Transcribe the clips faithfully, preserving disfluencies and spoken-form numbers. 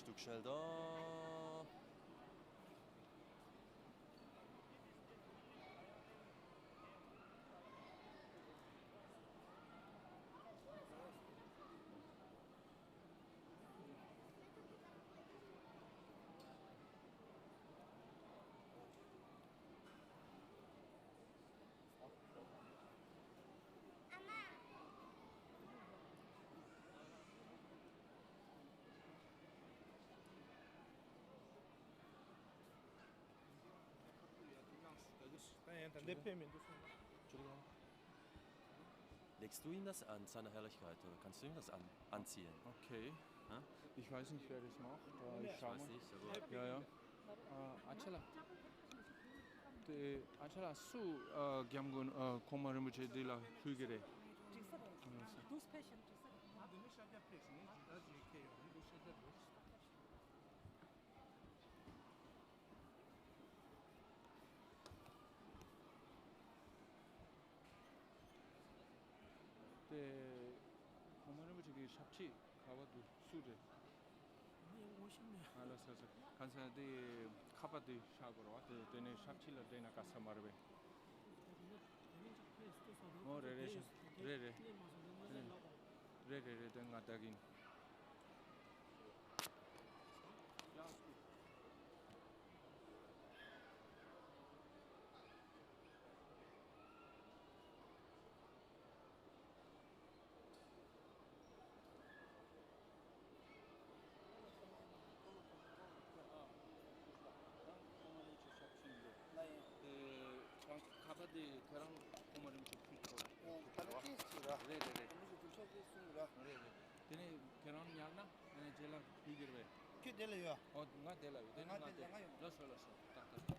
Stück schnell da. Legst du ihm das an, seiner Herrlichkeit, oder kannst du ihm das an, anziehen? Okay. Ja? Ich weiß nicht, wer das macht. Äh, ich Ich schau weiß mal. Nicht, aber Ja, ja. Äh, Angela. དེ་ཨ་ཅག་ལགས་སུ་ཨ་རྒྱབ་མགོན་ཨ་གོང་མ་རིན་པོ་ཆེ་འདི་ལ་ཕུལ་གི་རེད། འདུག་སེ་ཕེབས་ཤིག་འདུག་སེ་ཕེབས་ཤིག་དེ་གོང་མ་རིན་པོ་ཆེ་གི་ཞབས་ཕྱི་ག་པར་འདུག་སུ་རེད། ང་ཡང་ངོ་ཤེས་མེད། ཨ་ལ་ས་ས་གང་ས་དེ་ཁ་པར་དེ་བཞག་དགོས་རེད་བ། དེ་དེ་ནས་ཞབས་ཕྱི་ལ་བསྡད་ན་དཀའ་ས་མ་རེད་པས། ཨོ་རེད་རེད་རེད་རེད། རེད་རེད་རེད། དེ་ང་བལྟ་གིན། ཁ་པར་དེ་ཁྱེད་རང་ཁོང་མ་རིམ་ཞིག་ཕུལ་ཆོག་ད་ལ་ཏིས་ཅི་ར། རེད་རེད་རེད། ཁོང་མ་ཞིག་ཕུལ་ཆོག་ཅེས་གསུངས་ར། རེད་རེད། དེ་ནས་ཁྱེད་རང་ཉར་ན་ཨ་ནི་རྗེས་ལ་ཕུལ་གྱི་རེད་པས། ཁྱོད་དེ་ལ་ཡོད། ཨོ་ང་དེ་ལ་ཡོད། དེ་ནས་ང་ང་དེ་དེ་ལ་ཡོད། ལགས་སོ་ལགས་སོ། ཏག་ཏག་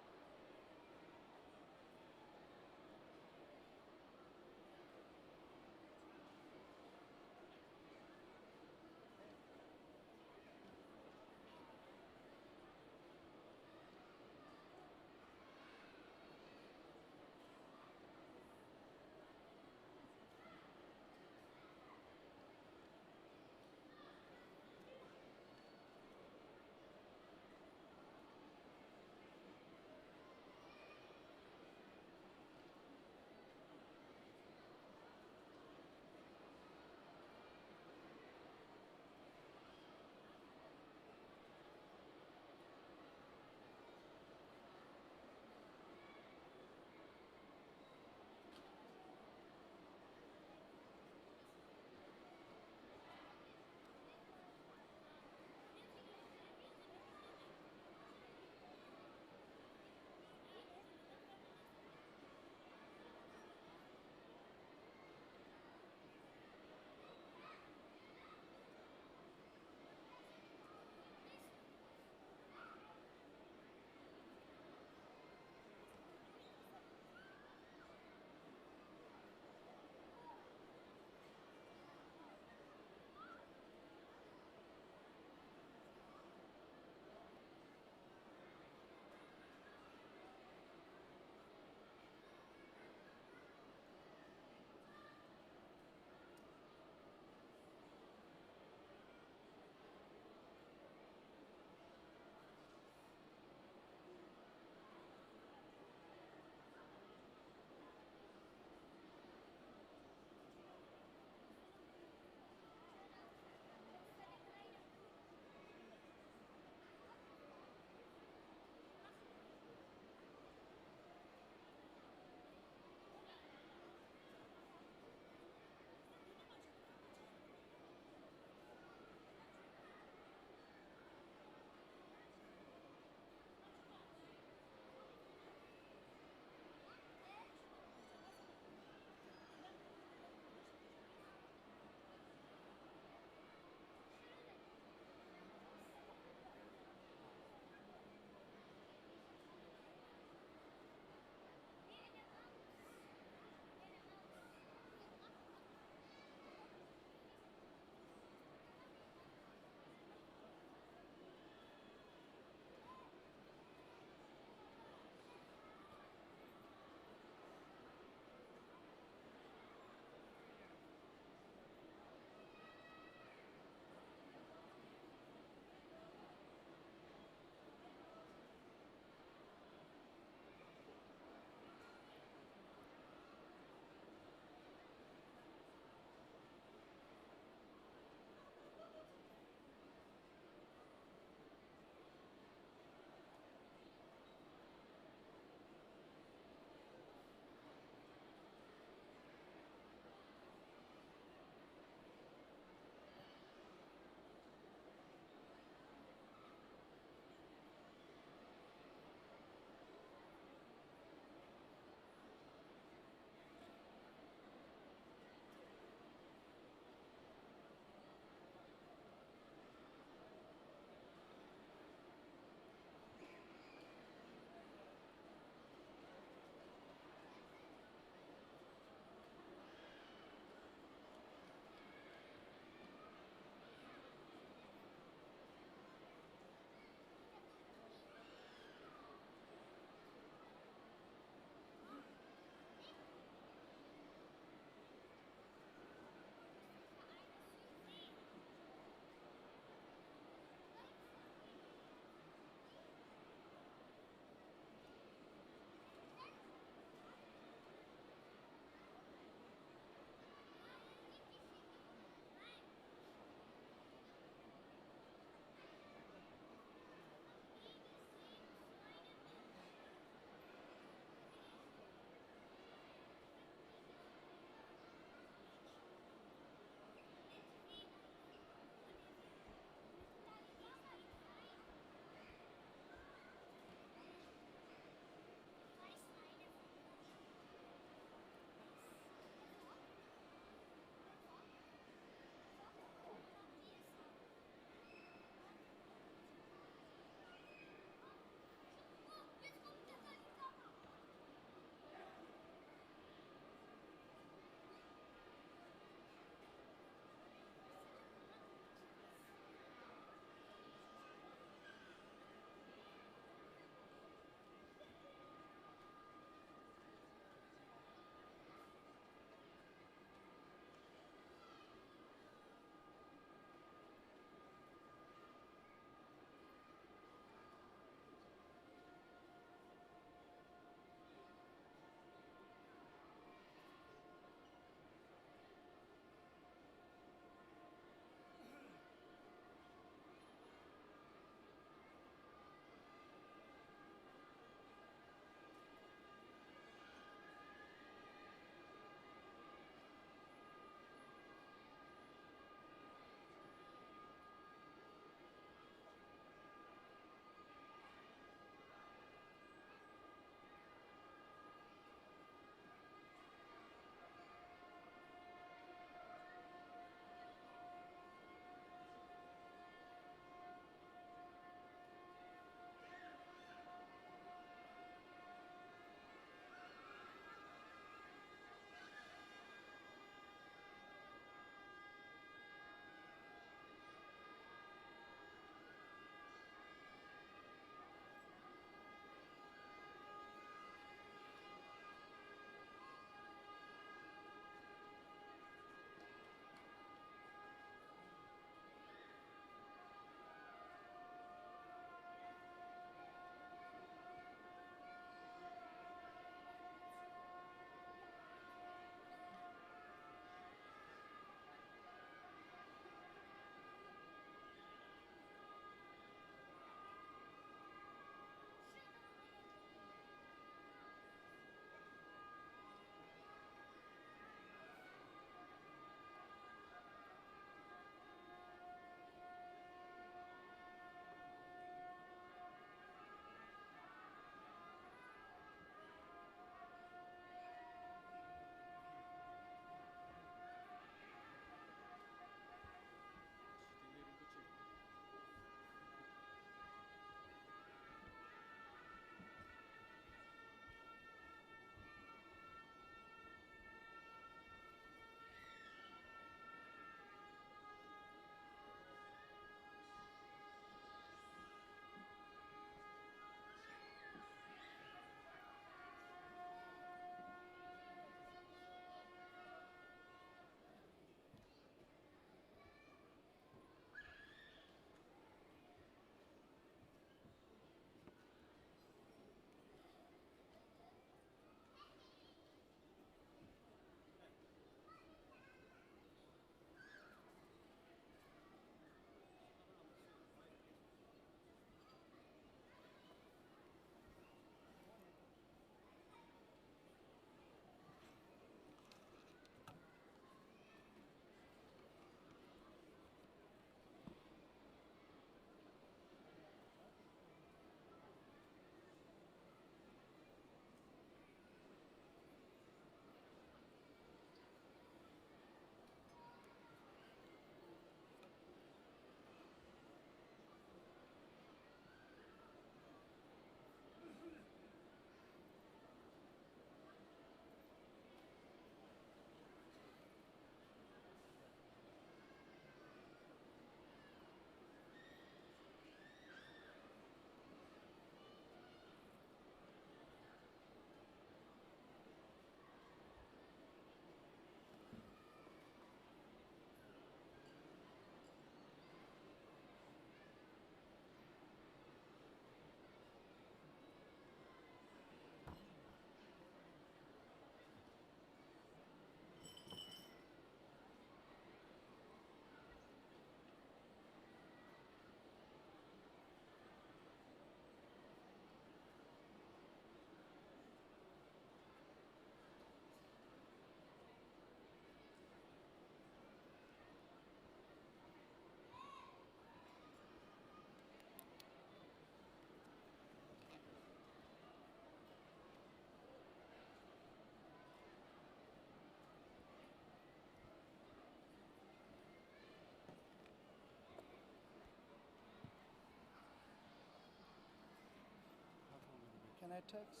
ཊེག་སི་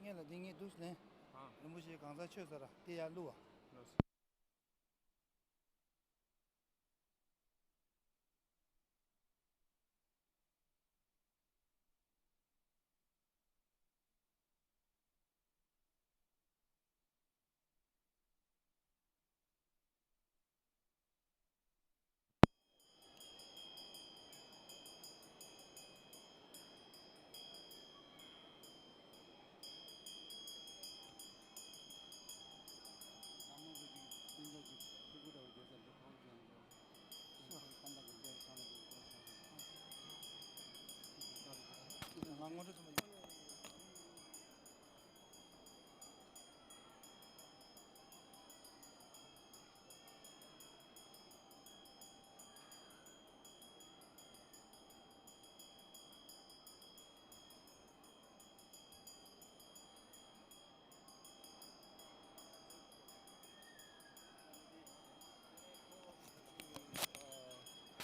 ངས་ལ་འདི་ངས་འདུག་ལེན། ཨ། རིན་པོ་ཆེ་གང་ཟག་ཆོས་ཟེར་ར་དེ་ཡར་བླུགས་བ། ལོས།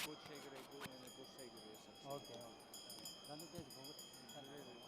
སྒོ་ཕྱེ་གི་རེད། སྒོ་ཡིན་ནས་སྒོ་ཕྱེ་གི་རེད་ཟེར། ཨོ་ཀེ། ཨོ་ཀེ། ད་ནི་དེ་གི་སྒོ་ཕྱེ་གི་རེད།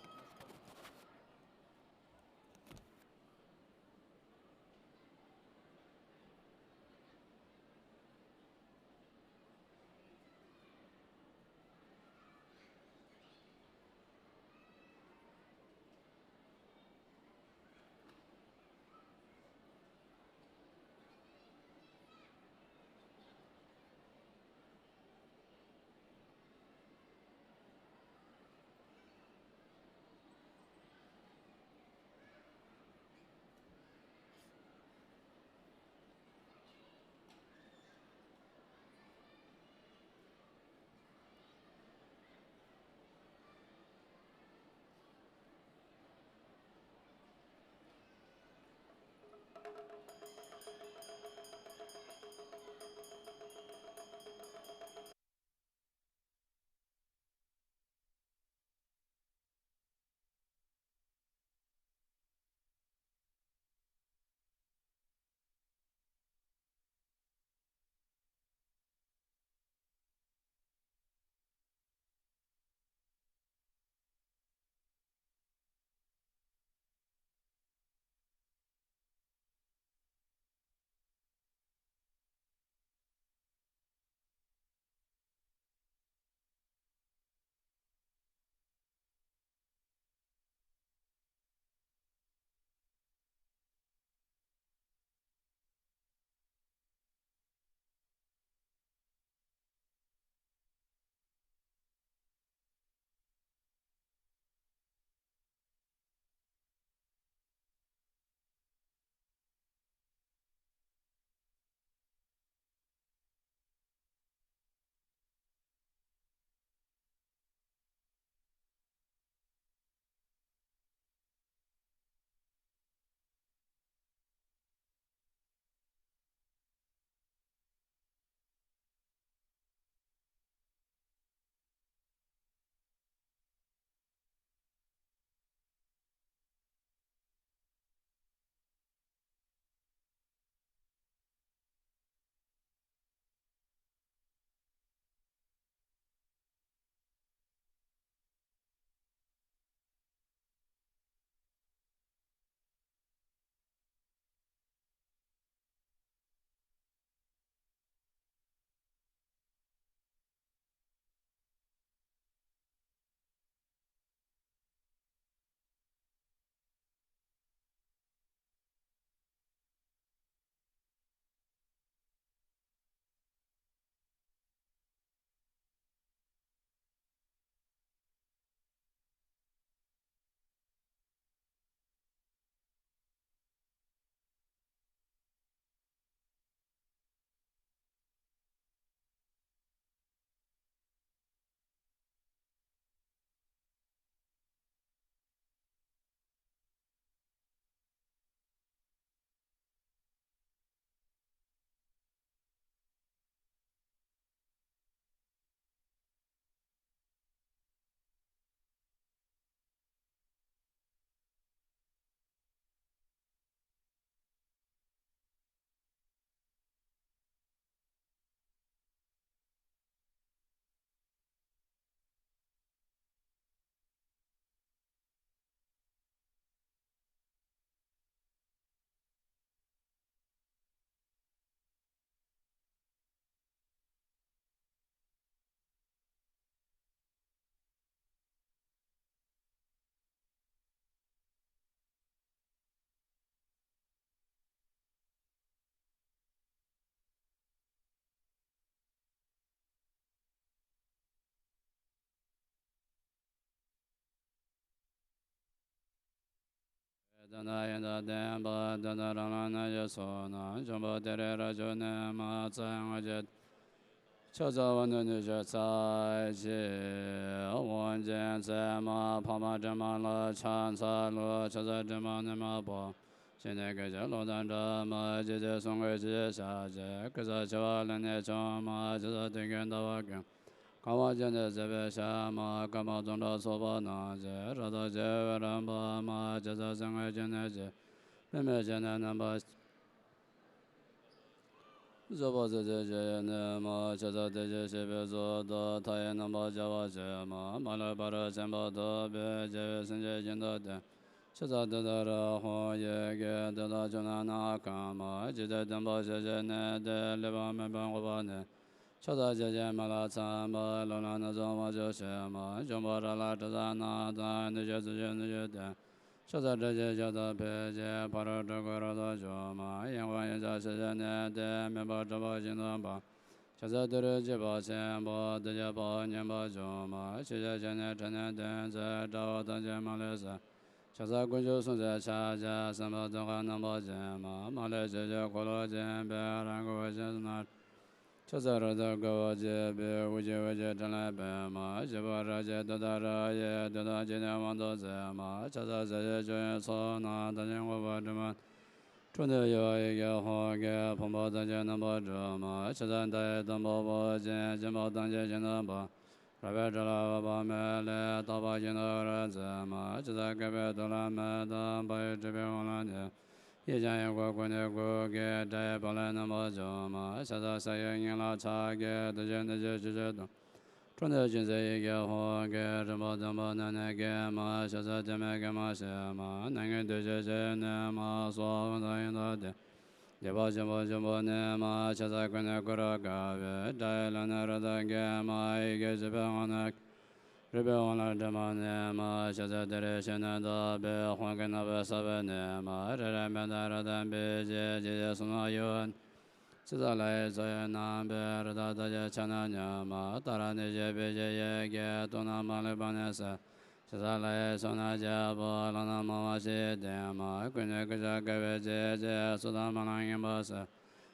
ཙ་ན་ཡི་དང་ལྡན་པ་དེ་དག་རང་ལ་ནི་ཡོད་སོགས་ན་འབྱུང་པོ་དེ་རིགས་རབ་བྱུང་ནས་མ་རྩ་ལྔ་བརྒྱ། ཕྱག་འཚལ་བ་ནི་ཉི་ཤུ་རྩ་གཅིག་དབང་ཆེན་ཚད་མ་འཕགས་མ་དྲི་མ་ལ་ཕྱག་འཚལ་ལོ། ཕྱག་འཚལ་དྲི་མ་ནི་མ་བུ་ཞིག་ནས་སྐད་ཅིག་ལོག་ལྟར་འདྲ་མ་ཇི་སྲིད་གསུང་གི་ཇི་ཞིག་བྱ་ཞིག་གེ་སར་ཆེ་བ་ལས་ནི་བྱུང་མ་ཇི་སྲིད་དུས་ཀྱི་ཟླ་བ་ཀུན། གང་བ་ཅན་དུ་གཟིགས་པའི་ཞལ་མ། སྐར་མ་སྟོང་ཕྲག་ཚོགས་པ་རྣམས་ཀྱིས། རབ་ཏུ་ཕྱེ་བའི་རིམ་པ་མ། ཇི་སྲིད་གསང་སྔགས་ཀྱི་ནི་ཇི། པདྨས་བཅད་ནས་རྣམ་པར། རྫོགས་པ་སྲིད་རྩེར་བཅད་པའི་ནི་མ། ཇི་སྲིད་དེ་བཞིན་གཤེགས་པའི་གཟུགས་སུ། མཐའ་ཡས་རྣམ་པར་རྒྱལ་བ་ཆེན་མ། མ་ལུས་ཕ་རོལ་ཕྱིན་པ་ཐོབ་པའི། རྒྱལ་བའི་སེམས་ཅན་ཞིང་དུ་སྟོན། ཕྱག་འཚལ་ཏུཏྟཱ་ར་ཧཱུྃ། ཡི་གེ་དེ་དག་བཅུ་ན་ནམ་མཁའ་མ། ཇི་སྲིད་བདེན་པར་ཞི་བྱེད་གནས་ཏེ། ལུས་པའམ་མེད་པར་འགོག་པ་ནི། ཕྱག་འཚལ་ཇི་བཞིན་མི་ལ་འཚམ་པ། ལམ་ལ་སྣ་ཚོགས་དབང་ཕྱུག་ཆེན་མ། འབྱུང་པོ་རིགས་ལ་དྲི་ཟ་རྣམས་དང་། ནད་ཀྱི་ཚོགས་ཀྱིས་ནད་གྱུར་ཏེ། ཕྱག་འཚལ་དྲི་ཞིམ་ཞལ་དུ་ཕུལ་ཞིང་། ཕ་རོལ་འཁྲུལ་འཁོར་རབ་ཏུ་འཇོམས་མ། ཡི་དམ་ཡེ་ཤེས་ཞི་བྱེད་གནས་ཏེ། མེ་འབར་འཁྲུགས་པ་ཞིང་དུ་སྤོ། ཕྱག་འཚལ་ཏུ་རེ་གཅིག་པ་ཆེན་པོ། བདེ་ཆེན་དཔའ་བོས་བསྙེན་པར་འཇོམས་མ། ཞི་བྱེད་ཞལ་ནི་ཕྲིན་ལས་ལྡན་ཚེ། དགྲ་བོ་ཐམས་ཅད་མ་ལུས་གསོད། ཕྱག་འཚལ་དཀོན་མཆོག་གསུམ་མཛད་ཕྱག་རྒྱ། སྲིད་པ་དུད་ཁ་རྣམ་པར་བཅད་མ། མ་ལུས་ཕྱོགས་བཅུའི་འཁོར་ལོ་བཅས་པའི། རང་གི་འོད་ཀྱི་སྤྲིན་ནག་ཕྱག་འཚལ་རབ་ཏུ་དགའ་བ་བརྗིད་པའི། དབུ་རྒྱན་འོད་ཀྱི་ཕྲིན་ལས་པདྨ། ཞིག་པ་རལ་གྲི་ཏུཏྟཱ་ར་ཡིས། དུས་དང་རྐྱེན་ནི་དབང་དུ་མཛད་མ། ཕྱག་འཚལ་ཟབ་ཞི་སྤྱོད་ཡུལ་ཚོགས་རྣམས། ཐམས་ཅད་འགོག་པ་དྲི་མ་ནི། འཁྲུལ་སྣང་གཡོ་བ་ཡི་གེ་ཧཱུྃ་གིས། ཕུང་པོ་ཐམས་ཅད་རྣམ་པར་སྒྲོལ་མ། ཕྱག་འཚལ་མཐའ་ཡས་དང་པོ་བོ་ཆེན། སྦྱིན་པ་ཐམས་ཅད་ཞིང་དུ་སྤོ། རལ་པའི་ཁྲོད་ལ་འོད་དཔག་མེད་ལས། རྟག་པ་ཉིད་དུ་འོད་རབ་མཛད་མ། ཕྱག་འཚལ་བསྐལ་པའི་དུས་ལ་མེ་ཏོག་འབར་བའི། སྤྲུལ་པའི་དབང་ལ་ནི། ཡེ་ཤེས་དབྱིངས་སྐུ་ཀུན་ནས་སྐུ་གི། སྒྲ་ཡི་བ་ལན་རྣམ་པར་འཇོམས་མ། ཕྱག་འཚལ་ས་གཞིའི་སྙིང་ལ་ཕྱག་གི། དུས་གཅིག་ནི་ཅིག་ཕྱོགས་བཅུ་དུ། འཁྲུལ་སྣང་ཅན་ཚེ་ཡི་གེ་ཧཱུྃ་གིས། རིམ་པ་བདུན་པོ་ནི་ནི་གེགས་མ། ཕྱག་འཚལ་ཏུ་མའི་གེགས་མ་ཞི་མ། ནད་ངན་བདུད་ཀྱི་ཞི་ནི་མ། སྭཱ་ཧཱ་དང་ཡོན་ཏན་ལྡན། སྡིག་པ་ཆེན་པོ་འཇོམས་པ་ནི་མ། ཕྱག་འཚལ་ཀུན་ནས་བསྐོར་རབ་དགའ་བའི། དགྲ་ཡི་ལུས་ནི་རབ་ཏུ་འགེམས་མ། ཡི་གེ་བཞི་པའི་དབང་ནི། རིག་པའི་དབང་ལ་དྲི་མ་ནི་མ། ཕྱག་འཚལ་ཏུ་རེ་ཞིག་ནི་དག་པའི། དབང་གི་ནག་པོས་བསྲེགས་པ་ནི་མ། རེ་རེ་མེ་ལྟར་རབ་ཏུ་འབིགས་ཤིང་། ཞི་ཞིང་སུན་སྣང་གཡོ་བ་ནི། ཕྱག་འཚལ་ལྷ་ཡི་མཚོ་ཡི་རྣམ་པའི། རི་དྭགས་ཐམས་ཅད་ཆ་ན་མཉམ་མ། ཏཱ་ར་ནི་ཞེས་པའི་ཞི་བའི་ཡི་གེས། དུག་རྣམས་མ་ལུས་པ་ནི་སེལ། ཕྱག་འཚལ་ལྷ་ཡི་མཚོ་རྣམས་རྒྱལ་པོ། ལམ་རྣམས་མང་བ་ཞི་བའི་ལྡན་མ། ཀུན་ནས་ཀུན་ཤར་དགའ་བའི་བརྗིད་ཀྱིས། སྲོག་དང་སྨོན་ལམ་ངན་པ་སེལ།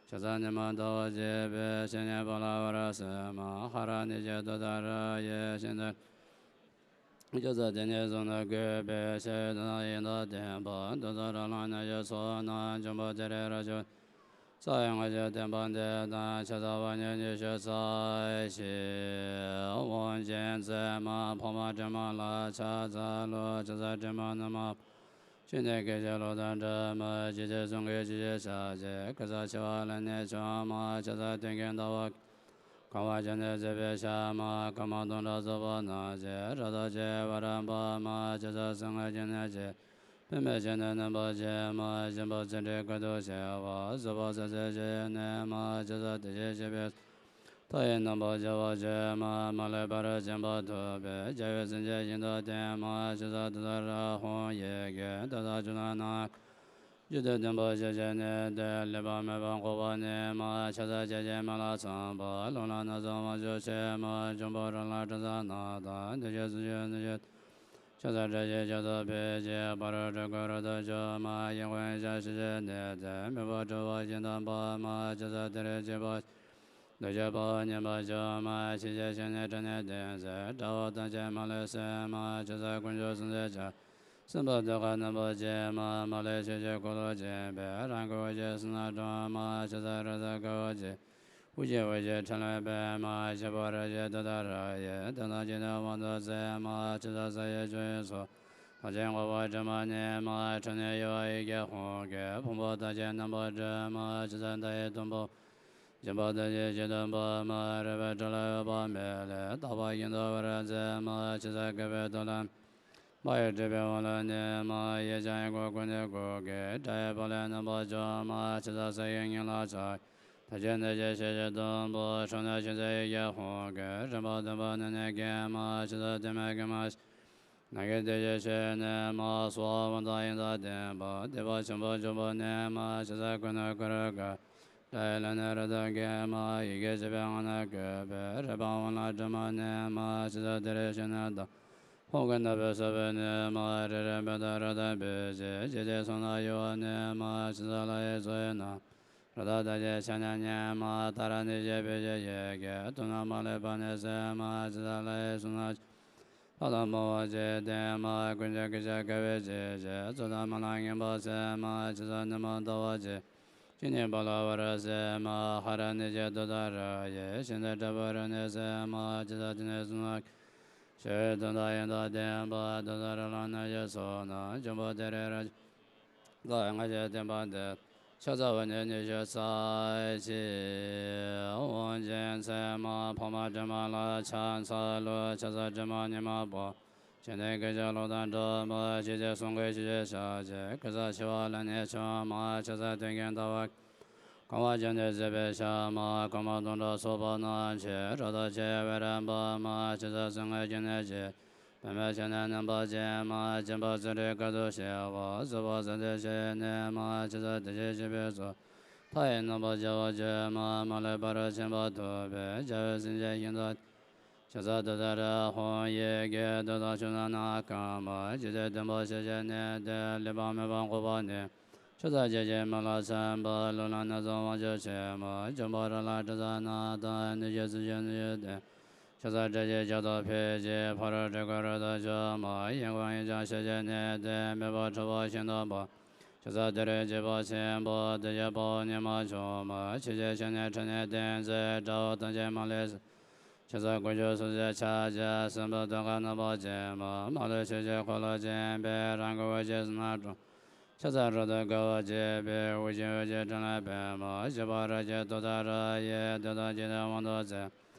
ཕྱག་འཚལ་ཉི་མ་ཟླ་བ་བཞད་པའི། བཤེས་གཉེན་པོ་ལ་འོད་རབ་གསལ་མ། ཧ་ར་ནི་ཞེས་ཏུཏྟཱ་ར་ཡི་ཞིང་དུ། ཕྱག་འཚལ་དེ་ཉིད་གཟུགས་ནི་བཀོད་པའི། ཞི་བའི་དོན་དང་ཡིད་དང་ལྡན་པ། འདོད་ཆགས་རང་ལངས་ནད་ཀྱི་ཚོགས་རྣམས། འབྱུང་པོ་དེ་རིགས་རབ་བྱུང་ནས། རྩ་བའི་སྔགས་ཀྱི་བསྟན་པ་འདི་དང་། ཕྱག་འཚལ་བ་ཉིད་ཉི་ཤུ་རྩ་བཞི། དབང་ཆེན་ཚད་མ་འཕགས་མ་དྲི་མ་ལ་ཕྱག་འཚལ་ལོ། ཕྱག་འཚལ་དྲི་མ་ནི་མ། ཞིག་ནས་སྐད་ཅིག་ལོག་ལྟར་འདྲ་མ། ཇི་སྲིད་གསུང་གི་ཇི་ཞིག་བྱ་ཞིག་གེ་སར་ཆེ་བ་ལས་ནི་བྱུང་མ། ཕྱག་འཚལ་དུས་ཀྱི་ཟླ་བ་གང་བ་ཅན་དུ་གཟིགས་པའི་ཞལ་མ། སྐར་མ་སྟོང་ཕྲག་ཚོགས་པ་རྣམས་ཀྱིས། རབ་ཏུ་ཕྱེ་བའི་རིམ་པ་མ། ཇི་སྲིད་གསང་སྔགས་ཀྱི་ནི་ཇི། པདྨས་བཅད་ནས་རྣམ་པར་བཅད་མ། སྦྱིན་པ་ཚུལ་ཁྲིམས་ཀུན་ཏུ་བྱེད་པ། གཟུགས་པོ་སྲེག་བྱེད་ཞི་ནི་མ། ཇི་སྲིད་དེ་བཞིན་གཤེགས་པའི། མཐའ་ཡས་རྣམ་པར་རྒྱལ་བ་ཆེན་མ། མ་ལུས་ཕ་རོལ་ཕྱིན་པ་ཐོབ་པའི། རྒྱལ་བའི་སེམས་ཅན་ཞིང་དུ་སྟོན་མ། ཕྱག་འཚལ་ཏུཏྟཱ་ར་ཧཱུྃ་ཡི་གེས། དེ་དག་བཅུ་ན་ནམ་མཁའ། ཇི་སྲིད་བདེན་པར་ཞི་བྱེད་གནས་ཏེ། ལུས་པའམ་མེད་པར་འགོག་པ་ནི་མ། ཕྱག་འཚལ་ཇི་བཞིན་མི་ལ་འཚམ་པ། ལམ་ལ་སྣ་ཚོགས་དབང་ཕྱུག་ཆེན་མ། འབྱུང་པོ་རིགས་ལ་དྲི་ཟ་རྣམས་དང་། ནད་ཀྱི་ཚོགས་ཀྱིས་ནད་གྱུར། ཕྱག་འཚལ་བཀྲ་ཤིས་ཞལ་དུ་ཕུལ་ཞིང་། ཕ་རོལ་འཁྲུལ་འཁོར་རབ་ཏུ་འཇོམས་མ། ཡི་དམ་ཡེ་ཤེས་ཞི་བྱེད་གནས་ཏེ། མི་བུ་གྲུབ་པ་ཞིང་དུ་སྤོ་མ། ཕྱག་འཚལ་ཏུ་རེ་གཅིག་པ། འདོད་ཆགས་དཔའ་བོས་བསྙེན་པར་འཇོག་མ། ཞི་བྱེད་ཞལ་ནི་ཕྲིན་ལས་ལྡན་ཚེ། དགྲ་བོ་ཐམས་ཅད་མ་ལུས་གསོད་མ། ཕྱག་འཚལ་དཀོན་མཆོག་གསུམ་མཛད་ཕྱག་སྲིད་པ་དུད་ཁ་རྣམ་པར་བཅད་མ། མ་ལུས་ཕྱོགས་བཅུའི་འཁོར་ལོ་བཅས་པའི། རང་གི་འོད་ཀྱི་སྤྲིན་ནག་སྒྲོན་མ། ཕྱག་འཚལ་རབ་ཏུ་དགའ་བ་བརྗིད། དབུ་རྒྱན་འོད་ཀྱི་ཕྲིན་ལས་པདྨ། ཞིག་པ་རལ་གྲི་ཏུཏྟཱ་ར་ཡིས། དེ་དག་རྗེས་ནས་དབང་དུ་མཛད་མ། ཕྱག་འཚལ་ས་གཞི་བཅུ་ཡི་ཚོགས། ཐམས་ཅད་འགོག་པ་དྲི་མ་ནི་མ། འཁྲུལ་སྣང་གཡོ་བ་ཡི་གེ་ཧཱུྃ་གིས། ཕུང་པོ་ཐམས་ཅད་རྣམ་པར་སྒྲོལ་མ། ཕྱག་འཚལ་མཐའ་ཡས་དང་པོ། སྦྱིན་པ་ཐམས་ཅད་ཞིང་དུ་སྤོ་མ། རལ་པའི་ཁྲོད་ལ་འོད་དཔག་མེད་ལས། རྟག་པ་ཉིད་དུ་འོད་རབ་མཛད་མ། ཕྱག་འཚལ་བསྐལ་པའི་དུས་ལ། མ་ཡི་སྤྲུལ་པའི་དབང་ལ་ནི་མ། ཡེ་ཤེས་དབྱིངས་སྐུ་ཀུན་ནས་སྐུ་གི། སྒྲ་ཡི་བ་ལན་རྣམ་པར་འཇོམས་མ། ཕྱག་འཚལ་ས་གཞིའི་སྙིང་ལ་ཕྱག་ཐམས་ཅད་ནི་ཞི་བྱེད་དང་པོ། འཁྲུལ་སྣང་ཅན་ཚེ་ཡི་གེ་ཧཱུྃ་གིས། རིམ་པ་བདུན་པོ་ནི་ནི་གེགས་མ། ཕྱག་འཚལ་དུ་མའི་གེགས་མ་ཞི། ནད་ཀྱི་བདུད་ཀྱི་ཞི་ནི་མ། སྭཱ་ཧཱ་དང་ཡི་དམ་ལྡན་པ། སྡིག་པ་ཆེན་པོ་འཇོམས་པ་ནི་མ། ཕྱག་འཚལ་ཀུན་ནས་བསྐོར་རབ་དགའ། སྒྲ་ཡི་བ་ལན་རབ་ཏུ་གེགས་མ། ཡི་གེ་བཞི་པའི་སྔགས་ནི་བཀོད་པའི། རལ་པའི་དབང་ལ་དྲི་མ་ནི་མ། ཕྱག་འཚལ་ཏུ་རེ་ཞིག་ནི་བདག་ཧཱུྃ་གི་རྣམ་པར་སྤྱོད་པའི་ནི་མ། རེ་རེ་མེ་ཏོག་རབ་དང་སྤོས་ཀྱི། ཞལ་གཅིག་གསུང་ན་གཡོ་བ་ནི་མ། ཕྱི་ས་ལྷ་ཡི་མཚོ་ཡི་ནང་། རི་དྭགས་དག་གི་ཕྱག་ན་བསྙེན་མ། ཏཱ་ར་ཎི་ཞེས་པའི་ཞལ་གྱི་ཡི་གེ། ཐུབ་རྣམས་མ་ལུས་པ་ནི་གསལ་མ། ཕྱི་ས་ལྷ་ཡི་གསུང་ན་ལྷ་དང་མོ་བ་ཅན་ལྡན་མ། ཀུན་གྱི་སྐུ་ཞབས་དགའ་བའི་བརྗིད་ཀྱིས། གཙུག་ཏོར་མ་ལ་སྙན་པོ་གསན་མ། ཕྱི་ས་ནུབ་མོ་ཟླ་བ་གཅིག། སྤྱན་ནི་བོ་ལ་བ་ར་གསལ་མ། ཧ་ར་ནི་ཞེས་འདོད་ལྡན་རི་ཡི། ཤིན་ཏུ་དྲག་པོའི་རི་ནི་གསལ་མ། ཕྱི་ས་དེ་ནི་གསུང་ན་ཞེས་དོན་དག་ཡོན་དང་ལྡན་པ། འདོད་དང་རི་ལ་གནས་ཤིང་སོགས་རྣམས། འབྱུང་པོ་དེ་རིང་རབ་ཏུ་ལྔ་བཞི་བསྟན་པ་འདི། ཕྱག་འཚལ་བ་ནི་ཉི་ཤུ་རྩ་གཅིག། དབང་ཆེན་ཚད་མ་འཕགས་མ་དྲི་མ་ལ་ཕྱག་འཚལ་ལོ། ཕྱག་འཚལ་དྲི་མ་ཉི་མ་པོ། ཞི་གནས་ཀུན་གྱི་གློག་དང་འདྲ་མ། ཞི་བྱེད་གསུང་གི་ཞི་བྱེད་ཞལ་གཅིག། གེ་སར་འཆིང་བ་ལས་ནི་བྱུང་མ། ཕྱག་འཚལ་དོན་ཀུན་ཟླ་བ། གང་བ་ཅན་ནི་བརྩེགས་པའི་ཞལ་མ། གང་མ་དོན་དག་ཚོགས་པ་རྣམས་ཀྱི། རབ་ཏུ་ཕྱེ་བའི་རིམ་པ་མ། ཕྱག་འཚལ་སེང་གེ་ཀུན་ནས་ཀྱི། པདྨས་ཕྱག་ནི་རྣམ་པར་བརྒྱན་མ། བརྒྱན་པ་རྩེ་གྲོལ་དཀའ་ཐུབ་ཞི་བ། རྫོགས་པ་སངས་རྒྱས་ཞི་གནས་མ། ཕྱག་འཚལ་བདེ་གཤེགས་སྤྱི་དཔལ་གཙོ། མཐའ་ཡས་རྣམ་པར་རྒྱལ་བ་སྤྱོད་མ། མ་ལུས་པ་རབ་མཆིས་པ་ཐུབ་པས། རྒྱལ་བའི་སེམས་ཅན་ཞིང་དུ། ཕྱག་འཚལ་ཏུཏྟཱ་ར་ཧཱུྃ་ཡི་གེ། འདོད་དང་ཕྱོགས་རྣམས་ནམ་མཁའ་མ། ཇི་སྲིད་བདེན་པར་ཤེས་བྱས་ནས་ཏེ། ལེགས་པར་སྨྲས་པ་འགོག་པ་ནི། ཕྱག་འཚལ་ཇི་བཞིན་སྨོན་ལམ་ཚིམ་པ། ལུས་ལ་ནི་གཟུང་དབང་ཕྱུག་ཆེན་མོ། འབྱུང་པོ་རོ་ལངས་དྲི་ཟ་རྣམས་དང་། ནད་གཞི་ཟུག་གཞི་ནད་གཞི་སྟེ། ཕྱག་འཚལ་དྲི་ཞིམ་ལྕགས་ཐོག་ཕུད་ཅིང་། ཕ་རོལ་གྲི་གུམ་རབ་ཏུ་འཇོམས་མ། གཡས་བསྐུམ་གཡོན་བརྐྱང་ཞལ་བཞི་ནས་ཏེ། མེ་དཔུང་འཁྲུགས་པ་ཤིན་ཏུ་འབར། ཕྱག་འཚལ་ཏུ་རེ་འཇིགས་པ་ཆེན་པོ། དུས་ཀྱི་དཔའ་བོ་ཉི་མ་བྱུང་མ། ཆོས་ཀྱི་ཞལ་ནི་ཁྲོ་ནས་ལྡིང་མཛད། དགྲ་བོ་ཐམས་ཅད་མ་ལུས་ས། ཕྱག་འཚལ་དཀོན་མཆོག་གསུམ་གྱི་ཕྱག་རྒྱ། སྲིན་པོ་གདོན་བགེགས་རྣམ་པར་བཅོམ་མ། མ་ལུས་ཆོས་ཀྱི་འཁོར་ལོ་བཅས་པའི། རང་གི་འོད་ཀྱིས་གསུང་རྣམས་སྒྲོག། ཕྱག་འཚལ་རབ་ཏུ་དགའ་བ་བརྗིད་པའི། དབུགས་ཀྱི་འོད་ཀྱིས་ཕྲིན་ལས་སྤེལ་མ། བཞད་པ་རལ་གྲི་ཏུཏྟཱ་ར་ཡིས། བདུད་དང་འཇིག་རྟེན་དབང་དུ་མཛད།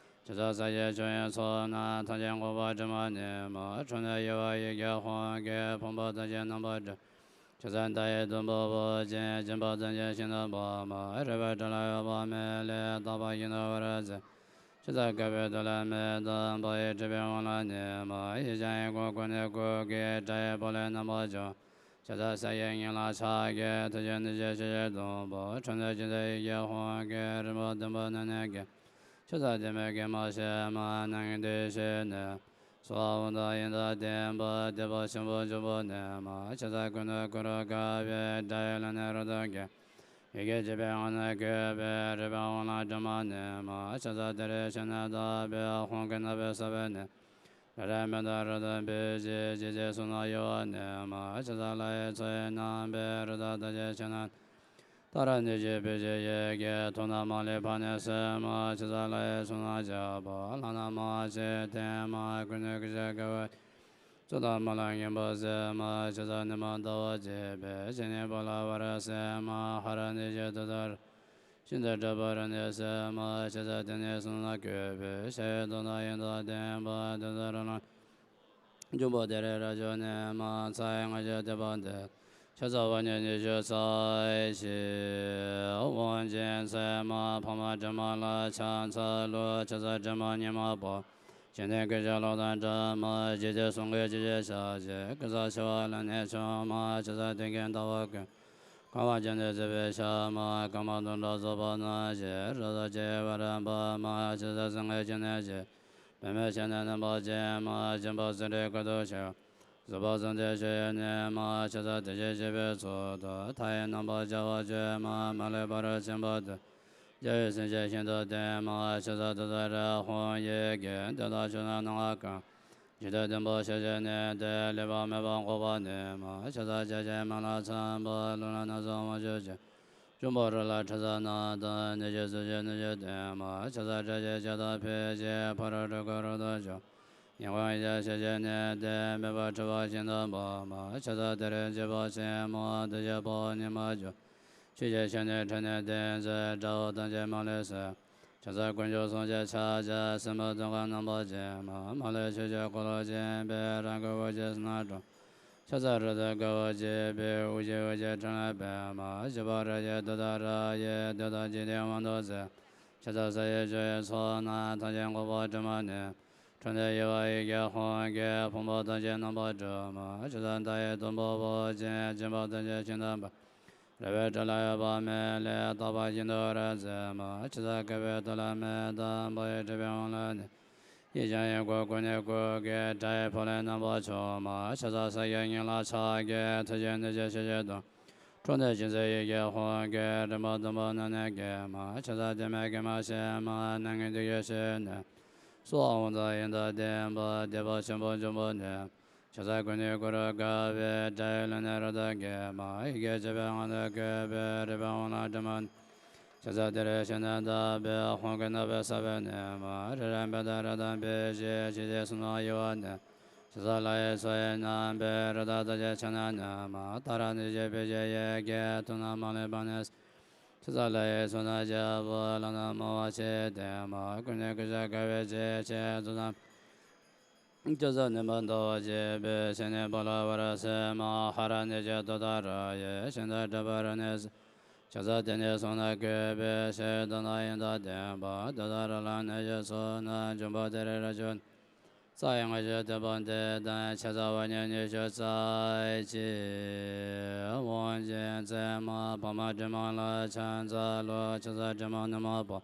ཕྱག་འཚལ་ས་གཞི་ཕྱོགས་བཞིའི་ཚོགས་རྣམས། ཐམས་ཅད་འགུགས་པ་དྲི་མ་ཉི་མ། ཁྲོ་ནས་གཡོ་བའི་ཡི་གེ་ཧཱུྃ་གིས། ཕུང་པོ་ཐམས་ཅད་རྣམ་པར་སྒྲོལ། ཕྱག་འཚལ་མཐའ་ཡས་དུམ་བུ་བོ་ཆེ། སྦྱིན་པ་ཐམས་ཅད་ཤིན་ཏུ་འབར་མ། རལ་པའི་ཁྲོད་ལ་གཡོ་བ་མེད་ལས། རྟག་པར་ཤིན་ཏུ་འོད་རབ་མཛད། ཕྱག་འཚལ་བསྐལ་པའི་དུས་ལ་མེ་ལྟར། འབར་བའི་ཁྲོས་པའི་དབང་ལ་ཉི་མ། ཡེ་ཤེས་དབྱིངས་ཀྱི་སྒོ་ཀུན་ནས་བཀོད་ཀྱིས། དགྲ་ཡི་ཕོ་ལྷན་རྣམ་པར་འཇོམས། ཕྱག་འཚལ་ས་གཞིའི་ཉི་ལ་ཕྱག་གི། ཐུགས་རྗེ་ནུས་ཤིང་ཤེས་བྱའི་དུམ་བུ། ཁྲོ་ནས་ཕྱིན་མཛད་ཡི་གེ་ཧཱུྃ་གིས། རིང་པོ་བདུན་པོ་ནམ་མཁའི་དཀྱིལ། ཕྱག་འཚལ་ཏིང་འཛིན་གེགས་མ་ཞི་མ། རྣམ་ལྔའི་འདུ་ཤེས་ནི། སྭཱ་ཧཱ་ཧཱུྃ་དང་ཡོན་དང་ལྡན་པ། བདེ་བ་ཆེན་པོ་འབྱུང་པོ་ནི་མ། ཕྱག་འཚལ་ཀུན་ཏུ་ཀུ་རུ་དགའ་བའི། དགྲ་ཡི་ལུས་ནི་རབ་ཏུ་འགེམས། ཡི་གེ་བརྗོད་པའི་དབང་ནི་བཀོད་པའི། རོལ་པའི་དབང་ལ་སྒྲོན་མ་ནི་མ། ཕྱག་འཚལ་ཏུ་རེའི་ཞལ་ནི་བརྡབས་པའི། ཧཱུྃ་གི་རྣམ་པར་སྤྱོད་པའི་ནི། རེ་རེ་མེ་ཏོག་རབ་ཏུ་འབུལ་ཞིང་། ཞལ་གཅིག་གསུང་ན་གཡོ་བ་ནི་མ། ཕྱག་འཚལ་ལྷ་ཡི་མཚོ་ཡི་རྣམ་པའི། རི་དྭགས་དག་གི་ཕྱག་ན། ཏཱ་ར་ཎི་ཞེས་པའི་ཞལ་གྱི་ཡི་གེ། ཐུབ་རྣམས་མ་ལུས་པ་ནི་གསལ་མ། ཕྱག་འཚལ་ལྷ་ཡི་གསུང་རྣམས་རྒྱས་པ། ལྷ་རྣམས་མ་ཆེན་ལྡན་མ། ཀུན་ནས་སྐུ་ཞབས་དགའ་བ། གཙུག་ཏོར་མ་ལ་སྙན་པོ་གསན་མ། ཕྱག་འཚལ་ནུབ་མོ་ཟླ་བ་བརྒྱད་པའི། སྤྱན་ནི་བོ་ལ་བ་ར་གསལ་མ། ཧ་ར་ནི་ཞེས་འདོད་ལྡན་རི། ཤིན་ཏུ་དྲག་པོའི་རི་ནི་གསལ་མ། ཕྱག་འཚལ་དེ་ནས་གསུངས་ན་བཀོད་པའི། ཞལ་བཞི་དོན་དང་ཡོན་དང་ལྡན་པ། འདོད་དང་རོ་ལངས། འབྱུང་པོ་དེ་རིང་རབ་མཆོག་ནི་མ། མཚན་ལྔ་བཞི་བསྟན་པ་འདི། ཕྱག་འཚལ་བ་ནི་ཉི་ཤུ་རྩ་བཞི། དབང་ཆེན་ཚད་མ་འཕགས་མ་དྲི་མ་ལ་ཕྱག་འཚལ་ལོ། ཕྱག་འཚལ་དྲི་མ་ཉི་མ་པོ། ཞི་གནས་ཀུན་གྱི་གློག་དང་འདྲ་མ། ཞི་བྱེད་གསུང་གི་ཞི་བྱེད་ཞལ་གཅིག། གེ་སར་འཆིང་བ་ལས་ནི་བྱུང་མ། ཕྱག་འཚལ་དུས་ཀུན་ཟླ་བ་ཀུན། གང་བ་ཅན་ནི་བརྩེགས་པའི་ཞལ་མ། གང་མ་དོན་དག་རྫོགས་པ་རྣམས་ཀྱི། རབ་ཏུ་ཕྱེ་བའི་རིམ་པ་མ། ཕྱག་འཚལ་སེང་གེ་ཅན་ནི་ཀྱི། པདྨས་ཕྱག་ནི་རྣམ་པར་བརྒྱན་མ། བརྒྱན་པ་རྩེ་གྲོལ་དཀའ་ཐུབ་ཞི། རྫོགས་པ་སངས་རྒྱས་ཞི་བའི་གནས་མ། ཕྱག་འཚལ་བདེ་གཤེགས་སྤྱི་དཔལ་གཙུག་ཏོར། མཐའ་ཡས་རྣམ་པར་རྒྱལ་བ་སྤྱོད་མ། མ་ལུས་པ་རབ་མཆིས་པ་ཐུབ། རྒྱལ་བའི་སེམས་ཅན་ཞིང་དུ་སྟོན་མ། ཕྱག་འཚལ་ཏུཏྟཱ་ར་ཧཱུྃ་ཡི་གེ། འདོད་དང་ཕྱོགས་རྣམས་ནམ་མཁའ་གང་། ཇི་སྲིད་བདེན་པར་ཤེས་བྱས་ནས་ཏེ། ལེགས་པར་སྨྲས་པ་འགོག་པ་ནི་མ། ཕྱག་འཚལ་ཇི་བཞིན་སྨོན་ལམ་ཚིམ་པ། ལུས་ལ་ནི་གཟུང་དབང་ཕྱུག་ཆེན། འབྱུང་པོ་རོ་ལངས་དྲི་ཟ་རྣམས་དང་། ནད་ཀྱི་ཟུག་གཞི་ནད་གཞི་སྟོན་མ། ཕྱག་འཚལ་དྲི་ཞིམ་ལྕགས་ཐོག་ཕུད་ཅིང་། ཕ་རོལ་གྲི་གུམ་རབ་ཏུ་འཇོམས། གཡས་བསྐུམ་གཡོན་བརྐྱང་ཞལ་བཞི་ནས་ཏེ། མེ་དཔུང་འཁྲུགས་པ་ཤིན་ཏུ་འབར་མ། ཕྱག་འཚལ་ཏུ་རེ་འཇིགས་པ་ཆེན་མོ། དུས་ཀྱི་དཔའ་བོ་ཉི་མ་བྱུང་། ཆོས་ཀྱི་ཞལ་ནི་ཁྲོ་ནས་ལྡིང་མཛད། དགྲ་བོ་ཐམས་ཅད་མ་ལུས་ས། ཕྱག་འཚལ་དཀོན་མཆོག་གསུམ་གྱི་ཕྱག་རྒྱ། སྲིན་པོ་གདོན་བགེགས་རྣམ་པར་བཅོམ་མ། མ་ལུས་ཆོས་ཀྱི་འཁོར་ལོ་བཅས་པའི། རང་གི་འོད་ཀྱིས་གསུང་རྣམས་སྒྲོག། ཕྱག་འཚལ་རབ་ཏུ་དགའ་བ་བརྗིད་པའི། དབུགས་ཀྱི་འོད་ཀྱིས་ཕྲིན་ལས་སྤེལ་མ། བཞད་པ་རལ་གྲི་ཏུཏྟཱ་ར་ཡིས། བདུད་དང་འཇིག་རྟེན་དབང་དུ་མཛད། ཕྱག་འཚལ་ས་གཞིའི་ཕྱོགས་བཞིའི་ཚོགས་རྣམས། ཐམས་ཅད་འགུགས་པ་དྲི་མ་ནི། ཁྲོ་ནས་གཡོ་བའི་ཡི་གེ་ཧཱུྃ་གིས། ཕུང་པོ་ཐམས་ཅད་རྣམ་པར་སྒྲོལ་མ། ཕྱག་འཚལ་མཐའ་ཡས་དུམ་བུ་བོ་ཆེ། སྦྱིན་པ་ཐམས་ཅད་ཤིན་ཏུ་འབར། རལ་པའི་ཁྲོད་ལ་གཡོ་བ་མེད་ལས། རྟག་པར་ཤིན་ཏུ་འོད་རབ་མཛད་མ། ཕྱག་འཚལ་བསྐལ་པའི་དུས་ལ་མེ་ལྟར། འབར་བའི་ཁྲོས་པའི་དབང་ལ་ནི། ཡིད་ཀྱང་ཡིད་ཀྱི་ཀུན་ནས་ཀུན་གྱི་སྒྲ་ཡི་ཕོ་ལྷན་རྣམ་པར་འཇོམས་མ། ཕྱག་འཚལ་ས་གའི་སྙིང་ལ་ཕྱག་གི་མཐུ་ཆེན་ནི་ཅི་ཞིག་བཞེད་དོ། འཁྲུལ་སྣང་ཅན་ཚེ་ཡི་གེ་ཧཱུྃ་གི་རིམ་པ་བདུན་པོ་ནི་ནི་གེ་མ། ཕྱག་འཚལ་ཏིང་འཛིན་གེ་མ་ཕྱེ་མ། སྣང་གི་འདུ་ཤེས་ནི། སྭཱ་ཧཱ་ཨོཾ་དང་ཡི་དམ་ལྡན་པ་བདེ་བ་ཆེན་པོ་འབྱུང་པོ་ནི། ཕྱག་འཚལ་ཀུན་ནས་ཀུན་རབ་དགའ་བའི་སྒྲ་ཡི་ལུང་ནི་རབ་ཏུ་གེ་མ། ཡི་གེ་བཅུ་པའི་ངག་ནི་བཀོད་པའི་རིག་པའི་དབང་ལ་དྲི་མ་ཕྱག་འཚལ་ཏུ་རེ་ཞིག་ནི་བདག་པོས་ཧཱུྃ་གི་རྣ་བས་གསལ་བའི་ནི་མ། རི་རབ་བེ་ཏ་རི་དྭགས་བེ་ཅི་ཅི་ཏི་གསུམ་ན་ཡོད་པ་ནི། ཕྱག་འཚལ་ལྷ་ཡི་མཚོ་ཡི་རྣམ་པའི་རི་དྭགས་རྡོ་རྗེ་འཆང་ནི་མ། ཏཱ་ར་ཏི་ཤྭ་བི་ཤྭ་ཡི་གེ་དུག་རྣམས་མ་ལུས་པ་ནི། ཕྱག་འཚལ་ལྷ་ཡི་མཚོ་རྣམས་རྒྱལ་པོ་ལ་ནི་མོ་བ་ཆེ་སྟེ་མ། ཀུན་ནས་ཀུན་ཤར་དགའ་བའི་ཅི་བྱེད་རྫོགས་སངས། ཕྱག་འཚལ་ནུས་མ་ཟླ་བ་གཅིག་པའི་ཞལ་ནི་ཕོ་ལྷ་ཝཱ་ར་སེ་མ། ཧ་ར་ནི་ཅ་ཏུཏྟཱ་ར་ཡི་ཞལ་ནི་ཏྲི་པུ་ར་ནི་སེ། ཕྱག་འཚལ་ཏིང་འཛིན་གསུམ་ན་བཀོད་པའི་ཞབས་ཏོག་དང་ཡི་དམ་ལྡན་པ། ཏུཏྟཱ་ར་ལ་ནི་ཡི་ཚོགས་རྣམས་འབྱུང་པོ་དེ་རིང་རབ་བྱུང་། རྩ་བའི་སྔ་ཕྱི་བསྟོད་པ་འདི་དང་ཕྱག་འཚལ་བ་ཉིད་ཉི་ཤུ་རྩ་གཅིག་དབང་ཆེན་རྩེ་མོ་ཕག་མོ་གྲི་མོ་ལ་ཕྱག་འཚལ་ལོ། ཕྱག་འཚལ་གྲི་མོ་ནུ་མོ་པོ།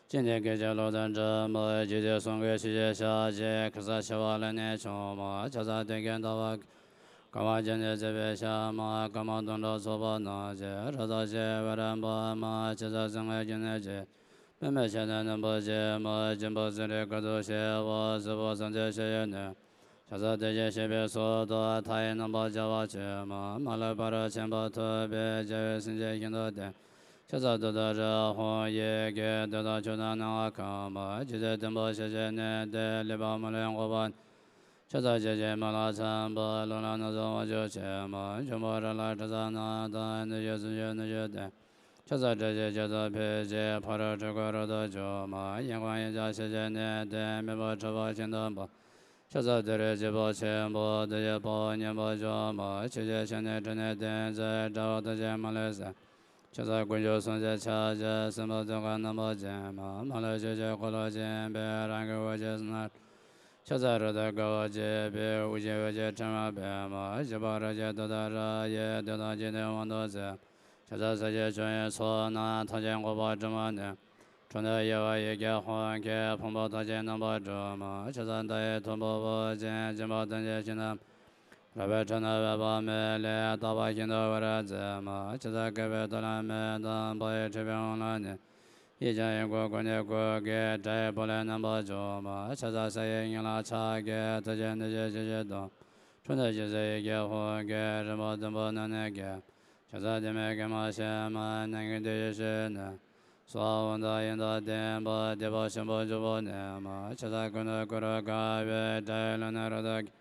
ཅི་ནས་སྐད་ཅིག་གློག་དང་འདྲ་མོ། རྗེ་བཙུན་གསུང་གི་ཆུ་སྐྱེས་ཞལ་གཅིག་ཁ་སར་ཕྱེ་བ་ལས་ནི་བྱུང་མ། ཕྱག་འཚལ་སྟོན་ཀའི་ཟླ་བ་དཀར་མོ་ཅན་ནི་བརྩེགས་པའི་ཞལ་མ། དཀར་མོ་དུང་སྒྲ་ཚོགས་པ་རྣམས་ཀྱིས་རབ་ཏུ་ཕྱེ་བའི་རིམ་པ་མ། ཕྱག་འཚལ་སེང་གེ་ཅན་ནི་ཅིག་པདྨས་ཕྱེ་ནས་རྣམ་པར་བརྒྱན་མ། སྦྱིན་པ་ཚུལ་ཁྲིམས་དཀའ་ཐུབ་ཞི་བ། གཟུ་བོར་སངས་རྒྱས་ཞི་ཡི་ནི། ཕྱག་འཚལ་བདེ་གཤེགས་ཞི་བའི་གཙུག་ཏོར། མཐའ་ཡས་རྣམ་པར་རྒྱལ་བ་ཆེན་མ། མ་ལུས་ཕ་རོལ་ཕྱིན་པ་ཐོབ་པའི། རྒྱལ་བའི་སེམས་ཅན་ཞིང་དུ་སྟོན། ཕྱག་འཚལ་ཏུཏྟཱ་ར་ཧཱུྃ་ཡི་གེ། འདོད་དང་ཕྱོགས་དང་སྣང་བ་གང་མ། ཇི་སྲིད་བདུན་པོ་ཞི་བྱེད་ནི་དེ། ལུས་པ་མ་ལུས་འགོག་པ་ནི། ཕྱག་འཚལ་ཇི་བཞིན་སྨོན་ལམ་ཚངས་པ། ལུས་ལ་ན་ཚོད་དབང་ཕྱུག་ཆེན་མ། འབྱུང་པོ་རིགས་ལ་དྲི་ཟ་རྣམས་དང་། ནད་གཞི་སྲིན་ཞུ་ནུས་ཤུགས་ལྡན། ཕྱག་འཚལ་བཀྲ་ཤིས་རྒྱ་མཚོ་འཕེལ་ཞིང་། ཕ་རོལ་འཁྲུལ་འཁོར་རབ་ཏུ་འཇོམས་མ། གཡས་བསྐུམ་གཡོན་བརྐྱང་ཞི་བྱེད་ནི་དེ། མི་ཕམ་ཁྲོ་བོ་ཤིན་ཏུ་འབར། ཕྱག་འཚལ་ཏུ་རེ་སྐྱེས་བུ་ཆེན་པོ། བདུད་ཀྱི་དཔའ་བོ་ཉེན་པར་འཇོམས་མ། ཆོས་ཀྱི་ཞལ་ནི་དྲི་ནི་སྟོན་མཛད། དགྲ་བོ་ཐམས་ཅད་མ་ལུས་བསད། ཕྱག་འཚལ་དཀོན་མཆོག་གསུམ་གྱི་ཆ་བྱད། སྲིན་པོ་གདོན་བགེགས་རྣམ་པར་འབྱིན་མ། མ་ལུས་ཕྱོགས་བཅུའི་འཁོར་ལོ་བཅས་པའི། རང་གི་འོད་ཀྱི་བསོད་ནམས། ཕྱག་འཚལ་རབ་ཏུ་དགའ་བ་བརྗིད་པའི། དབུ་རྒྱན་འོད་ཀྱི་ཕྲེང་བ་པདྨ། བཞད་པ་རབ་ཀྱི་ཏུཏྟཱ་ར་ཡིས། བདུད་དང་འཇིག་རྟེན་དབང་དུ་མཛད། ཕྱག་འཚལ་ས་གཞི་བྱང་བའི་མཚོ་རྣམས། ཐམས་ཅད་འགོག་པར་སྒྲོལ་མ་ནི། ཁྲོ་གནས་གཡོ་བའི་ཡི་གེ་ཧཱུྃ་གིས། ཕུང་པོ་ཐམས་ཅད་རྣམ་པར་སྒྲོལ་མ། ཕྱག་འཚལ་ཟླ་བའི་ཐུབ་པ་པོ་ཆེ། སྦྱིན་པ་ཐམས་ཅད་ཤིན་ཏུ། རལ་པའི་ཁྲོད་ན་འོད་དཔག་མེད་ལས། རྟག་པ་ཤིན་ཏུ་འོད་རབ་མཛད་མ། ཕྱག་འཚལ་བསྐལ་པའི་ཐོག་ལ་མི་ལྡན་པ། ཡི་ཁྲོ་བོའི་དབང་ལ་ནི། ཡིད་ཀྱང་ཡིད་ཀྱི་ཀུན་ནས་ཀུན་གྱི། སྒྲ་ཡི་ཕོ་ལྷན་རྣམ་པར་འཇོམས་མ། ཕྱག་འཚལ་ས་གའི་སྙིང་ལ་ཕྱག་གི་མཐུ་ཆེན་ནི་ཅི་ཞིག་བཞེད་དོ། འཁྲུལ་སྣང་ཅན་ཚེ་ཡི་གེ་ཧཱུྃ་གིས། རིམ་པ་བདུན་པོ་ནི་ནི་གེ་ཕྱག་འཚལ་ཏིང་འཛིན་གེ་མ་ཕྱེ་མ། སྣང་གི་འདུ་ཤེས་ནི། སྭཱ་ཧཱ་ཨོཾ་དང་ཡི་དམ་ལྡན་པ། བདེ་བ་ཆེན་པོ་འབྱུང་པོ་ནི་མ། ཕྱག་འཚལ་ཀུན་ནས་ཀུན་རབ་དགའ་བའི། སྒྲ་ཡི་ལུང་ནི་རབ་ཏུ་གེ་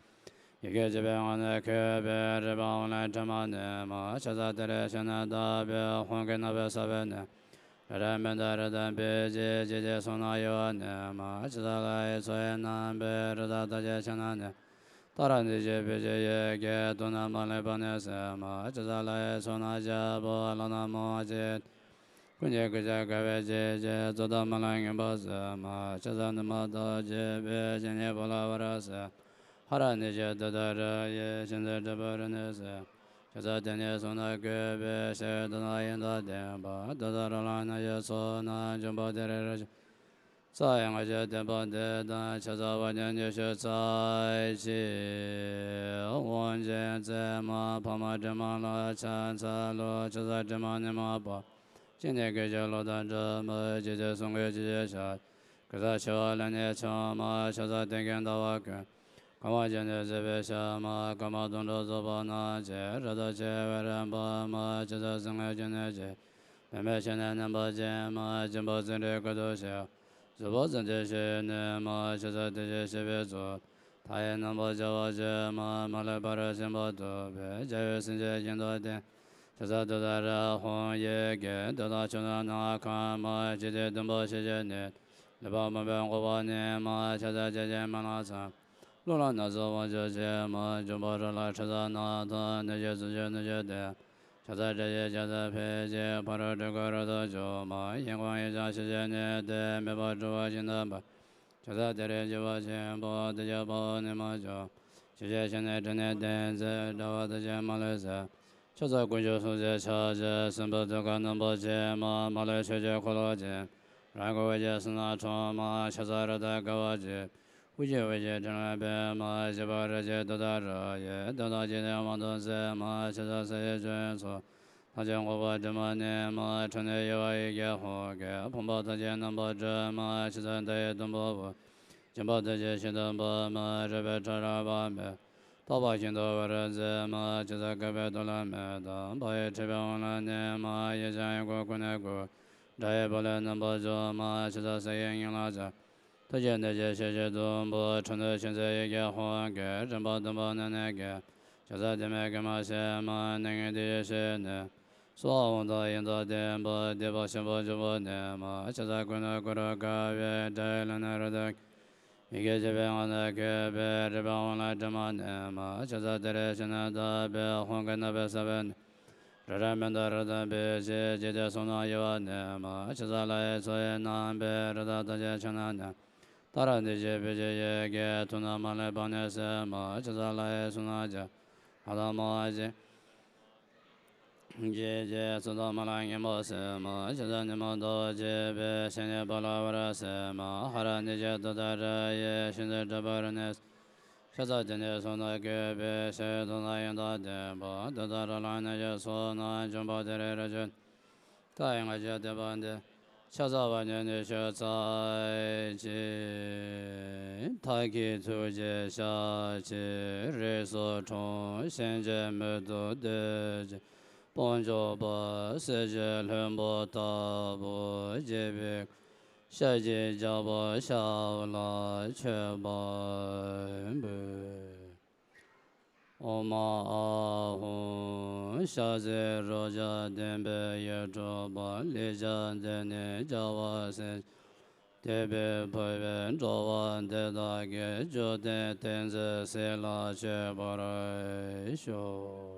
ཡི་གེ་བཅུ་པའི་ངག་ནི་བཀོད་པའི། རིག་པའི་དབང་ལ་དྲི་མ་ནི་མེད། ཕྱག་འཚལ་ཏུ་རེ་ཞིག་ནི་བདག་པོས། ཧཱུྃ་གི་རྣ་བས་གསལ་བའི་ནི། རི་རབ་བེ་ཏ་རི་དྭགས་བེ་ཅི། ཅི་སྟེ་གསུམ་ན་གཡོ་བ་ནི་མེད། ཕྱག་འཚལ་ལྷ་ཡི་མཚོ་ཡི་རྣམ་པའི། རི་དྭགས་རྡོ་རྗེ་འཆང་རྣམས་ནི། ཏཱ་ར་ཏི་ཤྭ་བི་ཤྭ་ཡི་གེ་དུག་རྣམས་མ་ལུས་པ་ནི་སེལ་མ། ཕྱག་འཚལ་ལྷ་ཡི་མཚོ་རྣམས་རྒྱལ་པོ་ལ་ནི་མོ་བ་ཅན། ཀུན་གྱི་ཀུན་ཤར་དགའ་བའི་བརྗིད་ཀྱིས། རྫོགས་ལྡན་སྨོན་ལམ་མངོན་པར་གསལ་མ། ཕྱག་འཚལ་ནུབ་མོ་ཟླ་བ་བརྒྱད་པའི། ཞལ་ནི་ཕོ་ལྷ་ཝཱ་ར་སེ། ཧ་ར་ནི་ཅ་ཏུཏྟཱ་ར་ཡི། ཞལ་ནི་ཏྲི་པུ་ར་ནི་སེ། ཕྱག་འཚལ་ཏིང་འཛིན་གསུམ་ན་བཀོད་པའི། ཞབས་ཏོག་དང་ཡི་དམ་ལྡན་པ། ཏུཏྟཱ་ར་ལ་ནི་ཡི་ཚོགས་རྣམས། འབྱུང་པོ་དེ་རིང་རབ་བྱུང་། རྩ་བའི་སྔ་ཕྱི་བསྟོད་པ་འདི་དང་། ཕྱག་འཚལ་བ་ཉིད་ཉི་ཤུ་རྩ་གཅིག་དབང་ཆེན་རྩེ་མོ་ཕག་མོ་གྲི་མོ་ལ་ཕྱག་འཚལ་ལོ། ཕྱག་འཚལ་གྲི་མོ་ནུ་མོ་པོ། ཅི་ནས་སྐད་ཅིག་གློག་དང་འདྲ་མོ། རྗེ་བཙུན་གསུང་གི་ཆུ་སྐྱེས་ཞལ། ཁ་སར་ཕྱེ་བ་ལས་ནི་བྱུང་མ། ཕྱག་འཚལ་སྟོན་ཀའི་ཟླ་བ་ཀུན། དཀར་མོ་ཅན་ནི་བརྩེགས་པའི་ཞལ་མ། དཀར་མོ་དུང་སྒྲ་ཚོགས་པ་རྣམས་ཀྱིས། རབ་ཏུ་ཕྱེ་བའི་རིམ་པ་མ། ཕྱག་འཚལ་སེང་གེ་ཅན་ནི་ཅིག་པདྨས་ཕྱེ་ནས་རྣམ་པར་འབྱིན་མ། སྦྱིན་པ་ཚུལ་ཁྲིམས་དཀའ་ཐུབ་ཞི། གཟུ་བོར་སངས་རྒྱས་ཞི་ཡི་ནི་མ། ཕྱག་འཚལ་བདེ་གཤེགས་ཞི་བའི་གཙུག། མཐའ་ཡས་རྣམ་པར་རྒྱལ་བ་ཆེན་མ། མ་ལུས་ཕ་རོལ་ཕྱིན་པ་ཐོབ་པའི། རྒྱལ་བའི་སེམས་ཅན་ཞིང་དུ་སྟོན། ཕྱག་འཚལ་ཏུཏྟཱ་ར་ཧཱུྃ་ཡི་གེ། འདོད་དང་ཕྱོགས་དང་སྣང་བ་གང་མ། ཇི་སྲིད་བདུན་པོ་ཞི་བྱེད་ནི། ལུས་པ་མུན་པས་འགོག་པ་ནི་མ། ཕྱག་འཚལ་ཇི་བཞིན་སྨོན་ལམ་ཚངས། ལུས་ལ་ན་ཚོད་དབང་ཕྱུག་ཆེན་མ། འབྱུང་པོ་རིགས་ལ་དྲི་ཟ་རྣམས་དང་། ནད་གཞི་སྲིན་ཞུ་ནུས་ཤུགས་ལྡན། ཕྱག་འཚལ་བཀྲ་ཤིས་རྒྱ་མཚོ་འཕེལ་ཞིང་། ཕ་རོལ་འཁྲུལ་འཁོར་རབ་ཏུ་འཇོམས་མ། གཡས་བསྐུམ་གཡོན་བརྐྱང་ཞི་བྱེད་ནི་དེ། མི་ཕམ་ཁྲོ་བོ་ཤིན་ཏུ་འབར། ཕྱག་འཚལ་ཏུ་རེ་སྐྱེས་བུ་ཆེན་པོ། བདུད་ཀྱི་དཔའ་བོ་ནུས་མ་ཆེ། ཆུ་སྐྱེས་ཞལ་ནི་དྲི་ནི་སྟོན་མཛད། དགྲ་བོ་ཐམས་ཅད་མ་ལུས་བསད། ཕྱག་འཚལ་དཀོན་མཆོག་གསུམ་གྱི་ཕྱག་རྒྱ། སྲིན་པོ་གདོན་བགེགས་རྣམ་པར་འབྱིན་མ། མ་ལུས་ཕྱོགས་བཅུའི་འཁོར་ལོ་བཅས། རང་གི་འོད་ཀྱི་བསོད་ནམས་འཁྲུངས་མ། ཕྱག་འཚལ་རབ་ཏུ་དགའ་བ་བརྗིད། དབུ་རྒྱན་འོད་ཀྱི་ཕྲེང་བ་པདྨ་བཞད་པ་རལ་གྲི་ཏུཏྟཱ་ར་ཡིས། དོན་དང་འཇིག་རྟེན་དབང་དུ་མཛད་མ་ཕྱག་འཚལ་སངས་རྒྱས་ཆོས་དབྱིངས་སོགས། ཐམས་ཅད་འགོག་པ་དྲི་མ་ནི་མ་ཕྲིན་ལས་ཡུ་བ་ཡི་གེ་ཧཱུྃ་གིས། ཕོངས་པ་ཐམས་ཅད་རྣམ་པར་སྒྲོལ་མ་ཕྱག་འཚལ་མདའ་ཡི་དུམ་བུ་པོ། འཇོམས་པ་ཐམས་ཅད་ཞིང་དུ་འབབ་མ་རལ་པའི་ཁྲོད་རལ་པ་མེ། རྟག་པ་ཤིན་ཏུ་འོད་རབ་མཛད་མ་ཕྱག་འཚལ་བསྐལ་པའི་དུས་ལ་མེ་དང་། འབར་བའི་ཕྲེང་བའི་དབང་ལ་གནས་མ་ཡེ་ཤེས་དབྱིངས་ཀྱི་ཀུན་ནས་བསྐོར། དགྲ་ཡི་ཕོ་ལྷན་རྣམ་པར་འཇོམས་མ་ཕྱག་འཚལ་སེང་གེའི་སྙན་ལ་སྦྱར། ཐུགས་རྗེ་བདེ་ཆེན་ཞལ་གྱི་དུམ་བུ། ཁྲོ་གནོན་ཆེན་མཛད་ཡི་གེ་ཧཱུྃ་གིས། རིམ་པ་བདུན་པོ་གནད་ནས་བརྒྱན། ཕྱག་འཚལ་བདེ་མེད་མགོན་མ་ཞལ་མ་གནས་ངེས་དེ་ཡི་ཞལ་ནས། གསོལ་བ་དབང་དང་ཡོན་བདག་ལྡན་པ། བདེ་བ་ཆེན་པོ་འབྱུང་པོ་ནས་མ། ཕྱག་འཚལ་ཀུན་ཏུ་བསྐོར་དགའ་བའི། དགྲ་ཡི་ལུས་ནི་རབ་ཏུ་ཡི་གེ་བརྗོད་པའི་ངག་ནི་བཀོད་པའི། རིག་པའི་དབང་ལ་དྲི་མ་མེད་མ། ཕྱག་འཚལ་ཏུ་རེ་ཞིག་ནི་དག་པའི། ཧཱུྃ་གིས་བསྣུན་པའི་ས་བོན་ནི། རབ་རིབ་མེ་འདི་རབ་ཏུ་འབེབས་ཤིག་འཇིག་རྟེན་གསུམ་རྣམས་ཡུ་བ་ནས་མ། ཕྱག་འཚལ་ལྷ་ཡི་མཚོ་ཡི་རྣམ་པའི། རི་དྭགས་ཐམས་ཅད་ཆུ་ནང་ནས། ཏཱ་ར་གནས་བཞི་སྤོས་ཀྱི་ཡི་གེས། དུག་རྣམས་མ་ལུས་པ་ནི་སེལ་མ། ཕྱག་འཚལ་ལྷ་ཡི་གསུང་རྣམས་ཀྱིས། ལྷ་དང་མ་ཡི་ཞིང་། ཀྱེ་ཀྱེ། ཚོགས་དང་མ་ལུས་ངན་པ་སེལ་མ། ཕྱག་འཚལ་ཉོན་མོངས་ཟླ་བ་བརྗེ་བའི། ཞི་གནས་པ་ལ་འོད་རབ་གསལ་མ། ཧ་ར་གནས་བཞི་ཏུཏྟཱ་ར་ཡི། ཞིང་རྡུལ་དྲུག་པོ་རབ་གནས་སུ། ཕྱག་འཚལ་ཏུ་ནི་གསུང་རྣམས་བཀོད་པའི། ཕྱག་འོས་དོན་དང་ཡོན་བདག་ལྡན་པ། ཏུཏྟཱ་ར་ལྷ་གནས་བཞི་སོགས་རྣམས། འབྱོན་པ་དེ་རིང་རབ་བྱུང་། ད་ཡི་ང་བཅས་བསྟན་པ་འདི། ཕྱག་འཚལ་བ་ཉིད་ནི་ཞུ་ཚར་ཅིག་ཐབས་མཁས་ཐུགས་རྗེའི་ཞལ་གྱིས། རིགས་སུ་འཁྲུངས་ཤིང་རྗེ་མྱུར་དུ་བདེ་ཅིང་སྤོང་གྱུར་པ། གསེར་གྱི་ལྷུན་པོ་ལྟ་བུ་བརྗིད་པའི། ཤཱཀྱའི་རྒྱལ་པོ་ཞབས་ལ་མཆོད་པར་འབུལ། ཨོཾ་ཨཱཿཧཱུྃ། ཕྱག་འཚལ་རོ་བརྒྱ་ལྡན་པའི་ཡིད་སྒྲུབ་པ། ལེགས་སྦྱར་འདི་ནི་རྒྱལ་བ་སྲས་བསྟན་པའི་ཕུར་པའི་འགྲོ་བ་འདི་དག་གི་འབྱོར་ལྡན་ཏིང་འཛིན་ཟས་ལ་མཆོད་པར་ཤོག།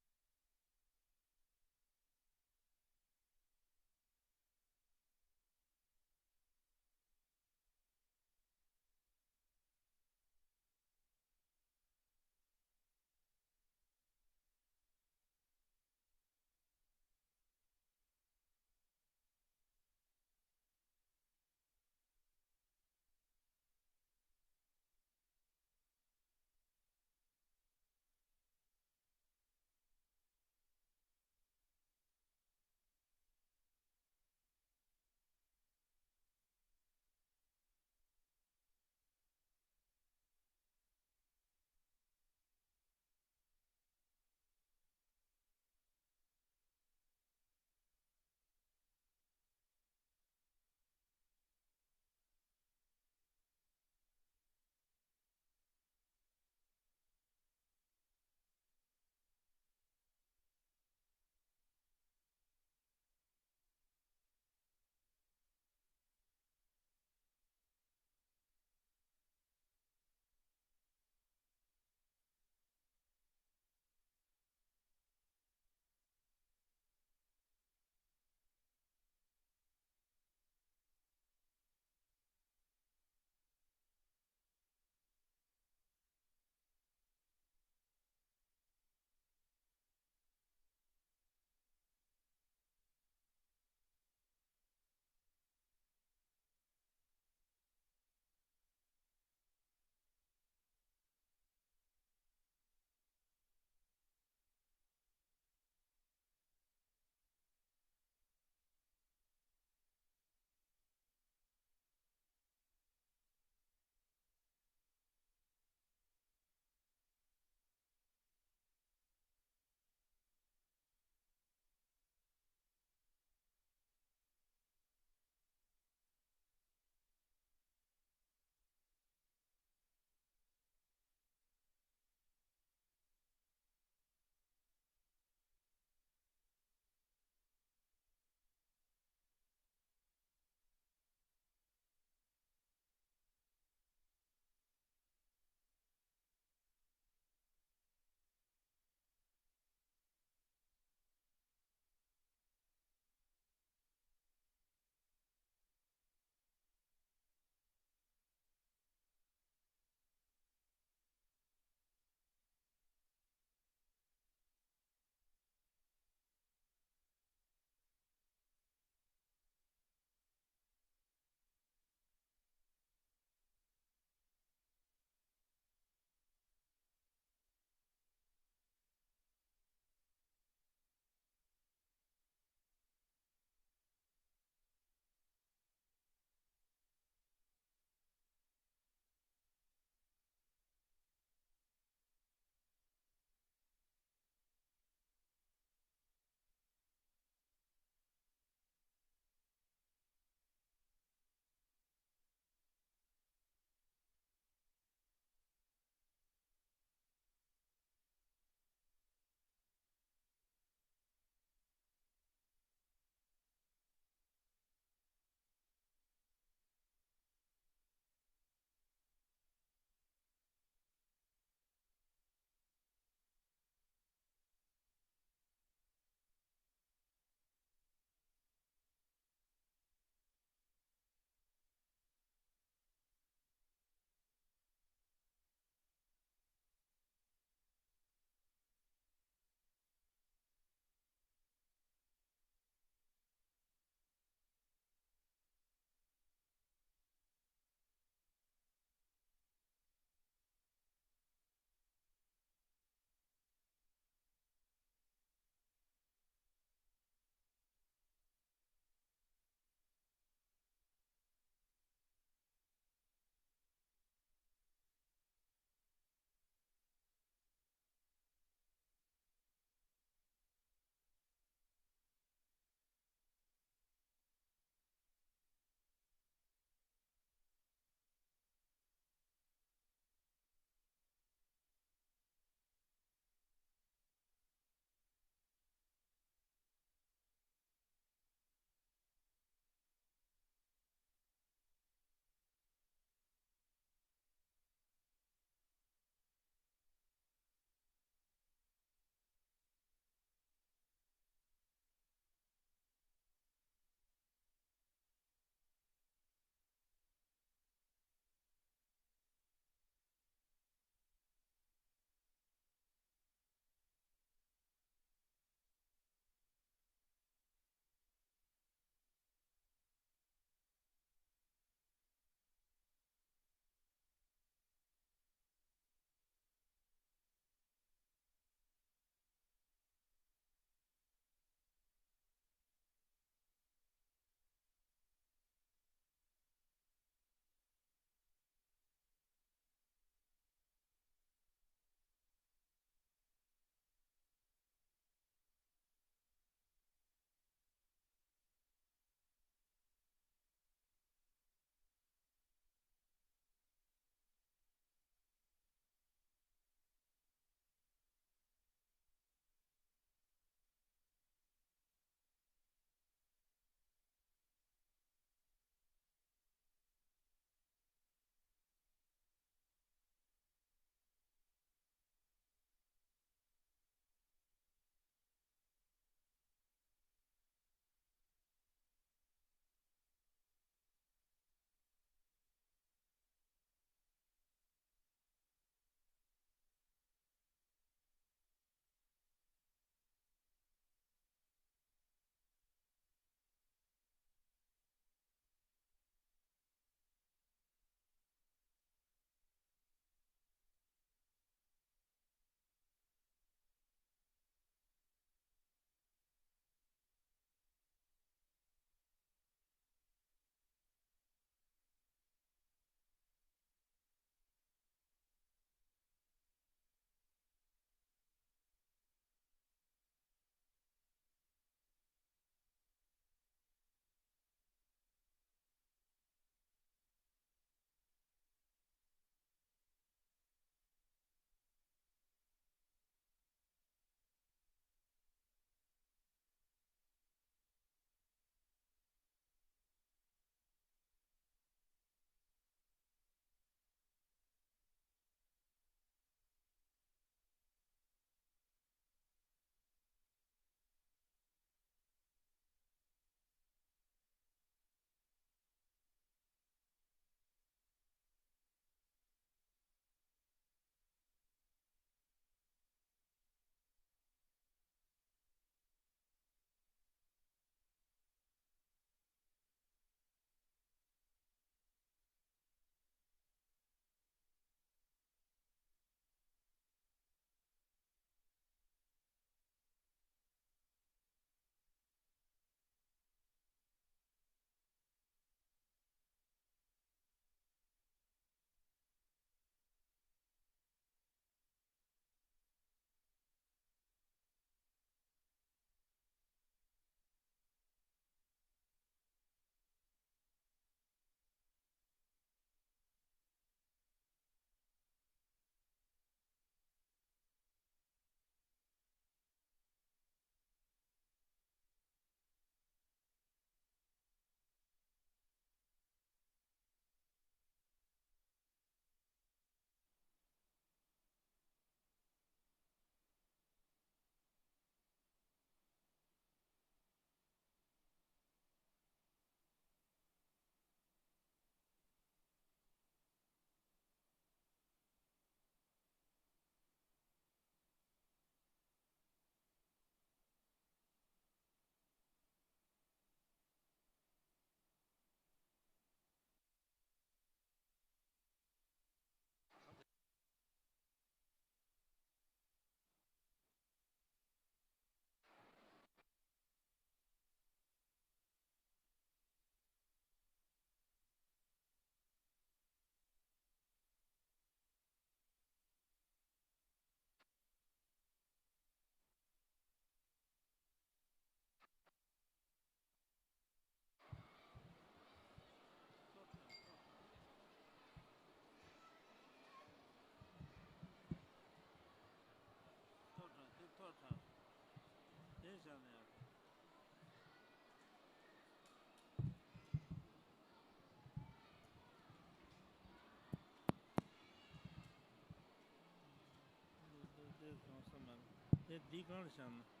དེ་འདི་གང་ལ་བཞག་ན།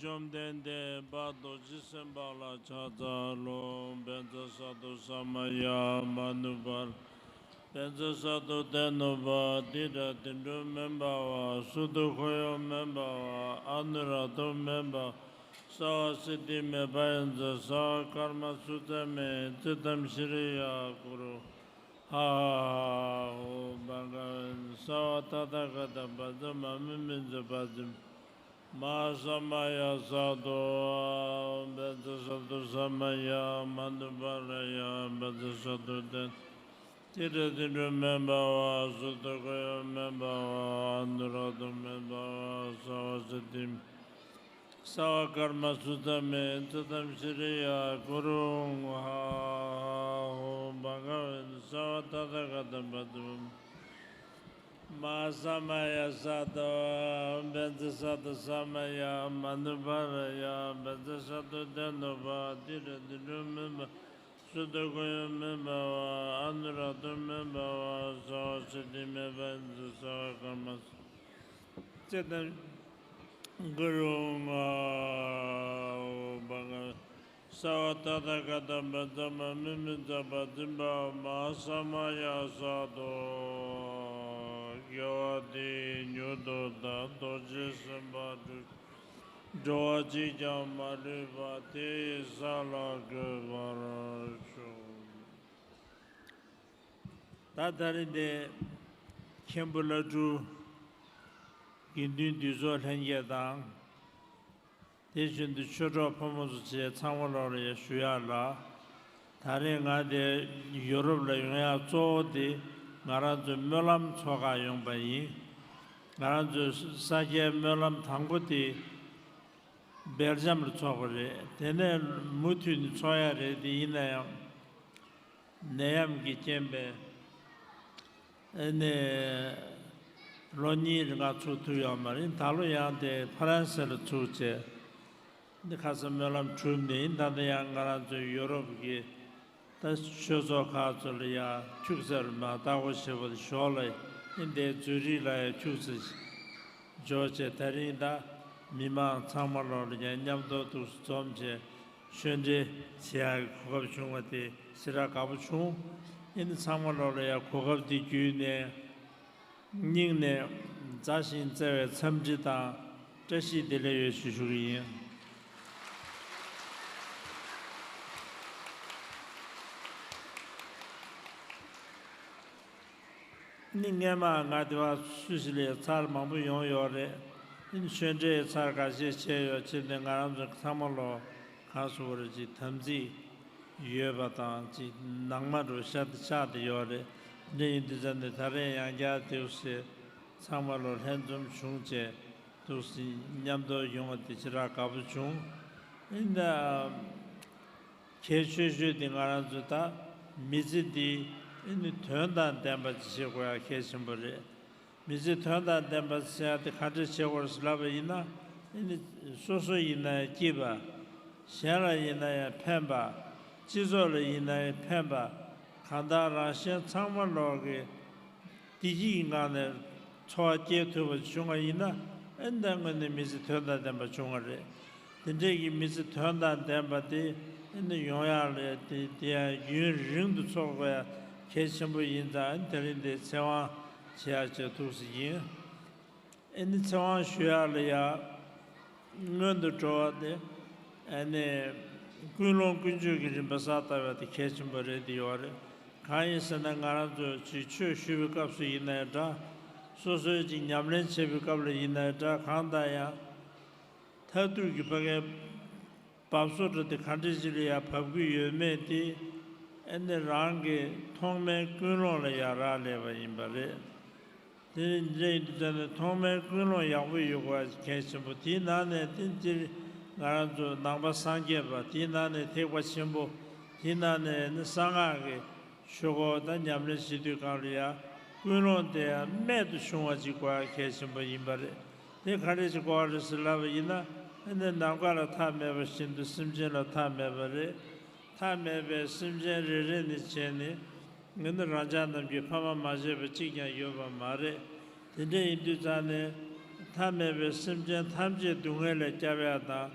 བཅོམ་ལྡན་འདས་དཔལ་རྡོ་རྗེ་སེམས་དཔའ་ལ་ཕྱག་འཚལ་ལོ། བཛྲ་ས་ཏྭ་ས་མ་ཡ་མ་ནུ་པཱ། བཛྲ་ས་ཏྭ་དནུ་པཱ། ཏཱིཿྲ་དཎྜི་སྨན་པ་བ། སུ་ཏུ་ཁོ་ཡོ་སྨན་པ་བ། ཨ་ནུ་ར་དྷོ་སྨན་པ། སརྦ་སིདྡྷི་མེ་བྷ་ཡན་ཛ། སརྦ་ཀརྨ་སུ་ཙ་མེ། ཙིཏྟཾ་ཤྲི་ཡ་ཀུ་རུ། ཧ་ཧ་ཧོ་བྷ་ག་ཝན། སརྦ་ཏ་ཐཱ་ག་ཏ་པ་ཙ་མ་མུ་མི་ཛ་པ་ཙ་མ་ཧཱ་ས་མ་ཡ་སཱ་ཏྭ། བཛྲ་ས་ཏྭ་ས་མ་ཡ་མ་ནུ་པཱ་ལ་ཡ། བཛྲ་ས་ཏྭ་ཏཱིཿྲ་དཎྜི་སྨན་པ་བ། སུ་ཏུ་ཁོ་ཡོ་སྨན་པ་བ། ཨ་ནུ་ར་དྷོ་སྨན་པ་བ། སརྦ་སིདྡྷི། སརྦ་ཀརྨ་སུ་ཙ་མེ། ཙིཏྟཾ་ཤྲི་ཡ་ཀུ་རུ། ཧ་ཧ་ཧོ་བྷ་ག་ཝན། སརྦ་ཏ་ཐཱ་ག་ཏ་པ་ཙ་མ་ཧཱ་ས་མ་ཡ་སཱ་ཏྭ། བཛྲ་ས་ཏྭ་ས་མ་ཡ་མ་ནུ་པཱ་ལ་ཡ། བཛྲ་ས་ཏྭ་དཎྜི་པཱ། ཏཱིཿྲ་དཎྜི་སྨན་པ། སུ་ཏུ་ཁོ་ཡོ་སྨན་པ་བ། ཨ་ནུ་ར་དྷོ་སྨན་པ་བ། སརྦ་སིདྡྷི་མེ་བྷ་ཡན་ཛ། སརྦ་ཀརྨ་སུ། ཙིཏྟཾ་ཀུ་རུ། ཧ་ཧ་ཧོ་བྷ་ག་ཝན། སརྦ་ཏ་ཐཱ་ག་ཏ་པ་ཙ་མ་མུ་མི་ཛ་པ་ཙ་མ་ཧཱ་ས་མ་ཡ་སཱ་ཏྭ། དགེ་བ་འདིས་མྱུར་དུ་བདག། རྡོ་རྗེ་སེམས་དཔའ་འགྲུབ། འགྲོ་བ་གཅིག་ཀྱང་མ་ལུས་པ། དེ་ཡི་ས་ལ་འགོད་པར་ཤོག། ད་ད་རེས་འདི་མཁན་པོ་བླ་སྤྲུལ་དགེ་འདུན་འདུས་ཚོགས་ལྷན་རྒྱས་དང་། དེ་བཞིན་དུ་ཆོས་གྲོགས་ཕོ་མོ་ཚོ་བཅས་ཚང་མ་ལོག་ལ་ཡ་ཞུ་ཡག་ལ། ད་རེས་ང་དེ་ཡོ་རོབ་ལ་ཡོང་ཡག་གཙོ་བོ་དེ་ང་རང་ཚོའི་སྨོན་ལམ་ཚོགས་ཁག་ཡོང་པ་ཡིན། ང་རང་ཚོའི་ས་སྐྱའི་སྨོན་ལམ་དང་པོ་དེ་སྦེལ་ཇམ་ལ་ཚོགས་པ་རེད། དེ་ནས་མུ་མཐུད་ནས་ཚོགས་ཡག་རེད། དེ་ཡིན་ན་ཡང་ནད་ཡམས་ཀྱི་རྐྱེན་པས་ཨ་ནི་ལོ་གཉིས་རིང་ང་ཚུགས་ཐུབ་ཡོད་མ་རེད། ད་ལོ་ཡང་དེ་ཧྥ་རན་སི་ལ་ཚུགས་བྱས། འདི་ཁ་སང་སྨོན་ལམ་གྲུབ་ནས་ད་ལྟ་ཡང་ང་རང་ཚོའི་ཡོ་རོབ་ཀྱི་ད་ཆོས་ཚོགས་ཁག་ཚོ་ལ་ཡང་ཁྱུག་ཙམ་མ་བདག་པོ་བྱེད་པ་ཞོར་ལ་ཨིན་ཌའི་ཛུ་རིག་ལ་ཡང་ཁྱུག་ཙམ་འབྱོར་བྱས། ད་རིང་ད་མི་མང་ཚང་མ་ལོག་ལ་ཡང་མཉམ་དུ་འདུག་འཛོམས་བྱས་ཆོས་འབྲེལ་བྱེད་ཡག་གི་གོ་སྐབས་བྱུང་བ་དེ་ཞེ་དྲག་དགའ་པོ་བྱུང་། ཨིན་ཚང་མ་ལོག་ལ་ཡང་གོ་སྐབས་འདི་བརྒྱུད་ནས། སྙིང་ནས་མཛའ་ཞིང་བརྩེ་བའི་འཚམས་འདྲི་དང་བཀྲ་ཤིས་བདེ་ལེགས་ཡོད་ཞུ་ཞུ་གི་ཡིན། ནི་སྔས་མ་ང་དེ་བ་སུད་སི་ལ་ཚར་མང་པོ་ཡོང་ཡོད་རེད། ནི་ཆོས་འབྲེལ་ཚར་ཁ་ཤས་བྱས་ཡོད། ཕྱིར་ནས་ང་རང་ཚོ་ཚང་མ་ལོ་ག་སུ་བར་གྱི་དམ་ཚིག་ཡོད་པ་དང་གཅིག་ནང་མ་འགྲོ་ཤ་དེ་ཆགས་དེ་ཡོད་རེད། འདི་ཡིན་དུས་ཙམ་ནས་ད་རེས་ཡང་བསྐྱར་དེའུ་སེ་ཚང་མ་ལོ་ལྷན་འཛོམས་བྱུང་བྱས་འདུག་སེ་མཉམ་དུ་ཡོང་བ་དེ་ཞེ་དྲག་དགའ་པོ་བྱུང་། ཨིན་ད་གལ་ཆེ་ཤོས་དེ་ང་རང་ཚོ་ད་མི་ཚེ་འདི་ཨིན་དོན་དང་ལྡན་པ་ཅིག་བྱེད་དགོས་ཡ་གལ་ཆེན་པོ་རེད། མི་ཚེ་དོན་དང་ལྡན་པ་ཟེར་ཡ་དེ་ག་འདྲ་བྱེད་དགོས་ལབ་པ་ཡིན་ན། ཨ་ནི་སོ་སོ་ཡིན་ན་ཡང་སྐྱིད་པ། གཞན་ལ་ཡིན་ན་ཡང་ཕན་པ། སྤྱི་ཚོགས་ལ་ཡིན་ན་ཡང་ཕན་པ། གང་ལྟར་རང་གཞན་ཚང་མ་ལོག་གི་བདེ་སྐྱིད་ཀྱི་ངང་ནས་འཚོ་བ་སྐྱེལ་ཐུབ་པ་བྱུང་བ་ཡིན་ན། ཨ་ནི་ད་དངོས་གནས་མི་ཚེ་དོན་དང་ལྡན་པ་བྱུང་བ་རེད། དེ་འདྲས་ཀྱི་མི་ཚེ་དོན་དང་ལྡན་པ་དེ་ཨ་ནི་ཡོང་ཡག་ལ་དེ་དེ་ཡང་ཡུན་རིང་དུ་འཚོ་དགོས་ཡ་གལ་ཆེན་པོ་ཡིན་ཙང་། ཨ་ནི་དེ་རིང་འདིར་ཚེ་དབང་བྱེད་ཡག་བྱས་ཐུགས་སུ་ཡིན། ཨ་ནི་ཚེ་དབང་ཞུ་ཡག་ལ་ཡ་སྔོན་དུ་འགྲོ་བ་དེ་ཨ་ནི་ཀུན་སློང་ཀུན་སྤྱོད་ཀྱི་རིམ་པ་གསལ་བཏབ་ཡག་དེ་གལ་ཆེན་པོ་རེད་དེ་ཡོད་རེད། གང་ཡིན་ཟེར་ན་ང་རང་ཚོ་ཅིག་ཆོས་ཞུ་བའི་སྐབས་སུ་ཡིན་ན་ཡང་འདྲ། སོ་སོའི་ཅིག་ཉམས་ལེན་བྱེད་པའི་སྐབས་ལ་ཡིན་ན་ཡང་འདྲ། གང་ལྟར་ཡང་མཐར་ཐུག་གི་ཕ་གའི་ བབས་སོ་འདྲ་དེ་ག་འདྲ་ཞིག་ལ་ཡང་བབས་ཀྱི་ཡོད་མེད་དེ། ཨ་ནི་རང་གི་ཐོག་མའི་ཀུན་སློང་ལ་ཡང་རག་ལས་པ་ཡིན་པ་རེད། དེ་འདྲ་ཡིན་དུས་ཙམ་ནས་ཐོག་མའི་ཀུན་སློང་ཡག་པོ་ཡོད་དགོས་གལ་ཆེན་པོ། དེའི་ནང་ནས་དེ་སྤྱིར་ང་རང་ཚོ་ནང་པ་སངས་རྒྱས་པ། དེའི་ནང་ནས་ཐེག་པ་ཆེན་པོ། དེའི་ནང་ནས་ནི་གསང་སྔགས་ཀྱི་ཆོས་སྐོར་དང་ཉམས་ལེན་བྱེད་དུས་སྒང་ལ་ཡང་ཀུན་སློང་དེ་ཡང་རྨད་དུ་བྱུང་བ་ཅིག་དགོས་ཡ་གལ་ཆེན་པོ་ཡིན་པ་རེད། དེ་ག་འདྲ་ཞིག་དགོས་པ་རེད་ཟེར་ལབ་པ་ཡིན་ན། ཨ་ནི་ནམ་མཁའ་ལ་མཐའ་མེད་པ་བཞིན་དུ་སེམས་ཅན་ལ་མཐའ་མེད་པ་རེད། མཐའ་མེད་པའི་སེམས་ཅན་རེ་རེ་ནས་བྱས་ནས། ཨ་ནི་རང་ཅག་རྣམས་ཀྱི་ཕ་མ་མ་བྱས་པ་གཅིག་ཀྱང་ཡོད་པ་མ་རེད། དེ་འདྲ་ཡིན་དུས་ཙང་ནས་མཐའ་མེད་པའི་སེམས་ཅན་ཐམས་ཅད་སྡུག་བསྔལ་ལས་སྐྱབས་ཡ་དང་།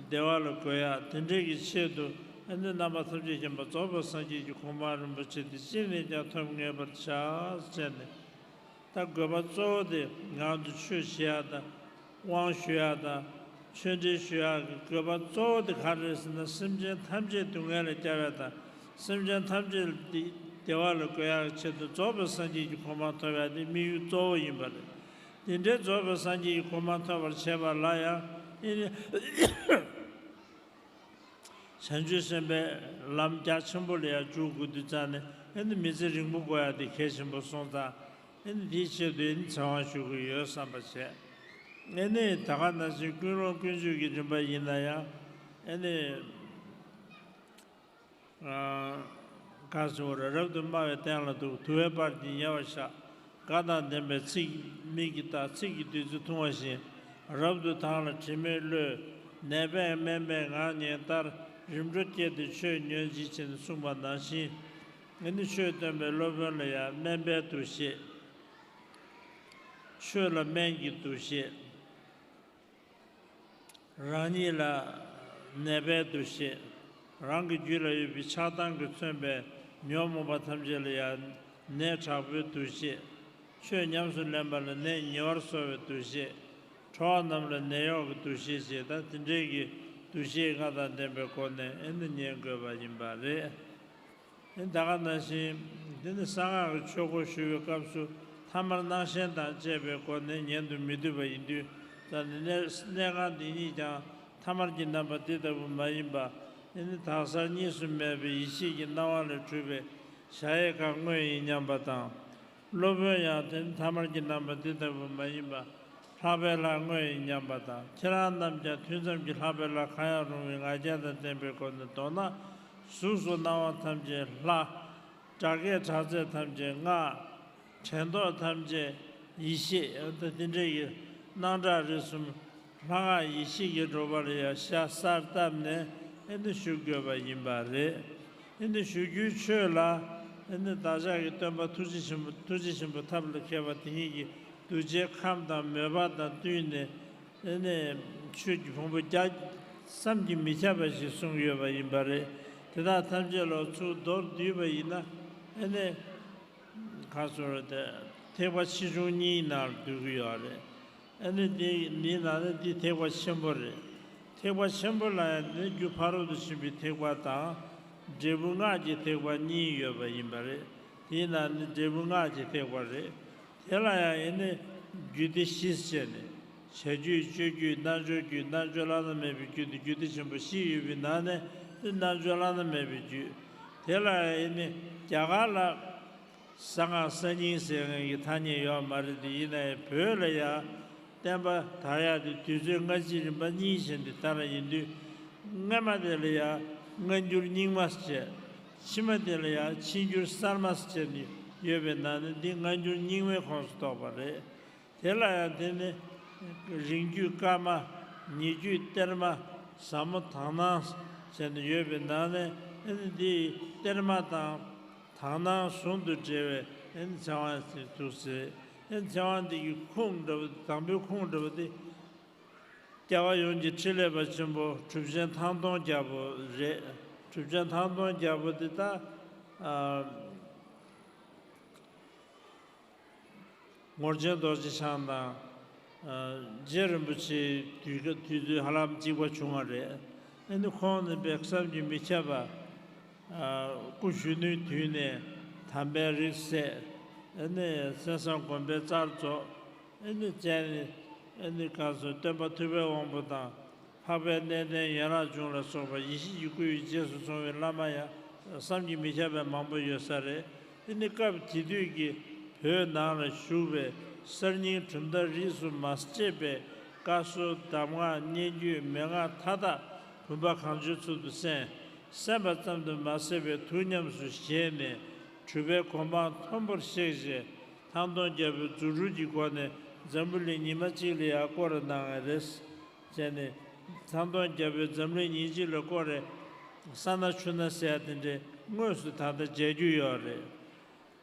བདེ་བ་ལ་འགོད་ཡ། དེ་འདྲའི་གི་ཆེད་དུ། ཨ་ནི་རྣམ་པ་ཐམས་ཅད་མཁྱེན་པ་རྫོགས་པའི་སངས་རྒྱས་ཀྱི་གོ་འཕང་རིན་པོ་ཆེ་དེ་ཅི་ནས་ཀྱང་ཐོབ་ངེས་པར་བྱ་ཟེར་ནས། ད་དགོས་པ་གཙོ་བོ་དེ་ང་ཚོ་ཆོས་བྱེད་ཡ་དང་། དབང་ཞུ་ཡ་དང་། ཆོས་འབྲེལ་ཞུ་ཡ་གི་དགོས་པ་གཙོ་བོ་དེ་ག་རེ་རེད་ཟེར་ན། སེམས་ཅན་ཐམས་ཅད་སྡུག་བསྔལ་ལས་སྐྱབས་ཡ་དང་། སེམས་ཅན་ཐམས་ཅད་བདེ་བ་ལ་འགོད་ཡ་གི་ཆེད་དུ་རྫོགས་པའི་སངས་རྒྱས་ཀྱི་གོ་འཕང་ཐོབ་ཡ་དེ་དམིགས་ཡུལ་གཙོ་བོ་ཡིན་པ་རེད། དེ་འདྲའི་རྫོགས་པའི་སངས་རྒྱས་ཀྱི་གོ་འཕང་ཐོབ་པར་བྱེད་པ་ལ་ཡང་ཨེ་ནི། བྱང་ཆུབ་སེམས་དཔའི་ལམ་རྒྱ་ཆེན་པོ་ལ་ཡང་འཇུག་དགོས་དུས་ཙང་ནས། ཨེ་ནི་མི་ཚེ་རིང་པོ་འགོར་ཡ་དེ་གལ་ཆེན་པོ་སོང་ཙང་། ཨེ་ནི་དེའི་ཆེད་དུ་ཨེ་ནི་ཚེ་དབང་ཞུ་གི་ཡོད་བསམ་པ་བྱས། ཨེ་ནི་ད་ག་ནང་བཞིན་ཀུན་སློང་ཀུན་སྤྱོད་ཀྱི་རིམ་པ་ཡིན་ན་ཡང་། ཨེ་ནི། ག་ཟེར་བ་རེད། རབ་ཏུ་སྨྲ་བའི་སྟན་ལ་འདུག། དུ་བའི་པར་གྱིས་ཉེ་བར་བཞག། དགའ་དང་ལྡན་པའི་ཚིག་མིག་གིས་ལྟ། ཚིག་གི་བདུད་རྩི་འཐུང་བ་བཞིན། རབ་ཏུ་དང་ལ་དྲི་མེད་བློས། ནད་པས་སྨན་པའི་ངག་ཉན་ལྟར། རིམ་གྲོ་བསྐྱེད་དེ་ཆོས་ཉོན་ཅིག་ཅེས་གསུངས་པ་ནང་བཞིན། ཨེ་ནི་ཆོས་སྟོན་པའི་སློབ་དཔོན་ལ་ཡང་སྨན་པའི་འདུ་ཤེས། ཆོས་ལ་སྨན་གྱི་འདུ་ཤེས། རང་ཉིད་ལ་ནད་པའི་འདུ་ཤེས། རང་གི་རྒྱུད་ལ་ཡོད་པའི་ཆགས་སྡང་གིས་མཚོན་པའི་ཉོན་མོངས་པ་ཐམས་ཅད་ལ་ཡང་ནད་དྲག་པོའི་འདུ་ཤེས། ཆོས་ཉམས་སུ་ལེན་པ་ལ་ནད་ཉེ་བར་བཟོ་བའི་འདུ་ཤེས། ཁྲོ་བ་རྣམས་ལ་ནད་གཡོག་གི་འདུ་ཤེས་ཞེས། ད་དེ་འདྲའི་གི་འདུ་ཤེས་ལྔ་དང་ལྡན་པའི་སྒོ་ནས་ཨེ་ནི་ཉན་དགོས་པ་ཡིན་པ་རེད། ཨེ་ད་ག་ནང་བཞིན་འདི་ནི་གསང་སྔགས་ཀྱི་ཆོས་སྐོར་ཞུ་བའི་སྐབས་སུ་ཐ་མལ་སྣང་ཞེན་དང་བཅས་པའི་སྒོ་ནས་ཉན་དུ་མི་བཏུབ་པ་ཡིན་དུས་ཙང་ནས། གནས་གནས་ཁང་འདི་ཉིད་ཀྱང་ཐ་མལ་གྱི་རྣམ་པ་འདི་ལྟ་བུ་མ་ཡིན་པ། ཨེ་ནི་དག་གསར་གཉིས་སུ་མེད་པའི་ཡེ་ཤེས་ཀྱི་སྣང་བ་ལས་གྲུབ་པའི་གཞལ་ཡས་ཁང་དངོས་ཡིན་སྙམ་པ་དང་། སློབ་དཔོན་ཡང་དེ་ནི་ཐ་མལ་གྱི་རྣམ་པ་འདི་ལྟ་བུ་མ་ཡིན་པ། ལྷག་པའི་ལྷ་དངོས་ཡིན་སྙམ་པ་དང་། ཁྱེད་རང་རྣམས་ཀྱང་ཐུན་མཚམས་ཀྱི་ལྷག་པའི་ལྷ་གང་ཡང་རུང་བའི་ང་རྒྱལ་དང་ལྡན་པའི་སྒོ་ནས། མདོར་ན་གཟུགས་སུ་སྣང་བ་ཐམས་ཅད་ལྷ། སྒྲ་སྐད་གྲགས་ཚད་ཐམས་ཅད་སྔགས། དྲན་རྟོག་ཐམས་ཅད་ཡེ་ཤེས། འོ་ད་དེ་འདྲ་གི་སྣང་གྲགས་རིག་གསུམ་ལྷ་སྔགས་ཡེ་ཤེས་ཀྱི་སྒྲོ་འབར་ལ་ཡང་ཤ་གསར་བཏབ་ནས་ཨེ་ནི་ཞུ་དགོས་པ་ཡིན་པ་རེད། ཨེ་ནི་ཞུ་རྒྱུའི་ཆོས་ལ་ཨེ་ནི་བདག་ཅག་གི་སྟོན་པ་ཐུགས་རྗེ་ཆེན་པོ་ཐུགས་རྗེ་ཆེན་པོ་ཐབས་ལ་མཁས་པ་དེ་ཉིད་ཀྱི་གདུལ་བྱའི་ཁམས་དང་མོས་པ་དང་བསྟུན་ནས། ཨེ་ནི་ཆོས་ཀྱི་ཕུང་པོ་བརྒྱ་བསམ་གྱིས་མི་ཁྱབ་པ་ཞིག་གསུངས་ཡོད་པ་ཡིན་པ་རེད། དེ་དག་ཐམས་ཅད་ལ་ཚུར་མདོར་བསྡུས་པ་ཡིན་ན། ཨེ་ནི་ག་ཟེར་དེ་ཐེག་པ་ཆེ་ཆུང་གཉིས་ནང་འདུས་ཀྱི་ཡོད་རེད། ཨེ་ནི་འདི་འདི་ནང་ནས་འདི་ཐེག་པ་ཆེན་པོ་རེད། ཐེག་པ་ཆེན་པོ་ལ་ཡང་ནི་རྒྱུ་ཕ་རོལ་ཏུ་ཕྱིན་པའི་ཐེག་པ་དང་། འབྲས་བུ་སྔགས་ཀྱི་ཐེག་པ་གཉིས་ཡོད་པ་ཡིན་པ་རེད། དེའི་ནང་ནས་འབྲས་བུ་སྔགས་ཀྱི་ཐེག་པ་རེད། དེ་ལ་ཡང་ཨེ་ནི་རྒྱུད་སྡེ་བཞི་བྱས་ནས། བྱ་རྒྱུད། སྤྱོད་རྒྱུད། རྣལ་འབྱོར་རྒྱུད། རྣལ་འབྱོར་བླ་ན་མེད་པའི་རྒྱུད་དེ། རྒྱུད་སྡེ་ཆེན་པོ་བཞི་ཡོད་པའི་ནང་ནས་དེ་རྣལ་འབྱོར་བླ་ན་མེད་པའི་རྒྱུད། དེ་ལ་ཡང་ཨེ་ནི་རྒྱ་གར་ལ་གསང་སྔགས་གསར་རྙིང་ཟེར་མཁན་གྱི་ཐ་སྙད་ཡོད་མ་རེད། དེ་ཡིན་ན་ཡང་བོད་ལ་ཡང་བསྟན་པ་དར་ཡག་དེ་དུས་ཚོད་སྔ་ཕྱི་རིམ་པ་གཉིས་བྱས་ཏེ་དར་བ་ཡིན་དུས། སྔ་མ་དེ་ལ་ཡང་སྔ་འགྱུར་རྙིང་མ་ཟེར། ཕྱི་མ་དེ་ལ་ཡང་ཕྱི་འགྱུར་གསར་མ་ཟེར་ནས་ཡོད་པའི་ནང་ནས་འདི་སྔ་འགྱུར་རྙིང་མའི་ཁོངས་སུ་གཏོགས་པ་རེད། དེ་ལ་ཡང་དེ་ནི་རིང་བརྒྱུད་བཀའ་མ། ཉེ་བརྒྱུད་གཏེར་མ། ཟབ་མོ་དག་སྣང་ཟེར་ནས་ཡོད་པའི་ནང་ནས། ཨེ་ནི་འདི་གཏེར་མ་དང་དག་སྣང་ཟུང་དུ་འབྲེལ་བའི་ཨེ་ནི་ཚེ་དབང་ཟེར་འདུག་ཟེར། ཨེ་ནི་ཚེ་དབང་འདི་གི་ཁུངས་འདྲ་བོ། དང་པོའི་ཁུངས་འདྲ་བོ་དེ། སྐྱེ་བ་ཡོངས་ཀྱི་ཕྲིན་ལས་པ་ཆེན་པོ་གྲུབ་ཆེན་ཐང་སྟོང་རྒྱལ་པོ་རེད། གྲུབ་ཆེན་ཐང་སྟོང་རྒྱལ་པོ་དེ་ད་ཨ་ངོར་ཆེན་རྡོ་རྗེ་འཆང་དང་། ཨ་རྗེ་རིན་པོ་ཆེའི་དུས་སྐབས་དུས་ཚོད་ཧ་ལམ་གཅིག་པ་བྱུང་བ་རེད། ཨ་ནི་ཁོང་ནི་དཔེ་བསམ་གྱིས་མི་ཁྱབ་པ། ཨ་སྐུ་གཞོན་ནུའི་དུས་ནས་དམ་པའི་རིགས་སད། ཨ་ནི་གསན་བསམ་སྒོམ་པའི་རྩལ་རྫོགས། ཨ་ནི་སྤྱན་ནི་ཨ་ནི་གང་སོ་སྟོན་པ་ཐུབ་པའི་དབང་པོ་དང་། འཕགས་པའི་གནས་བརྟན་ཡན་ལག་འབྱུང་ལ་སོགས་པ་ཡེ་ཤེས་ཀྱི་སྐུ་ཡི་རྗེས་སུ་སོང་བའི་བླ་མ་ཡང་བསམ་གྱིས་མི་ཁྱབ་པའི་མང་པོ་ཡོད་ས་རེད། དེ་ནི་སྐབས་དེ་དུས་ཀྱི་བོད་ནང་ལ་བཞུགས་པའི་གསར་རྙིང་གྲུབ་མཐའ་རིས་སུ་མ་ཆད་པའི་བཀའ་སྲོལ་གདམས་ངག་སྙན་བརྒྱུད་མན་ངག་མཐའ་དག་བུམ་པ་གང་བྱོའི་ཚུལ་དུ་གསན། གསན་པ་ཙམ་དུ་མ་ཟད་པའི་ཐུགས་ཉམས་སུ་བཞེས་ནས་གྲུབ་པའི་གོ་འཕང་མཐོན་པོར་གཤེགས་རྗེས་ཐང་སྟོང་རྒྱལ་པོའི་རྫུ་འཕྲུལ་གྱི་སྒོ་ནས་འཛམ་བུ་གླིང་ཉི་མ་གཅིག་ལ་ཡང་བསྐོར་གནང་བ་རེད། བྱས་ནས་ཐང་སྟོང་རྒྱལ་པོས་འཛམ་གླིང་ཉིན་གཅིག་ལ་བསྐོར་རེ། ས་སྣ་ཆུ་སྣ་ཟེར་ཡ་དེ་འདྲའི་དངོས་སུ་ད་ལྟ་མཇལ་རྒྱུ་ཡོད་རེད།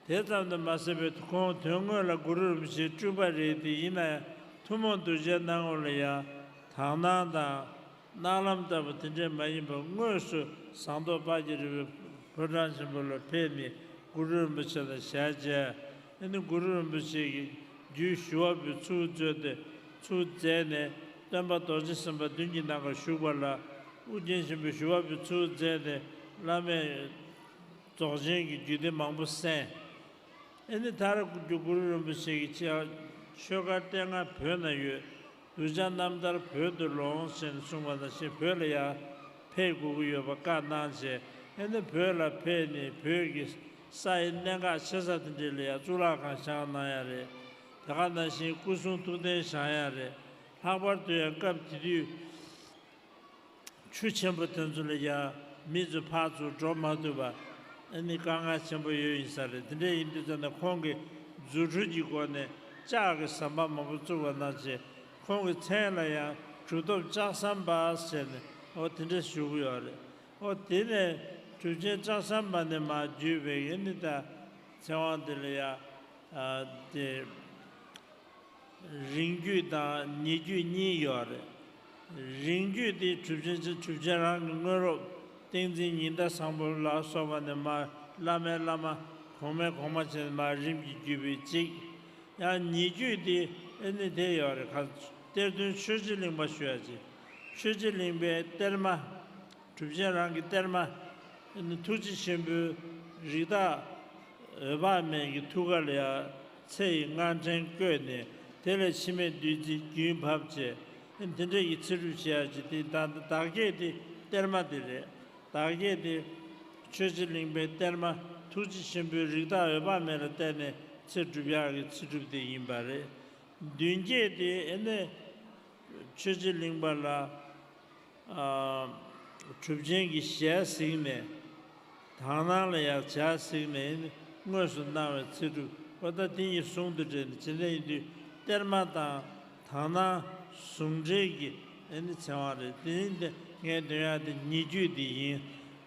དེ་ཙམ་དུ་མ་ཟད་པའི་ཁོང་དོན་དངོས་ལ་གུ་རུ་རིན་པོ་ཆེའི་སྤྲུལ་པ་རེད་དེ། ཡིན་ན་ཡང་ཐུན་མོང་གདུལ་བྱའི་སྣང་ངོ་ལ་ཡང་དག་སྣང་དང་། སྣང་ལམ་ལྟ་བུ་དེ་འདྲས་མ་ཡིན་པར་དངོས་སུ་ཟངས་མདོག་དཔལ་གྱི་རི་བོའི་ཕོ་བྲང་ཆེན་པོ་ལ་ཕེབས་ནས་གུ་རུ་རིན་པོ་ཆེ་དང་ཞལ་མཇལ། ཨ་ནི་གུ་རུ་རིན་པོ་ཆེ་གིས་རྒྱུད་ཞུ་བ་པོའི་ཚུལ་མཛད་དེ་ཚུལ་མཛད་ནས་སྟོན་པ་རྡོ་རྗེ་སེམས་དཔའ་མདུན་གྱི་ནང་ཁར་བཞུགས་པ་ལ་ཨུ་རྒྱན་ཆེན་པོས་ཞུ་བ་པོའི་ཚུལ་མཛད་དེ་བླ་མས་རྫོགས་ཆེན་གྱི་རྒྱུད་སྡེ་མང་པོ་གསན། ཨ་ནི་མཐར་གུ་རུ་རིན་པོ་ཆེ་གིས་ཆོས་ཆོས་སྒར་རྟེན་ཁང་བོད་ན་ཡོད། གདུལ་བྱ་རྣམ་ཐར་བོད་དུ་ལོངས་ཞེས་གསུངས་པ་ནང་བཞིན་བོད་ལ་ཡང་ཕེབས་དགོས་ཀྱི་ཡོད་པ་བཀའ་གནང་བྱས། ཨ་ནི་བོད་ལ་ཕེབས་ནས་བོད་ཀྱི་ས་ཡི་གནད་འགག་ཆེ་ས་དེ་འདྲ་ལ་ཡང་གཙུག་ལག་ཁང་བཞེངས་གནང་ཡ་རེད། དེ་ག་ནང་བཞིན་སྐུ་གསུང་ཐུགས་རྟེན་བཞེངས་ཡ་རེད། ལྷག་པར་དུ་ཡང་སྐབས་དེ་དུས། ཆུ་ཆེན་པོ་དེ་ཚོ་ལ་ཡང་མི་ཚོ་ཕར་ཚུར་འགྲོ་མ་ཐུབ་པ། ཨ་ནི་དཀའ་ངལ་ཆེན་པོ་ཡོད་ཡིན་ས་རེད། དེ་འདྲ་ཡིན་དུས་ཙམ་ན་ཁོང་གིས་རྫུ་འཕྲུལ་གྱི་སྒོ་ནས་ལྕགས་ཀྱི་ཟམ་པ་མང་པོ་བཙུགས་པ་ནང་བཞིན་ཁོང་གི་མཚན་ལ་ཡང་གྲུབ་ཐོབ་ལྕགས་ཟམ་པ་ཟེར་ནས་འོ་དེ་འདྲ་ཞུ་གི་ཡོད་རེད། འོ་དེ་ནས་གྲུབ་ཆེན་ལྕགས་ཟམ་པ་ནས་མར་བརྒྱུད་པའི་ཨ་ནི་ད་ཚེ་དབང་དེ་ལ་ཡང་དེ། རིང་བརྒྱུད་དང་ཉེ་བརྒྱུད་གཉིས་ཡོད་རེད། རིང་བརྒྱུད་དེ་གྲུབ་ཆེན་གྲུབ་ཆེན་རང་གི་དངོས་སློབ་བསྟན་འཛིན་ཉི་ཟླ་བཟང་པོ་ལ་སོགས་པ་ནས་མར་བླ་མའི་བླ་མ་གོང་མའི་གོང་མ་བྱས་ནས་མར་རིམ་གྱིས་བརྒྱུད་པའི་གཅིག། ཡང་ཉེ་བརྒྱུད་དེ་ཨེ་ནི་དེ་ཡོད་རེད། ག་གཏེར་སྟོན་ཆོས་རྗེ་གླིང་པ་ཞུ་ཡ་ཅིག། ཆོས་རྗེ་གླིང་པའི་གཏེར་མ། གྲུབ་ཆེན་རང་གི་གཏེར་མ། ཐུགས་རྗེ་ཆེན་པོའི་རིགས་བདག་འོད་དཔག་མེད་ཀྱི་ཐུགས་ཀ་ལ་ཡང་ཚེ་ཡི་སྔགས་ཕྲེང་བཀོད་ནས་དེ་ལས་འཆི་མེད་བདུད་རྩིའི་རྒྱུན་བབས་བྱས། དེ་འདྲ་ཡི་ཚེ་སྒྲུབ་བྱེད་ཡག་ཅིག་དེ་ད་བདག་བསྐྱེད་དེ་གཏེར་མ་དེ་རེད། བདག་བསྐྱེད་དེ་ཆོས་རྗེ་གླིང་པའི་གཏེར་མ་ཐུགས་རྗེ་ཆེན་པོའི་རིགས་བདག་འོད་དཔག་མེད་ལ་བརྟེན་ནས་ཚེ་སྒྲུབ་ཡག་གི་ཚེ་སྒྲུབ་དེ་ཡིན་པ་རེད། མདུན་བསྐྱེད་དེ་ཨེ་ནས་ཆོས་རྗེ་གླིང་པ་ལ། གྲུབ་ཆེན་གྱི་ཞལ་གཟིགས་ནས་དག་སྣང་ལ་ཡང་ཞལ་གཟིགས་ནས་དངོས་སུ་གནང་བའི་ཚེ་སྒྲུབ་པ། ད་དེ་གཉིས་ཟུང་དུ་འབྲེལ་ནས་ཇི་འདྲ་ཡིན་དུས་གཏེར་མ་དང་དག་སྣང་ཟུང་འབྲེལ་གྱི་ཨེ་ནི་ཚེ་དབང་རེད། དེ་ཡིན་ཏེ་ངས་འདོན་ཡག་དེ་ཉེ་བརྒྱུད་དེ་ཡིན།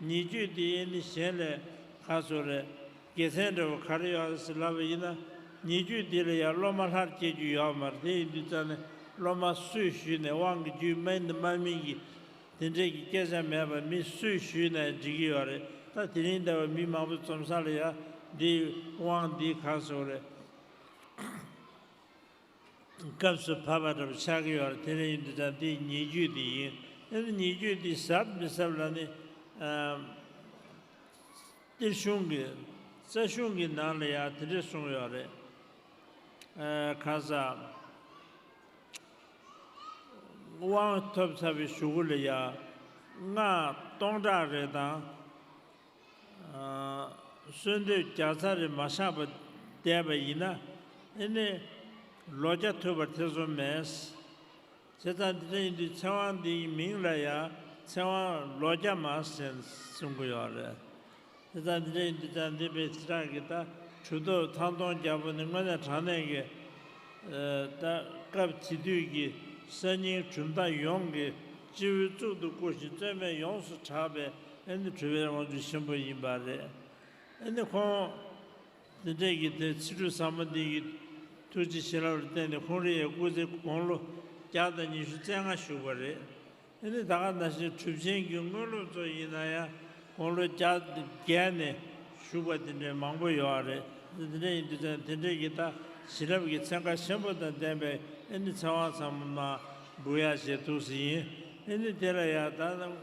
ཉེ་བརྒྱུད་དེ་ཨེ་ནི་གཞན་ལས་ཁ་སོ་རེད། དགེ་མཚན་འདྲ་བོ་ག་རེ་ཡོད་ཟེར་ལབ་པ་ཡིན་ན། ཉེ་བརྒྱུད་འདི་ལ་ཡང་སློབ་མ་ལྷར་བསྐྱེད་རྒྱུ་ཡོད་མ་རེད། དེ་ཡིན་དུས་ཙང་ནས་སློབ་མ་སུས་ཞུས་ནས་དབང་གི་རྒྱུད་སྨིན་དང་མ་སྨིན་གྱི་དེ་འདྲས་ཀྱི་སྐད་ཆ་མེད་པར་མི་སུས་ཞུས་ནས་འགྲིག་གི་ཡོད་རེད། ད་དེ་རིང་འདྲ་བ་མི་མང་པོ་འཛོམས་ས་ལ་ཡང་འདི་དབང་འདི་ག་ཟེར་རེད། སྐབས་སུ་བབས་པ་འདྲ་བོ་ཆགས་ཀྱི་ཡོད་རེད། དེ་འདྲ་ཡིན་དུས་ཙང་འདི་ཉེ་བརྒྱུད་འདི་ཡིན། ཨ་ནི་ཉེ་བརྒྱུད་འདི་ཟབ་མི་ཟབ་ལ་ནི། གཏེར་གཞུང་གི་རྩ་གཞུང་གི་ནང་ལ་ཡང་དེ་འདྲས་གསུངས་ཡོད་རེད། ཨ་ཁ་ས་དབང་ཐོབ་ཚར་བའི་གཞུག་གུ་ལ་ཡང་སྔགས་སྟོང་ཕྲག་རེ་དང་གསོལ་འདེབས་བརྒྱ་རྩ་རེ་མ་བཞག་པར་བསྡད་པ་ཡིན་ན་ཨེ་ནི་ལོ་བརྒྱ་ཐུབ་པར་ཐེ་ཚོམ་མེད། བྱས་ཙང་འདི་འདྲ་ཡིན་དུས་ཚེ་དབང་འདིའི་མིང་ལ་ཡང་ཚེ་དབང་ལོ་བརྒྱ་མ་ཟེར་གསུང་གི་ཡོད་རེད། བྱས་ཙང་འདི་འདྲ་ཡིན་དུས་ཙང་འདི་པའི་ཚེ་རང་གི་ད་གྲུབ་ཐོབ་ཐང་སྟོང་རྒྱལ་པོ་ནི་དངོས་གནས་དྲང་གནས་ཀྱི་ད་སྐབས་དེ་དུས་ཀྱི་གསར་རྙིང་གྲུབ་མཐའ་ཡོངས་ཀྱི་སྤྱི་བོའི་གཙུག་ཏུ་བཀུར་ཞིང་བརྩོན་པས་ཡོངས་སུ་གྲགས་པའི་ཨེ་ནི་གྲུབ་པའི་དབང་ཕྱུག་ཆེན་པོ་ཡིན་པ་རེད། ཨེ་ནི་ཁོང་དེ་འདྲས་ཀྱི་དེ་ཚེ་སྒྲུབ་ཟབ་མོ་འདི་ཡི་ཐུགས་རྗེ་བྱིན་རླབས་ལ་བརྟེན་ནས་ཁོང་རང་ཡང་སྐུ་ཚེ་དགུང་ལོ་བརྒྱ་དང་ཉི་ཤུ་རྩ་ལྔ་བཞུགས་པ་རེད། ཨེ་ནི་ད་ག་ནང་བཞིན་གྲུབ་ཆེན་གྱི་དངོས་སློབ་ཚོ་ཡིན་ན་ཡང་དགུང་ལོ་བརྒྱ་བརྒལ་ནས་བཞུགས་པ་དེ་འདྲས་མང་པོ་ཡོད་རེད། དེ་འདྲས་ཡིན་དུས་ཙང་དེ་འདྲས་ཀྱི་ད་བྱིན་རླབས་ཀྱི་ཚན་ཁ་ཆེན་པོ་དང་ལྡན་པའི་ཨེ་ནི་ཚེ་དབང་ཚང་མ་མ་འབུལ་ཡག་བྱེད་ཐུགས་སུ་ཡིན། ཨེ་ནི་དེ་ལ་ཡང་ད།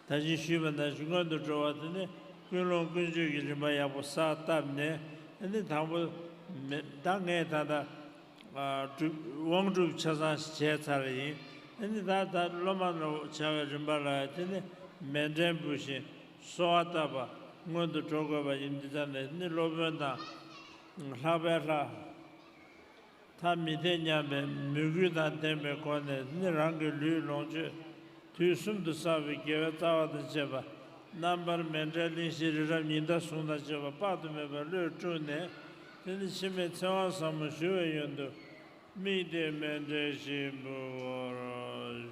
ད་ཅི་ཞུས་པ་ནང་བཞིན་སྔོན་དུ་འགྲོ་བ་དེ་ནི་ཀུན་སློང་ཀུན་སྤྱོད་ཀྱི་རིམ་པ་ཡག་པོ་གསལ་བཏབ་ནས་ཨ་ནི་དང་པོ་མེ་ད་ངས་ད་ལྟ་ཨ་སྒྲུབ་དབང་སྒྲུབ་ཆ་ཚང་བྱས་ཚར་བ་ཡིན། ཨ་ནི་ད་ད་སློབ་མ་ལ་བྱ་བའི་རིམ་པ་ལ་དེ་ནི་མཎྜལ་འབུལ་ཞིང་གསོལ་བ་བཏབ་པ་སྔོན་དུ་འགྲོ་དགོས་པ་ཡིན། འདི་ལྟར་ནི་ནི་སློབ་དཔོན་དང་ལྷག་པའི་ལྷ། ཐ་མི་དད་སྙམ་པའི་མོས་གུས་དང་ལྡན་པའི་སྒོ་ནས་ནི་རང་གི་ལུས་ལོངས་སྤྱོད་དུས་གསུམ་དུ་བསགས་པའི་དགེ་བའི་རྩ་བ་དང་བཅས་པ་རྣམ་པར་མཎྜལ་གླིང་བཞི་རི་རབ་ཉི་ཟླ་ཟུང་དང་བཅས་པ་དཔག་ཏུ་མེད་པ་བློས་སྤྲུགས་ནས། དེ་ནི་འཆི་མེད་ཚེ་དབང་ཟབ་མོ་ཞུ་བའི་ཡོན་དུ་དམིགས་ཏེ་མཎྜལ་ཞིག་འབུལ་བར་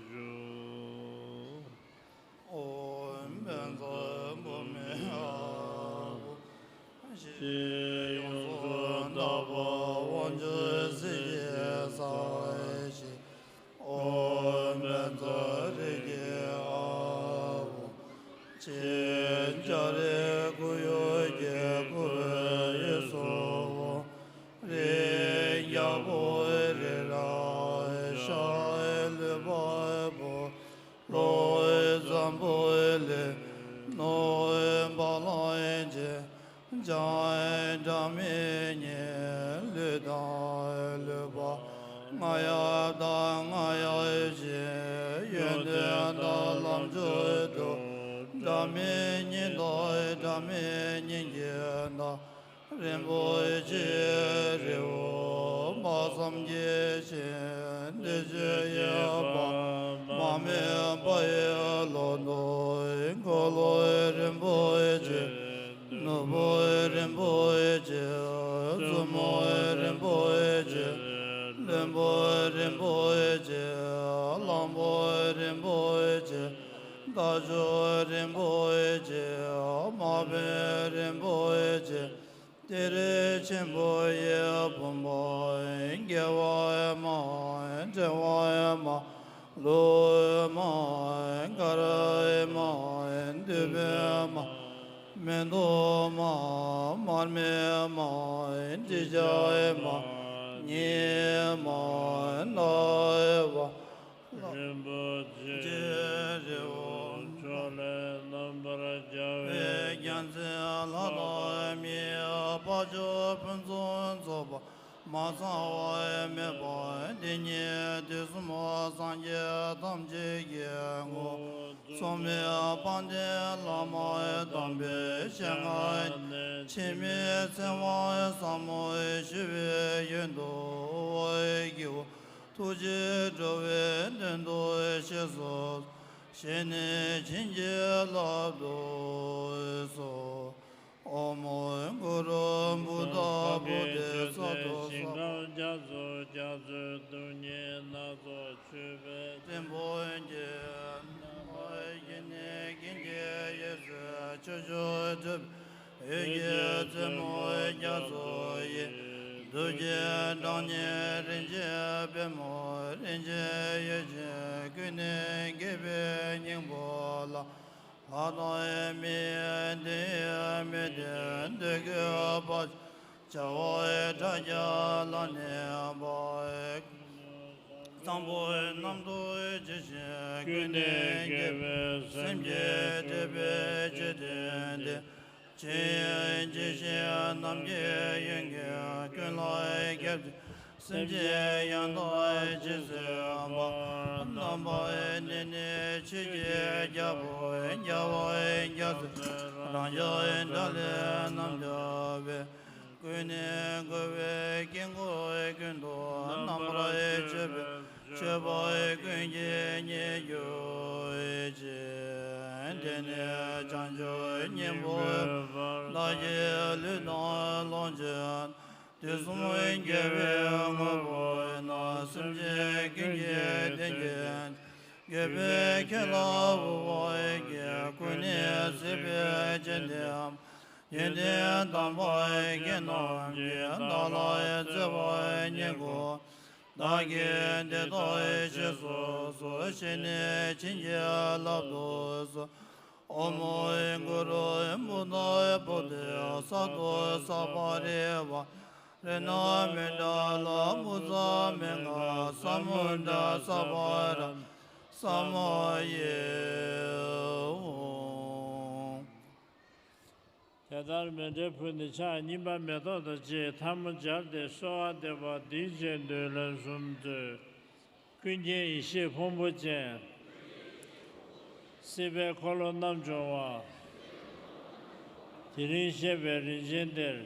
ཞུ། ཨོཾ་བཛྲ་བྷཱུ་མི་ཨཱཿཧཱུྃ། ཡོངས་སུ་དག་པ་དབང་ཕྱུག་སྲས་ཀྱི་སར་གཤེགས། ཨོཾ་བཛྲ་རེ་ཁེ་ཨཱཿཧཱུྃ། ཅེས་ལྕགས་རི་ཁོར་ཡུག་གི་ཁོར་ཡུག་སོགས་རི་རྒྱལ་པོ་རི་རབ་ཤར་ལུས་འཕགས་པོ། ལྷོ་འཛམ་བུ་གླིང་ནུབ་བ་ལང་སྤྱོད། བྱང་སྒྲ་མི་སྙན་ལུས་དང་ལུས་འཕགས། རྔ་ཡབ་དང་རྔ་ཡབ་ཆེན་ཡོན་ཏན་དང་ལམ་མཆོག་ཏུ། སྒྲ་མི་སྙན་དང་སྒྲ་མི་སྙན་གྱི་མདངས། རིན་པོ་ཆེའི་རི་བོ་དཔག་བསམ་གྱི་ཞིང་། བདེ་སྤྱོད་ཡེ་ཤེས་པདྨ་འབར་བའི་ཀློང་དུ། འཁོར་ལོ་རིན་པོ་ཆེ། ནོར་བུ་རིན་པོ་ཆེ། བཙུན་མོ་རིན་པོ་ཆེ། བློན་པོ་རིན་པོ་ཆེ། གླང་པོ་རིན་པོ་ཆེ། རྟ་མཆོག་རིན་པོ་ཆེ། དམག་དཔོན་རིན་པོ་ཆེ། གཏེར་ཆེན་པོ་ཡི་བུམ་པ། རྒྱལ་བ་ཡི་མ། ཕྲེང་བ་ཡི་མ། ལྷོའི་མ། མཁའ་ཡི་མ། འདུས་པའི་མ། མེ་ཏོག་མ། མར་མེའི་མ། དྲི་ཆབ་ཡི་མ། ཉི་མ། ཟླ་བ། རིན་པོ་ཆེ། རི་བོ། ཕྱོགས་ལས་རྣམ་པར་རྒྱལ་བའི། རྒྱལ་མཚན་ལྷ་དང་མིའི། དཔལ་འབྱོར་ཕུན་སུམ་ཚོགས་པ། མ་ཚང་བ་མེད་པ། དེ་ཉིད་དུས་གསུམ་སངས་རྒྱས་ཐམས་ཅད་ཀྱི་ངོ་བོ། མཚུངས་མེད་དཔལ་ལྡན་བླ་མ་དམ་པའི་ཞལ་སྔ་ནས། འཆི་མེད་ཚེ་དབང་ཟབ་མོ་ཞུ་བའི་ཡོན་དུ་བསྐྱེད། ཐུགས་རྗེས་འགྲོ་བའི་དོན་དུ་གཤེགས་སུ། བཞེས་ནས་བྱིན་གྱིས་བརླབ་ཏུ་གསོལ། ཨོཾ་གུ་རུ་བུདྡྷ་བོ་དྷི་ས་ཏྭ། ཞིང་ཁམས་རྒྱ་མཚོ་རྒྱ་མཚོའི་རྡུལ་སྙེད་སྣ་ཚོགས་མཆོད་པའི་རྩེ་མོ་གྱི། རྣམ་པར་བཞེངས་ནས་ཀུན་གྱི་ཡེ་ཤེས་ཆོས་སྐྱོང་སྒྲུབ། འོད་ཀྱི་རྩེ་མོ་རྒྱ་མཚོ་ཡི། རྡུལ་གྱི་གྲངས་སྙེད་རིན་ཆེན་པདྨོ། རིན་ཆེན་ཡོ་བྱད་ཀུན་ནས་བརྒྱན་པའི་སྙིང་པོ་ལ། ལྷ་དང་མིའི་དོན་ཡོད་མི་ལྡན། འདོད་དགུའི་བག་ཆགས་བྱ་བ་ཕྲ་རྒྱས་ལ་གནས་པ། གཙང་པོའི་རྣམ་རྟོག་ཇི་བཞིན་ཀུན་ནས་རྒྱས་པའི་སེམས་ཀྱི་འགྲེལ་པའི་འཇིག་རྟེན་འདི། ཆོས་དབྱིངས་ཇི་བཞིན་ནམ་མཁའི་དབྱིངས་ཀྱི་ཀུན་ལ་ཁྱབ་ཅིང་། སེམས་ཅན་ཡང་དག་རྗེས་སུ་དཔག་རྣམ་པར་གནོན་ནས་ཆོས་ཀྱི་རྒྱལ་པོ་རྒྱལ་བ་རྒྱལ་སྲས་རང་ཅག་དགྲ་ལས་རྣམ་རྒྱལ་བའི། ཀུན་ནས་བསྐོར་བའི་དཀྱིལ་འཁོར་ཀུན་ཏུ་རྣམ་པར་མཆོད་པའི་མཆོད་པ་ཀུན་གྱིས་མཉེས་གྱུར་ཅིག་དེ་ནས་བྱང་ཆུབ་སྙིང་པོའི་བར། བདག་གི་ལུས་དང་ལོངས་སྤྱོད་དུས་གསུམ་རྒྱལ་བའི་དངོས་པོ་ཡིན་ན། སེམས་ཅན་ཀུན་གྱི་དོན་གྱི་དགེ་བའི་ཁྱད་ལ་དབུལ་བ་ཡི། ཀུན་ནས་སྲིད་པའི་ཅན་དེའམ། ཡོན་ཏན་དམ་པ་ཡི་རྣམས་ཀྱིས། བདག་ལ་བརྩེ་བ་བསྙེན་བཀུར། བདག་གིས་དེ་དག་རྗེས་སུ་གསོལ། བཞེས་ནས་བྱིན་གྱིས་བརླབ་ཏུ་གསོལ། ཨོཾ་གུ་རུ་བུདྡྷ་བོ་དྷི་ས་ཏྭ་ས་པ་རི་ཝཱ། རཏྣ་མཎྜ་ལ་བྷུ་ཛ་མི་ངྷ་ས་མུ་ཌ་ས་བྷ་ར་ས་མ་ཡེ་ཧཱུྃ། དེ་ལྟར་མཎྜལ་ཕུལ་ནས་ཕྱག་གཉིས་པ་མེ་ཏོག་དང་བཅས་ཐལ་མོ་སྦྱར་ཏེ་གསོལ་བ་འདེབས་པ། འདིའི་རྗེས་ཟློས་ལན་གསུམ་མཛོད། ཀུན་མཁྱེན་ཡེ་ཤེས་ཕུང་པོ་ཅན། སྲིད་པའི་འཁོར་ལོ་རྣམ་སྦྱོང་བ། དེ་རིང་གཤེགས་པའི་རིན་ཆེན་གཏེར།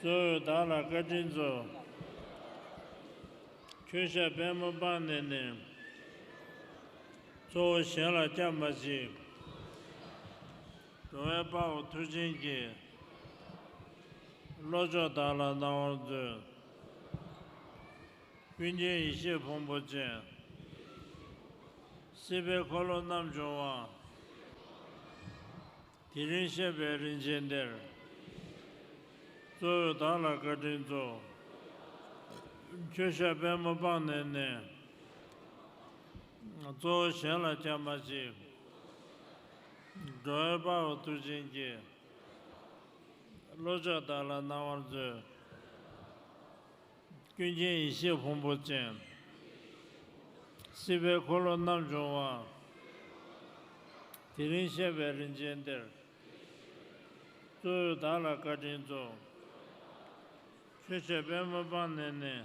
གཙོ་བོས་བདག་ལ་བཀའ་དྲིན་སྩོལ། ཁྱོད་ཞབས་པད་མོ་སྤངས་ནས་ནི། གཙོ་བོ་གཞན་ལ་སྐྱབས་མ་མཆིས། འགྲོ་བའི་དཔའ་བོ་མཐུ་ཆེན་གྱིས། བློ་མཆོག་བདག་ལ་གནང་བར་མཛོད། ཀུན་མཁྱེན་ཡེ་ཤེས་ཕུང་པོ་ཅན། སྲིད་པའི་འཁོར་ལོ་རྣམ་སྦྱོང་བ། དེ་རིང་གཤེགས་པའི་རིན་ཆེན་གཏེར། གཙོ་བོས་བདག་ལ་བཀའ་དྲིན་སྩོལ། ཁྱོད་ཞབས་པད་མོ་སྤངས་ནས་ནི། གཙོ་བོ་གཞན་ལ་སྐྱབས་མ་མཆིས། འགྲོ་བའི་དཔའ་བོ་མཐུ་ཆེན་གྱིས། བློ་མཆོག་བདག་ལ་གནང་བར་མཛོད། ཀུན་མཁྱེན་ཡེ་ཤེས་ཕུང་པོ་ཅན། སྲིད་པའི་འཁོར་ལོ་རྣམ་སྦྱོང་བ། དེ་རིང་གཤེགས་པའི་རིན་ཆེན་གཏེར། གཙོ་བོས་བདག་ལ་བཀའ་དྲིན་སྩོལ། ཁྱོད་ཞབས་པད་མོ་སྤངས་ནས་ནི།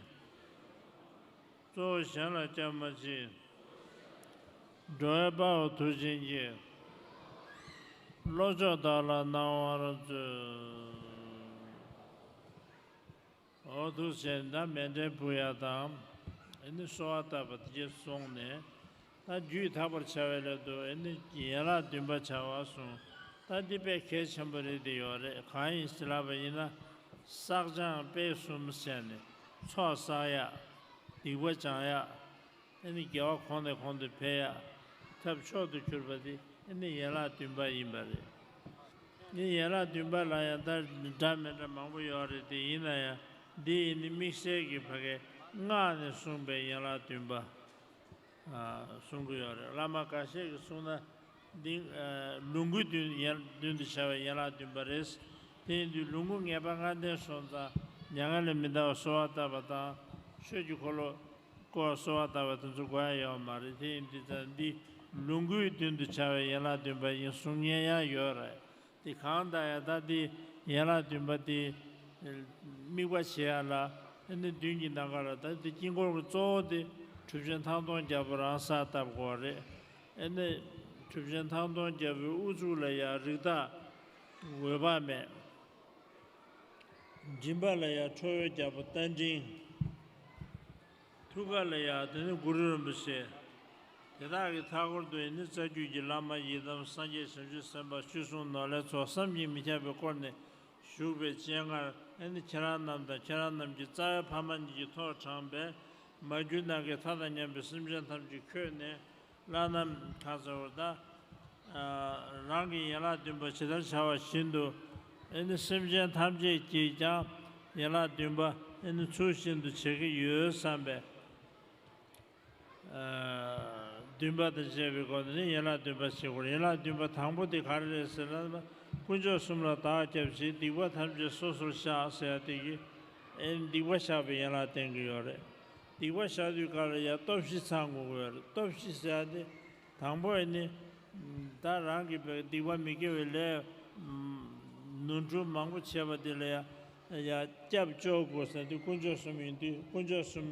གཙོ་བོ་གཞན་ལ་སྐྱབས་མ་མཆིས། འགྲོ་བའི་དཔའ་བོ་མཐུ་ཆེན་གྱིས། བློ་མཆོག་བདག་ལ་གནང་བར་མཛོད། འོ་འདུག་བྱས་ན་མཎྜལ་ཕུལ་ཡ་དང་། ཨེ་ནི་གསོལ་བ་བཏབ་པ་དེ་གས་སོང་ནས། ད་རྒྱུད་དག་པར་བྱ་བའི་སླད་དུ་ཨེ་ནི་ཡན་ལག་བདུན་པ་བྱ་བ་གསུངས། ད་འདི་དཔེ་གལ་ཆེན་པོ་རེད་དེ་ཡོད་རེད། གང་ཡིན་ཟེར་ལབ་པ་ཡིན་ན། བསགས་སྦྱང་སྤེལ་གསུམ་བྱས་ནས་ཚོགས་བསགས་ཡ། སྡིག་པ་སྦྱང་ཡ། ཨེ་ནི་དགེ་བ་གོང་ནས་གོང་དུ་འཕེལ་ཡ། ཐབས་མཆོག་ཏུ་གྱུར་པ་དེ་ཨེ་ནི་ཡན་ལག་བདུན་པ་ཡིན་པ་རེད། ནི་ཡན་ལག་བདུན་པ་ལ་ཡང་ད་འདྲ་མི་འདྲ་མང་པོ་ཡོད་རེད་དེ། ཡིན་ན་ཡང་འདི་ཡིན་ནི་དམིགས་བསལ་གྱི་ཕ་གའི་སྔགས་ནས་གསུངས་པའི་ཡན་ལག་བདུན་པ། ཨ། གསུང་གི་ཡོད་རེད། བླ་མ་འགའ་ཤས་ཀྱིས་གསུངས་ན་འདི། ཨ། ལོངས་སྐུའི་མདུན་ཡན་མདུན་དུ་བྱ་བའི་ཡན་ལག་བདུན་པ་རེད། དེ་ཡིན་དུས་ལོངས་སྐུ་ངེས་པ་ལྔ་ལྡན་སོང་ཙང་མྱ་ངན་ལས་མི་འདའ་བར་གསོལ་བ་བཏབ་པ་དང་། ཆོས་ཀྱི་འཁོར་ལོ་བསྐོར་བར་གསོལ་བ་བཏབ་པ་དེ་ཚོ་དགོས་ཡ་ཡོད་མ་རེད། དེ་ཡིན་དུས་ཙང་འདི་ལོངས་སྐུའི་མདུན་དུ་བྱ་བའི་ཡན་ལག་བདུན་པ་ཡིན་གསུང་མཁན་ཡང་ཡོད་རེད། དེ་གང་ལྟར་ཡང་ད་དེ་ཡན་ལག་བདུན་པ་དེ་དམིགས་པ་བྱེད་ཡ་ལ། ཨ་ནི་མདུན་གྱི་ནམ་མཁའ་ལ་ད་དེ་དཀྱིལ་འཁོར་གྱི་གཙོ་བོ་དེ་གྲུབ་ཆེན་ཐང་སྟོང་རྒྱལ་པོ་རང་ས་བཏབ་དགོས་རེད། ཨ་ནི་གྲུབ་ཆེན་ཐང་སྟོང་རྒྱལ་པོའི་དབུ་གཙུག་ལ་ཡང་རིགས་བདག་འོད་དཔག་མེད། མགྲིན་པ་ལ་ཡང་ཁྲོ་བོའི་རྒྱལ་པོ་རྟ་མགྲིན། ཐུགས་ཀ་ལ་ཡང་དེ་ནི་གུ་རུ་རིན་པོ་ཆེ། དེ་དག་གི་མཐའ་སྐོར་དུ་ཡང་ནི་རྩ་རྒྱུད་ཀྱི་བླ་མ་ཡི་དམ་སངས་རྒྱས་བྱང་ཆུབ་སེམས་དཔའ་ཆོས་སྲུང་ནོར་ལྷའི་ཚོགས་བསམ་གྱིས་མི་ཁྱབ་པའི་སྐོར་ནས་བཞུགས་པའི་སྤྱན་སྔར། ཨ་ནི་ཁྱེད་རང་རྣམས་དང་ཁྱེད་རང་རྣམས་ཀྱི་རྩ་བའི་ཕ་མ་གཉིས་ཀྱིས་ཐོག་དྲངས་པའི་མ་གྱུར་ནམ་མཁའི་མཐའ་དང་མཉམ་པའི་སེམས་ཅན་ཐམས་ཅད་འཁོད་ནས། བླ་ན་མེད་པ་ཟེར་བ་ད། ཨ། རང་གི་ཡན་ལག་བདུན་པ་ཇི་ལྟར་བྱ་བ་བཞིན་དུ། ཨེ་ནི་སེམས་ཅན་ཐམས་ཅད་ཀྱིས་ཀྱང་ཡན་ལག་བདུན་པ་ཨེ་ནི་ཚུལ་བཞིན་དུ་བྱེད་ཀྱི་ཡོད་བསམ་པས། ཨ། བདུན་པ་དང་བཅས་པའི་སྒོ་ནས་ནི་ཡན་ལག་བདུན་པ་བྱེད་དགོས། ཡན་ལག་བདུན་པ་དང་པོ་དེ་ག་རེ་རེད་ཟེར་ན། དཀོན་མཆོག་གསུམ་ལ་བདག་སྐྱབས་མཆི། སྡིག་པ་ཐམས་ཅད་སོ་སོར་བཤགས་ཟེར་ཡ་དེ་གིས་ཨེ་ནི་སྡིག་པ་བཤགས་པའི་ཡན་ལག་བསྟན་གྱི་ཡོད་རེད། སྡིག་པ་བཤགས་དུས་སྐབས་ལ་ཡང་སྟོབས་བཞི་ཚང་དགོས་ཀྱི་ཡོད་རེད། སྟོབས་བཞི་ཟེར་ཡ་དེ། དང་པོ་ཨེ་ནི། ད་རང་གིས་སྡིག་པ་མི་དགེ་བའི་ལས་ནོར་འཁྲུལ་མང་པོ་བྱས་པ་དེ་ལ་ཡང་ཡང་སྐྱབས་བཅོལ་དགོས་ཟེར་དུས། དཀོན་མཆོག་གསུམ་ཡིན་དུས་དཀོན་མཆོག་གསུམ་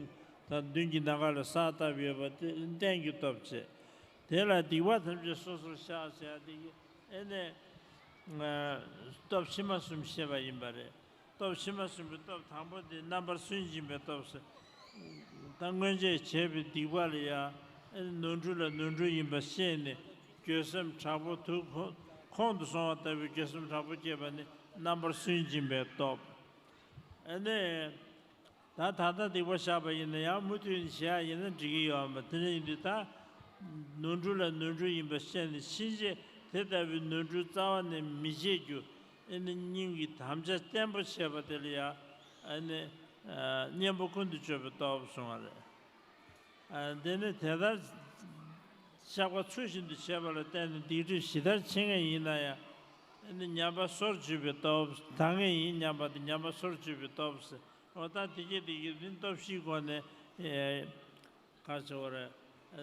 དང་མདུན་གྱི་ནམ་མཁའ་ལ་ས་བཏབ་ཡོད་པ་དེ་རྟེན་གྱི་སྟོབས་བྱས། དེ་ལ་སྡིག་པ་ཐམས་ཅད་སོ་སོར་བཤགས་ཟེར་ཡ་དེ་གིས་ཨེ་ནི། སྟོབས་ཕྱི་མ་གསུམ་བཤད་པ་ཡིན་པ་རེད། སྟོབས་ཕྱི་མ་གསུམ་པའི་སྟོབས་དང་པོ་དེ་རྣམ་པར་སུན་འབྱིན་པའི་སྟོབས་ཟེར། ད་སྔོན་ཆད་བྱས་པའི་སྡིག་པ་ལ་ཡང་ནོར་འཁྲུལ་ལ་ནོར་འཁྲུལ་ཡིན་པ་ཤེས་ནས་འགྱོད་སེམས་དྲག་པོ། དུག་ཁོང་དུ་སོང་བ་ལྟ་བུའི་འགྱོད་སེམས་དྲག་པོ་སྐྱེས་པ་ནི་རྣམ་པར་སུན་འབྱིན་པའི་སྟོབས། ཨ་ནི། ད་ད་ལྟ་སྡིག་པ་བཤགས་པ་ཡིན་ན་ཡང་མུ་མཐུད་ནས་བྱེད་ཡ་ཡིན་ན་འགྲིག་གི་ཡོད་མ། དེ་འདྲ་ཡིན་དུས་ད་ནོར་འཁྲུལ་ལ་ནོར་འཁྲུལ་ཡིན་པ་ཤེས་ནས་ཕྱིན་ཆད་དེ་ལྟ་བུའི་ནོར་འཁྲུལ་རྩ་བ་ནས་མི་བྱེད་རྒྱུ། ཨེ་ནི་སྙིང་གི་དམ་བཅའ་བརྟན་པོ་བྱས་པ་དེ་ལ་ཡང་ཨེ་ནི་གཉེན་པོ་ཀུན་ཏུ་སྤྱོད་པའི་སྟོབས་གསུང་བ་རེད། ཨ། དེ་ནི་དེ་ལྟར་བཤགས་པ་ཚུལ་བཞིན་དུ་བྱས་པ་ལ་བརྟེན་ནས་སྡིག་སྒྲིབ་ཇི་ལྟར་ཆེ་ངེས་ཡིན་ན་ཡང་ཨེ་ནི་ཉམས་པ་སོར་ཆུད་པའི་སྟོབས། དག་ངེས་ཡིན་སྙམ་པ་དེ་ཉམས་པ་སོར་ཆུད་པའི་སྟོབས་ཟེར། འོ་ད་དེ་སྐད་དེ་ཡིན་ནི་སྟོབས་བཞིའི་སྒོ་ནས། ཨེ། ག་རེ་ཟེར་དགོས་རེད།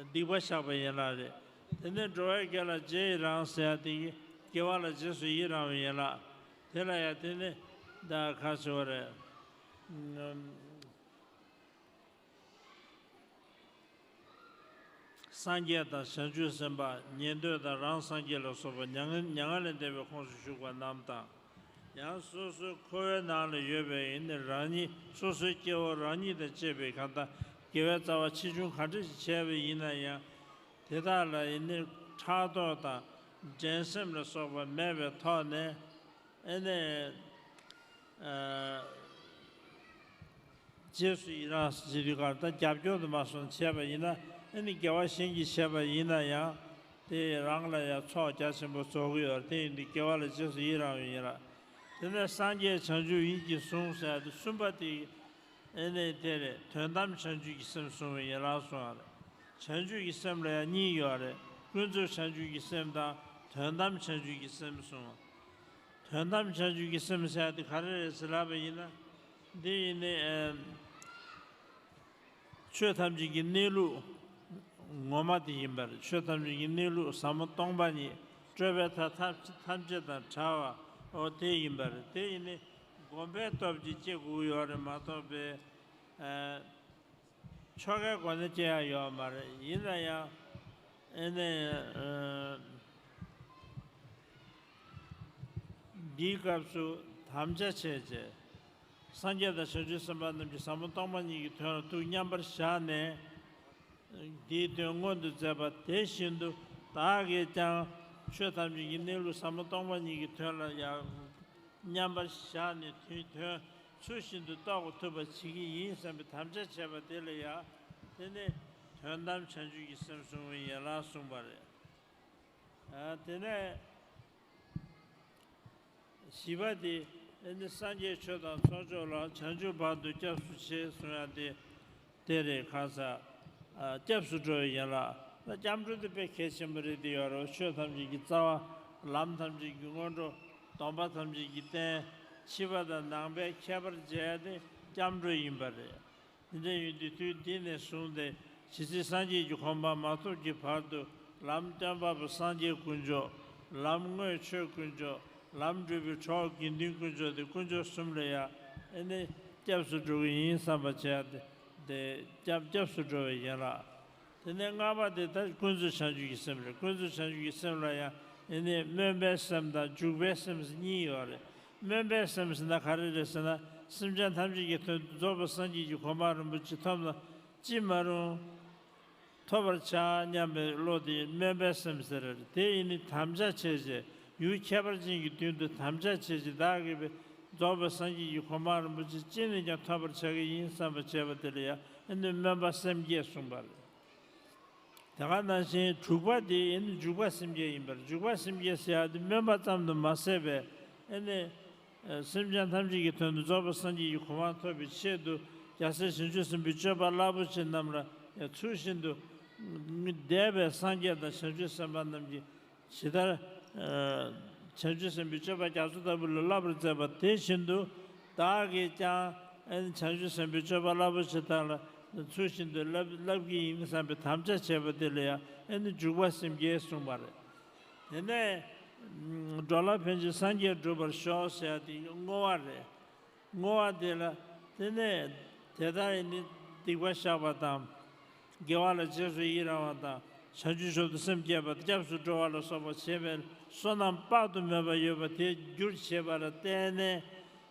སྡིག་པ་བཤགས་པའི་ཡན་ལག་རེད། དེ་ནས་འགྲོ་བའི་དགེ་ལ་རྗེས་ཡི་རང་ཟེར་ཡ་དེ་གིས་དགེ་བ་ལ་རྗེས་སུ་ཡི་རང་བའི་ཡན་ལག་དེ་ལ་ཡང་དེ་ནི་ད་ག་རེ་ཟེར་དགོས་རེད། སངས་རྒྱས་དང་བྱང་ཆུབ་སེམས་དཔའ། ཉན་ཐོས་དང་རང་སངས་རྒྱས་ལ་སོགས་པ་མྱ་ངན་མྱ་ངན་ལས་འདས་པའི་ཁོངས་སུ་ཞུགས་པ་རྣམས་དང་། ཡང་སོ་སོའི་འཁོར་བའི་ནང་ལ་ཡོད་པའི་ཡིན་ནི་རང་ཉིད། སོ་སོའི་སྐྱེ་བོ་རང་ཉིད་དང་བཅས་པའི་གང་ལྟར་དགེ་བའི་རྩ་བ་ཆེ་ཆུང་ག་འདྲ་ཞིག་བྱས་པ་ཡིན་ན་ཡང་། དེ་དག་ལ་ཡིན་ནི་ཕྲག་དོག་དང་འགྲན་སེམས་ལ་སོགས་པ་མེད་པའི་ཐོག་ནས། ཨེ་ནས། ཨ། རྗེས་སུ་ཡི་རང་ཞེས་པའི་སྐབས་ད་རྒྱབ་སྐྱོར་དུ་མ་སོང་བྱས་པ་ཡིན་ན། ཨེ་ནི་དགེ་བ་གཞན་གྱིས་བྱས་པ་ཡིན་ན་ཡང་། དེ་རང་ལ་ཡང་ཚོགས་རྒྱ་ཆེན་པོ་རྫོགས་ཀྱི་ཡོད་རེད། དེ་ཡིན་དུས་དགེ་བ་ལ་རྗེས་སུ་ཡི་རང་བའི་ཡི་རང་། དེ་ནས་སངས་རྒྱས་བྱང་ཆུབ་ཡིད་ཀྱིས་བཟུང་ཟེར་ཡ་དེ་གསུམ་པ་དེ། ཨེ་ནས་དེ་རེད། དོན་དམ་བྱང་ཆུབ་ཀྱི་སེམས་བཟུང་བའི་ཡི་རང་གསུང་བ་རེད། བྱང་ཆུབ་ཀྱི་སེམས་ལ་ཡང་གཉིས་ཡོད་རེད། ཀུན་རྫོབ་བྱང་ཆུབ་ཀྱི་སེམས་དང་དོན་དམ་བྱང་ཆུབ་ཀྱི་སེམས་གསུང་བ། དོན་དམ་བྱང་ཆུབ་ཀྱི་སེམས་ཟེར་ཡ་དེ་ག་རེ་རེད་ཟེར་ལབ་པ་ཡིན་ན། འདི་ཡིན་ནི། ཨེམ། ཆོས་ཐམས་ཅད་ཀྱི་གནས་ལུགས་ངོ་མ་དེ་ཡིན་པ་རེད། ཆོས་ཐམས་ཅད་ཀྱི་གནས་ལུགས་ཟབ་མོ་སྟོང་པ་ཉིད། སྤྲོས་པའི་མཐའ་ཐམས་ཐམས་ཅད་དང་བྲལ་བ། འོ་དེ་ཡིན་པ་རེད། དེ་ཡིན་ནི་སྒོམ་པའི་སྟོབས་ཀྱིས་སྐྱེ་དགོས་ཀྱི་ཡོད་རེད་མ་གཏོགས་པའི། ཨེ། ཆོ་གའི་སྒོ་ནས་སྐྱེ་ཡ་ཡོད་མ་རེད། ཡིན་ན་ཡང་། ཨེ་ནས། ཨ། འདིའི་སྐབས་སུ་དམ་བཅའ་བྱས་རྗེས། སངས་རྒྱས་དང་བྱང་ཆུབ་སེམས་དཔའ་རྣམས་ཀྱིས་ཟབ་མོ་སྟོང་པ་ཉིད་ཀྱི་དོན་ལ་ཐུགས་མཉམ་པར་བཞག་ནས། འདིའི་དོན་མངོན་དུ་མཛད་པ་དེ་བཞིན་དུ། བདག་གིས་ཀྱང་ཆོས་ཐམས་ཅད་ཀྱི་གནས་ལུགས་ཟབ་མོ་སྟོང་པ་ཉིད་ཀྱི་དོན་ལ་ཡང་མཉམ་པར་བཞག་ནས། དོན་དོན་ཚུལ་བཞིན་དུ་རྟོགས་ཐུབ་པ་བྱེད་ཀྱི་ཡིན་བསམ་པའི་དམ་བཅའ་བྱས་པ་དེ་ལ་ཡང་། དེ་ནི་དོན་དམ་བྱང་ཆུབ་ཀྱི་སེམས་བཟུང་བའི་ཡན་ལག་གསུངས་པ་རེད། ཨ། དེ་ནས་བཞི་པ་དེ། ཨེ་ནི་སངས་རྒྱས་ཆོས་དང་ཚོགས་མཆོག་ལ། བྱང་ཆུབ་བར་དུ་སྐྱབས་སུ་མཆི་གསུང་ཡ་དེ། དེ་རེད། ཁ་ས། ཨ། སྐྱབས་སུ་འགྲོ་བའི་ཡན་ལག་ལ་སྐྱབས་འགྲོ་དེ་དཔེ་གལ་ཆེན་པོ་རེད་དེ་ཡོད་རེད། ཆོས་ཐམས་ཅད་ཀྱི་རྩ་བ། ལམ་ཐམས་ཅད་ཀྱི་སྔོན་འགྲོ། སྡོམ་པ་ཐམས་ཅད་ཀྱི་རྟེན། ཕྱི་པ་དང་ནང་པའི་ཁྱད་པར་འབྱེད་ཡ་དེ་སྐྱབས་འགྲོ་ཡིན་པ་རེད། དེ་འདྲ་ཡིན་དུས་དུས་འདི་ནས་བཟུང་སྟེ་ཇི་སྲིད་སངས་རྒྱས་ཀྱི་གོ་འཕང་མ་ཐོབ་ཀྱི་བར་དུ། ལམ་སྟོན་པ་པོ་སངས་རྒྱས་དཀོན་མཆོག། ལམ་དངོས་ཆོས་དཀོན་མཆོག། ལམ་སྒྲུབ་པའི་གྲོགས་དགེ་འདུན་དཀོན་མཆོག་དེ་དཀོན་མཆོག་གསུམ་ལ་ཡང་ཨེ་ནི་སྐྱབས་སུ་འགྲོ་གི་ཡིན་བསམ་པ་བྱས་ཏེ། དེ་སྐྱབས་སྐྱབས་སུ་འགྲོ་བའི་ཡན་ལག། དེ་ནས་ལྔ་པ་དེ་ད་ཀུན་རྫོབ་བྱང་ཆུབ་ཀྱི་སེམས་རེད། ཀུན་རྫོབ་བྱང་ཆུབ་ཀྱི་སེམས་ལ་ཡང་ཨེ་ནི་སྨོན་པའི་སེམས་དང་འཇུག་པའི་སེམས་གཉིས་ཡོད་རེད། སྨོན་པའི་སེམས་ཟེར་ན་ག་རེ་རེད་ཟེར་ན། སེམས་ཅན་ཐམས་ཅད་ཀྱི་དོན་དུ་རྫོགས་པའི་སངས་རྒྱས་ཀྱི་གོ་འཕང་རིན་པོ་ཆེ་ཐོབ་ན་ཅི་མ་རུང་། ཐོབ་པར་བྱ་སྙམ་པའི་བློ་དེ་སྨོན་པའི་སེམས་ཟེར། དེ་ཡིན་ནི་དམ་བཅའ་བྱས་རྗེས། ཡུལ་ཁྱད་པར་ཅན་གྱི་དོན་དུ་དམ་བཅའ་བྱས་རྗེས། བདག་གིས་རྫོགས་པའི་སངས་རྒྱས་ཀྱི་གོ་འཕང་རིན་པོ་ཆེ་ཅི་ནས་ཀྱང་ཐོབ་པར་བྱ་གི་ཡིན་བསམ་པ་བྱས་པ་དེ་ལ་ཡང་ཨེ་ནི་སྨོན་པ་སེམས་བསྐྱེད་གསུངས་པ་རེད། དེ་ག་ནང་བཞིན་དྲུག་པ་དེ་ཨེ་ནི་འཇུག་པ་སེམས་བསྐྱེད་ཡིན་པར། འཇུག་པ་སེམས་བསྐྱེད་ཟེར་ཡ་དེ་སྨོན་པ་ཙམ་དུ་མ་ཟད་པའི་ཨེ་ནི། ཨ། སེམས་ཅན་ཐམས་ཅད་ཀྱི་དོན་དུ་རྫོགས་པའི་སངས་རྒྱས་ཀྱི་གོ་འཕང་ཐོབ་པའི་ཆེད་དུ། རྒྱལ་སྲས་བྱང་ཆུབ་སེམས་དཔའི་སྤྱོད་པ་རླབས་པོ་ཆེ་རྣམས་ལ་ཡང་ཚུལ་བཞིན་དུ། འདས་པའི་སངས་རྒྱས་དང་བྱང་ཆུབ་སེམས་དཔའ་རྣམས་ཀྱིས་ཇི་ལྟར། ཨ། བྱང་ཆུབ་སེམས་དཔའི་སྤྱོད་པ་རྒྱ་མཚོ་ལྟ་བུ་ལ་བསླབ་པར་མཛད་པ་དེ་བཞིན་དུ། བདག་གིས་ཀྱང་ཨ་ནི་བྱང་ཆུབ་སེམས་དཔའི་སྤྱོད་པ་རླབས་པོ་ཆེ་དག་ལ་ཚུལ་བཞིན་དུ་བསླབ་བསླབ་ཀྱི་ཡིན་བསམ་པའི་དམ་བཅའ་བྱས་པ་དེ་ལ་ཡང་ཨ་ནི་འཇུག་པ་སེམས་བསྐྱེད་གསུངས་པ་རེད། དེ་ནས་འགྲོ་ལ་ཕན་ཕྱིར་སངས་རྒྱས་འགྲུབ་པར་ཤོག་ཟེར་ཡ་དེ་བསྔོ་བ་རེད། བསྔོ་བ་དེ་ལ། དེ་ནས་དེ་ལྟར་ཡིན་ནི་སྡིག་པ་བཤགས་པ་དང་། དགེ་བ་ལ་རྗེས་སུ་ཡི་རང་བ་དང་། བྱང་ཆུབ་མཆོག་ཏུ་སེམས་བསྐྱེད་པ་དང་། སྐྱབས་སུ་འགྲོ་བ་ལ་སོགས་པ་བྱེད་པའི་བསོད་ནམས་དཔག་ཏུ་མེད་པ་ཡོད་པ་དེ་རྒྱུར་བྱེད་པ་ལ་བརྟེན་ནས།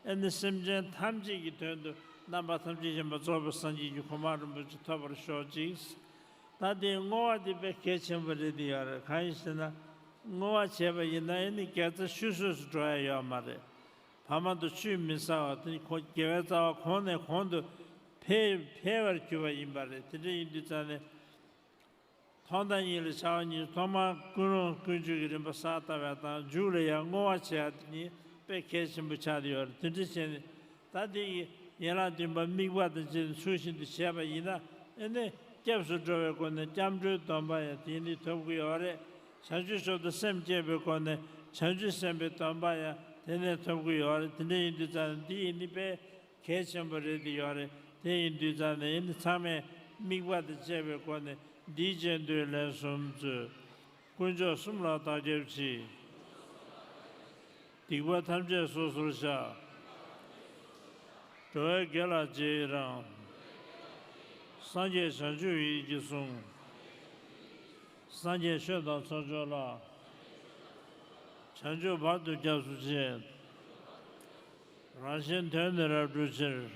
ཨ་ནི་སེམས་ཅན་ཐམས་ཅད་ཀྱི་དོན་དུ་རྣམ་པ་ཐམས་ཅད་མཁྱེན་པ་རྫོགས་པའི་སངས་རྒྱས་ཀྱི་གོ་འཕང་རིན་པོ་ཆེ་ཐོབ་པར་ཤོག་ཅིག། ད་དེ་བསྔོ་བ་དེ་དཔེ་གལ་ཆེན་པོ་རེད་དེ་ཡོད་རེད། གང་ཡིན་ཟེར་ན། བསྔོ་བ་བྱས་པ་ཡིན་ན་ཨེ་ནི་དགེ་རྩ་ཆུད་ཟོས་སུ་འགྲོ་ཡ་ཡོད་མ་རེད། བར་མ་དུ་ཆུད་མི་ཟ་བ་དེ་ཁོ་དགེ་བའི་རྩ་བ་གོང་ནས་གོང་དུ་འཕེལ་འཕེལ་བར་གྱུར་པ་ཡིན་པ་རེད། དེ་འདྲ་ཡིན་དུས་ཙང་ནས། ཐོག་མཐའ་གཉིས་ལ་བྱ་བ་གཉིས། ཐོག་མར་ཀུན་སློང་ཀུན་སྤྱོད་ཀྱི་རིམ་པ་གསལ་བཏབ་པ་དང་། མཇུག་ལ་ཡང་བསྔོ་བ་བྱེད་ཡ་དེ་གཉིས་དཔེ་གལ་ཆེན་པོ་ཆགས་ཏེ་ཡོད་རེད། དེ་འདྲ་བྱས་ནས་ད་དེ་ཡི་ཡན་ལག་བདུན་པ་དམིགས་པ་དང་བཅས་ནས་ཚུལ་བཞིན་དུ་བྱས་པ་ཡིན་ན། ཨེ་ནི་སྐྱབས་སུ་འགྲོ་བའི་སྒོ་ནས་སྐྱབས་འགྲོའི་སྡོམ་པ་ཡང་དེ་ནས་ཐོབ་ཀྱི་ཡོད་རེད། བྱང་ཆུབ་མཆོག་ཏུ་སེམས་བསྐྱེད་པའི་སྒོ་ནས་བྱང་ཆུབ་སེམས་དཔའི་སྡོམ་པ་ཡང་དེ་ནས་ཐོབ་ཀྱི་ཡོད་རེད། དེ་འདྲ་ཡིན་དུས་ཙང་འདི་ཡིན་ནི་དཔེ་གལ་ཆེན་པོ་རེད་དེ་ཡོད་རེད། དེ་ཡིན་དུས་ཙང་ནས་ཨེ་ནི་ཚང་མས་དམིགས་པ་དང་བཅས་པའི་སྒོ་ནས་འདིའི་རྗེས་ཟློས་ལན་གསུམ་མཛོད། དཀོན་མཆོག་གསུམ་ལ་བདག་སྐྱབས་མཆི། སྡིག་པ་ཐམས་ཅད་སོ་སོར་བཤགས། འགྲོ་བའི་དགེ་ལ་རྗེས་ཡི་རང་། སངས་རྒྱས་བྱང་ཆུབ་ཡིད་ཀྱིས་བཟུང་། སངས་རྒྱས་ཆོས་དང་ཚོགས་མཆོག་ལ། བྱང་ཆུབ་བར་དུ་སྐྱབས་སུ་མཆི། རང་གཞན་དོན་ནི་རབ་བསྒྲུབ་ཕྱིར།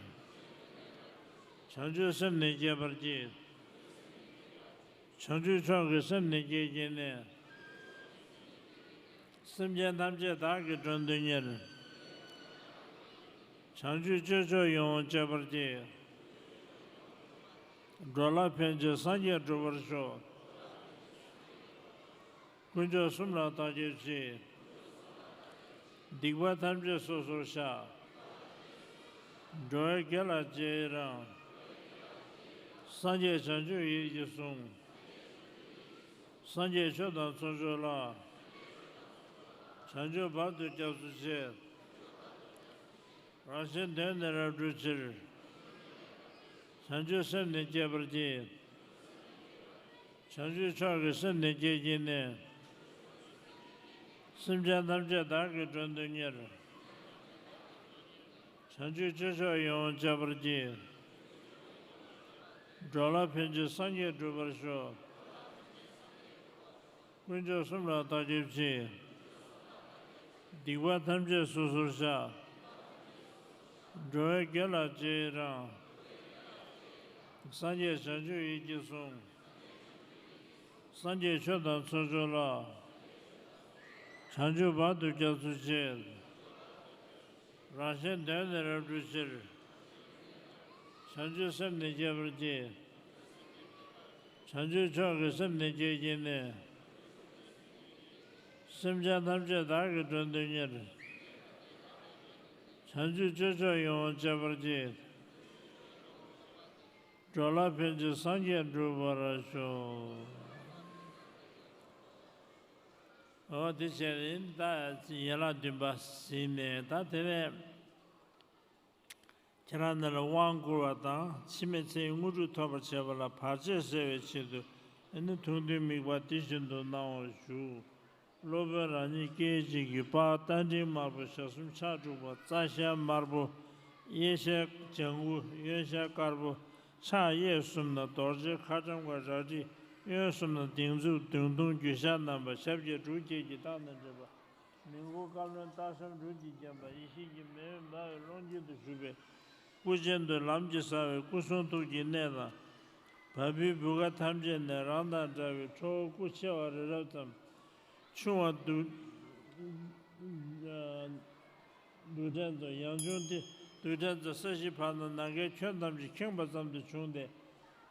བྱང་ཆུབ་སེམས་ནི་བསྐྱེད་པར་བགྱི། བྱང་ཆུབ་མཆོག་གི་སེམས་ནི་བསྐྱེད་བགྱིས་ནས། སེམས་ཅན་ཐམས་ཅད་བདག་གིས་མགྲོན་དུ་གཉེར། བྱང་ཆུབ་སྤྱོད་མཆོག་ཡིད་འོང་སྤྱད་པར་བགྱི། འགྲོ་ལ་ཕན་ཕྱིར་སངས་རྒྱས་འགྲུབ་པར་ཤོག། དཀོན་མཆོག་གསུམ་ལ་བདག་སྐྱབས་མཆི། སྡིག་པ་ཐམས་ཅད་སོ་སོར་བཤགས། འགྲོ་བའི་དགེ་ལ་རྗེས་ཡི་རང་། སངས་རྒྱས་བྱང་ཆུབ་ཡིད་ཀྱིས་བཟུང་། སངས་རྒྱས་ཆོས་དང་ཚོགས་མཆོག་ལ། བྱང་ཆུབ་བར་དུ་སྐྱབས་སུ་མཆི། རང་གཞན་དོན་ནི་རབ་བསྒྲུབ་ཕྱིར། བྱང་ཆུབ་སེམས་ནི་བསྐྱེད་པར་བགྱི། བྱང་ཆུབ་མཆོག་གི་སེམས་ནི་བསྐྱེད་བགྱིས་ནས། སེམས་ཅན་ཐམས་ཅད་བདག་གིས་མགྲོན་དུ་གཉེར། བྱང་ཆུབ་སྤྱོད་མཆོག་ཡིད་འོང་སྤྱད་པར་བགྱི། འགྲོ་ལ་ཕན་ཕྱིར་སངས་རྒྱས་འགྲུབ་པར་ཤོག། དཀོན་མཆོག་གསུམ་ལ་བདག་སྐྱབས་མཆི། སྡིག་པ་ཐམས་ཅད་སོ་སོར་བཤགས། འགྲོ་བའི་དགེ་ལ་རྗེས་ཡི་རང་། སངས་རྒྱས་བྱང་ཆུབ་ཡིད་ཀྱིས་བཟུང་། སངས་རྒྱས་ཆོས་དང་ཚོགས་མཆོག་ལ། བྱང་ཆུབ་བར་དུ་སྐྱབས་སུ་མཆི། རང་གཞན་དོན་ནི་རབ་བསྒྲུབ་ཕྱིར། བྱང་ཆུབ་སེམས་ནི་བསྐྱེད་པར་བགྱི། བྱང་ཆུབ་མཆོག་གི་སེམས་ནི་བསྐྱེད་བགྱིས་ནས། སེམས་ཅན་ཐམས་ཅད་བདག་གིས་མགྲོན་དུ་གཉེར། བྱང་ཆུབ་སྤྱོད་མཆོག་ཡིད་འོང་སྤྱད་པར་བགྱི། འགྲོ་ལ་ཕན་ཕྱིར་སངས་རྒྱས་འགྲུབ་པར་ཤོག། འོ་དེ་བྱས་ནས་ད་ཡན་ལག་བདུན་པ་ཟིན་ནས། ད་དེ་ནས་ཁྱེད་རང་རྣམས་ལ་དབང་བསྐུར་བ་དང་འཆི་མེད་ཚེ་ཡི་དངོས་གྲུབ་ཐོབ་པར་བྱེད་པ་ལ་བར་ཆད་སེལ་བའི་ཆེད་དུ། ཨ་ནི་ཐུགས་འདུན་དམིགས་པ་འདི་བཞིན་དུ་གནང་བར་ཞུ། སློབ་དཔོན་རང་ཉིད་སྐད་ཅིག་གིས་དཔལ་རྟ་མགྲིན་དམར་པོ་ཞལ་གསུམ་ཕྱག་དྲུག་པ། རྩ་ཞལ་དམར་པོ། གཡས་ཞལ་ལྗང་གུ། གཡོན་ཞལ་དཀར་པོ། ཕྱག་གཡས་གསུམ་ན་རྡོ་རྗེ། ཁ་ཊྭཱཾ་ཀ་རལ་གྲི། གཡོན་གསུམ་ན་སྡིགས་མཛུབ་མདུང་ཐུང་རྒྱུ་ཞགས་བསྣམས་པ། ཞབས་ཀྱི་སྒྲུབ་བརྒྱད་ཀྱི་རྟགས་རྣམས་བྲིས་པ། མི་མགོ་བཀའ་བློན་སྟག་ཤར་འབྲུག་གིས་བརྒྱན་པ། ཡེ་ཤེས་ཀྱི་མེ་འོད་འབར་བའི་ཀློང་དཀྱིལ་དུ་བཞུགས་པའི་སྐུ་ཅན་དུ་ལམ་གྱིས་བསལ་བའི་སྐུ་གསུང་ཐུགས་ཀྱི་གནས་དང་། བ་སྤུའི་བུ་ག་ཐམས་ཅད་ནས་རང་དང་འདྲ་བའི་ཁྲོ་བོ་སྐུ་ཆེ་བ་རི་རབ་ཙམ། ཆུང་བ་རྡུལ་རྡུལ་ཕྲན་ཙམ། ཡང་ཆུང་སྟེ་རྡུལ་ཕྲན་ཙམ་ས་གཞིའི་བར་ན་ནམ་མཁའི་ཁྱོན་ཐམས་ཅད་ཁེངས་པ་ཙམ་དུ་བྱུང་སྟེ།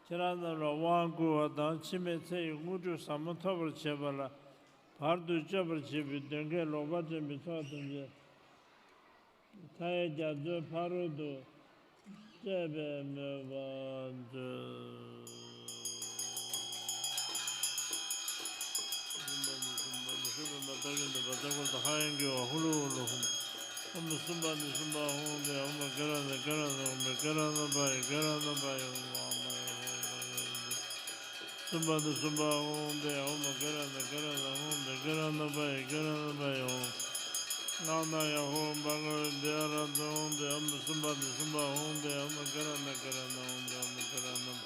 ཁྱེད་རང་རྣམས་ལ་དབང་བསྐུར་བ་དང་། འཆི་མེད་ཚེ་ཡི་དངོས་གྲུབ་ཟབ་མོ་ཐོབ་པར་བྱེད་པ་ལ་བར་དུ་གཅོད་པར་བྱེད་པའི་གདོན་བགེགས་ལོག་པར་འདྲེན་པའི་ཚོགས་ཐམས་ཅད་མཐའ་ཡས་རྒྱ་མཚོའི་ཕ་རོལ་ཏུ་བསྐྲད་པའི་མོས་པ་མཛོད། ཨོཾ་གསུམ་པ་ནི་གསུམ་པ་ཧཱུྃ་ཕཊ། ཨོཾ་ག་ར་ཎ་ག་ར་ཎ་ཧཱུྃ་ཕཊ། ག་ར་ཎ་པ་ཡི་ག་ར་ཎ་པ་ཡི་ཨོཾ། ཨ་ན་ཡ་ཧཱུྃ་ཕཊ། གསུམ་པ་ནི་གསུམ་པ་ཧཱུྃ་ཕཊ། ཨོཾ་ག་ར་ཎ་ག་ར་ཎ་ཧཱུྃ་ཕཊ། ག་ར་ཎ་པ་ཡི་ག་ར་ཎ་པ་ཡི་ཨོཾ། ཨཱཿནཱ་ཡ་ཧཱུྃ་བྷ་ག་བ་བི་ཨ་ར་ཛ་ཧཱུྃ་ཕཊ། ཨོཾ་གསུམ་པ་ནི་གསུམ་པ་ཧཱུྃ་ཕཊ། ཨོཾ་ག་ར་ཎ་ག་ར་ཎ་ཧཱུྃ་ཕཊ། ཨོཾ་ག་ར་ཎ་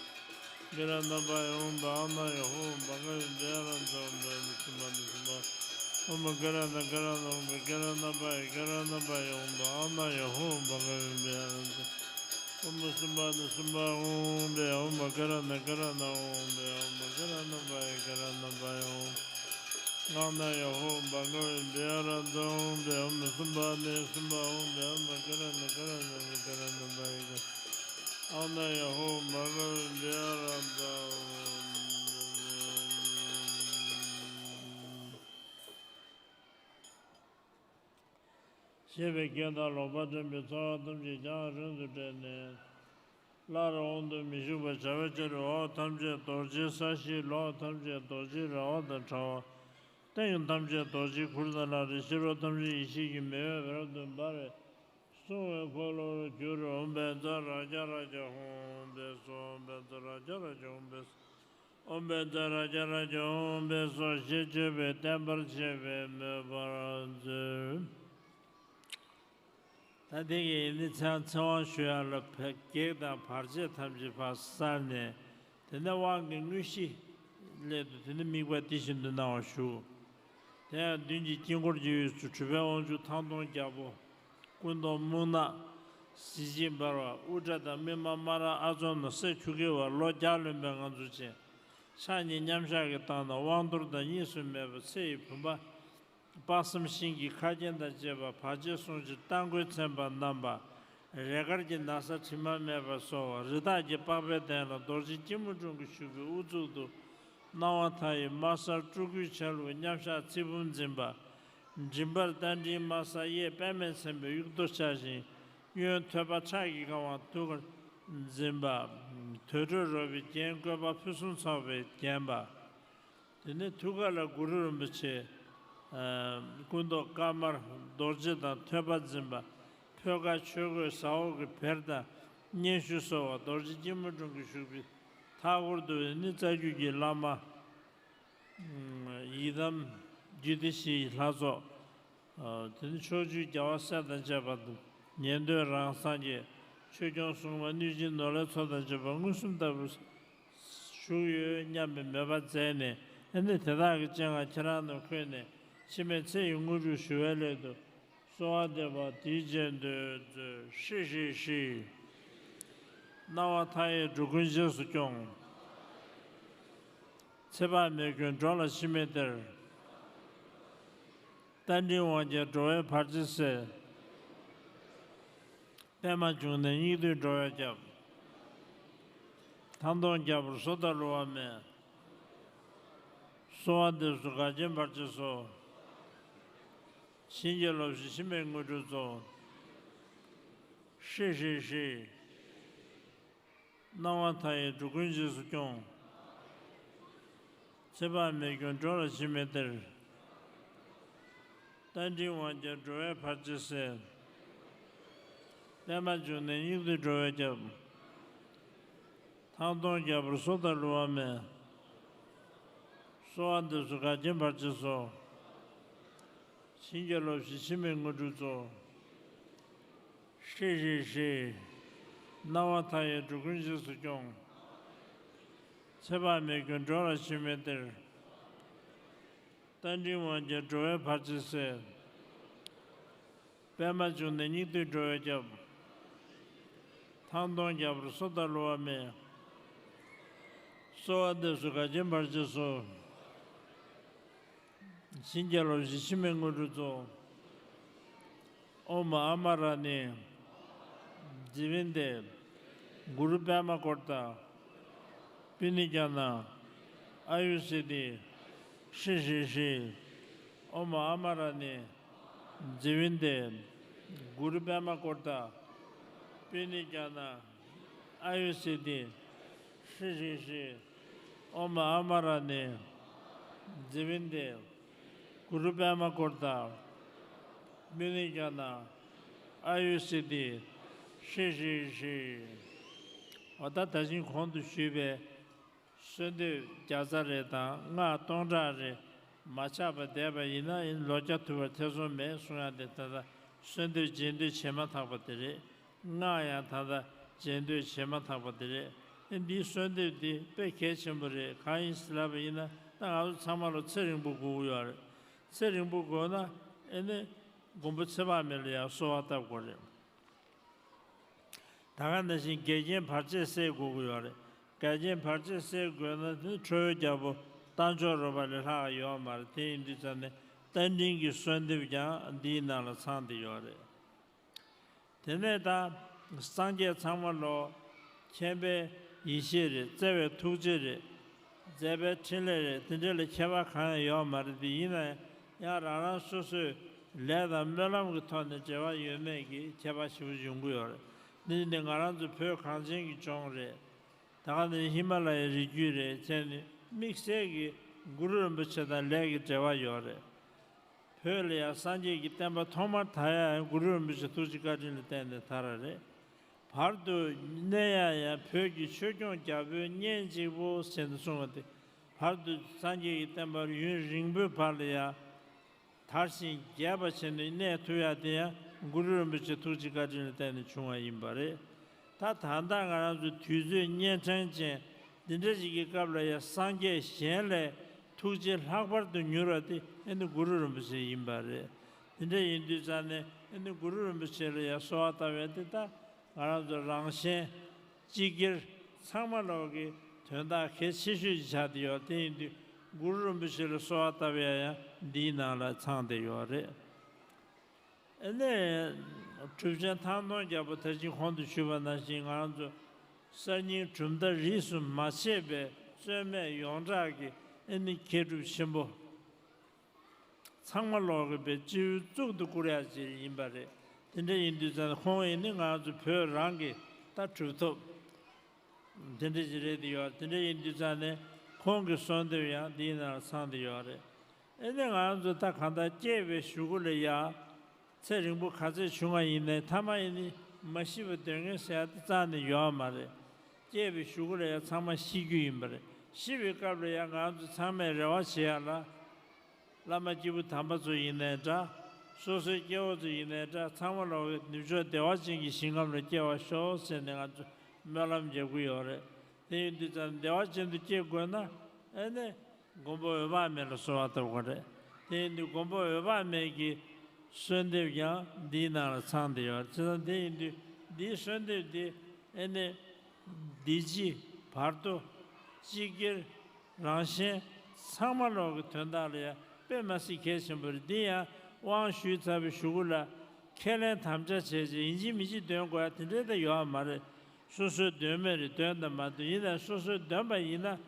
ག་ར་ཎ་པ་ཡི་ཨོཾ། ཨཱཿནཱ་ཡ་ཧཱུྃ་བྷ་ག་བ་བི་ཨ་ར་ཛ་ཧཱུྃ་ཕཊ། ཨོཾ་གསུམ་པ་ནི་གསུམ་པ། ཨོཾ་ག་ར་ཎ་ག་ར་ཎ་ཧཱུྃ་ཕཊ། ག་ར་ཎ་པ་ཡི་ག་ར་ཎ་པ་ཡི་ཨོཾ། ཨཱཿནཱ་ཡ་ཧཱུྃ་བྷ་ག་བ་བི་ཨ་ར་ཛ། ཨོཾ་གསུམ་པ་ནི་གསུམ་པ་ཧཱུྃ་ཕཊ། ཨོཾ་ག་ར་ཎ་ག་ར་ཎ་ཧཱུྃ་ཕཊ། ཨོཾ་ག་ར་ཎ་པ་ཡི་ག་ར་ཎ་པ་ཡི་ཨོཾ། ཨཱཿནཱ་ཡ་ཧཱུྃ་བྷ་ག་བ་བི་ཨ་ར་ཛ་ཧཱུྃ་ཕཊ། ཨོཾ་གསུམ་པ་ནི་གསུམ་པ་ཧཱུྃ་ཕཊ། ཨོཾ་ག་ར་ཎ་ག་ར་ཎ་ཧཱུྃ་ཕཊ། ག་ར་ཎ་པ་ཡི་ག། ཨཱཿནཱ་ཡ་ཧཱུྃ་བྷ་ག་བ་བི་ཨ་ར་ཛ་ཧཱུྃ་ཕཊ། ཞེས་པའི་གདངས་དང་ལོག་པར་འདྲེན་པའི་ཚོགས་ཐམས་ཅད་ཀྱང་རིང་དུ་བསྒྲལ་ནས། སླར་འོང་དུ་མི་འཇུག་པར་བྱ་བའི་ཕྱིར། འོག་ཐམས་ཅད་རྡོ་རྗེའི་ས་གཞིའི་ལོགས་ཐམས་ཅད་རྡོ་རྗེའི་ར་བ་དང་ཕྲ་བ། སྟེང་ཐམས་ཅད་རྡོ་རྗེའི་གུར་དང་ལྷ་རེ། ཕྱི་རོལ་ཐམས་ཅད་ཡེ་ཤེས་ཀྱི་མེ་འོད་རབ་ཏུ་འབར་བས་སྲུང་བའི་འཁོར་ལོར་གྱུར། ཨོཾ་བཛྲ་རཀྵ་རཀྵ་ཧཱུྃ་ཕཊ་སོགས། ཨོཾ་བཛྲ་རཀྵ་རཀྵ་ཧཱུྃ་ཕཊ་སོགས། ཨོཾ་བཛྲ་རཀྵ་རཀྵ་ཧཱུྃ་ཕཊ་སོགས་ཞེས་བརྗོད་པས་བརྟན་པར་བྱས་པའི་མོས་པ་མཛོད། ད་དེ་གི་ཡིན་ནི་ཚེ་ཚེ་དབང་ཞུ་ཡ་ལ་བགེགས་དང་བར་ཆད་ཐམས་ཅད་ཕར་བསལ་ནས། དེ་ནས་དབང་གི་དངོས་གཞི། སླད་དུ་དེ་ནི་དམིགས་པ་དེ་བཞིན་དུ་གནང་བར་ཞུ། དེ་ཡང་མདུན་གྱི་དཀྱིལ་འཁོར་གྱི་དབུས་སུ་གྲུབ་པའི་དབང་ཕྱུག་ཐང་སྟོང་རྒྱལ་པོ། སྐུ་མདོག་སྨུག་ནག། གཟི་བརྗིད་འབར་བ། དབུ་སྐྲ་དང་སྨིན་མ་དམར་ཨ་ཚོམ་ནག་སེར་ཆུ་སྐྱེས་པ། ལོ་བརྒྱ་ལོན་པའི་ངང་ཚུལ་ཅན། ཕྱག་གཉིས་མཉམ་བཞག་གི་སྟེང་ན་དབང་གཏོར་དང་གཉིས་སུ་མེད་པ་ཚེ་ཡི་བུམ་པ། དཔག་བསམ་ཤིང་གི་ཁ་རྒྱན་དང་བཅས་པ་བར་ཆད་སྲུང་ཕྱིར་རྟ་མགོས་མཚན་པ་བསྣམས་པ། རས་དཀར་གྱི་ན་བཟའ་དྲི་མ་མེད་པ་སོགས་རི་དྭགས་ཀྱི་པགས་པའི་གདན་ལ་རྡོ་རྗེ་སྐྱིལ་མོ་ཀྲུང་གིས་བཞུགས་པའི་དབུ་གཙུག་ཏུ་སྣང་བ་མཐའ་ཡས་དམར་སེར་སྤྲུལ་སྐུའི་ཆ་ལུགས་མཉམ་གཞག་ཚེ་བུམ་འཛིན་པ། མགྲིན་པར་རྟ་མགྲིན་དམར་སེར་གཡས་པདྨས་མཚན་པའི་དབྱུག་ཏོ་འཕྱར་ཞིང་། གཡོན་ཐོད་པ་ཁྲག་གི་ཁ་དབང་ཐུགས་ཀར་འཛིན་པ། དུར་ཁྲོད་རོལ་པའི་རྒྱན་བཀོད་པ་ཕུན་སུམ་ཚོགས་པས་བརྒྱན་པ། དེ་ནས་ཐུགས་ཀ་ལ་གུ་རུ་རིན་པོ་ཆེ། ཨ། སྐུ་མདོག་དཀར་དམར་རྡོ་རྗེ་དང་ཐོད་པ་འཛིན་པ། ཕོད་ཀ་ཆོས་གོས་ཟ་འོག་གི་བེར་དང་སྙན་ཞུ་སོགས་པ་རྡོ་རྗེ་སྐྱིལ་མོ་ཀྲུང་གིས་བཞུགས་པའི་མཐའ་སྐོར་དུ་ནི་རྩ་རྒྱུད་ཀྱི་བླ་མ། ཡི་དམ་རྒྱུད་སྡེ་བཞིའི་ལྷ་ཚོགས། དེ་ནི་ཕྱོགས་བཅུའི་རྒྱལ་བ་སྲས་དང་བཅས་པ་དང་ཉན་ཐོས་རང་སངས་རྒྱས་ཆོས་སྐྱོང་སྲུང་མ་གནོད་སྦྱིན་ནོར་ལྷའི་ཚོགས་དང་བཅས་པ་མངོན་སུམ་ལྟ་བུ་བཞུགས་ཡོད་སྙམ་པའི་མོས་པ་མཛད་ནས། ཨ་ནི་དེ་དག་གི་སྤྱན་སྔར་ཁྱེད་རང་རྣམས་འཁོད་ནས་འཆི་མེད་ཚེ་ཡི་དངོས་གྲུབ་ཞུ་བའི་སླད་དུ་གསོལ་བ་འདེབས་པ་དེའི་རྗེས་ཟློས་མཛོད། ཧྲཱིཿ་ཧྲཱིཿ་ཧྲཱིཿ། སྣང་བ་མཐའ་ཡས་འགྲོ་ཀུན་རྗེས་སུ་སྐྱོང་། ཚེ་དཔག་མེད་ཀུན་འགྲོ་ལ་འཆི་མེད་གཏེར། རྟ་མགྲིན་དབང་རྒྱལ་འགྲོ་བའི་བར་ཆད་སེལ། པདྨ་འབྱུང་གནས་སྙིགས་དུས་འགྲོ་བའི་སྐྱབས། ཐང་སྟོང་རྒྱལ་པོར་གསོལ་དང་བསླུ་བ་མེད། གསོལ་བ་འདེབས་སོ་འགལ་རྐྱེན་བར་ཆད་སོལ། བྱིན་གྱིས་རློབས་ཤིག་འཆི་མེད་དངོས་གྲུབ་སྩོལ། ཧྲཱིཿ་ཧྲཱིཿ་ཧྲཱིཿ། སྣང་བ་མཐའ་ཡས་འགྲོ་ཀུན་རྗེས་སུ་སྐྱོང་། ཚེ་དཔག་མེད་ཀུན་འགྲོ་ལ་འཆི་མེད་གཏེར། རྟ་མགྲིན་དབང་རྒྱལ་འགྲོ་བའི་བར་ཆད་སེལ། པདྨ་འབྱུང་གནས་སྙིགས་དུས་འགྲོ་བའི་སྐྱབས། ཐང་སྟོང་རྒྱལ་པོར་གསོལ་དང་བསླུ་བ་མེད། གསོལ་བ་འདེབས་སོ་འགལ་རྐྱེན་བར་ཆད་སོལ། བྱིན་གྱིས་རློབས་ཤིག་འཆི་མེད་དངོས་གྲུབ་སྩོལ། ཧྲཱིཿ་ཧྲཱིཿ་ཧྲཱིཿ། སྣང་བ་མཐའ་ཡས་འགྲོ་ཀུན་རྗེས་སུ་སྐྱོང་། ཚེ་དཔག་མེད་ཀུན་འགྲོ་ལ་འཆི་མེད་གཏེར། རྟ་མགྲིན་དབང་རྒྱལ་འགྲོ་བའི་བར་ཆད་སེལ། པདྨ་འབྱུང་གནས་སྙིགས་དུས་འགྲོ་བའི་སྐྱབས། ཐང་སྟོང་རྒྱལ་པོར་གསོལ་དང་བསླུ་བ་མེད། གསོལ་བ་འདེབས་སོ་འགལ་རྐྱེན་བར་ཆད་སོལ། བྱིན་གྱིས་རློབས་ཤིག་འཆི་མེད་དངོས་གྲུབ་སྩོལ། ཨོཾ་ཨ་མ་ར་ཎི། ཛི་ཝི་ནྟེ། གུ་རུ་པདྨ་ཀོ་ཏ། པུ་ནི་ཀ་ན། ཨ་ཡུ་སི་དྷི། ཧྲཱིཿ་ཧྲཱིཿ་ཧྲཱིཿ། ཨོཾ་ཨ་མ་ར་ཎི། ཛི་ཝི་ནྟེ། གུ་རུ་པདྨ་ཀོ་ཏ། པུ་ནི་ཀ་ན། ཨ་ཡུ་སི་དྷི། ཧྲཱིཿ་ཧྲཱིཿ་ཧྲཱིཿ། ཨོཾ་ཨ་མ་ར་ཎི། ཛི་ཝི་ནྟེ། གུ་རུ་པདྨ་ཀོ་ཏ། པུ་ནི་ཀ་ན། ཨ་ཡུ་སི་དྷི། ཧྲཱིཿ་ཧྲཱིཿ་ཧྲཱིཿ། འོ་ད་ད་ཅིང་གོང་དུ་ཞུས་པའི་གསོལ་འདེབས་བརྒྱ་རྩ་རེ་དང་སྔགས་སྟོང་ཕྲག་རེ་མ་ཆག་པར་བཟླས་པ་ཡིན་ན་ཡང་ལོ་བརྒྱ་ཐུབ་པར་ཐེ་ཚོམ་མེད་གསུང་ཡ་དེ་ད་ལྟ་གསོལ་འདེབས་རྗེས་ཟློས་བྱེད་མ་ཐག་པ་དེ་རེད། སྔགས་ཡང་ད་ལྟ་རྗེས་ཟློས་བྱེད་མ་ཐག་པ་དེ་རེད། ཨེ་འདིའི་གསོལ་འདེབས་འདི་དཔེ་གལ་ཆེན་པོ་རེད། གང་ཡིན་ཟེར་ལབ་པ་ཡིན་ན་ད་ང་ཚོ་ཚང་མ་ལ་ཚེ་རིང་པོ་དགོས་ཀྱི་ཡོད་རེད། ཚེ་རིང་པོ་དགོས་ན་ཨེ་ནི་མགོན་པོ་ཚེ་དཔག་མེད་ལ་ཡང་གསོལ་བ་བཏབ་དགོས་རེད། ད་ག་ནང་བཞིན་འགལ་རྐྱེན་བར་ཆད་སེལ་དགོས་ཀྱི་ཡོད་རེད། འགལ་རྐྱེན་བར་ཆད་སེལ་དགོས་ན་དེ་ཁྲོ་བོའི་རྒྱལ་པོ་རྟ་མཆོག་རོལ་པ་ལས་ལྷག་ཡོད་མ་རེད། དེ་ཡིན་དུས་ཙམ་ནས་རྟ་མགྲིན་གྱི་གསོལ་འདེབས་ཀྱང་འདིའི་ནང་ལ་ཚང་བསྡད་ཡོད་རེད། དེ་ནས་ད་སངས་རྒྱས་ཚང་མ་ལོ་མཁྱེན་པའི་ཡེ་ཤེས་རེད། བརྩེ་བའི་ཐུགས་རྗེ་རེད། མཛད་པའི་འཕྲིན་ལས་རེད། དེ་འདྲ་ལ་ཁྱད་པར་གང་ཡང་ཡོད་མ་རེད། དེ་ཡིན་ན་ཡང་རང་རང་སོ་སོའི་ལས་དང་སྨོན་ལམ་གྱི་ཐོག་ནས་འབྲེལ་བ་ཡོད་མེད་ཀྱི་ཁྱད་པར་ཞེ་པོ་ཡོང་གི་ཡོད་རེད། འདི་ནི་ང་རང་ཚོ་བོད་གངས་ཅན་གྱི་ལྗོངས་རེད། ད་ག་ནི་ཧི་མ་ལ་ཡའི་རི་རྒྱུད་རེད་བྱས་ནས་དམིགས་བསལ་གྱི་གུ་རུ་རིན་པོ་ཆེ་དང་ལས་ཀྱི་འབྲེལ་བ་ཡོད་རེད། བོད་ལ་ཡང་སངས་རྒྱས་ཀྱི་བསྟན་པ་ཐོག་མར་དར་ཡ་ཡང་གུ་རུ་རིན་པོ་ཆེ་ཐུགས་རྗེ་བཀའ་དྲིན་ལ་བརྟེན་ནས་དར་བ་རེད། བར་དུ་གནས་ཡ་ཡང་བོད་ཀྱི་ཆོས་སྐྱོང་རྒྱལ་པོའི་གཉེན་གཅིག་པུ་ཟེར་ནས་གསུངས་པ་དེ། བར་དུ་སངས་རྒྱས་ཀྱི་བསྟན་པ་ཡུན་རིང་པོའི་བར་ལ་ཡང་དར་ཞིང་རྒྱས་པ་བྱས་ནས་གནས་ཐུབ་ཡ་དེ་ཡང་གུ་རུ་རིན་པོ་ཆེ་ཐུགས་རྗེ་བཀའ་དྲིན་ལ་བརྟེན་ནས་བྱུང་བ་ཡིན་པ་རེད། ད་ད་ལྟ་ང་རང་ཚོ་དུས་ཚོད་གཉན་འཕྲང་ཅན། འདི་འདྲ་ཞིག་གི་སྐབས་ལ་ཡང་སངས་རྒྱས་གཞན་ལས་ཐུགས་རྗེ་ལྷག་པར་དུ་མྱུར་བ་དེ་ཨེ་ནི་གུ་རུ་རིན་པོ་ཆེ་ཡིན་པ་རེད། དེ་འདྲ་ཡིན་དུས་ཙང་ནས་ཨེ་ནི་གུ་རུ་རིན་པོ་ཆེ་ལ་ཡང་གསོལ་བ་བཏབ་ཡ་དེ་ད་ང་རང་ཚོ་རང་གཞན་སྤྱི་སྒེར་ཚང་མ་ལོག་གི་དོན་དག་གལ་ཆེ་ཤོས་ཅིག་ཆགས་བསྡད་ཡོད། དེ་ཡིན་དུས་གུ་རུ་རིན་པོ་ཆེ་ལ་གསོལ་བ་བཏབ་ཡ་ཡང་འདིའི་ནང་ལ་ཚང་བསྡད་ཡོད་རེད། ཨ་ནི། གྲུབ་ཆེན་ཐང་སྟོང་རྒྱལ་པོ་ད་ཅི་གོང་དུ་ཞུས་པ་ནང་བཞིན་ང་རང་ཚོ་གསར་རྙིང་གྲུབ་མཐའ་རིས་སུ་མ་ཆད་པའི་རྩོད་མེད་ཡོངས་གྲགས་ཀྱི་ཨ་ནི་མཁས་གྲུབ་ཆེན་པོ། ཚང་མ་ལོག་གི་པའི་སྤྱི་བོའི་གཙུག་ཏུ་བཀུར་ཡ་ཅིག་ཡིན་པ་རེད། དེ་འདྲ་ཡིན་དུས་ཙང་ཁོང་ཡིན་ནི་ང་ཚོ་བོད་རང་གི་ད་གྲུབ་ཐོབ། དེ་འདྲ་ཞིག་རེད་དེ་ཡོད། དེ་འདྲ་ཡིན་དུས་ཙང་ནས་ཁོང་གི་གསོལ་འདེབས་ཡང་འདིའི་ནང་ལ་ཚང་དེ་ཡོད་རེད། ཨེ་ནས་ང་ཚོ་ད་གང་ལྟར་སྐྱེས་པའི་གཞུག་གུ་ལ་ཡ། ཚེ་རིང་པོ་ག་ཚོད་བྱུང་བ་ཡིན་ནའི་ཐ་མ་ཡིན་ནི་མ་ཤི་བ་སྡོད་མཁན་ཟེར་ཡ་དེ་རྩ་ནས་ཡོད་མ་རེད། སྐྱེས་པའི་གཞུག་གུ་ལ་ཡ་ཚང་མ་ཤི་རྒྱུ་ཡིན་པ་རེད། ཤི་བའི་སྐབས་ལ་ཡ་ང་ཚོ་ཚང་མས་རེ་བ་བྱེད་ཡ་ལ། བླ་མ་སྐྱེས་བུ་དམ་པ་ཚོ་ཡིན་ནའི་འདྲ། སོ་སོའི་སྐྱེ་བོ་ཚོ་ཡིན་ནའི་འདྲ། ཚང་མ་ལོག་གི་ནུབ་ཕྱོགས་བདེ་བ་ཅན་གྱི་ཞིང་ཁམས་ལ་སྐྱེ་བར་ཤོག་ཟེར་ནས་ང་ཚོ་སྨོན་ལམ་རྒྱག་གི་ཡོད་རེད། དེ་ཡིན་དུས་ཙང་བདེ་བ་ཅན་དུ་སྐྱེ་དགོས་ན་ཨེ་ནས་མགོན་པོ་འོད་དཔག་མེད་ལ་གསོལ་བ་བཏབ་དགོས་རེད། དེ་ཡིན་དུས་མགོན་པོ་འོད་དཔག་མེད་ཀྱི་གསོལ་འདེབས་ཀྱང་འདིའི་ནང་ལ་ཚང་བསྡད་ཡོད་རེད། བྱས་ཙང་དེ་ཡིན་དུས་འདིའི་གསོལ་འདེབས་འདི་ཨེ་ནས་འདི་ཕྱི་བར་དོ་སྤྱི་སྒེར། རང་གཞན་ཚང་མ་ལོག་གི་དོན་དག་ལ་ཡང་དཔེ་མ་སྲིད་གལ་ཆེན་པོ་རེད། འདི་ཡང་དབང་ཞུས་ཚར་བའི་གཞུག་གུ་ལ་ཁས་ལེན་དམ་བཅའ་བྱས་རྗེས་ཡིན་གཅིག་མིན་གཅིག་འདོན་དགོས་ཡ་དེ་འདྲའི་ད་ཡོད་མ་རེད། སོ་སོའི་འདོན་མེད་རེད། འདོན་དང་མ་འདོན་ཡིན་ན་སོ་སོའི་འདོན་པ་ཡིན་ན།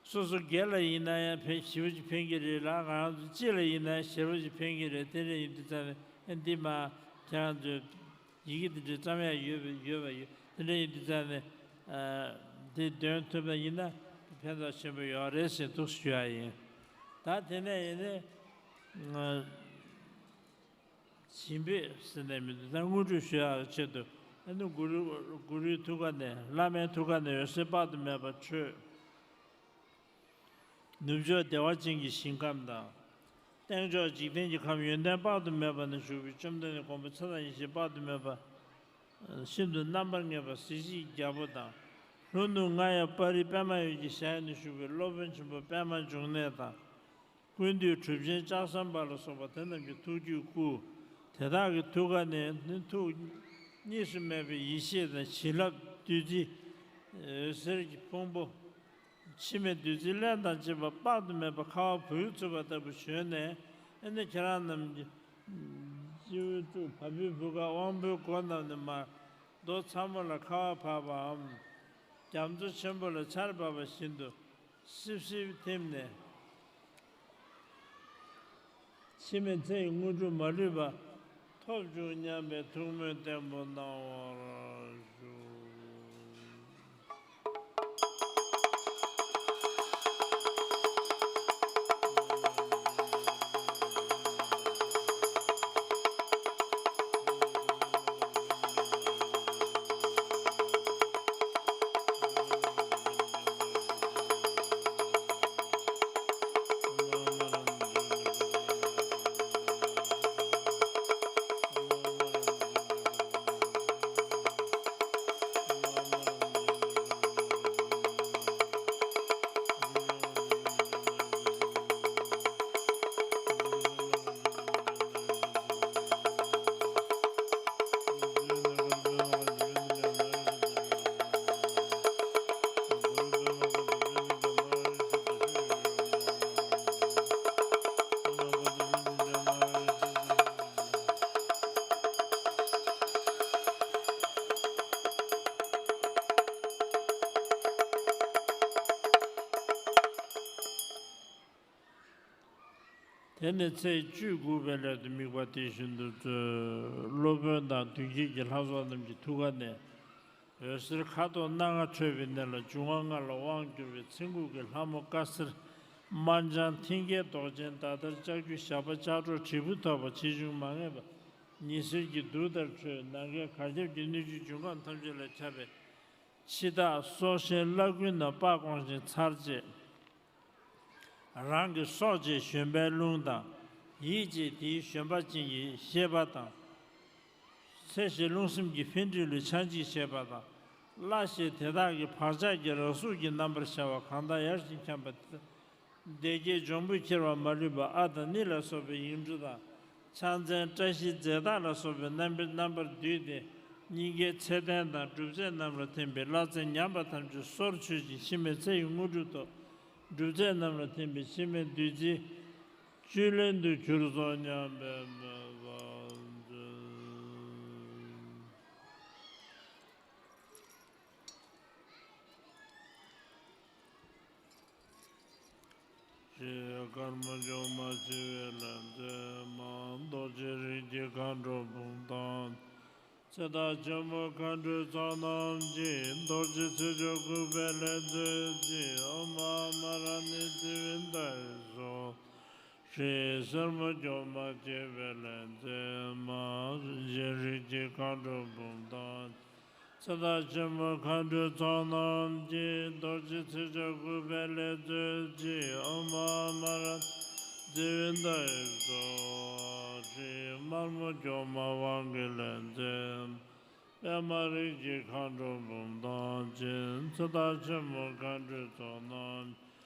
སོ་སོ་སྒེར་ལ་ཡིན་ན་ཡང་ཕན་ཞེ་པོ་ཅིག་ཕན་གྱི་རེད་ལ། ང་རང་ཚོ་སྤྱི་ལ་ཡིན་ན་ཞེ་པོ་ཅིག་ཕན་གྱི་རེད། དེ་འདྲ་ཡིན་དུས་ཙང་ནས་འདི་མ་ཁྱེད་རང་ཚོས། ཡི་གེ་འདི་འདྲའི་བརྩམ་ཡ་ཡོད་པ་ཡོད་པ་ཡོད། དེ་འདྲ་ཡིན་དུས་ཙང་ནས་ཨ། འདི་འདོན་ཐུབ་པ་ཡིན་ན་ཕན་ཐོགས་ཆེན་པོ་ཡོད་རེད་ཟེར་འདུག་ཞུ་ཡ་ཡིན། ད་དེ་ནས་ཡིན་ནས་ཨ། བྱིན་འབེབས་ཟེར་ནས་མི་འདུག་ད་དངོས་གྲུབ་ཞུ་ཡ་ཆེད་དུ་ཨ་ནི་གུ་རུ་གུ་རུའི་ཐུགས་ཀ་ནས་བླ་མའི་ཐུགས་ཀ་ནས་འོད་ཟེར་དཔག་ཏུ་མེད་པ་འཕྲོས། ནུབ་ཕྱོགས་བདེ་བ་ཅན་གྱི་ཞིང་ཁམས་དང་། སྟེང་ཕྱོགས་འཇིག་རྟེན་གྱི་ཁམས་ཡོན་ཏན་དཔག་ཏུ་མེད་པ་ན་བཞུགས་པའི་བཅོམ་ལྡན་འདས་མགོན་པོ་ཚེ་དང་ཡེ་ཤེས་དཔག་ཏུ་མེད་པ། ཤིན་ཏུ་རྣམ་པར་ངེས་པ་གཟི་བརྗིད་རྒྱལ་པོ་དང་། ལྷོ་ནུབ་རྔ་ཡབ་པ་རི་པདྨ་འོད་ཀྱི་ཞལ་ནས་བཞུགས་པའི་སློབ་དཔོན་ཆེན་པོ་པདྨ་འབྱུང་གནས་དང་། ཀུན་འདུས་གྲུབ་ཆེན་ལྕགས་ཟམ་པ་ལ་སོགས་པ་དེ་རྣམས་ཀྱི་ཐུགས་རྒྱུད་བསྐུལ། དེ་དག་གི་ཐུགས་ཀ་ནས་ཐུགས་གཉིས་སུ་མེད་པའི་ཡེ་ཤེས་དང་བྱིན་རླབས་བདུད་རྩི་འོད་ཟེར་གྱི་ཕུང་པོ། འཆི་མེད་བདུད་རྩིའི་རླན་དང་བཅས་པ་དཔག་ཏུ་མེད་པ་ཁ་བ་བུ་ཡུག་འཚུབ་པ་ལྟ་བུ་བྱོན་ནས། ཨེ་ནས་ཁྱེད་རང་རྣམས་ཀྱི་སྤྱི་བོའི་གཙུག་བ་སྤུའི་བུ་ག་དབང་པོའི་སྒོ་རྣམས་ནས་མར་རྡོ་ཚ་མོ་ལ་ཁ་བ་བབས་པའམ། རྒྱ་མཚོ་ཆེན་པོ་ལ་ཆར་འབབ་པ་བཞིན་དུ་སིབ་སིབ་ཐིམ་ནས། འཆི་མེད་ཚེ་ཡི་དངོས་གྲུབ་མ་ལུས་པ་ཐོབ་བྱུང་སྙམ་པའི་ཐུགས་སྨོན་བརྟན་པོ་གནང་བར་ཞུ། དེ་ནས་ཚེས་བཅུ་དགུ་པའི་སླད་དུ་དམིགས་པ་དེ་བཞིན་དུ་མཛོད། སློབ་དཔོན་དང་མདུན་བསྐྱེད་ཀྱི་ལྷ་ཚོགས་རྣམས་ཀྱི་ཐུགས་ཀ་ནས། འོད་ཟེར་ཁ་དོག་སྣ་ལྔ་འཕྲོས་པའི་གནས་ལ་འབྱུང་བ་ལྔ་ལ་དབང་བསྒྱུར་བའི་ཚེ་འགུགས་ཀྱི་ལྷ་མོ་དཀར་སེར་དམར་ལྗང་མཐིང་གའི་མདོག་ཅན་ཟླ་ལྟར་ལྕགས་ཀྱུ་ཞགས་པ་ལྕགས་སྒྲོག་དྲིལ་བུ་ཐོགས་པ་ཆེ་ཆུང་མ་ངེས་པ་ཉི་ཟེར་གྱི་གདུགས་ལྟར་འཕྲོས། ནམ་མཁའི་གར་ཁྱབ་ཀྱི་སྣོད་བཅུད་འབྱུང་ཁམས་ཐམས་ཅད་ལ་ཁྱབ་པའི་འཆི་བདག་སྲོག་ཤིང་བླ་ཀུན་ནས་དཔའ་བཀོང་ཞིང་ཚར་བཅད། རང་གི་སྲོག་བཅད་བཞོན་པའི་རླུང་དང་། ཡིད་བཅད་དེའི་བཞོན་པ་ཅན་གྱི་ཤེས་པ་དང་། ཚེ་ཞེས་རླུང་སེམས་ཀྱི་འཕེལ་འགྲིབ་ལུས་ཆགས་འཇིག་ཤེས་པ་དང་ བླ་ཞེས་དེ་དག་གི་བག་ཆགས་ཀྱི་རང་གཟུགས་ཀྱི་རྣམ་པར་ཤར་བ་གང་དག་ཡར་བཞིན་འཁྱམས་པ་དེ་དག་སྡེ་བརྒྱད་འབྱུང་པོས་ཁྱེར་བ་མ་ལུས་པ་ཨ་དང་ནི་ལ་སོགས་པའི་ཡིག་འབྲུ་དང་། ཕྱག་མཚན་བཀྲ་ཤིས་རྫས་བཏགས་ལ་སོགས་པའི་རྣམ་པའི་རྣམ་པར་བསྡུས་ཏེ། སྙིང་གའི་ཚེ་རྟེན་དང་སྒྲུབ་རྫས་རྣམས་ལ་ཐིམ་པས་བླ་ཚེ་ཉམས་པ་ཐམས་ཅད་སོར་ཆུད་ཅིང་འཆི་མེད་ཚེ་ཡི་དངོས་གྲུབ་ཐོབ། སྒྲུབ་རྫས་རྣམས་ལ་ཐིམ་པས་འཆི་མེད་བདུད་རྩིའི་བཅུད་ལེན་དུ་གྱུར་སོ་སྙམ་པའི་མོས་པ་མཛོད། ཞེས་དཀར་མོ་མཆོག་མ་ཞི་བའི་ལྷ་མཛེས་མ་རྡོ་རྗེ་རིགས་ཀྱི་མཁའ་འགྲོ་འབུམ་དང་། ཚེ་དང་ཆེན་པོ་མཁའ་འགྲོའི་ཚོགས་རྣམས་ཀྱིས་རྡོ་རྗེ་ཚེ་མཆོག་གུས་པས་ལེགས་མཛོད་ཅིང་། ཨོཾ་ཨ་མ་ར་ཎི་ཙི་བི་དྷ་ཡེ་སྭཱ་ཧཱ། ཞེས་སེར་མོ་མཆོག་མ་ཞི་བའི་ལྷ་མཛེས་མ་རྡོ་རྗེ་རིགས་ཀྱི་མཁའ་འགྲོ་འབུམ་དང་། ཚེ་དང་ཆེན་པོ་མཁའ་འགྲོའི་ཚོགས་རྣམས་ཀྱིས་རྡོ་རྗེ་ཚེ་མཆོག་གུས་པས་ལེགས་མཛོད་ཅིང་། ཨོཾ་ཨ་མ་ར་ཎི་ཙི་བི་དྷ་ཡེ་སྭཱ་ཧཱ། ཞེས་དམར་མོ་མཆོག་མ་དབང་གི་ལྷ་མཛེས་པདྨ་རིགས་ཀྱི་མཁའ་འགྲོ་འབུམ་དང་བཅས། ཚེ་དང་ཆེན་པོ་མཁའ་འགྲོའི་ཚོགས་རྣམས་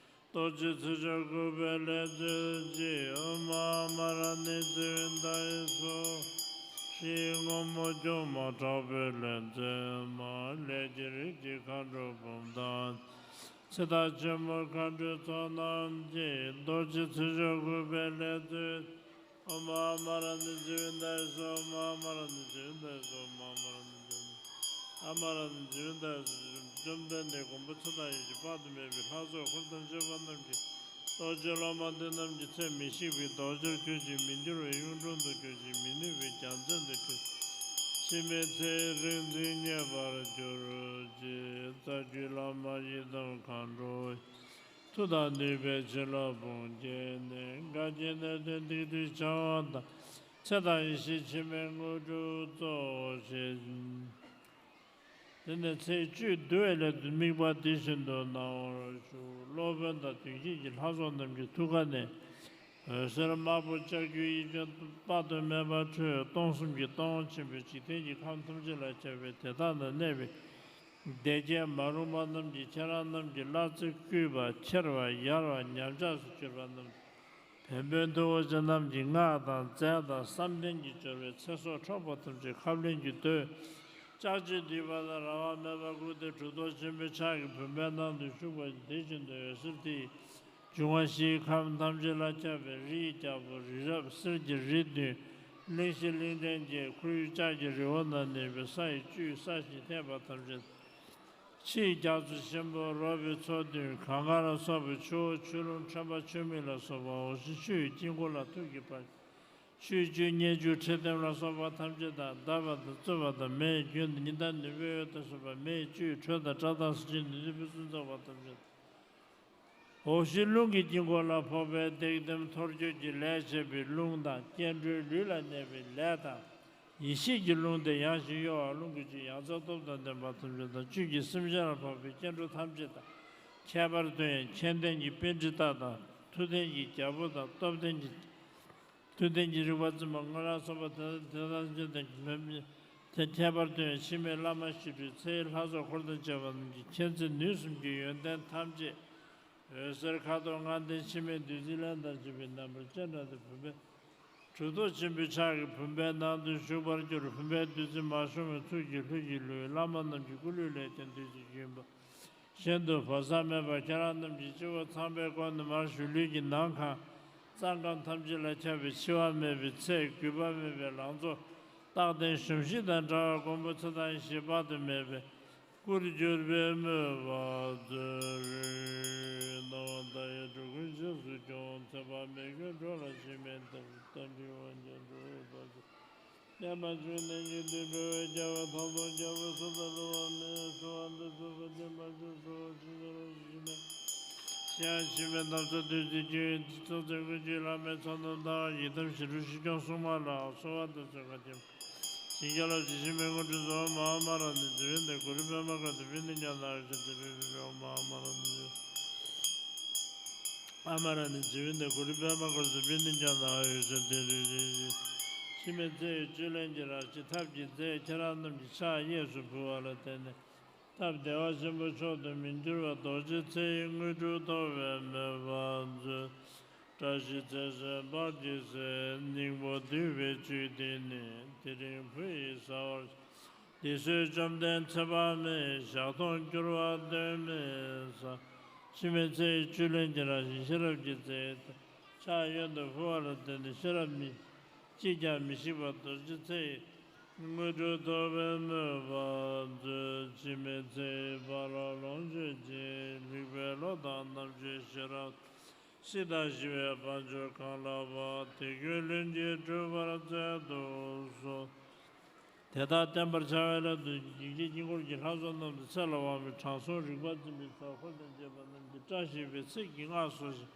རྡོ་རྗེ་ཚེ་མཆོག་གུས་པས་ལེགས་མཛོད་ཅིང་། ཨོཾ་ཨ་མ་ར་ཎི་ཙི་བི་དྷ་ཡེ་སྭཱ་ཧཱ། ཞེས་སྔོན་མོ་མཆོག་མ་དྲག་པོའི་ལྷ་མཛེས་མ་ལས་ཀྱི་རིགས་ཀྱི་མཁའ་འགྲོ་འབུམ་དང་། ཚེ་དང་ཆེན་པོ་མཁའ་འགྲོའི་ཚོགས་རྣམས་ཀྱིས་རྡོ་རྗེ་ཚེ་མཆོག་གུས་པས་ལེགས་མཛོད། ཨོཾ་ཨ་མ་ར་ཎི་ཙི་བི་དྷ་ཡེ་སྭཱ་ཧཱ། ཨོཾ་ཨ་མ་ར་ཎི་ཙི་བི་དྷ་ཡེ་སྭཱ་ཧཱ། ཨོཾ་ཨ་མ་ར་ཎི་ཙི་བི་དྷ་ཡེ་སྭཱ་ཧཱ། ཨ་མ་ར་ཎི་ཙི་བི་དྷ་ཡེ་སྭཱ་ཧཱ། བཅོམ་ལྡན་འདས་མགོན་པོ་ཚེ་དང་ཡེ་ཤེས་དཔག་ཏུ་མེད་པའི་ལྷ་ཚོགས་འཁོར་དང་བཅས་པ་རྣམས་ཀྱིས། རྡོ་རྗེ་སློབ་མ་འདི་རྣམས་ཀྱི་ཚེ་མི་ཤིགས་པའི་རྡོ་རྗེར་གྱུར་ཅིང་། མི་འགྱུར་བའི་གཡུང་དྲུང་དུ་གྱུར་ཅིང་། མི་ནུབ་པའི་རྒྱལ་མཚན་དུ་གྱུར། འཆི་མེད་ཚེ་ཡི་རིག་འཛིན་བརྙེས་པར་གྱུར་ཅིག་རྩ་བརྒྱུད་བླ་མ་ཡི་དམ་མཁའ་འགྲོ་ཡི། མཐུ་དང་ནུས་པའི་བྱིན་རླབས་དཔུང་རྒྱན་ནི། འགལ་རྐྱེན་ནད་གདོན་སྡིག་སྒྲིབ་བྱ་བ་དང་། ཚེ་དང་ཡེ་ཤེས་འཆི་མེད་དངོས་གྲུབ་སྩོལ་ཞེས། དེ་ནས་ཚེས་བཅུའི་འདུལ་བའི་སླད་དུ་དམིགས་པ་འདི་བཞིན་དུ་གནང་བར་ཞུ། སློབ་དཔོན་དང་དོན་བརྒྱུད་ཀྱི་ལྷ་ཚོགས་རྣམས་ཀྱི་ཐུགས་ཀ་ནས། འོད་ཟེར་དམར་པོ་ལྕགས་ཀྱུའི་དབྱིབས་ཅན་དཔག་ཏུ་མེད་པ་འཕྲོས། སྟོང་གསུམ་གྱི་སྟོང་ཆེན་པོའི་འཇིག་རྟེན་གྱི་ཁམས་ཐམས་ཅད་ལ་ཁྱབ་པའི་དེ་དག་ན་གནས་པའི་སྡེ་བརྒྱད་མ་རུངས་པ་རྣམས་ཀྱིས་ཁྱེད་རང་རྣམས་ཀྱི་བླ་ཚེ་བསྐུལ་བ་ཁྱེར་བ་ཡལ་བ་ཉམས་ཆག་ཏུ་གྱུར་པ་རྣམས། བན་བོན་མཐུ་བོ་ཅན་རྣམས་ཀྱི་སྔགས་དང་རྫས་དང་བསམ་གཏན་གྱི་སྦྱོར་བས་ཚེ་སྲོག་འཕྲོག་པ་ཐམས་ཅད་ཁབ་ལེན་གྱིས་བརྡོལ། ལྕགས་ཀྱུས་བསྡུས་པ་དང་རང་དབང་མེད་པར་བཀུག་སྟེ་གྲུབ་ཐོབ་ཆེན་པོའི་ཕྱག་གི་བུམ་པའི་ནང་དུ་ཞུགས་པ་ཡིན། དེ་བཞིན་དུ་འོད་ཟེར་དེ་ཡི་འབྱུང་བ་བཞིའི་ཁམས་ཐམས་ཅད་ལ་ཁྱབ་པའི་རི་ཡི་རྒྱལ་པོ་རི་རབ་གསེར་གྱི་རི་བདུན། གླིང་བཞི་གླིང་ཕྲན་བརྒྱད། ཁོར་ཡུག་ལྕགས་ཀྱི་རི་བོ་ན་གནས་པའི་ས་ཡི་བཅུད་ས་གཞི་ཐེག་པ་ཐམས་ཅད། ཕྱིའི་རྒྱ་མཚོ་ཆེན་པོ་རོལ་པའི་མཚོ་བདུན། གངྒཱ་ལ་སོགས་པའི་ཆུ་བོ་ཆུ་ཀླུང་ཁྲོན་པ་ཆུ་མིག་ལ་སོགས་པ་འོག་གཞི་ཆུ་ཡི་དཀྱིལ་འཁོར་ལ་ཐུགས་ཀྱི་ཕ། ཆུའི་བཅུད་མཉེན་ཆུ་ཁྲི་ལྡེམ་ལ་སོགས་པ་ཐམས་ཅད་དང་། བརྡབ་པ་དང་བཙུགས་པ་དང་། མེ་ཡི་རྒྱུན་དང་ཉི་ཟླ་ནུས་པའི་འོད་དང་གསུམ་པ། མེ་ཡི་བཅུད་དྲོད་དང་སྒྲ་དང་གཟི་བརྗིད་ནུས་ལྡན་ཕུན་སུམ་ཚོགས་པ་ཐམས་ཅད་དང་། འོག་གཞི་རླུང་གི་དཀྱིལ་འཁོར་ལ་ཕོག་པའི་སྡིག་ལྡན་འཐོར་འགྱུར་གྱི་ལས་བྱེད་པའི་རླུང་དང་། སྐྱེ་འགྲོའི་ལུས་ལ་གནས་པའི་ལས་དང་། ཡེ་ཤེས་ཀྱི་རླུང་དེ་ཡང་ཞིང་གཡོ་བ་རླུང་གི་བཅུད་ཡང་རྩེ་སྟོབས་དང་ལྡན་པ་ཐམས་ཅད་དང་། བཅུད་ཀྱིས་སེམས་ཅན་ལ་ཕོག་པའི་སྐྱེ་འགྲོ་ཐམས་ཅད་དང་། ཁྱད་པར་དུ་ཡང་མཁྱེན་ལྡན་གྱི་པཎྜི་ཏ་དང་། མཐུ་ལྡན་གྱི་རྒྱལ་པོ་དང་། སྟོབས་ལྡན་གྱི་མཐུ་ལྡན་གྱི་རིག་པ་འཛིན་པ་དངོས་ལ་སོགས་པ་དེ་དག་ཐམས་ཅད་དང་། དེ་ཁྱད་པར་དུ་ཡང་འཆི་མེད་བླ་མ་ཞི་ཁྲོའི་ཚེ་ཡི་ལྷ་ཚོགས་འཁོར་དང་བཅས་པ་རྣམས་ཀྱི་མཁྱེན་བརྩེ་ནུས་གསུམ་གྱི་ཡོན་ཏན་ཐམས་ཅད། འོད་ཟེར་ཁ་དོག་ལྔ་ལྡན་འཆི་མེད་བདུད་རྩིའི་ལྷ་དང་བཅས་པའི་རྣམ་པར་སྤྱན་དྲངས་ཏེ་བུམ་པའི་གྲུབ་ཐོབ་ཆེན་པོའི་ཕྱག་གི་བུམ་པའི་ནང་དུ་ཞུགས་པར་གྱུར། བུམ་པའི་བདུད་རྩི་མ་ཞུམ་པའི་ཚུལ་གྱིས་ལྷུན་གྱིས་ལྷུང་བའི་བླ་མ་རྣམས་ཀྱི་སྐུ་ལུས་ལས་ཀྱང་བདུད་རྩི་རྒྱུན་པ་བཞིན་དུ་བབས་མེད་པར་ཁྱེད་རང་རྣམས་ཀྱི་སྤྱི་བོ་ཚངས་པའི་སྒོ་ནས་མར་ཞུ། ལུས་ཀྱི་ནང་ཁ་རྩ་ཁམས་ཐམས་ཅད་ལ་ཁྱབ་པའི་འཆི་བ་མེད་པའི་ཚེ། རྒུད་པ་མེད་པའི་ལང་ཚོ་རྟག་བརྟན་གཞོམ་གཞིག་དང་བྲལ་བའི་མགོན་པོ་ཚེ་དང་ཡེ་ཤེས་དཔག་ཏུ་མེད་པའི་སྐུར་གྱུར་པའི་མོས་པ་མཛོད། སྣང་བ་མཐའ་ཡས་འགྲོ་ཀུན་རྗེས་སུ་སྐྱོང་། ཚེ་དཔག་མེད་ཀུན་འགྲོ་ལ་འཆི་མེད་དམ། རྟ་མགྲིན་དབང་ཕྱུག་འགྲོ་བའི་བར་དུ། བརྙས་པ་ཆོས་ལྡན་གྱི་དུད་འགྲོ་བའི་རྒྱལ་བ་དམ་པ་རྒྱལ་པོ་སུ་དང་འགྲོ་བ་མེད། གསོལ་བ་འདེབས་སོ་བདེ་བ་ཅན་གསོལ་བ་ཞིག་ཡོད་ལ་ཞིག་མེད། ཞེས་འཆི་མེད་ནམ་མཁའ་བདུད་རྩིའི་རྒྱུན་ཚོགས་ཚད་ཀུན་གྱི་བླ་མའི་ཚོགས་རྣམས་དང་། ཡི་དམ་ཞི་ཁྲོ་ཞི་སྐྱོང་སྲུང་མ་ལ་གསོལ་བ་འདེབས་སོ་བཀའ་དྲིན་ཞིང་རྒྱ་ལ་ཇི་བཞིན་མའི་དངོས་གྲུབ་སྩོལ། ཨོཾ་ཨ་མ་ར་ཎི་ཙི་བི་ནི་གུ་རུ་པདྨ་ཀ་ཏི་བི་ནི་ཛྙཱ་ན་ཨ་ཡུ་ཥ་ཏི་རི་རི་ཨོཾ་ཨ་མ་ར་ཎི་ཙི་ཨ་མ་ར་ཎི་ཙི་བི་ནི་གུ་རུ་པདྨ་ཀ་ཏི་བི་ནི་ཛྙཱ་ན་ཨ་ཡུ་ཥ་ཏི་རི་རི། འཆི་མེད་ཚེ་ཡི་བཅུད་ལེན་གྱི་ར་ཅི་ཐབས་ཀྱི་རྫས་ཁྱེད་རང་རྣམས་ཀྱི་ཕྱག་གཡས་སུ་ཕུལ་བ་ལ་བརྟེན་ནས། སྟབས་བདེ་བ་ཆེན་པོ་མཆོག་ཏུ་མི་འགྱུར་བར་རྡོ་རྗེ་ཚེ་ཡི་དངོས་གྲུབ་ཐོབ་པའི་མོས་པ་མཛོད། བཀྲ་ཤིས་རྩེ་གཅིག་དཔལ་གྱི་ཚེ། སྙིང་པོ་འདུས་པའི་བཅུད་འདི་ནི། དེ་རིང་བུ་ཡིས་ཟ་བར། འདི་གསོལ་བཅོམ་ལྡན་ཚེ་དཔག་མེད། ཞག་སྟོང་འགྱུར་བ་གདོན་མི་ཟ། འཆི་མེད་ཚེ་ཡི་བཅུད་ལེན་གྱི་རང་བཞིན་ཤེས་རབ་ཀྱི་རྩལ། ཕྱག་གཡོན་དུ་ཕུལ་བ་ལ་བརྟེན་ནས་ཤེས་རབ་མི། ཅིས་ཀྱང་མི་ཤིགས་པ་རྡོ་རྗེ་ཚེ་ཡི། དངོས་གྲུབ་ཐོབ་པའི་མོས་པ་མཛོད། འཆི་མེད་ཚེ་ཡི་ཕ་རོལ་ལོངས་སྤྱོད་ཅིང་། རིག་པའི་བློ་དང་རྣམ་དཔྱོད་ཤེས་རབ། སྲིད་དང་ཞི་བའི་དཔལ་འབྱོར་གང་ལགས་པ། དེ་ཀུན་ལྷུན་གྱིས་གྲུབ་པར་མཛད་དུ་གསོལ། དེ་ལྟར་བསྟན་པར་བྱ་བའི་སླད་དུ། འཇིགས་བྱེད་དཀྱིལ་འཁོར་གྱི་ལྷ་ཚོགས་རྣམས་དང་ཚེ་ལ་དབང་བའི་དྲང་སྲོང་རིག་པ་འཛིན་པའི་ཚོགས། འཁོར་དང་བཅས་པ་རྣམས་ཀྱིས་བཀྲ་ཤིས་པའི་ཚིག་གིས་བསྔགས་སོ་ཞེས།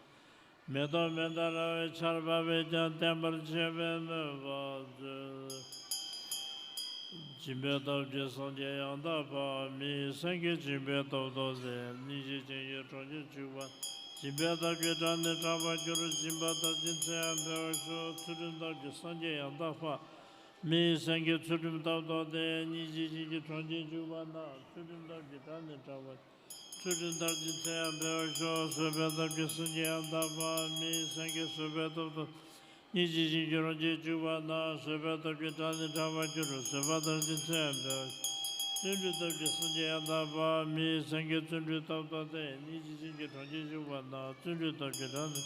མེ་ཏོག་མན་དཱ་ར་བའི་ཆར་འབབ་པས་ཀྱང་བརྟན་པར་བྱེད་པའི་མོས་པ་མཛོད། སྦྱིན་པའི་སྟོབས་ཀྱིས་སངས་རྒྱས་ཡང་དག་འཕགས། མི་ཡི་སེང་གེ་སྦྱིན་པའི་སྟོབས་ཐོབ་སྟེ། སྙིང་རྗེ་ཅན་གྱི་གྲོང་ཁྱེར་འཇུག་པ། སྦྱིན་པའི་སྟོབས་ཀྱིས་བྲན་ནི་དྲག་པར་འགྱུར། སྦྱིན་པ་ལྟར་གྱི་ཚེ་ཡང་འཕེལ་བར་ཤོག། ཚུལ་ཁྲིམས་སྟོབས་ཀྱིས་སངས་རྒྱས་ཡང་དག་འཕགས། མི་ཡི་སེང་གེ་ཚུལ་ཁྲིམས་སྟོབས་ཐོབ་སྟེ། སྙིང་རྗེ་ཅན་གྱི་གྲོང་ཁྱེར་འཇུག་པ་ན། ཚུལ་ཁྲིམས་སྟོབས་ཀྱིས་བྲན་ནི་དྲག་པར། ཚུལ་ཁྲིམས་ལྟར་གྱི་ཚེ་ཡང་འཕེལ་བར་ཤོག། བཟོད་པའི་སྟོབས་ཀྱིས་སངས་རྒྱས་ཡང་དག་འཕགས། མི་ཡི་སེང་གེ་བཟོད་པའི་སྟོབས་ཐོབ། སྙིང་རྗེ་ཅན་གྱི་གྲོང་ཁྱེར་འཇུག་པ་ན། བཟོད་པའི་སྟོབས་ཀྱིས་བྲན་ནི་དྲག་པར་འགྱུར། བཟོད་པ་ལྟར་གྱི་ཚེ་ཡང་འཕེལ་བར། བརྩོན་འགྲུས་སྟོབས་ཀྱིས་སངས་རྒྱས་ཡང་དག་འཕགས། མི་ཡི་སེང་གེ་བརྩོན་འགྲུས་སྟོབས་ཐོབ་སྟེ། སྙིང་རྗེ་ཅན་གྱི་གྲོང་ཁྱེར་འཇུག་པ་ན། བརྩོན་འགྲུས་སྟོབས་ཀྱིས་བྲན་ནི།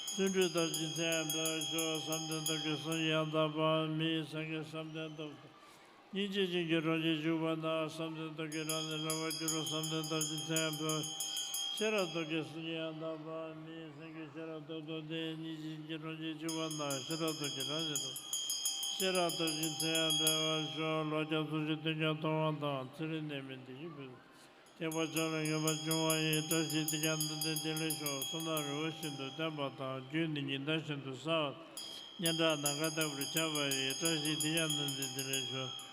བརྩོན་འགྲུས་ལྟར་གྱི་ཚེ་ཡང་འཕེལ་བར་ཤོག། བསམ་གཏན་སྟོབས་ཀྱིས་སངས་རྒྱས་ཡང་དག་འཕགས། མི་ཡི་སེང་གེ་བསམ་གཏན་སྟོབས་ཐོབ། སྙིང་རྗེ་ཅན་གྱི་གྲོང་ཁྱེར་འཇུག་པ་ན། བསམ་གཏན་སྟོབས་ཀྱིས་བྲན་ནི་དྲག་པར་འགྱུར། བསམ་གཏན་ལྟར་གྱི་ཚེ་ཡང་འཕེལ་བར། ཤེས་རབ་སྟོབས་ཀྱིས་སངས་རྒྱས་ཡང་དག་འཕགས། མི་ཡི་སེང་གེ་ཤེས་རབ་སྟོབས་ཐོབ་སྟེ། སྙིང་རྗེ་ཅན་གྱི་གྲོང་ཁྱེར་འཇུག་པ་ན། ཤེས་རབ་སྟོབས་ཀྱིས་བྲན་ནི་དྲག། ཤེས་རབ་སྟོབས་ཀྱི་ཚེ་ཡང་འཕེལ་བར་ཤོག། ལོ་བརྒྱ་སུམ་ཅུ་སྟོང་ཕྲག་མཐོང་བ་དང་། ཚེ་རིང་ནད་མེད་བདེ་སྐྱིད་འཕེལ། ཐེག་པ་ཆེན་ལ་ངེས་པར་འབྱུང་བ་ཡི། བཀྲ་ཤིས་དེས་ཀྱང་ནན་ཏན་དེ་ལེགས་ཤོག། བསོད་ནམས་རི་བོ་བཞིན་དུ་བརྟན་པ་དང་། རྒྱུ་ནི་ཉི་ཟླ་བཞིན་དུ་གསལ་བ་དང་། སྙན་གྲགས་ནམ་མཁའ་ལྟ་བུར་ཁྱབ་པ་ཡི། བཀྲ་ཤིས་དེས་ཀྱང་ནན་ཏན་དེ་ལེགས་ཤོག།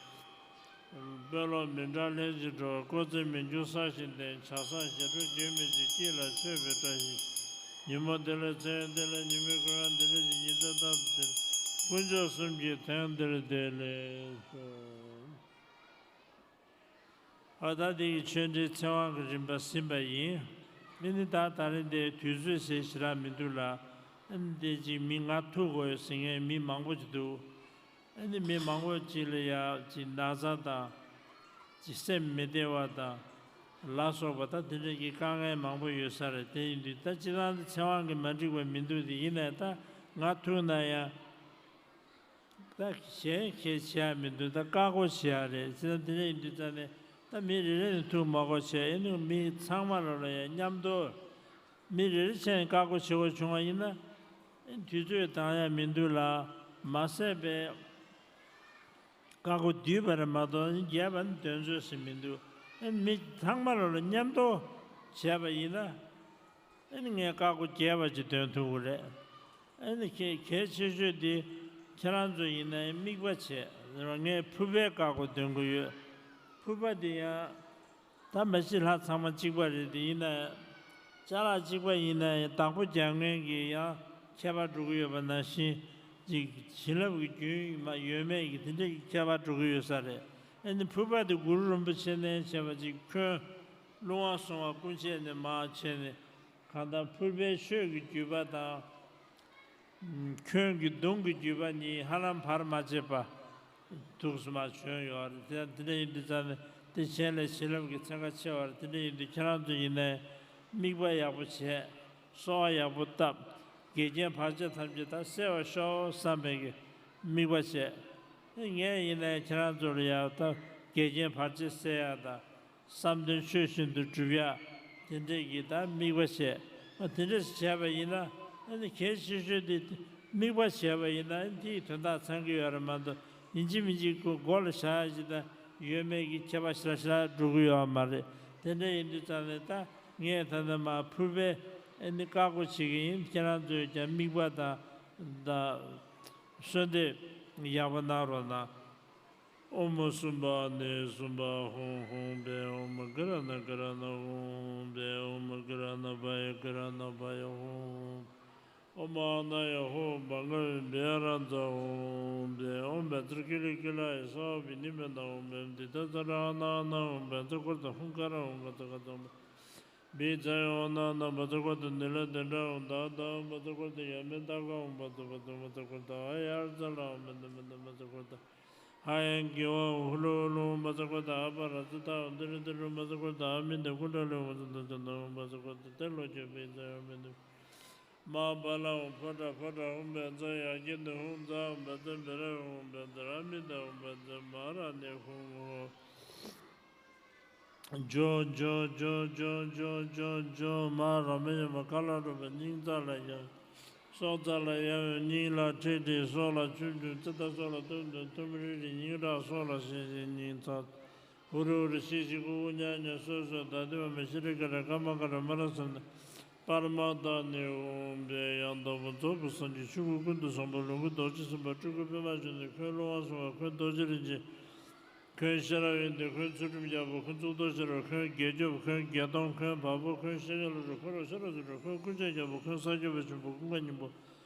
དཔོན་སློབ་མི་དྲག་ལྷན་ཅིག་འགྲོ། དཀོར་མཛོད་མི་འགྱུར་ས་ཞིང་ལྡན། ཆགས་སྡང་ཞེ་འགྲོ་རྒྱུན་མི་འཆད། སྐྱིད་ལ་ཆོས་པའི་བཀྲ་ཤིས་ཤོག། ཉིན་མོ་བདེ་ལེགས། མཚན་ཡུན་བདེ་ལེགས། ཉི་མའི་གུང་ཡང་བདེ་ལེགས་ཤིང་། ཉི་ཟླ་ལྟར་དུ་བདེ་ལེགས། དཀོན་མཆོག་གསུམ་གྱི་དོན་འདིར་བདེ་ལེགས་ཤོག། ཨ་ད་འདི་ཡི་ཆོས་འབྲེལ་ཚེ་དབང་གི་རིམ་པ་ཟིན་པ་ཡིན། ཨ་ནི་ད་ད་རེས་འདི་དུས་ཚོད་ཟེར་ཞེ་དྲག་མི་འདུག་ལ། ཨ་ནི་འདི་ཅིག་མི་ང་ཐུག་དགོས་ཡོད་ཟེར་མཁན་མི་མང་པོ་ཅིག་འདུག། ཨ་ནི་མི་མང་པོ་ཅིག་ལ་ཡ་ཅིག་ན་ཚ་དང་། ཅིག་སེམས་མི་བདེ་བ་དང་། ལ་སོགས་པ་ད་དེ་འདྲ་གི་དཀའ་ངལ་མང་པོ་ཡོད་ས་རེད། དེ་ཡིན་དུས་ད་སྤྱིར་བཏང་འདི་ཚེ་དབང་གི་མ་འགྲིག་པ་མི་འདུག། དེ་ཡིན་ནའི་ད་ང་ཐུག་ན་ཡང་། ད་གཞན་གྱིས་བྱེད་ཡ་མི་འདུག། ད་བཀག་འགོག་བྱེད་ཡ་རེད། བྱས་ན་དེ་འདྲ་ཡིན་དུས་ཙང་ནས་ད་མི་རེ་རེ་ནས་ཐུག་མ་དགོས་བྱས། ཨེ་ནི་མི་ཚང་མ་ལ་ལ་ཡང་མཉམ་དུ་མི་རེ་རེ་བྱས་ནས་བཀག་འགོག་བྱེད་དགོས་བྱུང་བ་ཡིན་ན། ཨེ་དུས་ཚོད་འདང་ཡ་མི་འདུག་ལ། མ་ཟད་པའི་བཀག་འགོག་བསྡུས་པ་རེད་མ་གཏོགས་རྒྱས་པ་ནི་འདོན་ཚོད་ཟིན་མི་འདུག། ཨེ་མི་ཚང་མ་ལ་ལ་མཉམ་དུ་བྱས་པ་ཡིན་ན། ཨ་ནི་ངས་བཀག་འགོག་རྒྱས་པ་ཅིག་འདོན་ཐུབ་ཀྱི་རེད། ཨ་ནི་གལ་གལ་ཆེ་ཤོས་དེ་ཁྱེད་རང་ཚོ་ཡིན་ན་དམིགས་པ་བྱས། ངས་ཕུར་པའི་བཀག་འགོག་འདོན་གྱི་ཡོད། ཕུར་པ་དེ་ཡང་ད་མ་གཞི་ལྷ་ཚང་མ་གཅིག་པ་རེད། དེ་ཡིན་ན་ཅ་ལག་གཅིག་པ་ཡིན་ན་ཡང་བདག་པོ་རྒྱག་མཁན་གྱི་ཡང་ཁྱད་པར་འགྲོ་གི་ཡོད་པ་ནང་བཞིན་ཅིག་བྱིན་རླབས་ཀྱི་རྒྱུན་མ་ཡོད་མེད་ཀྱི་དེ་འདྲ་གི་ཁྱད་པར་འགྲོ་གི་ཡོད་ས་རེད། ཨ་ནི་ཕུར་པ་དེ་གུ་རུ་རིན་པོ་ཆེ་ནས་བྱས་པ་ཅིག་ཁྱོན་རླུང་དབང་སྲུང་བ་སྐུ་མཆེད་ནས་མར་བྱས་ནས། གང་ལྟར་ཕུར་པའི་ཆོས་ཀྱི་བརྒྱུད་པ་དང་། ཁྱོན་གྱི་གདུང་གི་བརྒྱུད་པ་གཉིས་ཧ་ལམ་བར་མ་ཆད་པ་ཐུགས་སུ་མ་བྱོན་ཡོད་རེད། དེ་དེ་འདྲ་ཡིན་དུས་ཙང་ནས་དེ་གཞན་ལས་བྱིན་རླབས་ཀྱི་ཚན་ཁ་ཆེ་བ་རེད། དེ་འདྲ་ཡིན་དུས་ཁྱེད་རང་ཚོ་ཡིན་ནའི་དམིགས་པ་ཡག་པོ་བྱས། གསོལ་བ་ཡག་པོ་བཏབ། འགལ་རྐྱེན་བར་ཆད་ཐམས་ཅད་ད་སེལ་བར་ཤོག་བསམ་པའི་གི་དམིགས་པ་བྱས། ངས་ཡིན་ནའི་ཁྱེད་རང་ཚོ་ལ་ཡང་ད་འགལ་རྐྱེན་བར་ཆད་སེལ་ཡག་དང་། བསམ་དོན་ཆོས་བཞིན་དུ་འགྲུབ་ཡ། དེ་འདྲས་ཀྱི་ད་དམིགས་པ་བྱས། ཨ་དེ་འདྲས་བྱས་པ་ཡིན་ན། ཨ་ནི་གལ་ཆེ་ཤོས་དེ་དམིགས་པ་བྱས་པ་ཡིན་ན་དེའི་དོན་དག་ཚང་གི་ཡོད་རེད་མ་གཏོགས། ཡིན་གཅིག་མིན་གཅིག་མགོ་མགོ་ལ་བཞག་ཡ་ཅིག་དང་ཡོད་མེད་ཀྱི་ཁྱད་པར་ཞེ་དྲག་ཞེ་དྲག་འགྲོ་གི་ཡོད་མ་རེད། དེ་འདྲ་ཡིན་དུས་ཙང་ནས་ད་ངས་ད་ལྟ་མ་ཕུར་པས་ཨ་ནི་བཀག་འགོག་བྱེད་ཀྱི་ཡིན། ཁྱེད་རང་ཚོས་ཀྱང་དམིགས་པ་དང་། ད་གསོལ་འདེབས་ཡག་པོ་གནང་རོགས་གནང་། ཨོཾ་སུམྦྷ་ནི་སུམྦྷ་ཧཱུྃ། ཧཱུྃ་བྷཻ་ཨོཾ་གྷི་ར་ཎ་གྷི་ར་ཎ་ཧཱུྃ། བྷཻ་ཨོཾ་གྷི་ར་ཎ་བྷཱ་ཡ་གྷི་ར་ཎ་བྷཱ་ཡ་ཧཱུྃ། ཨོཾ་ཨཱཿནཱ་ཡ་ཧོཿཧཱུྃ་བྷ་ག་བྷེ་བྷྱ་ཎ་ཛཿཧཱུྃ་བྷེ། ཨོཾ་བཛྲ་ཀི་ལི་ཀི་ལ་ཡེ་སྭཱ་ཧཱ་བི་ནི་མེ་ནཱ་ཧཱུྃ་བྷེ། ཨོཾ་ཏི་ཏ་ཙ་ཌ་ཧ་ན་ཧ་ན་ཧཱུྃ་བཛྲ་ཀུརྟ་ཧཱུྃ་ཀ་ར་ཧཱུྃ་ཀ་ཙ་ཀ་ཙ་ཧཱུྃ་བྷི་ཛ་ཡ་ཧོཿཧཱུྃ་ནཱ་ཧཱུྃ་བཛྲ་ཀུརྟ་ནཱི་ལ་དནྡྲ་ཧཱུྃ་ད་ད་ཧཱུྃ་བཛྲ་ཀུརྟ་ཡ་མེ་ཏ་ཀ་ཧཱུྃ་བཛྲ་བཛྲ་བཛྲ་ཀུརྟ་ཨ་ཡརྫ་ལ་ཧཱུྃ་མེ་ཏ་མེ་ཏ་བཛྲ་ཀུརྟ་ཧ་ཡ་གི་ཝ་ཧུ་ལུ་ཧུ་ལུ་ཧཱུྃ་བཛྲ་ཀུརྟ་ཨ་པ་ར་ཙི་ཏ་ཧཱུྃ་ཏི་རུ་ཏི་རུ་ཧཱུྃ་བཛྲ་ཀུརྟ་ཨ་མི་ཏ་ཀུ་ཏ་ལི་ཧཱུྃ་ཙ་ཏ་ཙ་ན་ཧཱུྃ་བཛྲ་ཀུརྟ་ཏེ་ལོ་ཀྱ་བྷི་ཛ་ཡ་ཧོཿཧཱུྃ་མེ་ཏ། མ་པ་ལ་ཧཱུྃ་ཕོ་ཊ་ཕོ་ཊ་ཧཱུྃ་བཛྲ་ཡ་གི་ནི་ཧཱུྃ་ཛ་ཧཱུྃ་བཛྲ་བི་ར་ཧཱུྃ་བཛྲ་ཨ་མི་ཏ་ཧཱུྃ་བཛྲ་མ་ཧ་ར་ཎི་ཧཱུྃ་ཧོཿ། ཇོ་ཇོ་ཇོ་ཇོ་ཇོ་ཇོ་ཇོ་མ་ར་མ་ཡ་མ་ཀ་ལ་རུ་པ་སྙིང་རྩ་ལ་ཡ། སྲོག་རྩ་ལ་ཡ་ཡོ་སྙིང་ལ་ཁྲིད་ཁྲིད་སྲོག་ལ་ཆུ་ཆུ་ཙི་ཏ་སྲོག་ལ་ཐུམ་ཐུམ་ཐུམ་རི་རི་སྙིང་ཁྲག་སྲོག་ལ་ཤི་ཤི་སྙིང་ཚ། ཧུ་རུ་ཧུ་རུ་ཤི་ཤི་ཀུ་ཀུ་ཉ་ཉ་སོ་སོ་ད་དུ་བ་མ་ཤི་རི་ཀ་ར་ཀ་མ་ཀ་ར་མ་ར་སོ་ན། པར་མ་ད་ནི་ཧཱུྃ་བྷེ་ཡང་དང་པོ་རྫོགས་པའི་སངས་རྒྱས་ཆོས་སྐུ་ཀུན་ཏུ་བཟང་པོ་ལོངས་སྐུ་རྡོ་རྗེ་སེམས་དཔའ་སྤྲུལ་སྐུ་པདྨ་འབྱུང་གནས་འཁོན་ཀླུ་དབང་བཟང་པོ་འཁོན་རྡོ་རྗེ་རིན་ཆེན། འཁོན་ཤེས་རབ་ཡོན་ཏན་འཁོན་ཚུལ་ཁྲིམས་རྒྱལ་པོ་འཁོན་གཙུག་ཏོར་ཤེས་རབ་འཁོན་རྒྱལ་སྐྱོབ་འཁོན་རྒྱལ་སྟོང་འཁོན་བ་པོ་འཁོན་ཤེས་རྒྱལ་ལོ་རུ་འཁོན་རོ་ཤེས་རབ་ཟུ་རུ་འཁོན་ཀུན་ཁྱབ་རྒྱལ་པོ་འཁོན་ས་སྐྱོབ་པ་ཆེན་པོ་ཀུན་དགའ་སྙིང་པོ་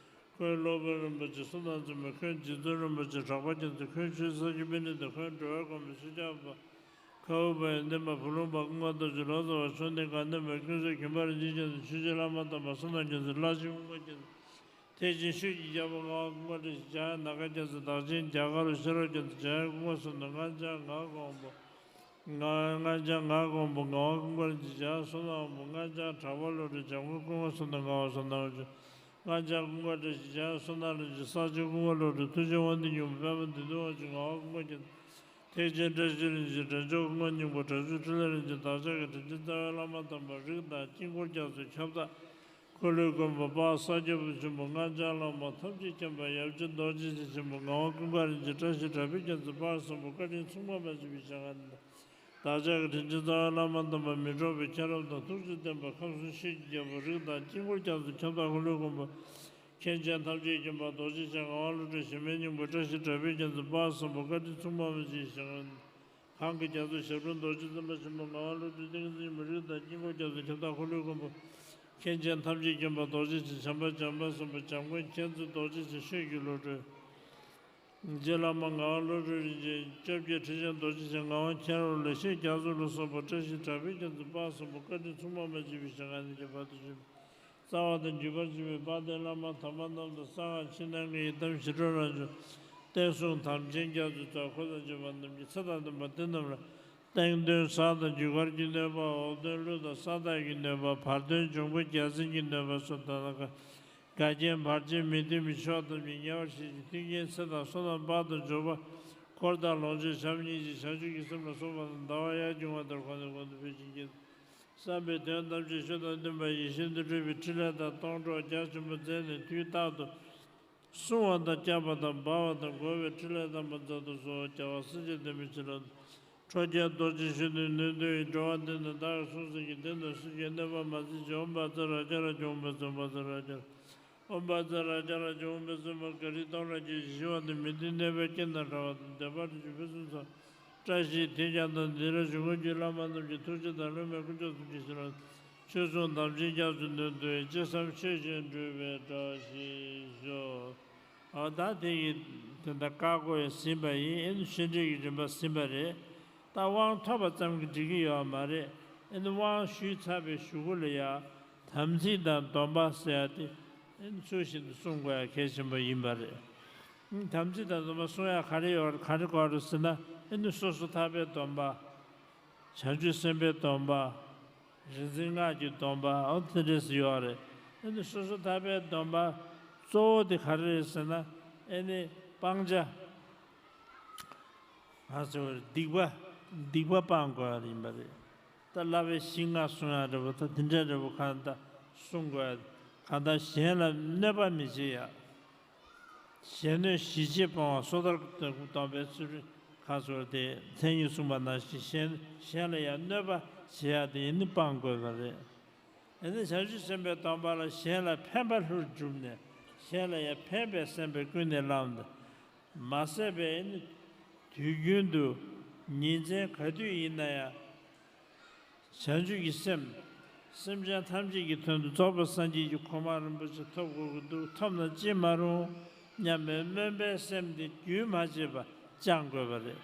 འཁོན་སློབ་དཔོན་རིན་པོ་ཆེ་བསོད་ནམས་རྩེ་མོ་འཁོན་རྗེ་བཙུན་རིན་པོ་ཆེ་གྲགས་པ་རྒྱལ་མཚན་འཁོན་ཆོས་ས་སྐྱོབ་པཎྜི་ཏ་འཁོན་འགྲོ་བའི་གོང་མ་ཤེས་རྒྱལ་པ། ཁ་འུ་པ་ཡོན་ཏན་པ་བུ་ལོན་པ་ཀུན་དགའ་རྡོ་རྗེ་ལོ་ཙཱ་བ་མཆོག་ལྡན་དགའ་ལྡན་པ་ཀུན་གསལ་མཁྱེན་པ་རིན་ཆེན་རྒྱལ་མཚན་ཆོས་རྗེ་བླ་མ་དམ་པ་བསོད་ནམས་རྒྱལ་མཚན་བླ་ཆེན་ཀུན་དགའ་རྒྱལ་མཚན། ཐེག་ཆེན་ཆོས་ཀྱི་རྒྱལ་པོ་ངག་དབང་ཀུན་དགའ་བཀྲ་ཤིས་འཇམ་དབྱངས་ནམ་མཁའ་རྒྱལ་མཚན་བདག་ཆེན་རྒྱ་གར་ཤེས་རབ་རྒྱལ་མཚན་འཇམ་དབྱངས་ཀུན་དགའ་གསུམ་དང་སྔགས་འཆང་ངག་དབང་པོ། ང་སྔགས་འཆང་ངག་དབང་པོ་ངག་དབང་ཀུན་དགའ་རིན་ཆེན་འཇམ་དབྱངས་བསོད་ནམས་དབང་པོ་སྔགས་འཆང་གྲགས་པ་བློ་གྲོས་འཇམ་མགོན་ཀུན་དགའ་གསུམ་དང་ངག་དབང་བསོད་ནམས་དབང་ཆེན། སྔགས་འཆང་ཀུན་དགའ་བཀྲ་ཤིས་འཇམ་དབྱངས་བསོད་ནམས་རིན་ཆེན་གསང་ཆེན་ཀུན་དགའ་བློ་གྲོས་ཐུགས་རྗེ་དབང་ལྡན་སྙིང་པོ་པདྨ་འདུས་དོན་དབང་ཆེན་ངག་དབང་ཀུན་དགའ་རྒྱལ་མཚན། ཐེག་ཆེན་བཀྲ་ཤིས་རིན་ཆེན་དྲན་མཆོག་ཀུན་དགའ་སྙིང་པོ་དྲག་ཤུལ་འཕྲིན་ལས་རིན་ཆེན་བདག་ཅག་གི་དྲིན་ཅན་རྩ་བའི་བླ་མ་དམ་པ་རིགས་དང་དཀྱིལ་འཁོར་རྒྱ་མཚོའི་ཁྱབ་བདག་ཁོ་ལོའི་མགོན་པོ་དཔལ་ས་སྐྱ་པཎ་ཆེན་པོ་སྔགས་འཆང་བླ་མ་ཐམས་ཅད་མཁྱེན་པ་ཡབ་རྗེ་རྡོ་རྗེ་འཆང་ཆེན་པོ་ངག་དབང་ཀུན་དགའ་རིན་ཆེན་བཀྲ་ཤིས་གྲགས་པའི་རྒྱལ་མཚན་དཔལ་བཟང་པོ་བཀའ་དྲིན་མཚུངས་པ་མ་མཆིས་པའི་ཞལ་སྔ་ནས། བདག་ཅག་གི་དྲིན་ཅན་རྩ་བའི་བླ་མ་དམ་པ་མི་འཕྲོགས་པའི་མཁྱེན་རབ་དང་ཐུགས་རྗེ་ལྡན་པ་ཁམས་གསུམ་ཆོས་ཀྱི་རྒྱལ་པོ་རིགས་དང་དཀྱིལ་འཁོར་རྒྱ་མཚོའི་ཁྱབ་བདག་འཁོར་ལོའི་མགོན་པོ། མཁན་ཆེན་ཐམས་ཅད་མཁྱེན་པ་རྡོ་རྗེ་འཆང་ངག་དབང་བློ་གྲོས་གཞན་མེད་སྙིང་པོ་བཀྲ་ཤིས་གྲགས་པའི་རྒྱལ་མཚན་དཔལ་བཟང་པོ་བཀའ་དྲིན་མཚུངས་པ་མ་མཆིས་ཞིང་། གང་གི་རྒྱ་མཚོ་ཞབས་དྲུང་རྡོ་རྗེ་སེམས་དཔའ་ཆེན་པོ་ངག་དབང་བློ་གྲོས་ཏིང་འཛིན་སྙིང་པོ་རིགས་དང་དཀྱིལ་འཁོར་རྒྱ་མཚོའི་ཁྱབ་བདག་འཁོར་ལོའི་མགོན་པོ། མཁན་ཆེན་ཐམས་ཅད་མཁྱེན་པ་རྡོ་རྗེ་འཆང་བྱམས་པ་བྱམས་པ་བཟང་པོ་འཇམ་མགོན་མཁྱེན་བརྩེ་རྡོ་རྗེ་འཆང་ཆོས་ཀྱི་བློ་གྲོས། རྗེ་བླ་མ་ངག་དབང་བློ་གྲོས་རིན་ཆེན་སྐྱབས་རྗེ་ཁྲི་ཆེན་རྡོ་རྗེ་འཆང་ངག་དབང་མཁྱེན་རབ་ལེགས་བཤད་རྒྱ་མཚོ་ལ་སོགས་པ་བཀྲ་ཤིས་གྲགས་པའི་རྒྱ་མཚན་དཔལ་བཟང་པོ་བཀའ་དྲིན་མཚུངས་པ་མ་མཆིས་པའི་ཞལ་སྔ་ནས་ཀྱང་བར་དུ་ཕྱིན། རྩ་བ་དང་བརྒྱུད་པར་བཅས་པའི་དཔལ་ལྡན་བླ་མ་དམ་པ་རྣམས་དང་གསང་སྔགས་ཕྱི་ནང་གི་ཡི་དམ་ཞི་ཁྲོ་རབ་འབྱམས་བསྟན་སྲུང་དམ་ཅན་རྒྱ་མཚོའི་ཚོགས་འཁོར་དང་བཅས་པ་རྣམས་ཀྱི་ཚེ་དང་ལྡན་པ་འདི་རྣམས་ལ། སྟེང་གདོན་གཟའ་དང་རྒྱུ་སྐར་གྱི་གནོད་པ། འོག་གདོན་ཀླུ་དང་ས་བདག་གི་གནོད་པ། བར་གདོན་འབྱུང་པོ་བརྒྱ་བྱིན་གྱི་གནོད་པ་སོགས་དང་། འགལ་རྐྱེན་བར་ཆད་མི་མཐུན་པའི་ཕྱོགས་ཐམས་ཅད་ཉེ་བར་ཞི་ཞིང་མཐུན་རྐྱེན་ཚེ་དང་བསོད་ནམས་དཔལ་དུ་འབྱོར་པ། འཁོར་དང་ལོངས་སྤྱོད་བྱམས་སྙིང་རྗེ་བྱང་ཆུབ་ཀྱི་སེམས་ལ་སོགས་པ་དང་ཟླ་བ་ཡར་འབྱུང་བ་ལྟར་གོང་ནས་གོང་དུ་འཕེལ་ཞིང་རྒྱས། བསམ་པའི་དོན་ཐམས་ཅད་ཆོས་དང་མཐུན་པ་ཡིད་བཞིན་དུ་འགྲུབ་པའི་ཕྲིན་ལས་དང་སྡོང་གྲོགས་རྒྱ་ཆེན་པོ་མཛད་ནས་དུས་རྟག་ཏུ། བསྲུང་བ་དང་བསྐྱབ་པ་དང་སྦ་བ་དང་བསྒོ་བའི་ཕྲིན་ལས་དམ་པ་མཛད་དུ་གསོལ། རྒྱལ་བ་སྲས་བཅས་བདེན་པའི་བྱིན་རླབས་དང་། ཁྲོ་རྒྱལ་རྡོ་རྗེ་གཞོན་ནུའི་ནུས་མཐུ་ཡིས། འགྲོ་བ་འདི་ནི་བདག་གིས་བསྲུང་ཟིན་གྱིས། དེང་དང་སྲིད་ཀྱི་གནོད་པ་མ་མཛད་ཅིག་ཨོཾ་བཛྲ་ཨ་ཛ་ར་ཛ་ར་ཨོཾ་བཛྲ་ཨ་ཛ་ར་ཛ་ར་ཨོཾ་བཛྲ་ཨ་ཛ་ར་ཛ་ར་ཨོཾ་བཛྲ་མ་ག་རི་ཏང་ར་ཇི། ཞི་བ་དང་མི་མཐུན་གནོད་པའི་རྐྱེན་དང་བྲལ་བ་དང་། བདེ་བར་གྲོལ་ཕུན་སུམ་ཚོགས། བཀྲ་ཤིས་དེས་ཀྱང་དང་། འདི་ལ་བཞུགས་མཁན་གྱི་བླ་མ་རྣམས་ཀྱི་ཐུགས་རྗེ་དང་། སློབ་མའི་དཀོན་མཆོག་ཐམས་ཅད་ཕྱི་ནང་ཆོས་སྲུང་དམ་ཅན་རྒྱ་མཚོའི་ནུས་མཐུ་ཡིས། ཅི་བསམ་ཆོས་བཞིན་འགྲུབ་པའི་བཀྲ་ཤིས་ཤོག་ཨོ་ད་དེ་ཡི་དེ་འདྲ་བཀའ་བསྒོ་ཡང་ཟིན་པ་ཡིན། ཨེ་ནི་ཆོས་འབྲེལ་གྱི་རིམ་པ་ཟིན་པ་རེད། ད་དབང་ཐོབ་པ་ཙམ་གྱིས་འགྲིག་གི་ཡོད་མ་རེད། ཨེ་ནི་དབང་ཞུས་ཚར་བའི་གཞུག་གུ་ལ་ཡང་དམ་ཚིག་དང་སྡོམ་པ་ཟེར་ཡ་དེ་ཨེ་ནི་ཚུལ་བཞིན་དུ་སྲུང་དགོས་ཡ་གལ་ཆེན་པོ་ཡིན་པ་རེད། དམ་ཚིག་དང་སྡོམ་པ་སྲུང་ཡ་ག་རེ་ཡོད། ག་རེ་དགོས་རེད་ཟེར་ན། ཨེ་ནི་སོ་སོ་ཐར་པའི་སྡོམ་པ། བྱང་ཆུབ་སེམས་དཔའི་སྡོམ་པ། རིག་འཛིན་སྔགས་ཀྱི་སྡོམ་པ། ཨོ་དེ་འདྲས་ཡོད་རེད། ཨེ་ནི་སོ་སོ་ཐར་པའི་སྡོམ་པ་གཙོ་བོ་དེ་ག་རེ་རེད་ཟེར་ན། ཨེ་ནི་སྤང་བྱ། ང་ཚོས་སྡིག་པ། སྡིག་པ་སྤང་དགོས་ཡ་ཡིན་པ་རེད། ད་བསླབ་པའི་གཞི་ལྔ་སྲུང་ཡ་འདྲ་པོ། ད་དེ་འདྲ་འདྲ་པོ་གང་ལྟར་སྲུང་དགོས་ཡ། གང་ལྟར་གཞན་ལ་གནོད་པ་མི་བྱེད་ཡ། གཞན་གནོད་གཞིས་བྱེས་སྤོང་བ། སོ་ཐར་སྡོམ་པའི་ཚུལ་ཁྲིམས་ཁ་སོར་ཏེ་མཚན་ཉིད་གསུངས་པ་ནང་བཞིན་གཞན་གཞན་ལ་ཡང་གནོད་པ་བྱེད་ཡ་དེ་ཡིན་ནི་སྤང་དགོས་པ་རེད། ཨེ་ནི་བྱང་ཆུབ་སེམས་དཔའི་སྡོམ་པ་ལ་གཞན་ལ་ཕན་པ་ལྷུར་གྱུར་ནས། གཞན་ལ་ཡང་ཕན་པའི་སེམས་པས་ཀུན་ནས་བསླངས་ཏེ། མ་ཟད་པའི་ཨེ་ནི་དུས་རྒྱུན་དུ་ཉིན་མཚན་ག་དུས་ཡིན་ན་ཡང་། བྱང་ཆུབ་ཀྱི་སེམས། སེམས་ཅན་ཐམས་ཅད་ཀྱི་དོན་དུ་རྫོགས་པའི་སངས་རྒྱས་ཀྱི་གོ་འཕང་རིན་པོ་ཆེ་ཐོབ་དགོས་ཀྱི་འདུག་ཐོབ་ན་ཅི་མ་རུང་སྙམ་པའི་སྨོན་པའི་སེམས་དེ་རྒྱུན་མ་ཆད་པར་བཅང་དགོས་པ་རེད།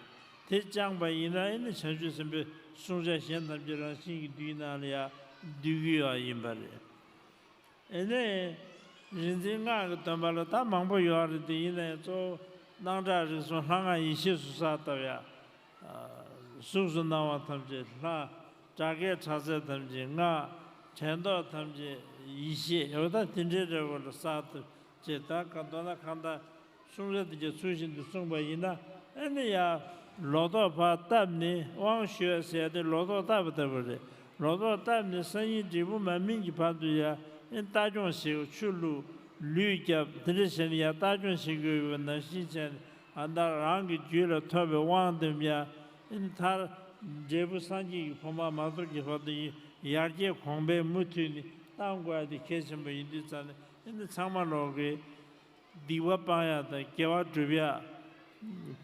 དེ་བཅངས་པ་ཡིན་ན་ཨེ་ནི་བྱང་ཆུབ་སེམས་དཔའི་བསྲུང་བྱ་གཞན་ཐམས་ཅད་རང་བཞིན་གྱིས་འདུལ་ནང་ལ་ཡང་འདུལ་གྱི་ཡོད་ཡིན་པ་རེད། ཨེ་ནས་རིག་འཛིན་སྔགས་ཀྱི་སྡོམ་པ་ལ་ད་མང་པོ་ཡོད་རེད་དེ། ཡིན་ནའི་གཙོ་བོ་སྣང་གྲགས་རིག་གསུམ་ལྷ་སྔགས་ཡེ་ཤེས་སུ་གསལ་བཏབ་ཡ། གཟུགས་སུ་སྣང་བ་ཐམས་ཅད་ལྷ། སྒྲ་སྐད་གྲགས་ཚད་ཐམས་ཅད་སྔགས། དྲན་རྟོག་ཐམས་ཅད་ཡེ་ཤེས། འོ་ད་དེ་འདྲའི་འབྲས་བུ་ལ་གསལ་བཏབ་ཅེས་ད་ག་མདོར་ན་གང་ལྟར། གསུང་རབ་དེ་གའི་ཚུལ་བཞིན་དུ་གསུངས་པ་ཡིན་ན། ཨ་ནི་ཡ། ལོ་ཏོག་ཕར་བཏབ་ནས་དབང་ཞུ་ཟེར་ཏེ་ལོ་ཏོག་བཏབ་པ་ལྟ་བུ་རེད། ལོ་ཏོག་བཏབ་ནས་སང་ཉིན་འབྲས་བུ་མ་སྨིན་གྱི་བར་དུ་ཡ། ཨ་ནི་ལྟ་སྐྱོང་བྱེད། ཆུ་བླུགས། ལུད་བརྒྱབ། དེ་འདྲ་བྱས་ནས་ཡ་ལྟ་སྐྱོང་བྱེད་དགོས་པ་ནང་བཞིན་བྱས་ནས། ཨ་ད་རང་གི་རྒྱུད་ལ་ཐོབ་པའི་དབང་དེ་ཡ། ཨ་ནི་མཐར་འབྲས་བུ་སངས་རྒྱས་ཀྱི་གོ་འཕང་མ་ཐོབ་ཀྱི་བར་དུ་ཡ། ཡར་རྒྱས་གོང་འཕེལ་མུ་མཐུད་ནས་གཏང་དགོས་ཡ་དེ་གལ་ཆེན་པོ་ཡིན་དུས་ཙང་ནས། ཨ་ནི་ཚང་མ་ལོག་གི་སྡིག་པ་སྤང་ཡག་དང་དགེ་བ་སྒྲུབ་ཡག་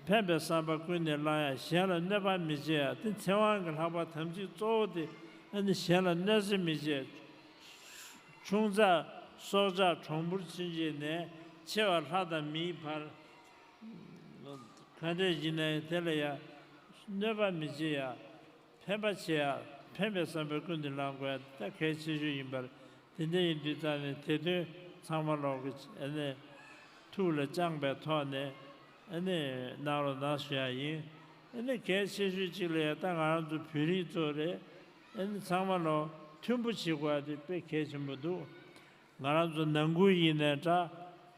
ཕན་པའི་བསམ་པ་ཀུན་ནས་བསླང་ཡག་གཞན་ལ་གནོད་པ་མི་བྱེད་ཡག་དེ་ཚེ་དབང་གི་ལྷག་པ་དམ་ཚིག་གཙོ་བོ་དེ། ཨ་ནི་གཞན་ལ་གནོད་འཚེ་མི་བྱེད། ཆུང་ཙག་སྲོག་ཆགས་གྲོང་འབུར་ཕྱིན་ཆད་ནས་ཆེ་བ་ལྷ་དང་མིའི་བར། ག་འདྲས་ཡིན་ནའི་དེ་ལ་ཡ་གནོད་པ་མི་བྱེད་ཡག་ཕན་པ་བྱེད་ཡག་ཕན་པའི་བསམ་པས་ཀུན་ཏུ་བསླང་དགོས་ཡག་ད་གལ་ཆེ་ཤོས་ཡིན་པར། དེ་འདྲ་ཡིན་དུས་ཙང་ནས་དེ་དོན་ཚང་མ་ལོག་གི་ཨ་ནི་ཐུགས་ལ་བཅངས་པའི་ཐོག་ནས་ཨ་ནི་གནང་རོགས་གནང་ཞུ་ཡག་ཡིན། ཨ་ནི་གལ་ཆེ་ཤོས་གཅིག་ལ་ཡ་ད་ང་རང་ཚོ་བོད་རིགས་ཚོ་རེད། ཨ་ནི་ཚང་མ་ལོག་མཐུན་པོ་བྱེད་དགོས་ཡག་དེ་དཔེ་གལ་ཆེན་པོ་འདུག་ང་རང་ཚོ་ནང་ཁུལ་ཡིན་ནའི་འདྲ།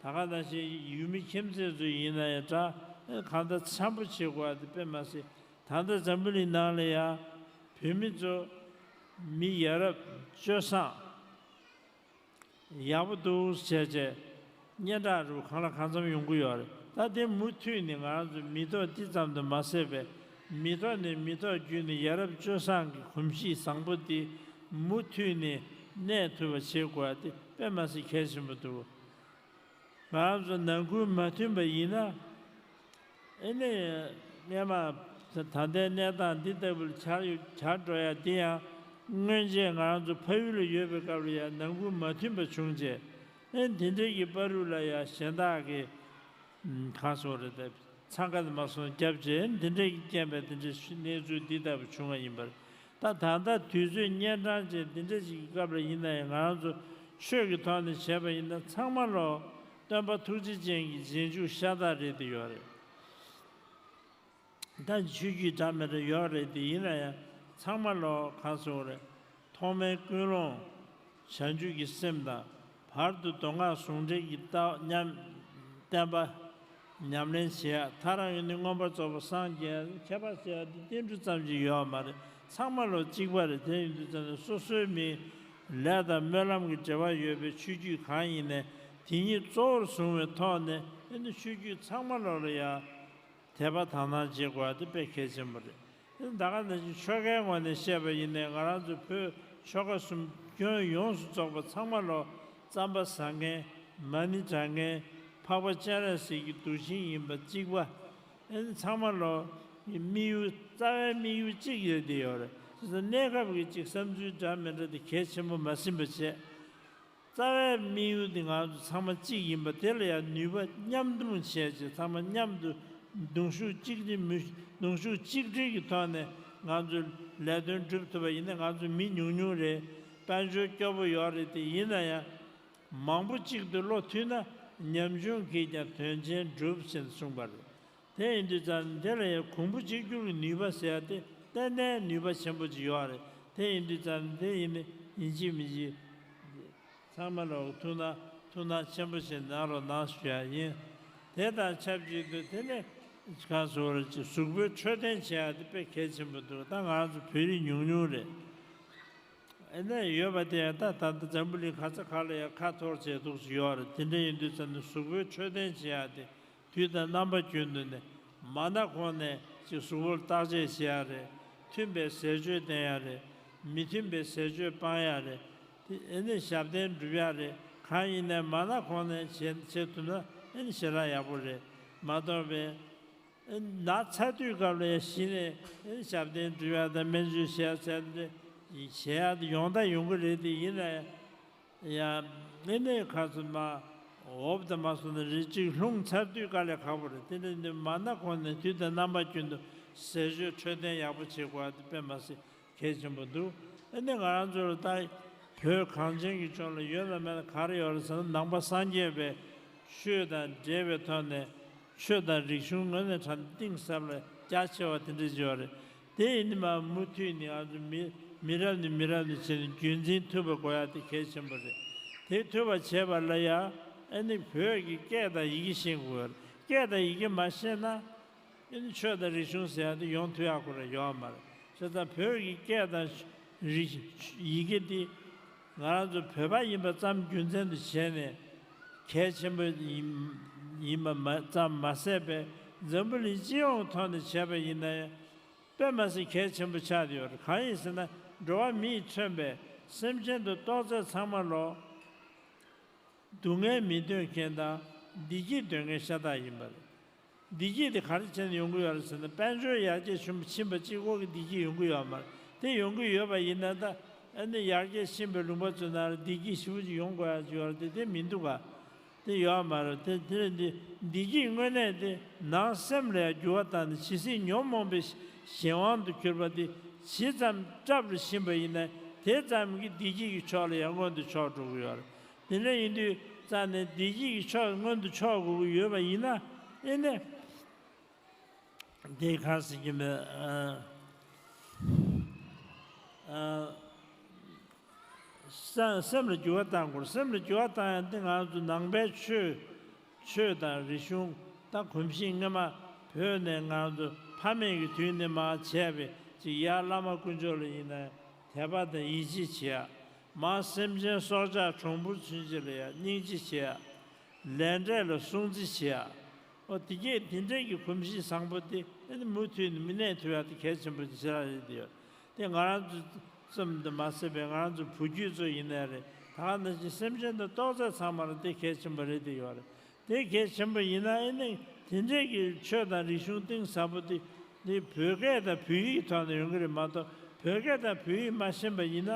ད་ག་ནང་བཞིན་ཡུལ་མི་ཁྱིམ་མཚེས་ཚོ་ཡིན་ནའི་འདྲ། ཨེ་གང་ལྟར་འཆམ་པོ་བྱེད་དགོས་པ་དེ་དཔེ་མ་སྲིད། ད་ལྟ་འཛམ་བུ་གླིང་ནང་ལ་ཡ་བོད་མི་ཚོ་མི་ཡ་རབས་སྤྱོད་བཟང་ཡག་པོ་འདུག་བྱས་བྱས་སྙན་གྲགས་རུ་གང་ལ་གང་འཚམ་ཡོང་གི་ཡོད་རེད། ད་དེ་མུ་མཐུད་ནས་ང་རང་ཚོ་མི་ཐོག་འདི་ཙམ་དུ་མ་ཟད་པའི་མི་ཐོག་ནས་མི་ཐོག་བརྒྱུད་ནས་ཡ་རབས་སྤྱོད་བཟང་གི་གོམས་གཤིས་བཟང་པོ་འདི་མུ་མཐུད་ནས་གནས་ཐུབ་པ་བྱེད་དགོས་པ་དེ་དཔེ་མ་སྲིད་གལ་ཆེན་པོ་འདུག་ང་རང་ཚོ་ནང་ཁུལ་མ་མཐུན་པ་ཡིན་ན། ཨེ་ནས་སྔས་མ་ད་ལྟའི་གནས་སྟངས་འདི་ལྟ་བུར་གྱར་ཡོད་གྱར་འགྲོ་ཡ་འདི་ཡང་སྔོན་ཆད་ང་རང་ཚོ་ཕ་ཡུལ་ལ་ཡོད་པའི་སྐབས་ལ་ཡང་ནང་ཁུལ་མ་མཐུན་པ་བྱུང་རྗེས། ཨེ་འདི་འདྲའི་གི་བར་རུ་ལ་ཡང་གཞན་དག་གི་གང་སོང་རེད་དེ་འཚང་ཁ་མ་སོང་རྒྱབ་རྗེས་འདི་འདྲའི་གི་རྐྱེན་པས་འདི་འདྲའི་གནས་ཚུལ་འདི་ལྟ་བུ་བྱུང་བ་ཡིན་པར། ད་ད་ལྟ་དུས་ཚོད་གཉན་འཕྲང་ཅན་འདི་འདྲ་ཞིག་གི་སྐབས་ལ་ཡིན་ན་ཡང་ང་རང་ཚོ་ཆོས་ཀྱི་ཐོག་ནས་བྱས་པ་ཡིན་ན་ཚང་མ་ལོ་སྟོན་པ་ཐུགས་རྗེ་ཅན་གྱི་རྗེས་འཇུག་ཤ་སྟག་རེད་དེ་ཡོད་རེད། ད་ཆོས་བརྒྱུད་འདྲ་མི་འདྲ་ཡོད་རེད་དེ་ཡིན་ན་ཡང་ཚང་མ་ལོ་གང་སོང་རེད། ཐོག་མའི་ཀུན་སློང་བྱང་ཆུབ་ཀྱི་སེམས་དང་བར་དུ་མདོ་སྔགས་ཟུང་འབྲེལ་གྱི་ལྟ་ཉམས་བསྟན་པ། ཉམས་ལེན་བྱེད་ཡ། ཐག་རང་ཡོད་ནི་མངོན་པར་རྫོགས་པར་སངས་རྒྱས། ཁྱད་པར་བྱེད་ཡ་དེ་ཏིལ་འབྲུ་ཙམ་ཞིག་ཡོད་མ་རེད། ཚང་མ་ལོ་གཅིག་པ་རེད། དེ་ཡིན་དུས་ཙམ་ནས་སོ་སོའི་མིའི་ལས་དང་སྨོན་ལམ་གྱི་འབྲེལ་བ་ཡོད་པའི་ཆོས་བརྒྱུད་གང་ཡིན་ནའི་དེ་ཉིད་གཙོ་བོར་བཟུང་བའི་ཐོག་ནས་ཨེ་ནི་ཆོས་བརྒྱུད་ཚང་མ་ལོ་ལ་ཡ་དད་པ་དག་སྣང་བྱེད་དགོས་པ་དེ་དཔེ་གལ་ཆེན་པོ་རེད། ད་ག་ནང་བཞིན་ཆོལ་ཁའི་ངོས་ནས་བཤད་པ་ཡིན་ནའི་ང་རང་ཚོ་བོད་ཆོལ་ཁ་གསུམ་ཁྱོན་ཡོངས་སུ་རྫོགས་པ་ཚང་མ་ལོ་རྩམ་པ་ཟ་མཁན་མ་ཎི་བགྲང་མཁན་འཕགས་པ་སྤྱན་རས་གཟིགས་ཀྱི་གདུལ་ཞིང་ཡིན་པ་གཅིག་པ། ཨེ་ཚང་མ་ལོ་དམིགས་ཡུལ་རྩ་བའི་དམིགས་ཡུལ་གཅིག་ཡོད་དེ་ཡོད་རེད། བྱས་ཙང་གནས་སྐབས་ཀྱི་གཅིག་བསམ་ཚུལ་འདྲ་མི་འདྲ་དེ་གལ་ཆེན་པོ་མ་ཟིན་པ་བྱས། རྩ་བའི་དམིགས་ཡུལ་དེ་ང་ཚོ་ཚང་མ་གཅིག་ཡིན་པ་དེ་ལ་ཡང་ནུས་པ་མཉམ་འདོམས་བྱས་རྗེས་ཚང་མ་མཉམ་དུ་གདུང་ཤུགས་གཅིག་སྒྲིལ་མི་གདུང་ཤུགས་གཅིག་སྒྲིལ་གྱི་ཐོག་ནས་ང་ཚོས་ལས་དོན་སྒྲུབ་ཐུབ་པ་ཡིན་ན་ང་ཚོ་མི་ཉུང་ཉུང་རེད། དཔལ་འབྱོར་སྐྱོ་པོ་ཡོད་རེད་དེ་ཡིན་ན་ཡང་མང་པོ་གཅིག་ཏུ་བློ་མཐུན་ན་ཉམ་ཆུང་གིས་ཀྱང་དོན་ཆེན་འགྲུབ་ཅེས་གསུངས་པ་རེད། དེ་ཡིན་དུས་ཙང་དེ་ལ་ཡང་གོང་བུ་གཅིག་གྱུར་གྱི་ནུས་པ་ཟེར་ཡ་དེ་ཏན་ཏན་ནུས་པ་ཆེན་པོ་ཅིག་ཡོད་རེད། དེ་ཡིན་དུས་ཙང་དེ་ཡིན་ནི་ཡིན་གཅིག་མིན་གཅིག་ཚང་མ་ལ་ཐུགས་སྣང་ཐུགས་སྣང་ཆེན་པོ་ཞིག་གནང་རོགས་གནང་ཞུ་ཡ་ཡིན། དེ་དང་ཆབས་ཅིག་ཏུ་དེ་ནས་གང་ཟེར་བ་ཅིག་གཟུགས་པོའི་འཕྲོད་བསྟེན་བྱེད་ཡ་དེ་དཔེ་གལ་ཆེན་པོ་འདུག་ད་ང་རང་ཚོ་བོད་རིགས་ཉུང་ཉུང་རེད། ཨེ་ནས་ཡོད་པ་དེ་ད་ད་ལྟ་འཛམ་བུ་གླིང་ག་ས་ག་ལ་ཡང་ཁ་འཐོར་བྱས་འདུག་ཅིག་ཡོད་རེད། དེ་འདྲ་ཡིན་དུས་ཙམ་ནས་གཟུགས་པོའི་འཕྲོད་བསྟེན་བྱེད་ཡ་དེ། དུས་དང་རྣམ་པ་རྒྱུན་དུ་ནས་མ་ན་གོང་ནས་ཅིག་གཟུགས་པོར་བརྟག་དཔྱད་བྱེད་ཡ་རེད། མཐུན་པའི་ཟས་སྤྱོད་བསྟེན་ཡ་རེད། མི་མཐུན་པའི་ཟས་སྤྱོད་སྤང་ཡ་རེད། དེ་ཨེ་ནས་ཞབས་བརྟན་སྒྲུབ་ཡ་རེད། གང་ཡིན་ནའི་མ་ན་གོང་ནས་བྱེད་བྱེད་ཐུབ་ན་ཨེ་ནས་ཞེ་དྲག་ཡག་པོ་རེད་མ་གཏོགས་པའི་ཨེ་ན་ཚ་དུས་སྐབས་ལ་ཡ་གཞི་ནས་ཨེ་ནས་ཞབས་བརྟན་སྒྲུབ་ཡ་དང་སྨན་བཅོས་བྱེད་ཡ་ཟེར་ཏེ་ བྱེད་ཡག་དེ་ཡོང་ད་ཡོང་གི་རེད། དེ་ཡིན་ན་ཡང་ཨེ་ནས་ཁ་སུ་མ་འོབ་དང་མ་སོང་ན་རེ་གཅིག་ལྷུང་ཚར་དུས་དཀའ་ལས་ཁག་པོ་རེད། དེ་འདྲ་འདི་མ་ན་གོང་ནས་དུས་དང་རྣམ་པ་ཀུན་ཏུ་ཟས་སྤྱོད་འཕྲོད་བསྟེན་ཡག་པོ་བྱེད་དགོས་པ་དེ་དཔེ་མ་སྲིད་གལ་ཆེན་པོ་འདུག་ཨེ་ནས་ང་རང་ཚོ་ལ་ད་བོད་གངས་ཅན་གྱི་ལྗོངས་ལ་ཡོད་ལ་མེད་ལ་ག་རེ་ཡོད་རེད་ཟེར་ན། ནང་པ་སངས་རྒྱས་པའི་ཆོས་དང་འབྲེལ་བའི་ཐོག་ནས་ཆོས་དང་རིག་གཞུང་དངོས་གནས་དྲང་གཏིང་ཟབ་ལ་རྒྱ་ཆེ་བ་དེ་འདྲ་ཅིག་ཡོད་རེད། དེ་ཡིན་ནི་མ་མུ་མཐུད་ནས་ང་ཚོ་མི་མི་རབས་ནས་མི་རབས་ནས་བྱས་ནས་རྒྱུན་འཛིན་ཐུབ་པ་དགོས་ཡ་དེ་གལ་ཆེན་པོ་རེད། དེ་ཐུབ་པ་བྱེད་པ་ལ་ཡ་ཨ་ནི་བོད་ཀྱི་སྐད་དང་ཡི་གེ་ཤེས་དགོས་རེད། སྐད་དང་ཡི་གེ་མ་ཤེས་ན་ཨ་ནི་ཆོས་དང་རིག་གཞུང་ཟེར་ཡ་དེ་ཡོང་ཐུབ་ཡ་ཁོ་རང་ཡོད་མ་རེད། བྱས་ཙང་བོད་ཀྱི་སྐད་དང་རིག་ཡི་གེ་དེ་ང་རང་ཚོ་བོད་པ་ཡིན་པ་ཙམ་རྒྱུ་མཚན་དུ་བྱས་ནས་གལ་ཆེན་པོ་ཡིན་ཡིན་པ་མ་ཙམ་མ་ཟད་པའི་འཛམ་བུ་གླིང་སྤྱི་ཡོངས་ཐོག་ནས་བྱས་པ་ཡིན་ན་ཡང་། དཔེ་མ་སྲིད་གལ་ཆེན་པོ་ཆགས་ཡོད་རེད། གང་ཡིན་ཟེར་ན་འགྲོ་བ་མིས་མཚོན་པའི་སེམས་ཅན་དུ་གཏོགས་ཚད་ཚང་མ་ལོ། སྡུག་བསྔལ་མི་འདོད་མཁན་དང་བདེ་སྐྱིད་འདོད་མཁན་ཤ་སྟག་ཡིན་པ་རེད། བདེ་སྐྱིད་དེ་ག་རེ་བྱས་ནས་ཡོང་གི་ཡོད་རེད་ཟེར་ན། དཔལ་འབྱོར་ཡར་རྒྱས་ཆེན་པོ་ཕྱིན་པ་གཅིག་པོ་གི་བདེ་སྐྱིད་ཡོང་གི་ཡོད་མ་རེད། དེ་ཡོང་གི་ཡོད་པ་ཡིན་ན་ད་ཨ་ནི་ཡར་རྒྱས་ཕྱིན་པའི་ལུང་པ་ཚོའི་ནང་ལ་བདེ་སྐྱིད་ཞེ་པོ་ཅིག་ཡོང་དགོས་ཡ་ཅིག་ཡོད་རེད་དེ། དེ་མི་འདུག་ག་དེ་ཡོད་མ་རེད། དེ་དེ་འདི་བདེ་སྐྱིད་དངོས་གནས་དེ་ནང་སེམས་ལ་ཡང་འགྱུར་བ་བཏང་ནས་ཇི་སྲིད་ཉོན་མོངས་པའི་གཞན་དབང་དུ་གྱུར་པ་དེ་ཇི་ཙམ་བསྲབས་རུ་ཕྱིན་པ་ཡིན་ན་དེ་ཙམ་གྱིས་བདེ་སྐྱིད་ཀྱི་ཕྱོགས་ལ་ཡང་མངོན་དུ་ཕྱོགས་འགྲོ་གི་ཡོད་རེད། དེ་འདྲ་ཡིན་དུས་ཙང་ནས་བདེ་སྐྱིད་ཀྱི་ཕྱོགས་མངོན་དུ་ཕྱོགས་དགོས་ཀྱི་ཡོད་པ་ཡིན་ན་ཨེ་ནས། དེ་ག་ཟེར་གྱི་མེད། ཨ། ཨ། སེམས་སེམས་ལ་འགྱུར་བ་བཏང་དགོས། སེམས་ལ་འགྱུར་བ་བཏང་ཡང་དེ་ང་ཚོ་ནང་པའི་ཆོས་ཆོས་དང་རིག་གཞུང་ད་གོམས་གཤིས་སྔོན་མ་བོད་ནས་ང་ཚོ་ཕ་མེས་ཀྱི་དུས་ནས་མར་བྱས་པའི་ཅིག་ཡར་བླ་མ་དཀོན་མཆོག་ལ་ཡིན་ན་དད་པ་དང་ཡིད་ཆེས་བྱེད་ཡ། མར་སེམས་ཅན་སྲོག་ཆགས་གྲོག་སྦུར་ཚུན་ཆད་ལ་ཡང་སྙིང་རྗེ་བྱེད་ཡ། ལས་འབྲས་ལ་སྲུང་བརྩི་བྱེད་ཡ། ཨོ་དེ་གས་དེ་འདྲའི་གི་གོམས་གཤིས་བཟང་པོ་དེ་ཨ་ནི་མུ་མཐུད་ནས་མི་གནས་ཐུབ་ཡ་དེ་གལ་ཆེན་པོ་ཞེ་དྲག་རེད་དེ་ཡོད། དེ་ང་རང་ཚོ་ཙམ་དུ་མ་ཟད་པའི་ང་རང་ཚོ་བུ་རྒྱུད་ཚོ་ཡིན་ནའི་རེད། ད་ག་ནང་བཞིན་སེམས་ཅན་དང་གཏོགས་ཚད་ཚང་མར་དེ་གལ་ཆེན་པོ་རེད་དེ་ཡོད་རེད། དེ་གལ་ཆེན་པོ་ཡིན་ན་ཨ་ནི་དེ་འདྲའི་གི་ཆོས་དང་རིག་གཞུང་གཏིང་ཟབ་པོ་དེ་དེ་བོད་སྐད་དང་བོད་ཡིག་ཐོག་ནས་ཡོང་གི་རེད་མ་གཏོགས། བོད་སྐད་དང་བོད་ཡིག་མ་ཤེས་པ་ཡིན་ན།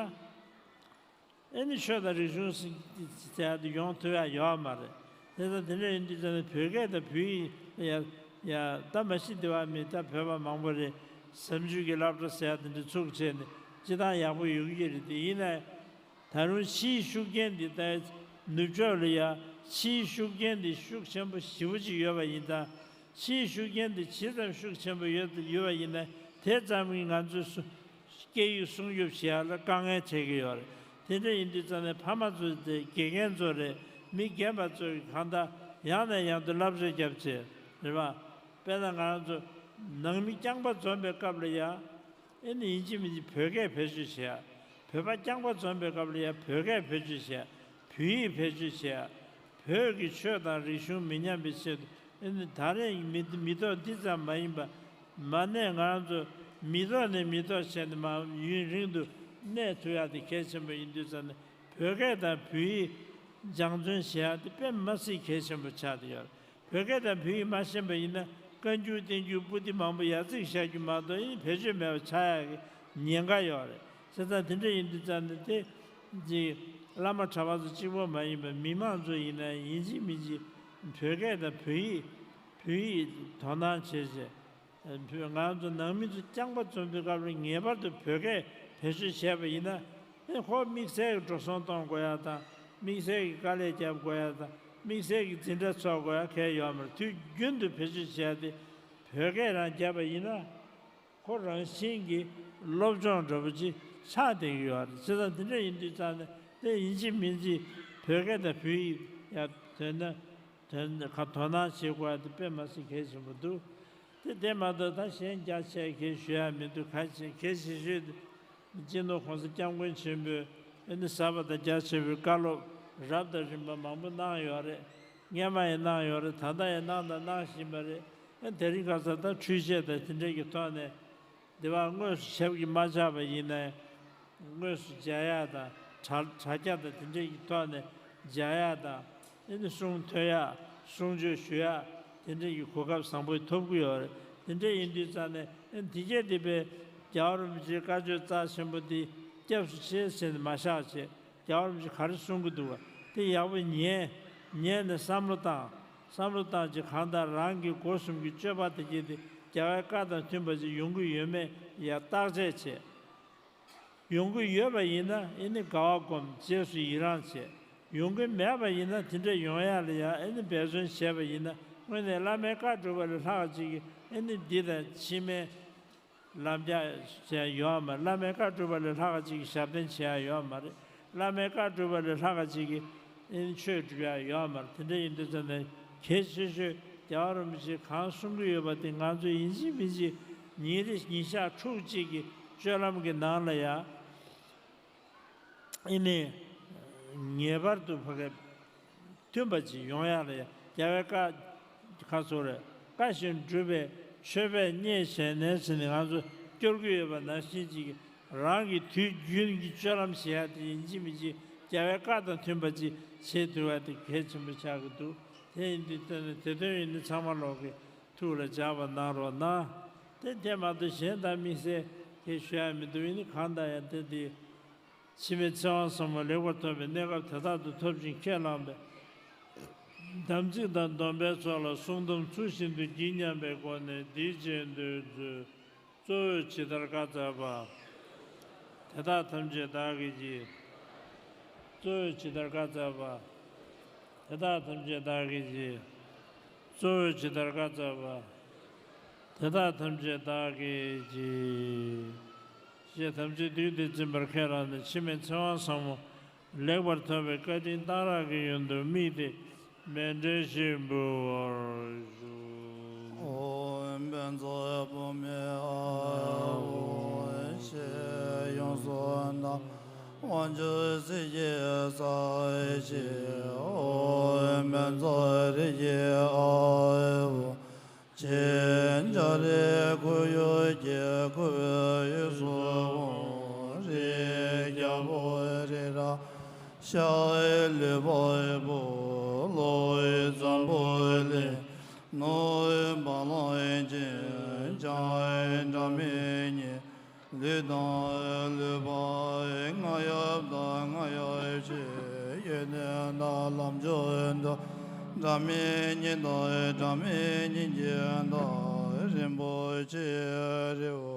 ཨེ་ནི་ཆོས་དང་རིག་གཞུང་ཟེར་ཡ་དེ་ཡོང་ཐུབ་ཡ་ཡོད་མ་རེད། དེ་ལྟར་དེ་འདྲ་ཡིན་དུས་ཙང་ནས་བོད་སྐད་དང་བོད་ཡིག་ཡ་ཡ་ད་མ་གཞི་འདི་བ་མི་ད་བོད་པ་མང་པོ་རེད། བྱམས་ཆོས་ཀྱི་སློབ་གྲྭ་ཟེར་ཡ་དེ་འདྲ་ཚུགས་བྱས་ནས་སྤྱི་བཏང་ཡག་པོ་ཡོང་གི་རེད། དེ་ཡིན་ན་ད་རུང་ཕྱིའི་ཤུགས་རྐྱེན་འདི་ལྟའི་ནུབ་ཕྱོགས་ལ་ཡ་ཕྱིའི་ཤུགས་རྐྱེན་འདི་ཤུགས་ཆེན་པོ་ཞེ་པོ་ཅིག་ཡོད་པ་ཡིན་ཙང་། ཕྱིའི་ཤུགས་རྐྱེན་འདི་ཇི་ཙམ་ཤུགས་ཆེན་པོ་ཡོད་ཡོད་པ་ཡིན་ན་དེ་ཙམ་གྱིས་ང་ཚོའི་སུ་སྐད་ཡིག་སྲུང་སྐྱོབ་བྱེད་ཡག་ལ་དཀའ་ངལ་འཕྲད་ཀྱི་ཡོད་རེད། དེ་འདྲ་ཡིན་དུས་ཙང་ནས་ཕ་མ་ཚོ་དེ་དགེ་རྒན་ཚོ་རེད། མི་རྒན་པ་ཚོས་གང་ལྟར་ཡང་ནས་ཡང་དུ་བསླབ་བྱ་བརྒྱབ་བྱས་རེད་པ། དཔེར་ན་ང་རང་ཚོ་ནང་མི་རྐྱང་པ་འཛོམས་པའི་སྐབས་ལ་ཡ། ཨེ་ནི་ཡིན་གཅིག་མིན་གཅིག་བོད་སྐད་བེད་སྤྱོད་བྱེད་ཡ། བོད་པ་རྐྱང་པ་འཛོམས་པའི་སྐབས་ལ་ཡ་བོད་སྐད་བེད་སྤྱོད་བྱེད་ཡ། བོད་ཡིག་བེད་སྤྱོད་བྱེད་ཡ། བོད་ཀྱི་ཆོས་དང་རིག་གཞུང་མི་ཉམས་པའི་ཆེད་དུ་ཨེ་ནི་ད་རེས་མི་མི་ཐོག་འདི་ཙམ་མ་ཡིན་པ། མ་གནས་ང་རང་ཚོ་མི་ཐོག་ནས་མི་ཐོག་བྱས་ནས་མ་ཡུན་རིང་དུ་གནས་ཐུབ་ཡ་དེ་གལ་ཆེན་པོ་ཡིན་དུས་ཙང་ནས་བོད་སྐད་དང་བོད་ཡིག་སྦྱང་བརྩོན་བྱེད་ཡ་དེ་དཔེ་མ་སྲིད་གལ་ཆེན་པོ་ཆགས་བསྡད་ཡོད་རེད། བོད་སྐད་དང་བོད་ཡིག་མ་ཤེས་པ་ཡིན་ན་བཀའ་འགྱུར་བསྟན་འགྱུར་པོ་ཏི་མང་པོ་ཡར་ཚིག་བཞག་རྒྱུ་མ་གཏོགས་ཨེ་ནི་བེད་སྤྱོད་མེད་པ་ཆགས་ཡག་གི་ཉེན་ཁ་ཡོད་རེད། བྱས་ཙང་དེ་འདྲ་ཡིན་དུས་ཙང་ནས་དེ་ཅིག་བླ་མ་གྲྭ་པ་ཚོ་གཅིག་པོ་མ་ཡིན་པར་མི་མང་ཚོ་ཡིན་ན་ཡིན་གཅིག་མིན་གཅིག་བོད་སྐད་དང་བོད་ཡིག་བོད་ཡིག་དོ་སྣང་བྱེད་བྱེད། བོད་ང་ཚོ་ནང་མི་ཚོ་རྐྱང་པ་འཛོམས་པའི་སྐབས་ལ་ངེས་པར་དུ་བོད་སྐད་བེད་སྤྱོད་བྱས་པ་ཡིན་ན། ཨེ་ཁོ་དམིགས་བསལ་གྱི་འགྲོ་སོང་གཏོང་དགོས་ཡ་དང་དམིགས་བསལ་གྱི་དཀའ་ལས་རྒྱབ་དགོས་ཡ་དང་དམིགས་བསལ་གྱི་འཛིན་གྲྭ་ཚོགས་དགོས་ཡ་གང་ཡང་ཡོད་མ་རེད། དུས་རྒྱུན་དུ་བེད་སྤྱོད་བྱས་ཏེ་བོད་སྐད་རང་བརྒྱབ་པ་ཡིན་ན་ཁོ་རང་བཞིན་གྱིས་སློབ་སྦྱོང་འདྲ་པོ་ཅིག་ཆགས་བསྡད་ཀྱི་ཡོད་རེད། བྱས་ཙང་དེ་འདྲ་ཡིན་དུས་ཙང་ནས་དེ་ཡིན་གཅིག་མིན་གཅིག་བོད་སྐད་དང་བོད་ཡིག་ཡ་དོན་ན་དོན་ཁ་དོ་སྣང་བྱེད་དགོས་ཡ་དེ་དཔེ་མ་སྲིད་གལ་ཆེན་པོ་འདུག་དེ་དེ་མ་གཏོགས་ད་གཞན་རྒྱ་ཆེ་གེ་ཞུ་ཡ་མི་འདུག་གལ་ཆེ་གལ་ཆེ་ཤོས་དེ་སྤྱི་ནོར་༸གོང་ས་༸སྐྱབས་མགོན་ཆེན་པོས་ཨ་ནི་གསར་པ་དང་རྒྱ་ཆེ་བའི་བཀའ་སློབ་རབ་དང་རིམ་པ་མང་པོ་གནང་ཡོད་རེད། སྔོན་མ་ཡང་གནང་ཡོད་རེད། ད་ལྟ་ཡང་གནང་དང་གནང་བཞིན་པ་རེད། ཨ་དེ་རིང་ཁ་སང་ད་འཕྲུལ་ཆས་དང་དེ་འདྲའི་གི་ཐོག་ནས་འདི་བ་དངོས་སུ་ཞབས་ཀྱིས་མ་བཅགས་པ་ཡིན་ན་ཡང་དངོས་སུ་མཇལ་ཡ་དང་དྲ་དྲ་རྒྱ་དང་དེ་འདྲའི་གི་ཐོག་ནས་མཇལ་ཡ་དང་། ཨེ་ནི་གསུང་ཐོས་ཡག་གསུང་ཆོས་ཞུ་ཡག་དེ་འདྲ་ཡི་གོ་སྐབས་བཟང་པོ་ཐོབ་ཀྱི་ཡོད་རེད། དེ་འདྲ་ཡིན་དུས་ཙང་ནས་ཨེ་འདི་གས་དེ་བས་རྒྱལ་བ་རིན་པོ་ཆེའི་བཀའ་ཆོས་རྩ་ཆེན་པོ་འདི་ སྐྱབས་སུ་མཆི་ཟེར་ནས་མ་བཞག་བྱས། རྒྱལ་བ་རིན་པོ་ཆེས་ག་རེ་གསུང་གི་འདུག་བ་དེ་ཡག་པོ་ཉན། ཉན་ནས་བསམ་བློ་བཏང་། བསམ་བློ་བཏང་བྱས་གང་ལྟར་རང་གི་སྒོ་གསུམ་གྱི་སྤྱོད་པ་དེ་གྱིས་དེ་རྒྱལ་བའི་བཀའ་དང་མཐུན་པ་ཅིག་ཡོང་གི་ཡོད་མེད་ཡ་བརྟག་དཔྱད་བྱས། ཡོང་གི་ཡོད་པ་ཡིན་ན་ཨེ་ནི་དགའ་བ་སྒོམ། རྗེས་སུ་ཡི་རང་བྱེད། ཡོང་གི་མེད་པ་ཡིན་ན་དེ་འདྲ་ཡོང་ཡ་ལ་ཡང་ཨེ་ནི་འབད་བརྩོན་བྱས་པ་ཡིན་ན་དངོས་གནས་བླ་མའི་བཀའ་སྒྲུབ་པ་ལས་ལྷག་ཅིག་གིས་ཨེ་ནི་འདི་དང་ཕྱི་མའི་ལམ་རྒྱགས་བྱས་ཡོད་མ་རེད། བླ་མའི་བཀའ་སྒྲུབ་པ་ལས་ལྷག་ཅིག་གིས་ཞབས་བརྟན་བྱེད་ཡ་ཡོད་མ་རེད། བླ་མའི་བཀའ་སྒྲུབ་པ་ལས་ལྷག་ཅིག་གིས་ཨེ་ནི་ཆོས་སྒྲུབ་ཡ་ཡོད་མ་རེད། དེ་འདྲ་ཡིན་དུས་ཙམ་ནས་གལ་ཆེ་ཤོས་རྒྱལ་བ་རིན་པོ་ཆེས་གང་གསུང་གི་ཡོད་པ་དེ་ང་ཚོས་ཡིན་གཅིག་མིན་གཅིག་ཉིན་རེ་ཉིན་ཞག་ཕྲུགས་གཅིག་གི་སྤྱོད་ལམ་གྱི་ནང་ལ་ཡ་ཨེ་ནི་ངེས་པར་དུ་ཕ་གི་མཐུན་པ་ཅིག་ཡོང་ཡ་ལ་ཡ་རྒྱལ་བའི་བཀའ་ཁ་སོ་རེ་བཀའ་བཞིན་སྒྲུབ་པའི་མཆོད་པས་མཉེས་བྱས་ནས་ཟེར་ནས་ང་ཚོ་སྐྱོར་གྱི་ཡོད་པ་ནང་བཞིན་ཅིག་རང་གི་དུས་རྒྱུན་གྱི་སྤྱོད་ལམ་བྱེད་ཡ་དེ་ཡིན་གཅིག་མིན་གཅིག་རྒྱལ་བའི་བཀའ་དང་མཐུན་པ་ཅིག་བྱེད་ཐུབ་པ་དེ་གལ་ཆེན་པོ་ཆགས་ཀྱི་འདུག་དེ་ཡིན་དུས་དེ་ནི་དེ་དོན་ཡིན་ནི་ཚང་མ་ལོག་གི་ཐུགས་ལ་འཇགས་པ་གནང་རོགས་གནང་། དེ་དེ་མ་གཏོགས་གཞན་དག་དམིགས་བསལ་གྱི་ཞུ་ཡ་མི་འདུག་ཡིན་ནི་གང་ལྟར་ཡང་དེ་འདི། འཆི་མེད་ཚེ་དབང་ཟབ་མོ་ལེགས་པར་ཐོབ་པའི་གནས་སྐབས་དེ་དག་ཏུ་ཐོབ་ཅིང་ཁས་བླངས་པའི། དམ་ཚིག་དང་སྡོམ་པའི་ཚོགས་ལ་སྲུང་སྡོམ་ཚུལ་བཞིན་དུ་བགྱིད་སྙམ་པའི་སྒོ་ནས་འདིའི་རྗེས་ཟློས་མཛོད། གཙོ་བོས་ཇི་ལྟར་བཀའ་སྩལ་པ། དེ་དག་ཐམས་ཅད་བདག་གིས་བགྱི། གཙོ་བོས་ཇི་ལྟར་བཀའ་སྩལ་པ། དེ་དག་ཐམས་ཅད་བདག་གིས་བགྱི། གཙོ་བོས་ཇི་ལྟར་བཀའ་སྩལ་པ། དེ་དག་ཐམས་ཅད་བདག་གིས་བགྱི། ཞེས་དམ་ཚིག་བསྡུས་ཏེ་འཛིན་པར་ཁས་བླངས་ནས་འཆི་མེད་ཚེ་དབང་ཟབ་མོ་ལེགས་པར་ཐོབ་པའི་བཀའ་དྲིན་གཏང་རག་གི་ཡོན་དུ་དམིགས་ཏེ་མཎྜལ་ཞིག་འབུལ་བར་ཞུ། ཨོཾ་བཛྲ་བྷཱུ་མི་ཨཱཿཧཱུྃ་ཞེས་ཡོངས་སུ་གཏང་། དབང་ཕྱུག་སྲས་ཀྱི་ས་ཞེས། ཨོཾ་བཛྲ་རིགས་ཀྱི་ཨཱཿཧཱུྃ་ཅེས། འཇའ་རིས་ཁོར་ཡུག་གི་ཁུ་བའི་དབྱིངས་སུ་འོང་། རིའི་རྒྱལ་པོ་རི་རབ་ཤར་ལུས་འཕགས་པོ། གློ་བའི་འཛམ་བུ་གླིང་། ནོར་བུའི་བ་ལང་ཅན། འཇའ་ཡི་སྒྲ་མི་སྙན། ལུས་དང་ལུས་འཕགས་རྔ་ཡབ་དང་རྔ་ཡབ་ཆེ། ཡོན་ཏན་དང་ལམ་མཆོག་འགྲོ། སྒྲ་མི་སྙན་དང་སྒྲ་མི་སྙན་ཅན་དང་། རིན་པོ་ཆེའི་རི་བོ་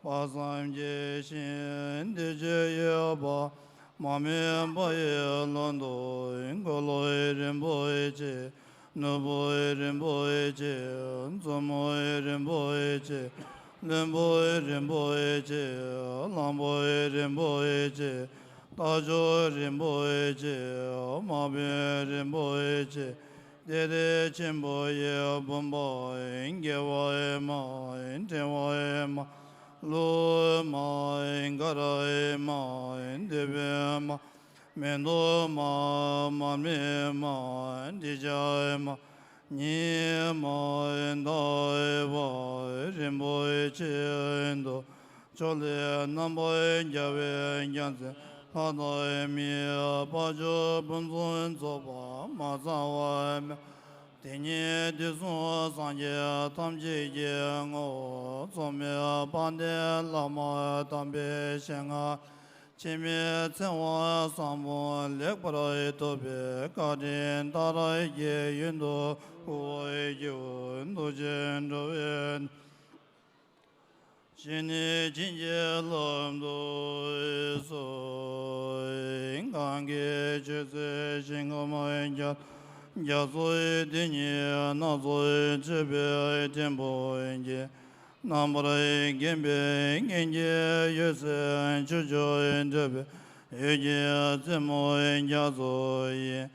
དཔག་བསམ་གྱི་ཞིང་། བདེ་སྤྱོད་ཡོད་པ་མ་སྨིན་པ་ཡི་ཀློང་དུ། འཁོར་ལོའི་རིན་པོ་ཆེ། ནོར་བུའི་རིན་པོ་ཆེ། མཛོ་མོའི་རིན་པོ་ཆེ། ལྷུན་པོའི་རིན་པོ་ཆེ། གླང་པོའི་རིན་པོ་ཆེ། རྟ་མཆོག་རིན་པོ་ཆེ། དམག་དཔོན་རིན་པོ་ཆེ། གཏེར་ཆེན་པོ་ཡི་བུམ་པ། དགེ་བའི་མ། འབྲིང་བའི་མ། ཀླུའི་མ། མཁའ་རའི་མ། འདོད་པའི་མ། མེ་ཏོག་མ། མར་མེའི་མ། དྲི་ཆབ་མ། ཉི་མ། ཟླ་བ། རིན་པོ་ཆེ་འདུ་འཇོ་ལས་རྣམ་པར་རྒྱལ་བའི་རྒྱལ་མཚན། ལྷ་དང་མིའི་དཔལ་འབྱོར་ཕུན་སུམ་ཚོགས་པ། མ་ཚང་བ་མེད། དེ་ཉིད་དུས་གསུམ་སངས་རྒྱས་ཐམས་ཅད་ཀྱི་ངོ་བོ། མཚུངས་མེད་དཔལ་ལྡན་བླ་མ་དམ་པའི་ཞལ་སྔ། འཆི་མེད་ཚེ་དབང་ཟབ་མོ་ལེགས་པར་ཐོབ་པའི་བཀའ་དྲིན་གཏང་རག་གི་ཡོན་དུ་བསྐུལ་བར་བགྱིའོ། འདུ་བྱེད་འགྲོ་བའི་གཞན་ནི་བྱིན་གྱིས་བརླབ་ཏུ་གསོལ། གང་གི་མཆོད་རྫས་ཞིང་ཁམས་བརྒྱ། རྒྱ་མཚོའི་དེ་ཉིད་སྣ་ཚོགས་མཆོད་པའི་ཕྲེང་བ་ཡིས། རྣམ་པར་བརྒྱན་པའི་སྔོན་གྱི་འོད་ཟེར་ཕྱོགས་བཅུར་འཕྲོས་པའི་འོད་ཀྱི་རྩེ་མོ་རྒྱ་མཚོ་ཡིས།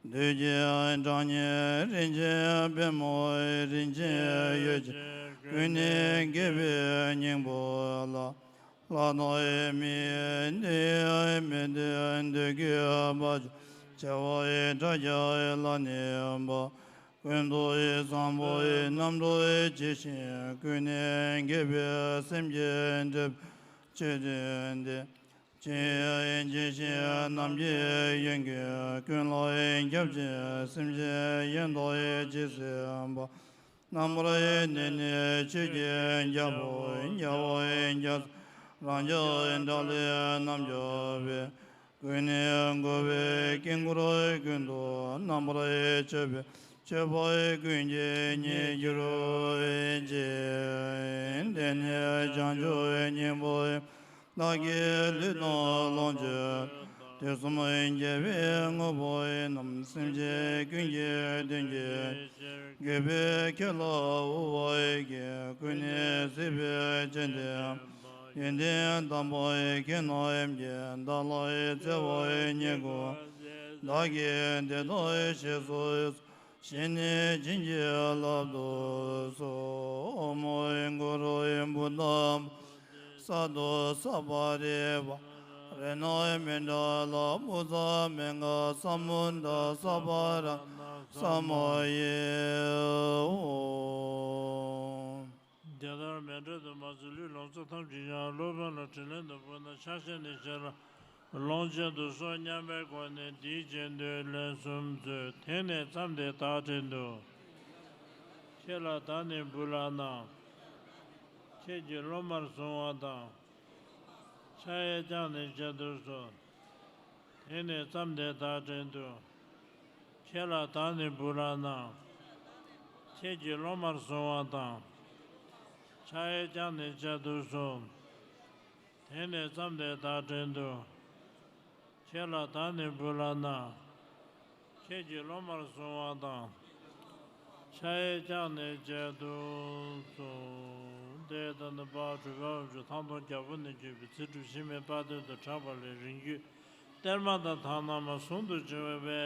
བདུད་ཀྱི་གྲགས་སྙན་རིན་ཆེན་པད་མོ་རིན་ཆེན་འོད་ཀྱིས་ཀུན་ནས་བསྐོར་བའི་སྙིང་པོ་ལ། ལྷ་དང་མིའི་འདུས་མི་འདུས་འདོད་དགུའི་བར་ཆད་བྱེ་བ་ཕྲག་བརྒྱ་ལ་གནས་པ། ཀུན་ཏུ་བཟང་པོའི་རྣམ་གྲོལ་ཇི་བཞིན་ཀུན་ནས་བསྐོར་བའི་སེམས་ཀྱི་འགྲོས་པས་ཆོས་སྟོན་ཏེ། ཆོས་ཇི་བཞིན་རྣམས་ཀྱི་ཡོན་ཏན་ཀུན་ལ་ཁྱབ་ཅིང་སེམས་ཅན་ཡོངས་དག་ཅེས་གསུངས་པ། རྣམ་པར་གནོན་ནས་ཆོས་ཀྱི་རྒྱལ་པོ་རྒྱལ་བ་རྒྱ་མཚོ་ རང་རྒྱལ་དགྲ་ལས་རྣམ་རྒྱལ་བའི། ཀུན་ནས་རྒོལ་བའི་དཀྱིལ་འཁོར་ཀུན་ཏུ་རྣམ་པར་ཁྱབ་པའི། ཆོས་པ་ཀུན་གྱི་རྙེད་གྱུར་ཅིག་དེ་ནས་བྱང་ཆུབ་སྙིང་པོ་ཡི། བདག་གི་ལུས་དང་ལོངས་སྤྱོད་དུས་གསུམ་རྒྱལ་བའི་དངོས་པོ་ཡིན་ནམ། སེམས་ཅན་ཀུན་གྱི་དོན་གྱི་ཕྱིར། དགེ་བའི་ཁྱོད་ལ་དབུ་བ་ཡིས། ཀུན་ནས་གཟིགས་པའི་ཕྱིར་དེ། ཡོན་ཏན་དམ་པ་ཡི་ཁྱེད་རྣམས་ཀྱིས། བདག་ལ་ཡི་བརྩེ་བ་ཡི་བསྙེན་བཀུར། བདག་གིས་དེ་དག་ཞེས་སུ། བྱས་ནས་བྱིན་གྱིས་བརླབ་ཏུ་གསོལ། ཨོཾ་གུ་རུ་བུདྡྷ་བསྟི་ས་ཏུ་ས་པ་རི་བ་རེ་ཎ་མཎྜ་ལ་བྷུ་ཛ་མེ་གྷ་ས་མུད་ད་ས་པ་ར་ཎ་ས་མ་ཡེ། ཨོཾ། དེ་ལྟར་མཎྜལ་དུ་མ་ཚུད་ལུས་ལོངས་སྤྱོད་ཐམས་ཅད་ཀྱང་སློབ་དཔོན་ལ་དྲིན་ལན་དུ་ཕུལ་ན། ཕྱག་བྱས་ནས་ཁྱེད་ལ་ལོངས་སྤྱོད་དུ་གསོལ་སྙམ་པའི་སྒོ་ནས་འདིའི་རྗེས་ཟློས་ལན་གསུམ་མཛོད། དེང་ནས་བརྩམས་ཏེ་བདག་བྲན་དུ། ཁྱེད་ལ་བདག་ནི་འབུལ་ལགས་ན། ཁྱེད་ཀྱིས་སློབ་མར་བཟུང་བ་དང་། ཕྱག་གཡས་བརྐྱངས་ནས་མཇལ་དུ་གསོལ། དེང་ནས་བརྩམས་ཏེ་བདག་བྲན་དུ། ཁྱེད་ལ་བདག་ནི་འབུལ་ལགས་ན། ཁྱེད་ཀྱིས་སློབ་མར་བཟུང་བ་དང་། ཕྱག་གཡས་བརྐྱངས་ནས་མཇལ་དུ་གསོལ། དེང་ནས་བརྩམས་ཏེ་བདག་བྲན་དུ། ཁྱེད་ལ་བདག་ནི་འབུལ་ལགས་ན། ཁྱེད་ཀྱིས་སློབ་མར་བཟུང་བ་དང་། ཕྱག་གཡས་བརྐྱངས་ནས་མཇལ་དུ་གསོལ། དེ་ལྟར་ན་འཕགས་པ་གྲུབ་པའི་དབང་ཕྱུག་ཐང་སྟོང་རྒྱལ་པོ་ནས་བརྒྱུད་པའི་ཚེ་སྒྲུབ་འཆི་མེད་དཔལ་དོན་དུ་གྲགས་པ་ལས། རིང་བརྒྱུད་གཏེར་མ་དང་དག་སྣང་མ་ཟུང་དུ་འཇུག་པའི་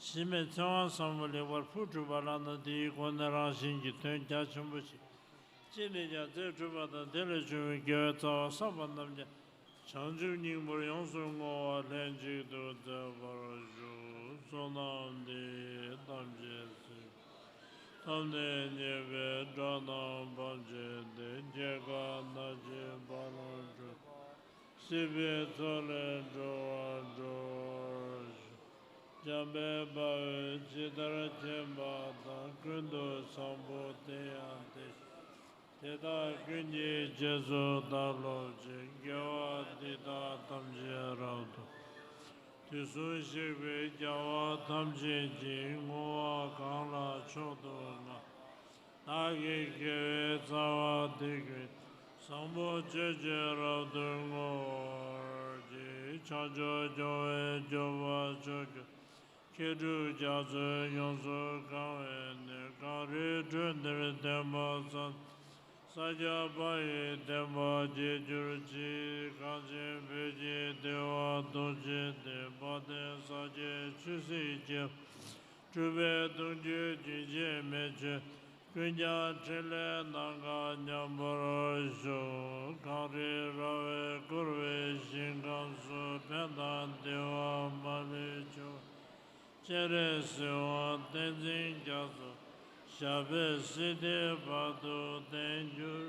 འཆི་མེད་ཚེ་དབང་བཟང་པོ་ལེགས་པར་འཕོ་གྲུབ་པ་ལགས་ན། དེའི་སྒོ་ནས་རང་གཞན་གྱི་དོན་རྒྱ་ཆེན་པོ་ཞིག་ཅི་ནས་ཀྱང་མཛད་གྲུབ་པ་དང་། དེ་ལས་བྱུང་བའི་དགེ་བའི་རྩ་བ་བསགས་པ་རྣམས་ཀྱང་བྱང་ཆུབ་སྙིང་པོར་ཡོངས་སུ་བསྔོ་བ་ལྷན་ཅིག་ཏུ་མཛད་པར་ཞུ། བསོད་ནམས་འདི་ཡིས་ཐམས་ཅད་གཟིགས། ཐོབ་ནས་ཉེས་པའི་དགྲ་རྣམས་ཕམ་བྱས་ཏེ། སྐྱེ་རྒ་ན་འཆིའི་རྦ་ཀློང་འཁྲུགས། སྲིད་པའི་མཚོ་ལས་འགྲོ་བ་སྒྲོལ་བར་ཤོག། འཇམ་དཔལ་དཔའ་བོས་ཇི་ལྟར་མཁྱེན་པ་དང་། ཀུན་ཏུ་བཟང་པོ་དེ་ཡང་དེ་བཞིན་དེ་དག་ཀུན་གྱི་རྗེས་སུ་བདག་སློབ་ཅིང་། དགེ་བ་འདི་དག་ཐམས་ཅད་རབ་ཏུ། དུས་གསུམ་གཤེགས་པའི་རྒྱལ་བ་ཐམས་ཅད་ཀྱིས། བསྔོ་བ་གང་ལ་མཆོག་ཏུ་བསྔགས། བདག་གི་དགེ་བའི་རྩ་བ་འདི་ཀུན། བཟང་པོ་སྤྱོད་ཕྱིར་རབ་ཏུ་བསྔོ་བར་བགྱི། བྱང་ཆུབ་སྐྱོང་བའི་སྐྱོབ་པ་མཆོག་གྱུར། མཁས་གྲུབ་རྒྱ་མཚོས་ཡོངས་སུ་གང་བའི་གནས། གངས་རིའི་ཁྲོད་འདིར་བསྟན་པ་བཟང་། ས་སྐྱ་པ་ཡི་བསྟན་པ་རྒྱས་གྱུར་ཅིག། གངས་ཅན་བོད་ཀྱི་བདེ་བ་རྡོ་རྗེ་གདན། དཔལ་ལྡན་ས་སྐྱའི་ཆོས་སྲིད་རྒྱལ། སྤྲུལ་པའི་གདུང་རྒྱུད་རྒྱུན་ཆད་མེད། ཆོས་ཀུན་ཀྱང་འཕྲིན་ལས་ནམ་མཁའ་མཉམ་པར་ཞུ། གངས་རི་ར་བས་བསྐོར་བའི་ཞིང་ཁམས་སུ། ཕན་དང་བདེ་བ་མ་ལུས་འབྱུང་། སྤྱན་རས་གཟིགས་དབང་བསྟན་འཛིན་རྒྱ་མཚོ། ཞབས་པད་སྲིད་མཐའི་བར་དུ་བརྟན་གྱུར་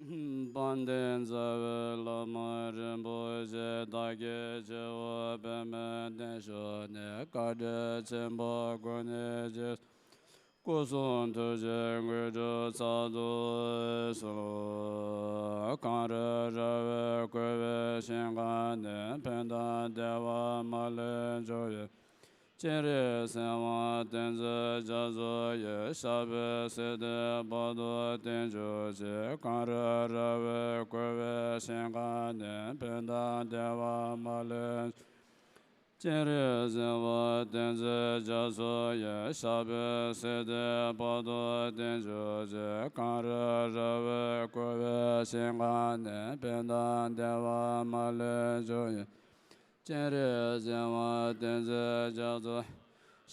ཅིག། དཔལ་ལྡན་རྩ་བའི་བླ་མ་རིན་པོ་ཆེ། བདག་གི་སྤྱི་བོར་པདྨའི་གདན་བཞུགས་ནས། བཀའ་དྲིན་ཆེན་པོ་སྐུ་ནས་རྗེས། སྐུ་གསུང་ཐུགས་ཀྱི་དངོས་གྲུབ་སྩལ་དུ་གསོལ། གངས་རི་ར་བས་བསྐོར་བའི་ཞིང་ཁམས་ནས། ཕན་དང་བདེ་བ་མ་ལུས་འབྱུང་བའི། སྤྱན་རས་གཟིགས་དབང་བསྟན་འཛིན་རྒྱ་མཚོ་ཡི། ཞབས་པད་སྲིད་མཐའི་བར་དུ་བརྟན་གྱུར་ཅིག་གངས་རི་ར་བས་བསྐོར་བའི་ཞིང་ཁམས་ནས། ཕན་དང་བདེ་བ་མ་ལུས། སྤྱན་རས་གཟིགས་དབང་བསྟན་འཛིན་རྒྱ་མཚོ་ཡི། ཞབས་པད་སྲིད་མཐའི་བར་དུ་བརྟན་གྱུར་ཅིག་གངས་རི་ར་བས་བསྐོར་བའི་ཞིང་ཁམས་ནས། ཕན་དང་བདེ་བ་མ་ལུས་འབྱུང་བའི། སྤྱན་རས་གཟིགས་དབང་བསྟན་འཛིན་རྒྱ་མཚོ།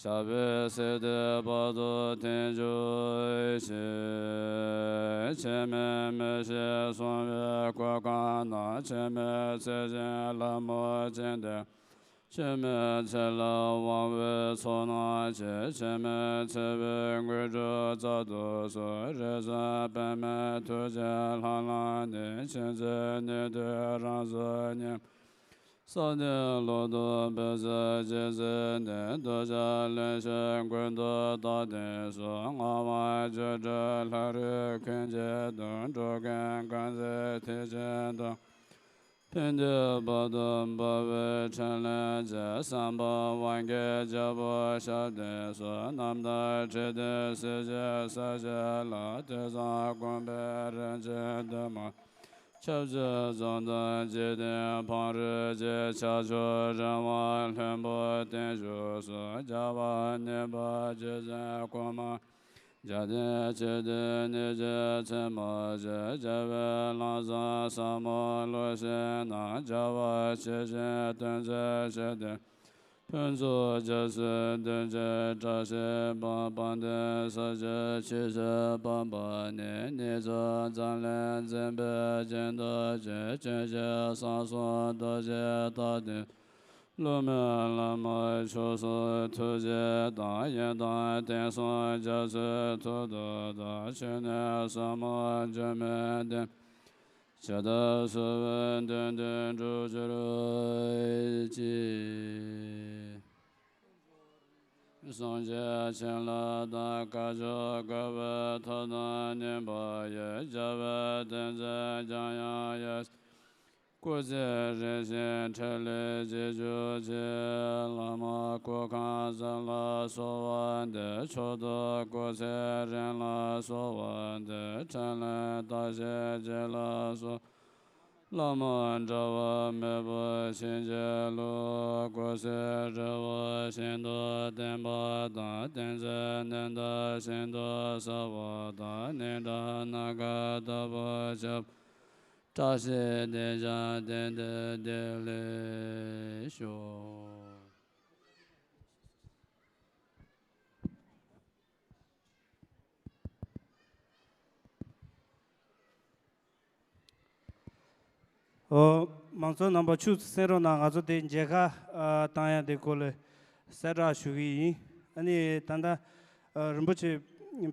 ཞབས་པད་སྲིད་མཐའི་བར་དུ་བརྟན་གྱུར་ཅིག་འཆི་མེད་མི་ཤིགས་གསུང་བའི་གོ་འཕང་ན། འཆི་མེད་ཚེ་བཞིན་ལྷ་མོ་སྤྱན་འདྲེན། འཆི་མེད་ཚེ་ལ་དབང་བའི་ཚོགས་གནང་ཞིང་། འཆི་མེད་ཚེ་བའི་དངོས་གྲུབ་སྩལ་དུ་གསོལ། རིགས་གསུམ་པདྨའི་ཐུགས་རྗེའི་ལྷ་ལམ་ནས། མཁྱེན་བརྩེ་ནུས་མཐུ་རང་གཟུགས་བརྙེས། བསམ་དོན་ལྷུན་གྲུབ་བུ་ཚ་རྗེས་བརྩེ་ནས། གདུལ་བྱ་ལེགས་བཤད་མགོན་དུ་བཏགས་ཏེ་གསོལ། ངག་དབང་སྒྱུ་འཕྲུལ་ལྷ་རིས་མཁན་ཆེན་དང་། འགྲོ་ཀུན་དཀར་མཛད་ཐེག་ཆེན་དང་། ཕན་བདེའི་བར་དུ་འབར་བའི་ཕྲིན་ལས་ཀྱིས། སེམས་དཔའ་དབང་གི་རྒྱལ་པོ་ཞབས་བརྟན་སོགས། རྣམ་དག་ཁྲི་སྟེང་གསེར་གྱི་ས་གཞི་ལ། དུས་གསུམ་དགོངས་པའི་རིན་ཆེན་གཏེར་མ། ཆབས་ཅིག་རྫོགས་མཐའ་འཇིག་རྟེན་ཕ་རོལ་གྱི། ཁྱབ་འཇུག་རིམ་དབང་ལྷུན་པོ་བརྟན་བཞུགས་སོ། རྒྱལ་བ་ཉིད་པ་རྗེ་བཙུན་གོང་མ། རྒྱལ་བསྟན་སྤྱི་དོན་ཉིད་ཀྱི་མཚན་མོ་ཞིག་རྒྱལ་བའི་ལམ་བཟང་ཟབ་མོ་བསླུ་ཞིང་ནང་། རྒྱལ་བ་ཇི་བཞིན་སྟོན་མཛད་ཞིང་དེ། ཕུན་ཚོགས་རྒྱ་མཚོའི་མདུན་གྱི་བཀྲ་ཤིས་པ། དཔལ་ལྡན་ས་སྐྱའི་ཆོས་སུ་སྤངས་པ་ནི། ཉེས་ཚོགས་ཙམ་ལས་འཛིན་པའི་སྦྱིན་བདག་ཅིག་སྐྱོན་ཅིང་སངས་གསུམ་རྡོ་རྗེའི་རྟགས་བསྟན། བསླུ་མེད་བླ་མ་མཆོག་གསུམ་ཐུགས་རྗེ་དང་། ཡོན་ཏན་དེང་སང་རྒྱ་མཚོའི་ཐུགས་རྡོ་དང་། ཆོས་ནི་ཟབ་མོ་འགྱུར་མེད་བདེན། ཇི་ལྟར་གསོལ་བའི་དོན་དུ་འགྲུབ་གྱུར་ཅིག་སངས་རྒྱས་བྱིན་རླབས་དང་། དཀར་ཕྱོགས་དགའ་བའི་ཐབས་དང་མཉམ་པ་ཡི། རྒྱལ་བའི་བསྟན་འཛིན་འཇམ་དབྱངས་ཡེ་ཤེས། སྐུ་ཚེ་རིང་ཞིང་འཕྲིན་ལས་རྒྱས་གྱུར་ཅིག་བླ་མ་སྐུ་ཁམས་བཟང་ལ་གསོལ་བ་འདེབས། མཆོག་ཏུ་སྐུ་ཚེ་རིང་ལ་གསོལ་བ་འདེབས། འཕྲིན་ལས་རྟག་བཞད་རྒྱས་ལ་གསོལ། བླ་མ་འབྲལ་བ་མེད་པར་བྱིན་གྱིས་རློབས། སྐུ་ཚེ་ཧྲིལ་པོ་ཤིན་ཏུ་བརྟན་པ་དང་། བསྟན་འཛིན་ནི་ཟླ་ཤིན་ཏུ་གསལ་བ་དང་། ནི་དགྲ་སྣ་ཁ་དག་པོ་ཁྱབ། བཀྲ་ཤིས་དེས་ཀྱང་དེང་འདིར་བདེ་ལེགས་ཤོག་ཨོ། མང་ཚོགས་རྣམ་པ་ཁྱུག་ཙམ་གསན་རོགས་གནང་། ང་ཚོ་དེ་མཇལ་ཁ་ཨ་བཏང་ཡ་དེ་སྐོར་ལ་གསལ་བསྒྲགས་ཞུ་གི་ཡིན། ཨ་ནི་ད་ལྟ་ཨ་རིན་པོ་ཆེ་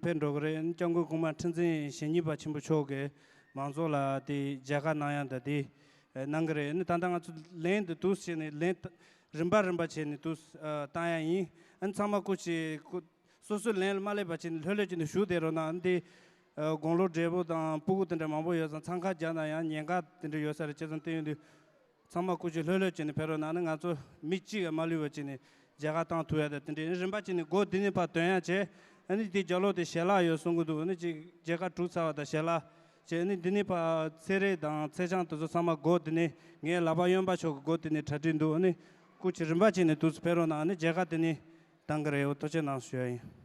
ཕེབས་འགྲོ་གི་རེད། སྐྱབས་མགོན་གོང་མ་ཁྲི་འཛིན་ཞེ་གཉིས་པ་ཆེན་པོ་མཆོག་གིས་མང་ཚོགས་ལ་དེ་མཇལ་ཁ་གནང་ཡ་ད་དེ་གནང་གི་རེད། ཨ་ནི་ད་ལྟ་ང་ཚོ་ལན་དེ་འདུག་བྱས་ནས་ལན་རིམ་པ་རིམ་པ་བྱས་ནས་འདུག་ཨ་བཏང་ཡ་ཡིན། ཨ་ནི་ཚང་མ་སྐུ་མཁྱེན་སྐུ། སོ་སོའི་ལན་ལ་མ་སླེབས་པ་བྱས་ནས་ལྷོད་ལྷོད་བྱས་ནས་བཞུགས་བསྡད་རོགས་གནང་། འདི་ཨ་དགུང་ལོ་བགྲེས་པོ་དང་སྤུ་གུ་དེ་འདྲ་མང་པོ་ཡོད་ཙང་། འཚང་ཁ་རྒྱག་ན་ཡང་ཉེན་ཁ་དེ་འདྲ་ཡོད་ས་རེད། བྱས་ཙང་དེ་ཡིན་དུས་ཚང་མ་སྐུ་མཁྱེན་ལྷོད་ལྷོད་བྱས་ནས་ཕེབས་རོགས་གནང་། ཨ་ནི་ང་ཚོ་མི་གཅིག་ཡང་མ་ལུས་པ་བྱས་ནས་མཇལ་ཁ་བཏང་ཐུབ་ཡ་དང་། དེ་འདྲའི་རིམ་པ་བྱས་ནས་སྒོ་འདི་ནས་ཕར་འདོན་ཡ་བྱས། ཨ་ནི་དེ་རྒྱབ་ལོགས་དེ་ཞལ་ལག་ཡོད་གསུང་གི་འདུག་ཨ་ནི་ཅིག་མཇལ་ཁ་གྲུབ་ཚར་བ་དང་ཞལ་ལག་བྱས། ཨ་ནི་འདི་ནས་ཕར་ཚེ་རིང་དང་ཚེ་ཆང་དེ་ཚོ་ཚང་མ་སྒོ་འདི་ནས། ངའི་ལག་པ་གཡོན་པ་ཕྱོགས་ཀྱི་སྒོ་འདི་ནས་གྲ་སྒྲིག་འདུག་ཨ་ནི་སྐུ་མཁྱེན་རིམ་པ་བྱས་ནས་འདུག་སེ་ཕེབས་རོགས་གནང་། ཨ་ནི་མཇལ་ཁ་དེ་ནས་གཏང་གི་རེད། འོ་ཐུགས་རྗེ་གནང་ཞུ་ཡ་ཡིན།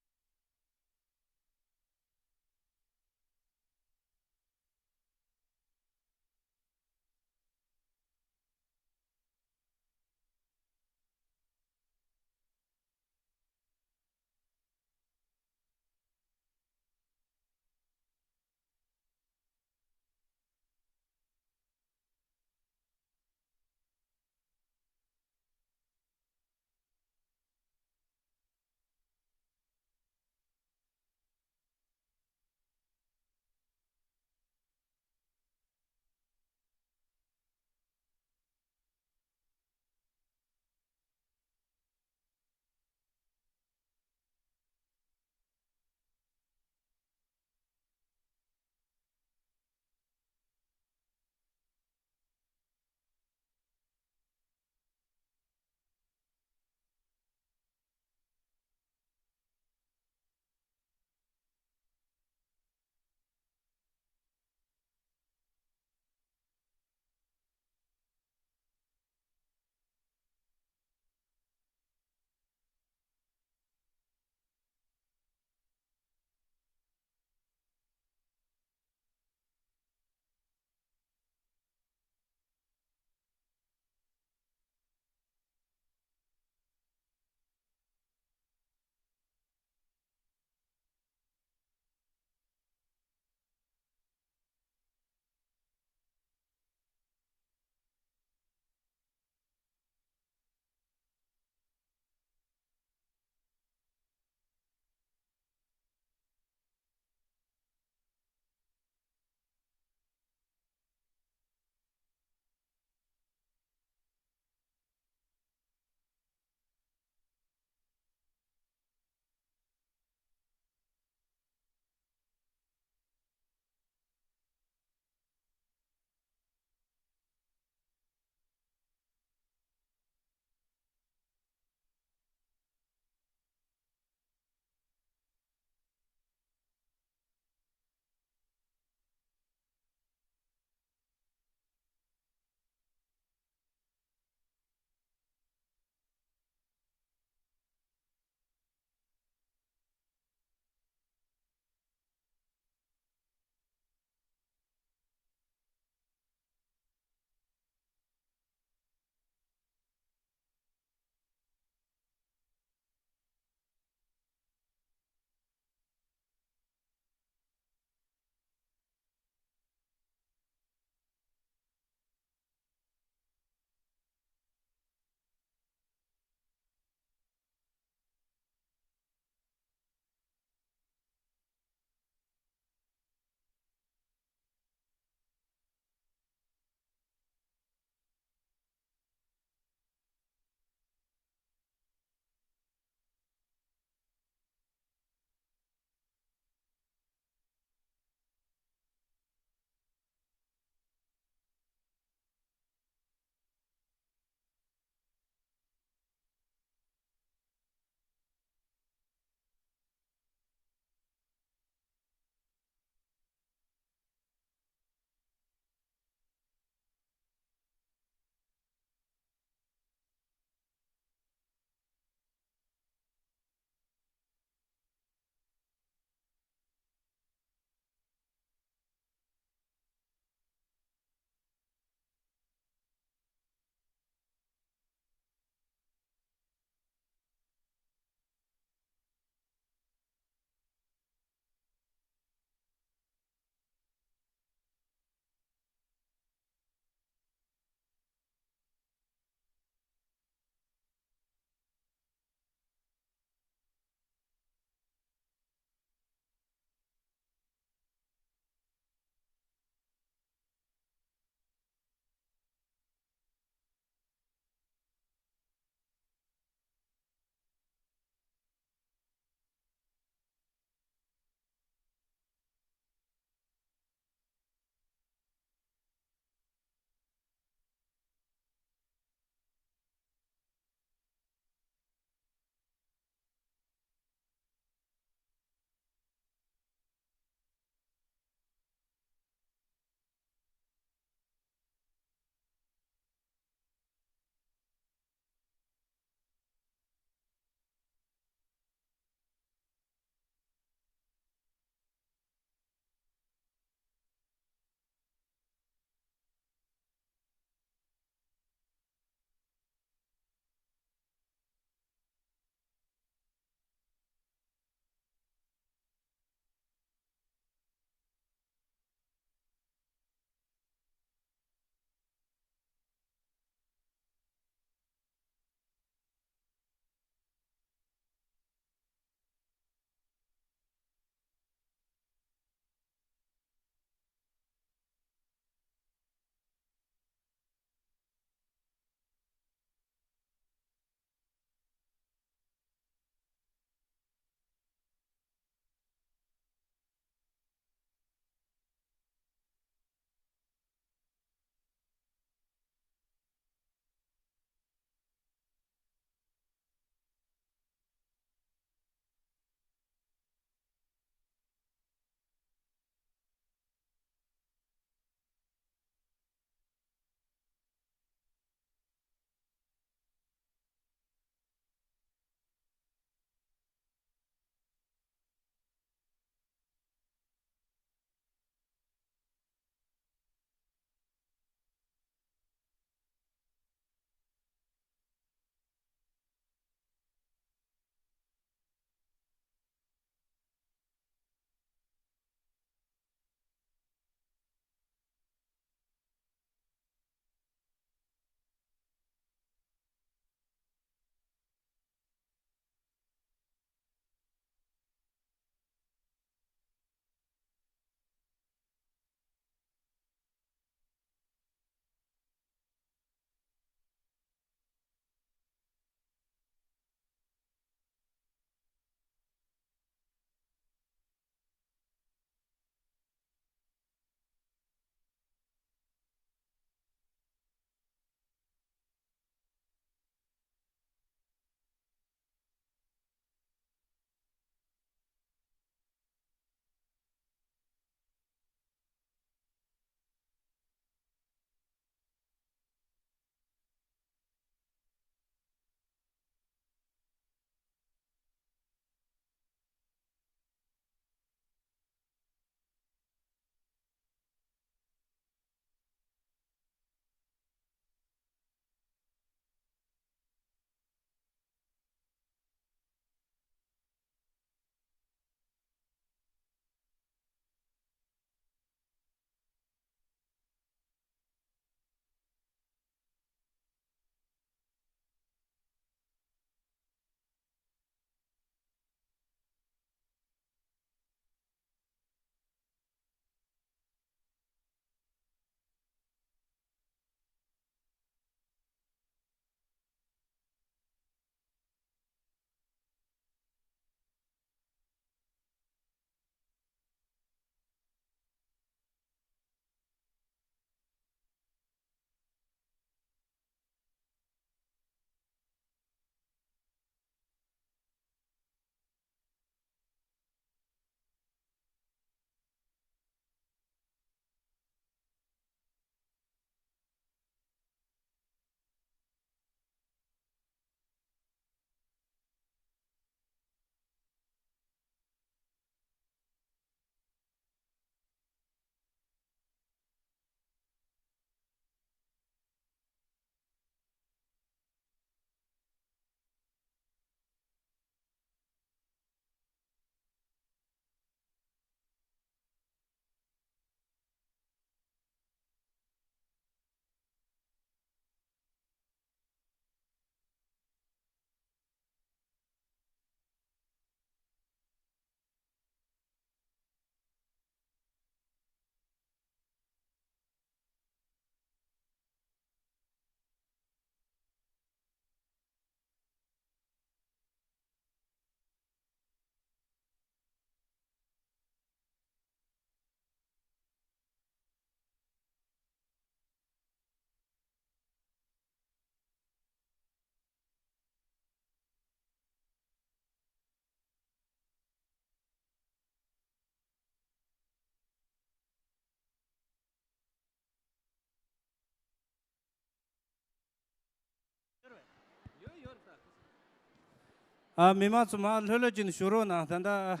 ཨ། མི་མང་ཚོ་མར་ལྷོད་ལྷོད་བྱས་ནས་བཞུགས་རོགས་གནང་། ད་ལྟ་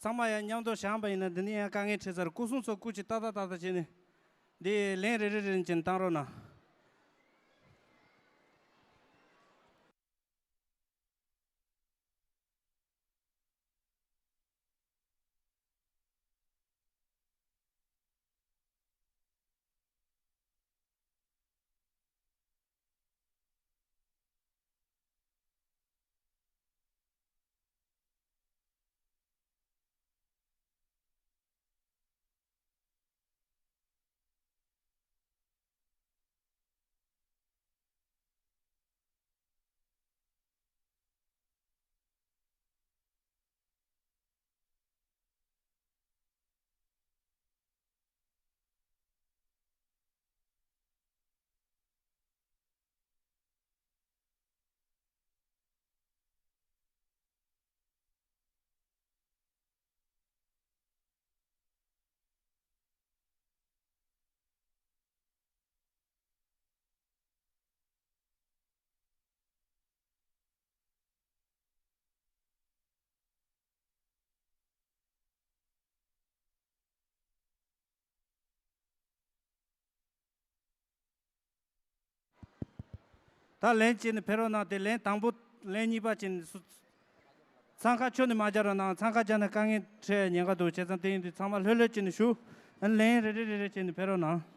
ཚང་མ་ཡར་མཉམ་དུ་བཞེངས་པ་ཡིན་ན། འདི་ནས་ཡང་དཀའ་ངལ་འཕྲད་ས་རེད། སྐུ་སྲུང་ཚོ་སྐུ་མཁྱེན་ཏག་ཏག་ཏག་ཏག་བྱས་ནས་འདི་ལན་རེ་རེ་རེ་བྱས་ནས་བཏང་རོགས་གནང་། ད་ལན་གཅིག་ནས་ཕེབས་རོགས་གནང་། དེ་ལན་དང་པོ། ལན་གཉིས་པ་བྱས་ནས་སུ། འཚང་ཁ་ཁྱོན་ནས་མ་རྒྱག་རོགས་གནང་། འཚང་ཁ་རྒྱག་ན་དཀའ་ངལ་འཕྲད་ཉེན་ཁ་འདུག་བྱས་ཙང་དེ་ཡིན་དུས་ཚང་མ་ལྷོད་ལྷོད་བྱས་ནས་བཞུགས། ཨ། ལན་རེ་རེ་རེ་རེ་བྱས་ནས་ཕེབས་རོགས་གནང་།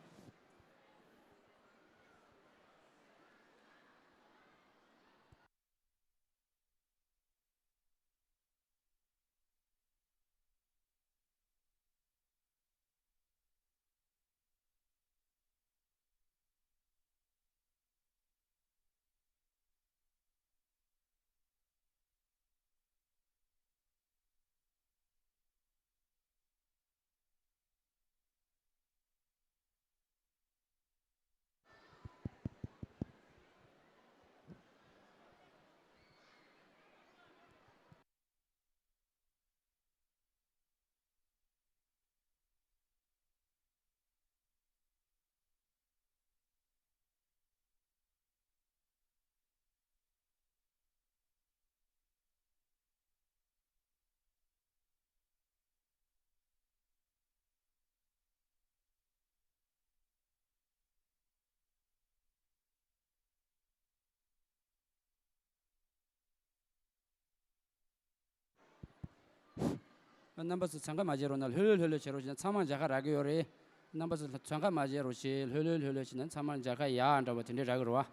རྣམ་པ་ཚོ་འཚང་ཁ་མ་བྱེད་རོགས་གནང་། ལྷོད་ལྷོད་ལྷོད་ལྷོད་བྱེད་རོགས་བྱེད་ན་ཚང་མར་མཇལ་ཁ་རག་གི་ཡོད་རེད། རྣམ་པ་ཚོ་འཚང་ཁ་མ་བྱེད་རོགས་བྱེད། ལྷོད་ལྷོད་ལྷོད་ལྷོད་བྱེད་ན་ཚང་མར་མཇལ་ཁ་ཡག་འདྲ་བ་དེ་འདྲས་རག་གི་རེད་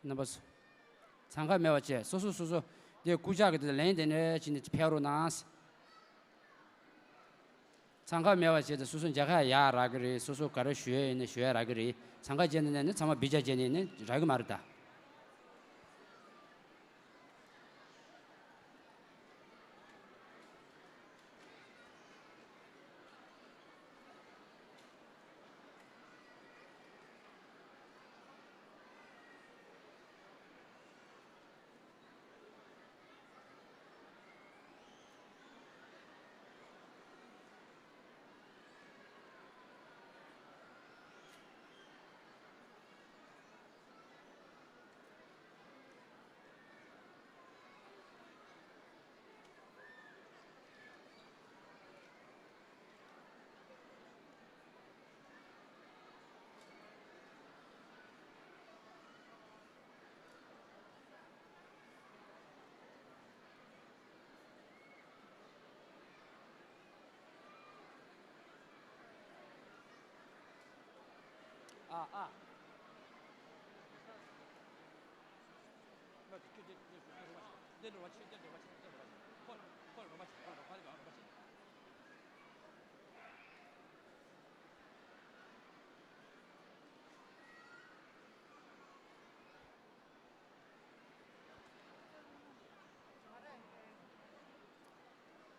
བ། རྣམ་པ་ཚོ། འཚང་ཁ་མེད་པ་བྱས། སོ་སོ་སོ་སོ། དེ་སྐུ་ཕྱག་གི་དེ་ལན་དེ་འདྲས་བྱས་ནས་ཕེབས་རོགས་གནང་། འཚང་ཁ་མེད་པ་བྱས་ཏེ་སོ་སོ་མཇལ་ཁ་ཡག་རག་གི་རེད། སོ་སོ་ག་རེ་ཞུ་ཡས་ཡིན་ན་ཞུ་ཡག་རག་གི་རེད། འཚང་ཁ་བྱས་ནས་ནི་ཚང་མ་སྦི་ཇ་བྱས་ནས་ནི་རག་གི་མ་རེད་ད། ཨ་ཨ།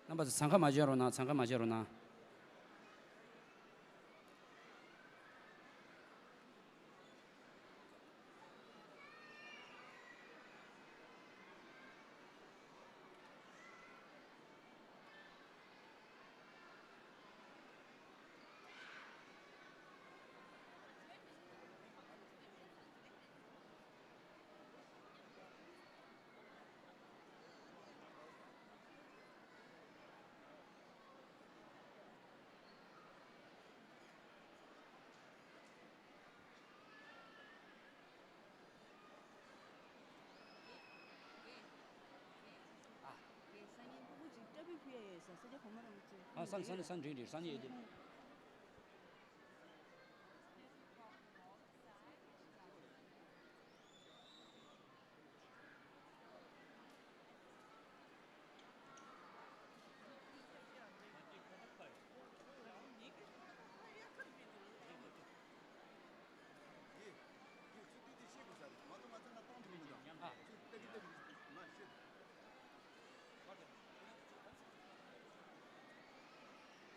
རྣམ་པ་ཚོ་འཚང་ཁ་མ་བྱེད་རོགས་གནང་། འཚང་ཁ་མ་བྱེད་རོགས་གནང་། ས་ས་ཆ་གོང་མ་རང་ཚོ། ཨ་ས་ས་ས་འགྲིག་འགྲིག་ས་ནི་ཡོད་དེ།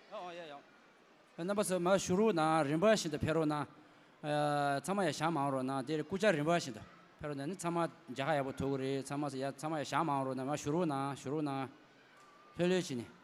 ཨ་ཨ་ཡ་ཡ། རྣམ་པ་ཚོ་མར་བཞུགས་རོགས་གནང་། རིམ་པ་བཞིན་དུ་ཕེབས་རོགས་གནང་། ཨ་ཚང་མ་ཡར་བཞེངས་མ་འོང་རོགས་གནང་། དེ་རེད། སྐུ་བཅར་རིམ་པ་བཞིན་དུ་ཕེབས་རོགས་གནང་། ནི་ཚང་མ་མཇལ་ཁ་ཡག་པོ་ཐོབ་ཀྱི་རེད། ཚང་མ་ཚོ་ཡར་ཚང་མ་ཡར་བཞེངས་མ་འོང་རོགས་གནང་། མར་བཞུགས་རོགས་གནང་། བཞུགས་རོགས་གནང་། ལྷོད་ལྷོད་བྱས་ནས།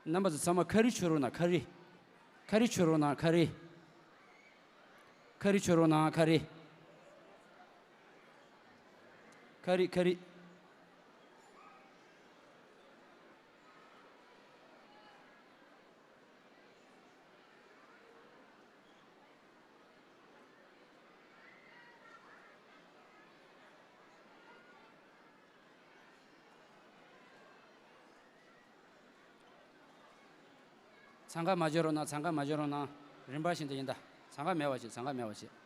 རྣམ་པ་ཚོ་ཚང་མ་ཁ་རི་མཆོད་རོགས་གནང་། ཁ་རི། ཁ་རི་མཆོད་རོགས་གནང་། ཁ་རི། ཁ་རི་མཆོད་རོགས་གནང་། ཁ་རི། ཁ་རི་ཁ་རི། འཚང་ཁ་མ་བྱེད་རོགས་གནང་། འཚང་ཁ་མ་བྱེད་རོགས་གནང་། རིམ་པ་བཞིན་དུ་ཡིན་ད། འཚང་ཁ་མེད་པ་བྱེད། འཚང་ཁ་མེད་པ་བྱེད།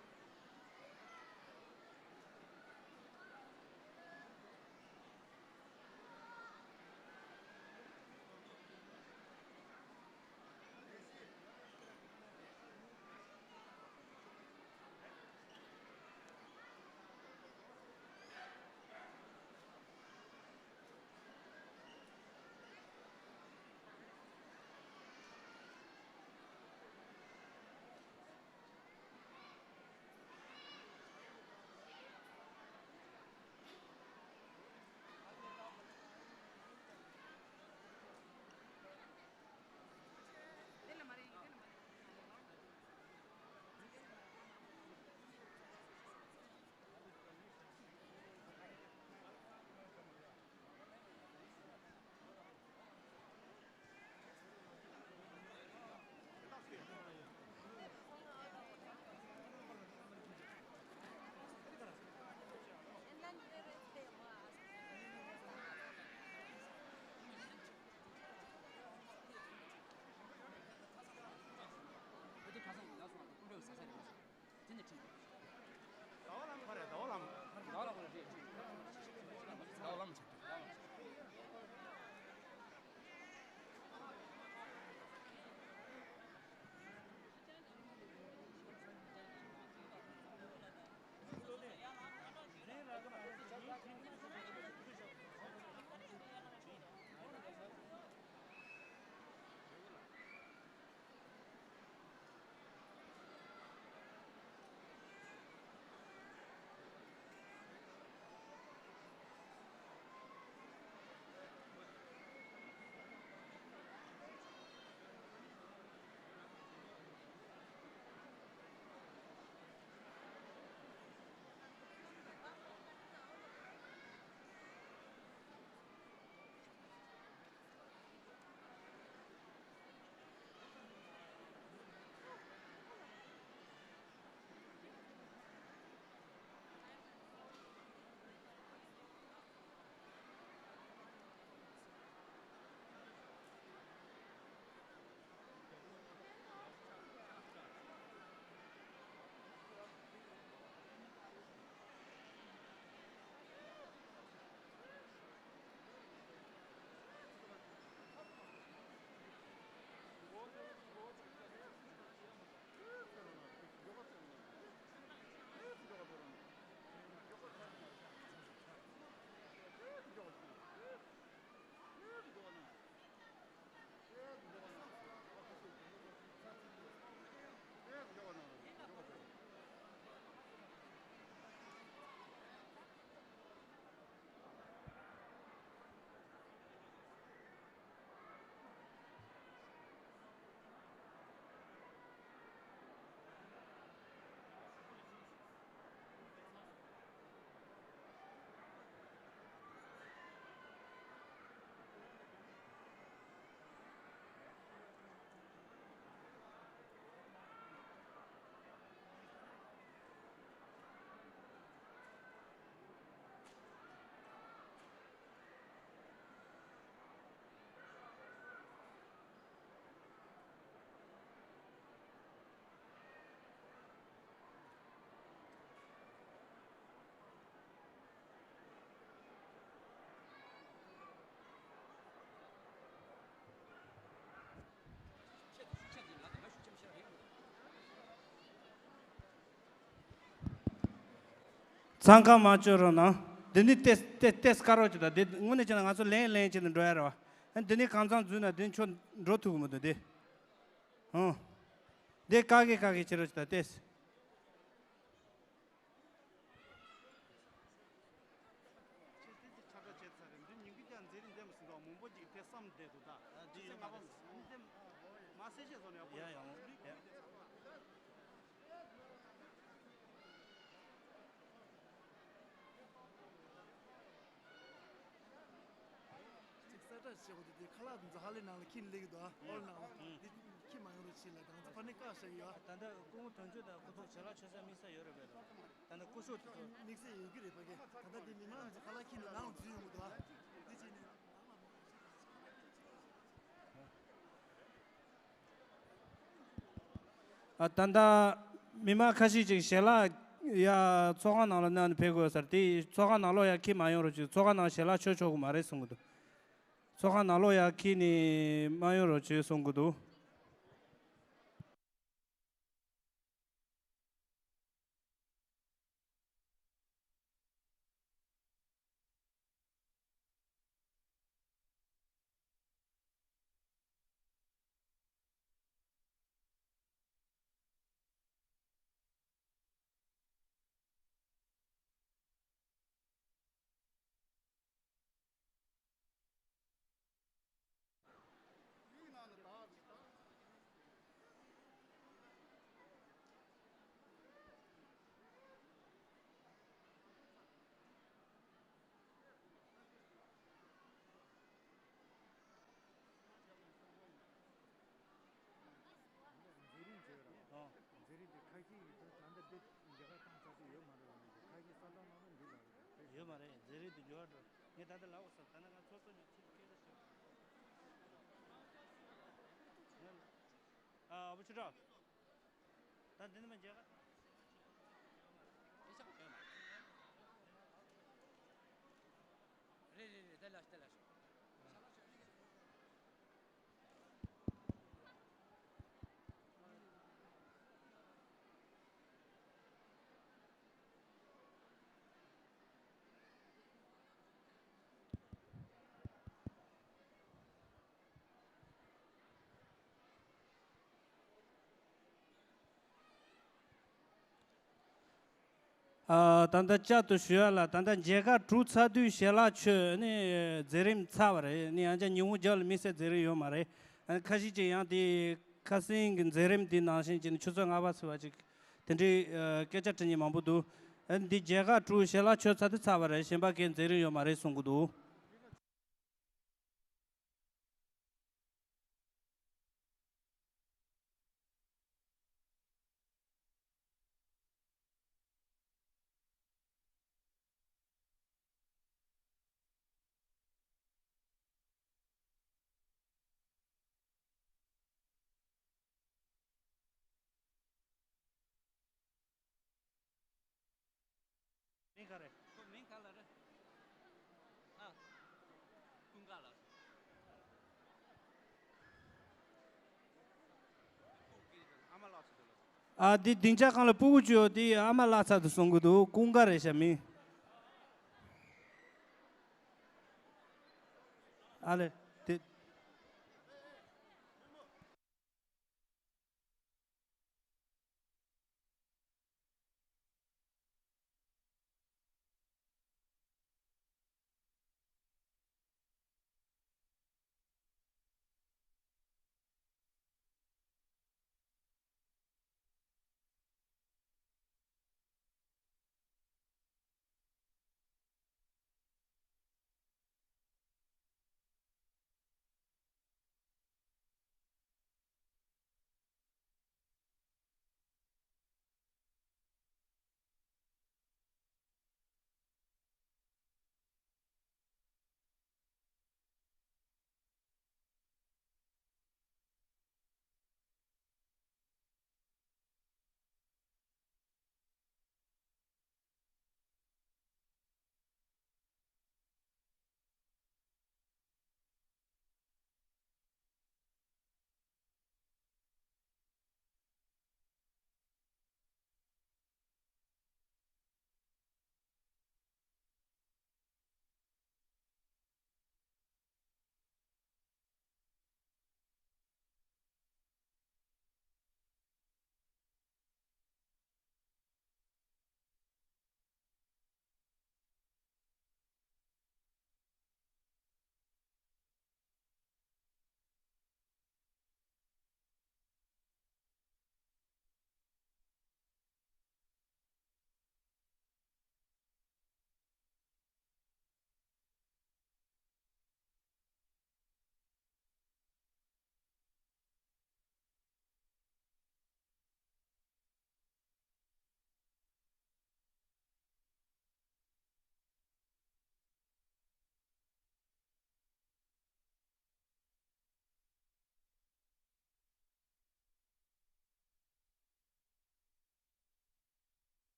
འཚང་ཁ་མ་སྐྱོ་རོགས་གནང་། འདི་ནི་ཏེས་ཏེས་ཏེས་དཀའ་རོགས་ཅིག་དང་། འདི་དངོས་གནས་བྱས་ན་ང་ཚོ་ལན་ལན་བྱས་ནས་འགྲོ་ཡ་རེད་བ། ཨ་འདི་ནི་གང་ཚང་འཛུལ་ན་འདི་ནི་ཁྱོད་འགྲོ་ཐུབ་ཀྱི་མི་འདུག་འདི། ཨོ། འདི་དཀའ་གི་དཀའ་གི་བྱེད་རོགས་ཅིག་དང་ཏེས། ཁྱེད་བསྟན་གྱི་ཁྱབ་བསྒྲགས་བྱས་ཚར་རེད། འདི་ཉིན་གུང་ཀྱང་མཛད་རིམ་ལྡན་པ་ཟིན་ཐོག་མང་པོ་ཅིག་དེ་བསམ་བསྡད་འདུག་ད་འདི་ཡོད་མ་རེད། འདི་མ་གསལ་བཤད་བཟོ་ནས་ཡག་པོ་ཡ་ཡོང་ཡ། ཅིག་གསལ་བསྒྲགས་བྱེད་དགོས་འདུག་དེ་ཁ་ལག་འདི་ཚོ་ཧ་ལས་ནང་ལ་ཁྱི་སླེབས་ཀྱི་འདུག་ཨ་ཧོལ་ནང་ལ། ཨུ། འདི་ཁྱི་མ་ཡོང་རོགས་བྱེད་ལ། ད་ང་ཚོ་ཕ་ནས་བཀག་བཞག་ཡོད་ཨ། ད་ལྟ་སྐུ་ངོ་དོན་གཅོད་དང་ཁོ་ཚོ་ཞལ་ལག་མཆོད་ས་དམིགས་ས་ཡོད་རེད་པས། ད་ལྟ་སྐུ་ཞབས་དེ་ཚོ་དམིགས་བསལ་ཡོད་ཀྱི་རེད་པ་ཀྱེ། ད་ལྟ་དེ་མི་མང་ཚོ་ཁ་ལག་ཁྱི་ནང་ལ་འཛུལ་ཡོང་གི་འདུག་ཨ། དེ་བྱས་ནས། ཨ་ད་ལྟ་མི་མང་ཁ་ཤས་ཅིག་ཞལ་ལག་ཡ་ཚོགས་ཁང་ནང་ལ་གནང་ནས་ཕེབས་དགོས་ཟེར། དེ་ཚོགས་ཁང་ནང་ལོགས་ཡ་ཁྱི་མ་ཡོང་རོགས་བྱེད། ཚོགས་ཁང་ནང་ཞལ་ལག་མཆོད་ཆོག་གི་མ་རེད་གསུང་གི་འདུག་ཚོགས་ཁང་ནང་ལོགས་ཡ་ཁྱི་ནི་མ་ཡོང་རོགས་བྱེད་གསུང་གི་འདུག་མཛད་རིམ་བྱས་ར། ཨོ། མཛད་རིམ་དེ་ཁ་ཤས་ཀྱིས་ད་ལྟ་འདི་མཇལ་ཁ་བཏང་ཚར་དུས་ཡོད་མ་རེད་བ། ནི་ཁ་ཤས་ས་ཐོག་མ་ལ་འདི་ལ་རེད། ཡོད་མ་རེད། མཛད་རིམ་དེ་འབྱོར་འགྲོ། ངས་ད་ལྟ་ལབ་དགོས་སོང་། ད་ནི་ང་ཚོ་ཚོ་ཉིད་ཁྱེད་ཁྱེད་ལ་ཞུ། ཨ་བུ་ཆུ་གྲོགས། ད་འདི་ནི་མ་མཇལ་ཁ། རེད་རེད་རེད། ད་ལ་ད་ལ་ཤོག་ཨ་ད་ལྟ་བསྐྱར་དུ་ཞུ་ཡ་ལ། ད་ལྟ་མཇལ་ཁ་གྲུབ་ཚར་དུས་ཞལ་ལག་མཆོད་ནི་མཛད་རིམ་ཚར་བ་རེད། ནི་ཡང་བསྐྱར་ཉིན་གུང་རྒྱབ་ལ་དམིགས་བསལ་མཛད་རིམ་ཡོད་མ་རེད། ཨ་ཁ་ཤས་ཅིག་ཡང་དེ་ཁ་སང་གི་མཛད་རིམ་དེ་ནང་བཞིན་བྱས་ནས་ཆུ་ཚོད་ལྔ་པ་ཚོད་པ་ཅིག་དེ་འདྲའི་ཨ་སྐད་ཆ་དྲི་མཁན་མང་པོ་འདུག་ཨ་འདི་མཇལ་ཁ་གྲུབ་ཞལ་ལག་མཆོད་ཚར་དུས་ཚར་བ་རེད། གཞན་པ་གའི་མཛད་རིམ་ཡོད་མ་རེད་གསུང་གི་འདུག་མིང་ག་རེ། ཁོ་མིང་ག་ལ་རེ། ཨ། ཀུན་དགའ་ལགས། ཨ་མ་ལགས་སུ་འདུག་ལགས། ཨ་འདི་སྡིངས་ཆ་སྒང་ལ་སྤུ་གུ་བཅུ་ཡོད་དེ། ཨ་མ་ལགས་ཚ་དུ་གསུང་གི་འདུག་ཀུན་དགའ་རེད་ཤག་མིང་། ཨ་ལེ། དེ།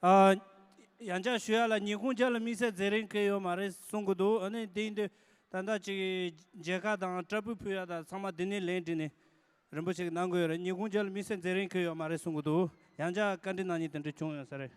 ཨ། ཡང་བསྐྱར་ཞུ་ཡ་ལ་ཉིན་གུང་རྒྱབ་ལ་དམིགས་བསལ་མཛད་རིམ་གང་ཡོད་མ་རེད་གསུང་གི་འདུག་ཨ་ནི་དེ་ཡིན་དུས་ད་ལྟ་ཅིག་མཇལ་ཁ་དང་སྐྲ་སྤུ་ཕུད་ཡ་དང་ཚང་མ་འདི་ནས་ལན་འདྲི་ནས་རིན་པོ་ཆེ་གིས་གནང་དགོས་ཡོད་རེད། ཉིན་གུང་རྒྱབ་ལ་དམིགས་བསལ་མཛད་རིམ་གང་ཡོད་མ་རེད་གསུང་གི་འདུག་ཡང་བསྐྱར་བཀའ་འདྲི་གནང་མཁན་དེ་འདྲ་བྱུང་ཡོད་ས་རེད།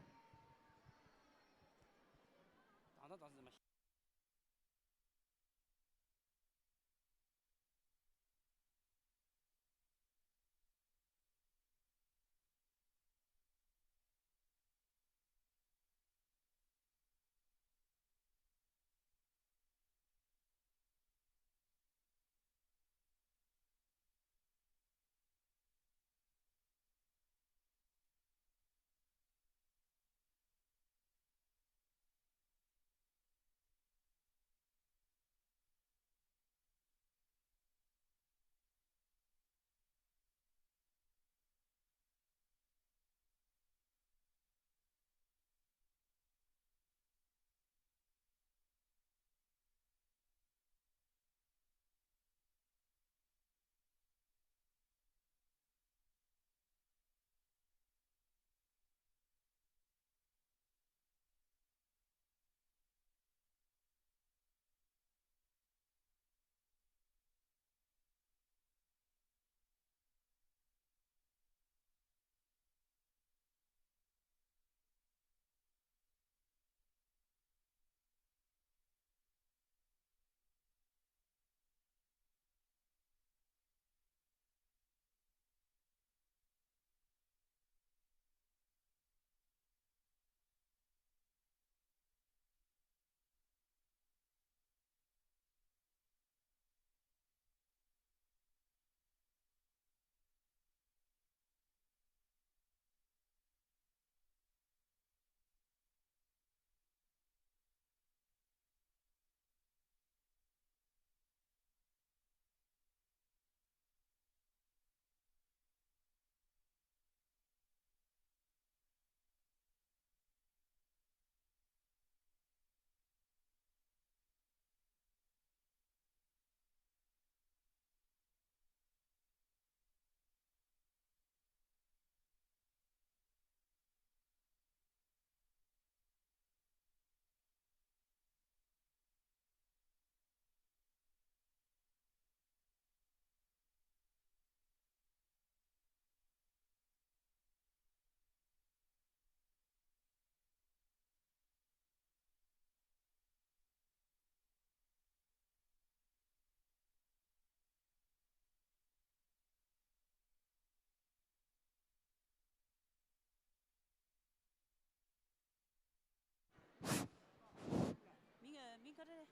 མིང་ཨ། མིང་ག་རེ་རེད།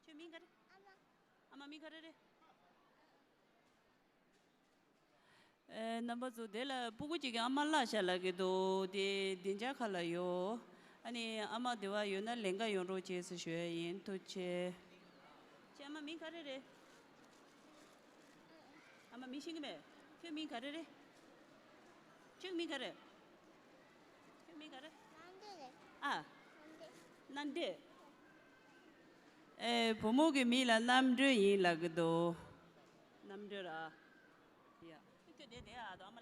ཁྱོད་མིང་ག་རེ། ཨ་མ། ཨ་མ་མིང་ག་རེ་རེད། ཨེ། རྣམ་པ་ཚོ་དེ་ལ་སྤུ་གུ་གཅིག་གི་ཨ་མ་བརླག་ཤག་ལབ་ཀྱི་འདུག་དེ་སྡིངས་ཆ་ཁ་ལ་ཡོད། ཨ་ནི་ཨ་མ་དེ་བ་ཡོད་ན་ལེན་ག་ཡོང་རོགས་བྱེད་ཟེར་ཞུ་ཡ་ཡིན། ཐུགས་རྗེ་ཆེ། ཁྱེད་ཨ་མ་མིང་ག་རེ་རེད། ཨ་མ་མིང་ཤེས་ཀྱི་མེད། ཁྱོད་མིང་ག་རེ་རེད། ཁྱོད་མིང་ག་རེ། ཁྱོད་མིང་ག་རེ། ཨ། རྣམ་གྲོལ། ཨེ། བུ་མོ་གི་མིང་ལ་རྣམ་གྲོལ་ཡིན་ལབ་ཀྱི་འདུག་རྣམ་གྲོལ་ར། ཡ། ཁྱོད་དེ་དེ་ཨ་དང་ཨ་མ།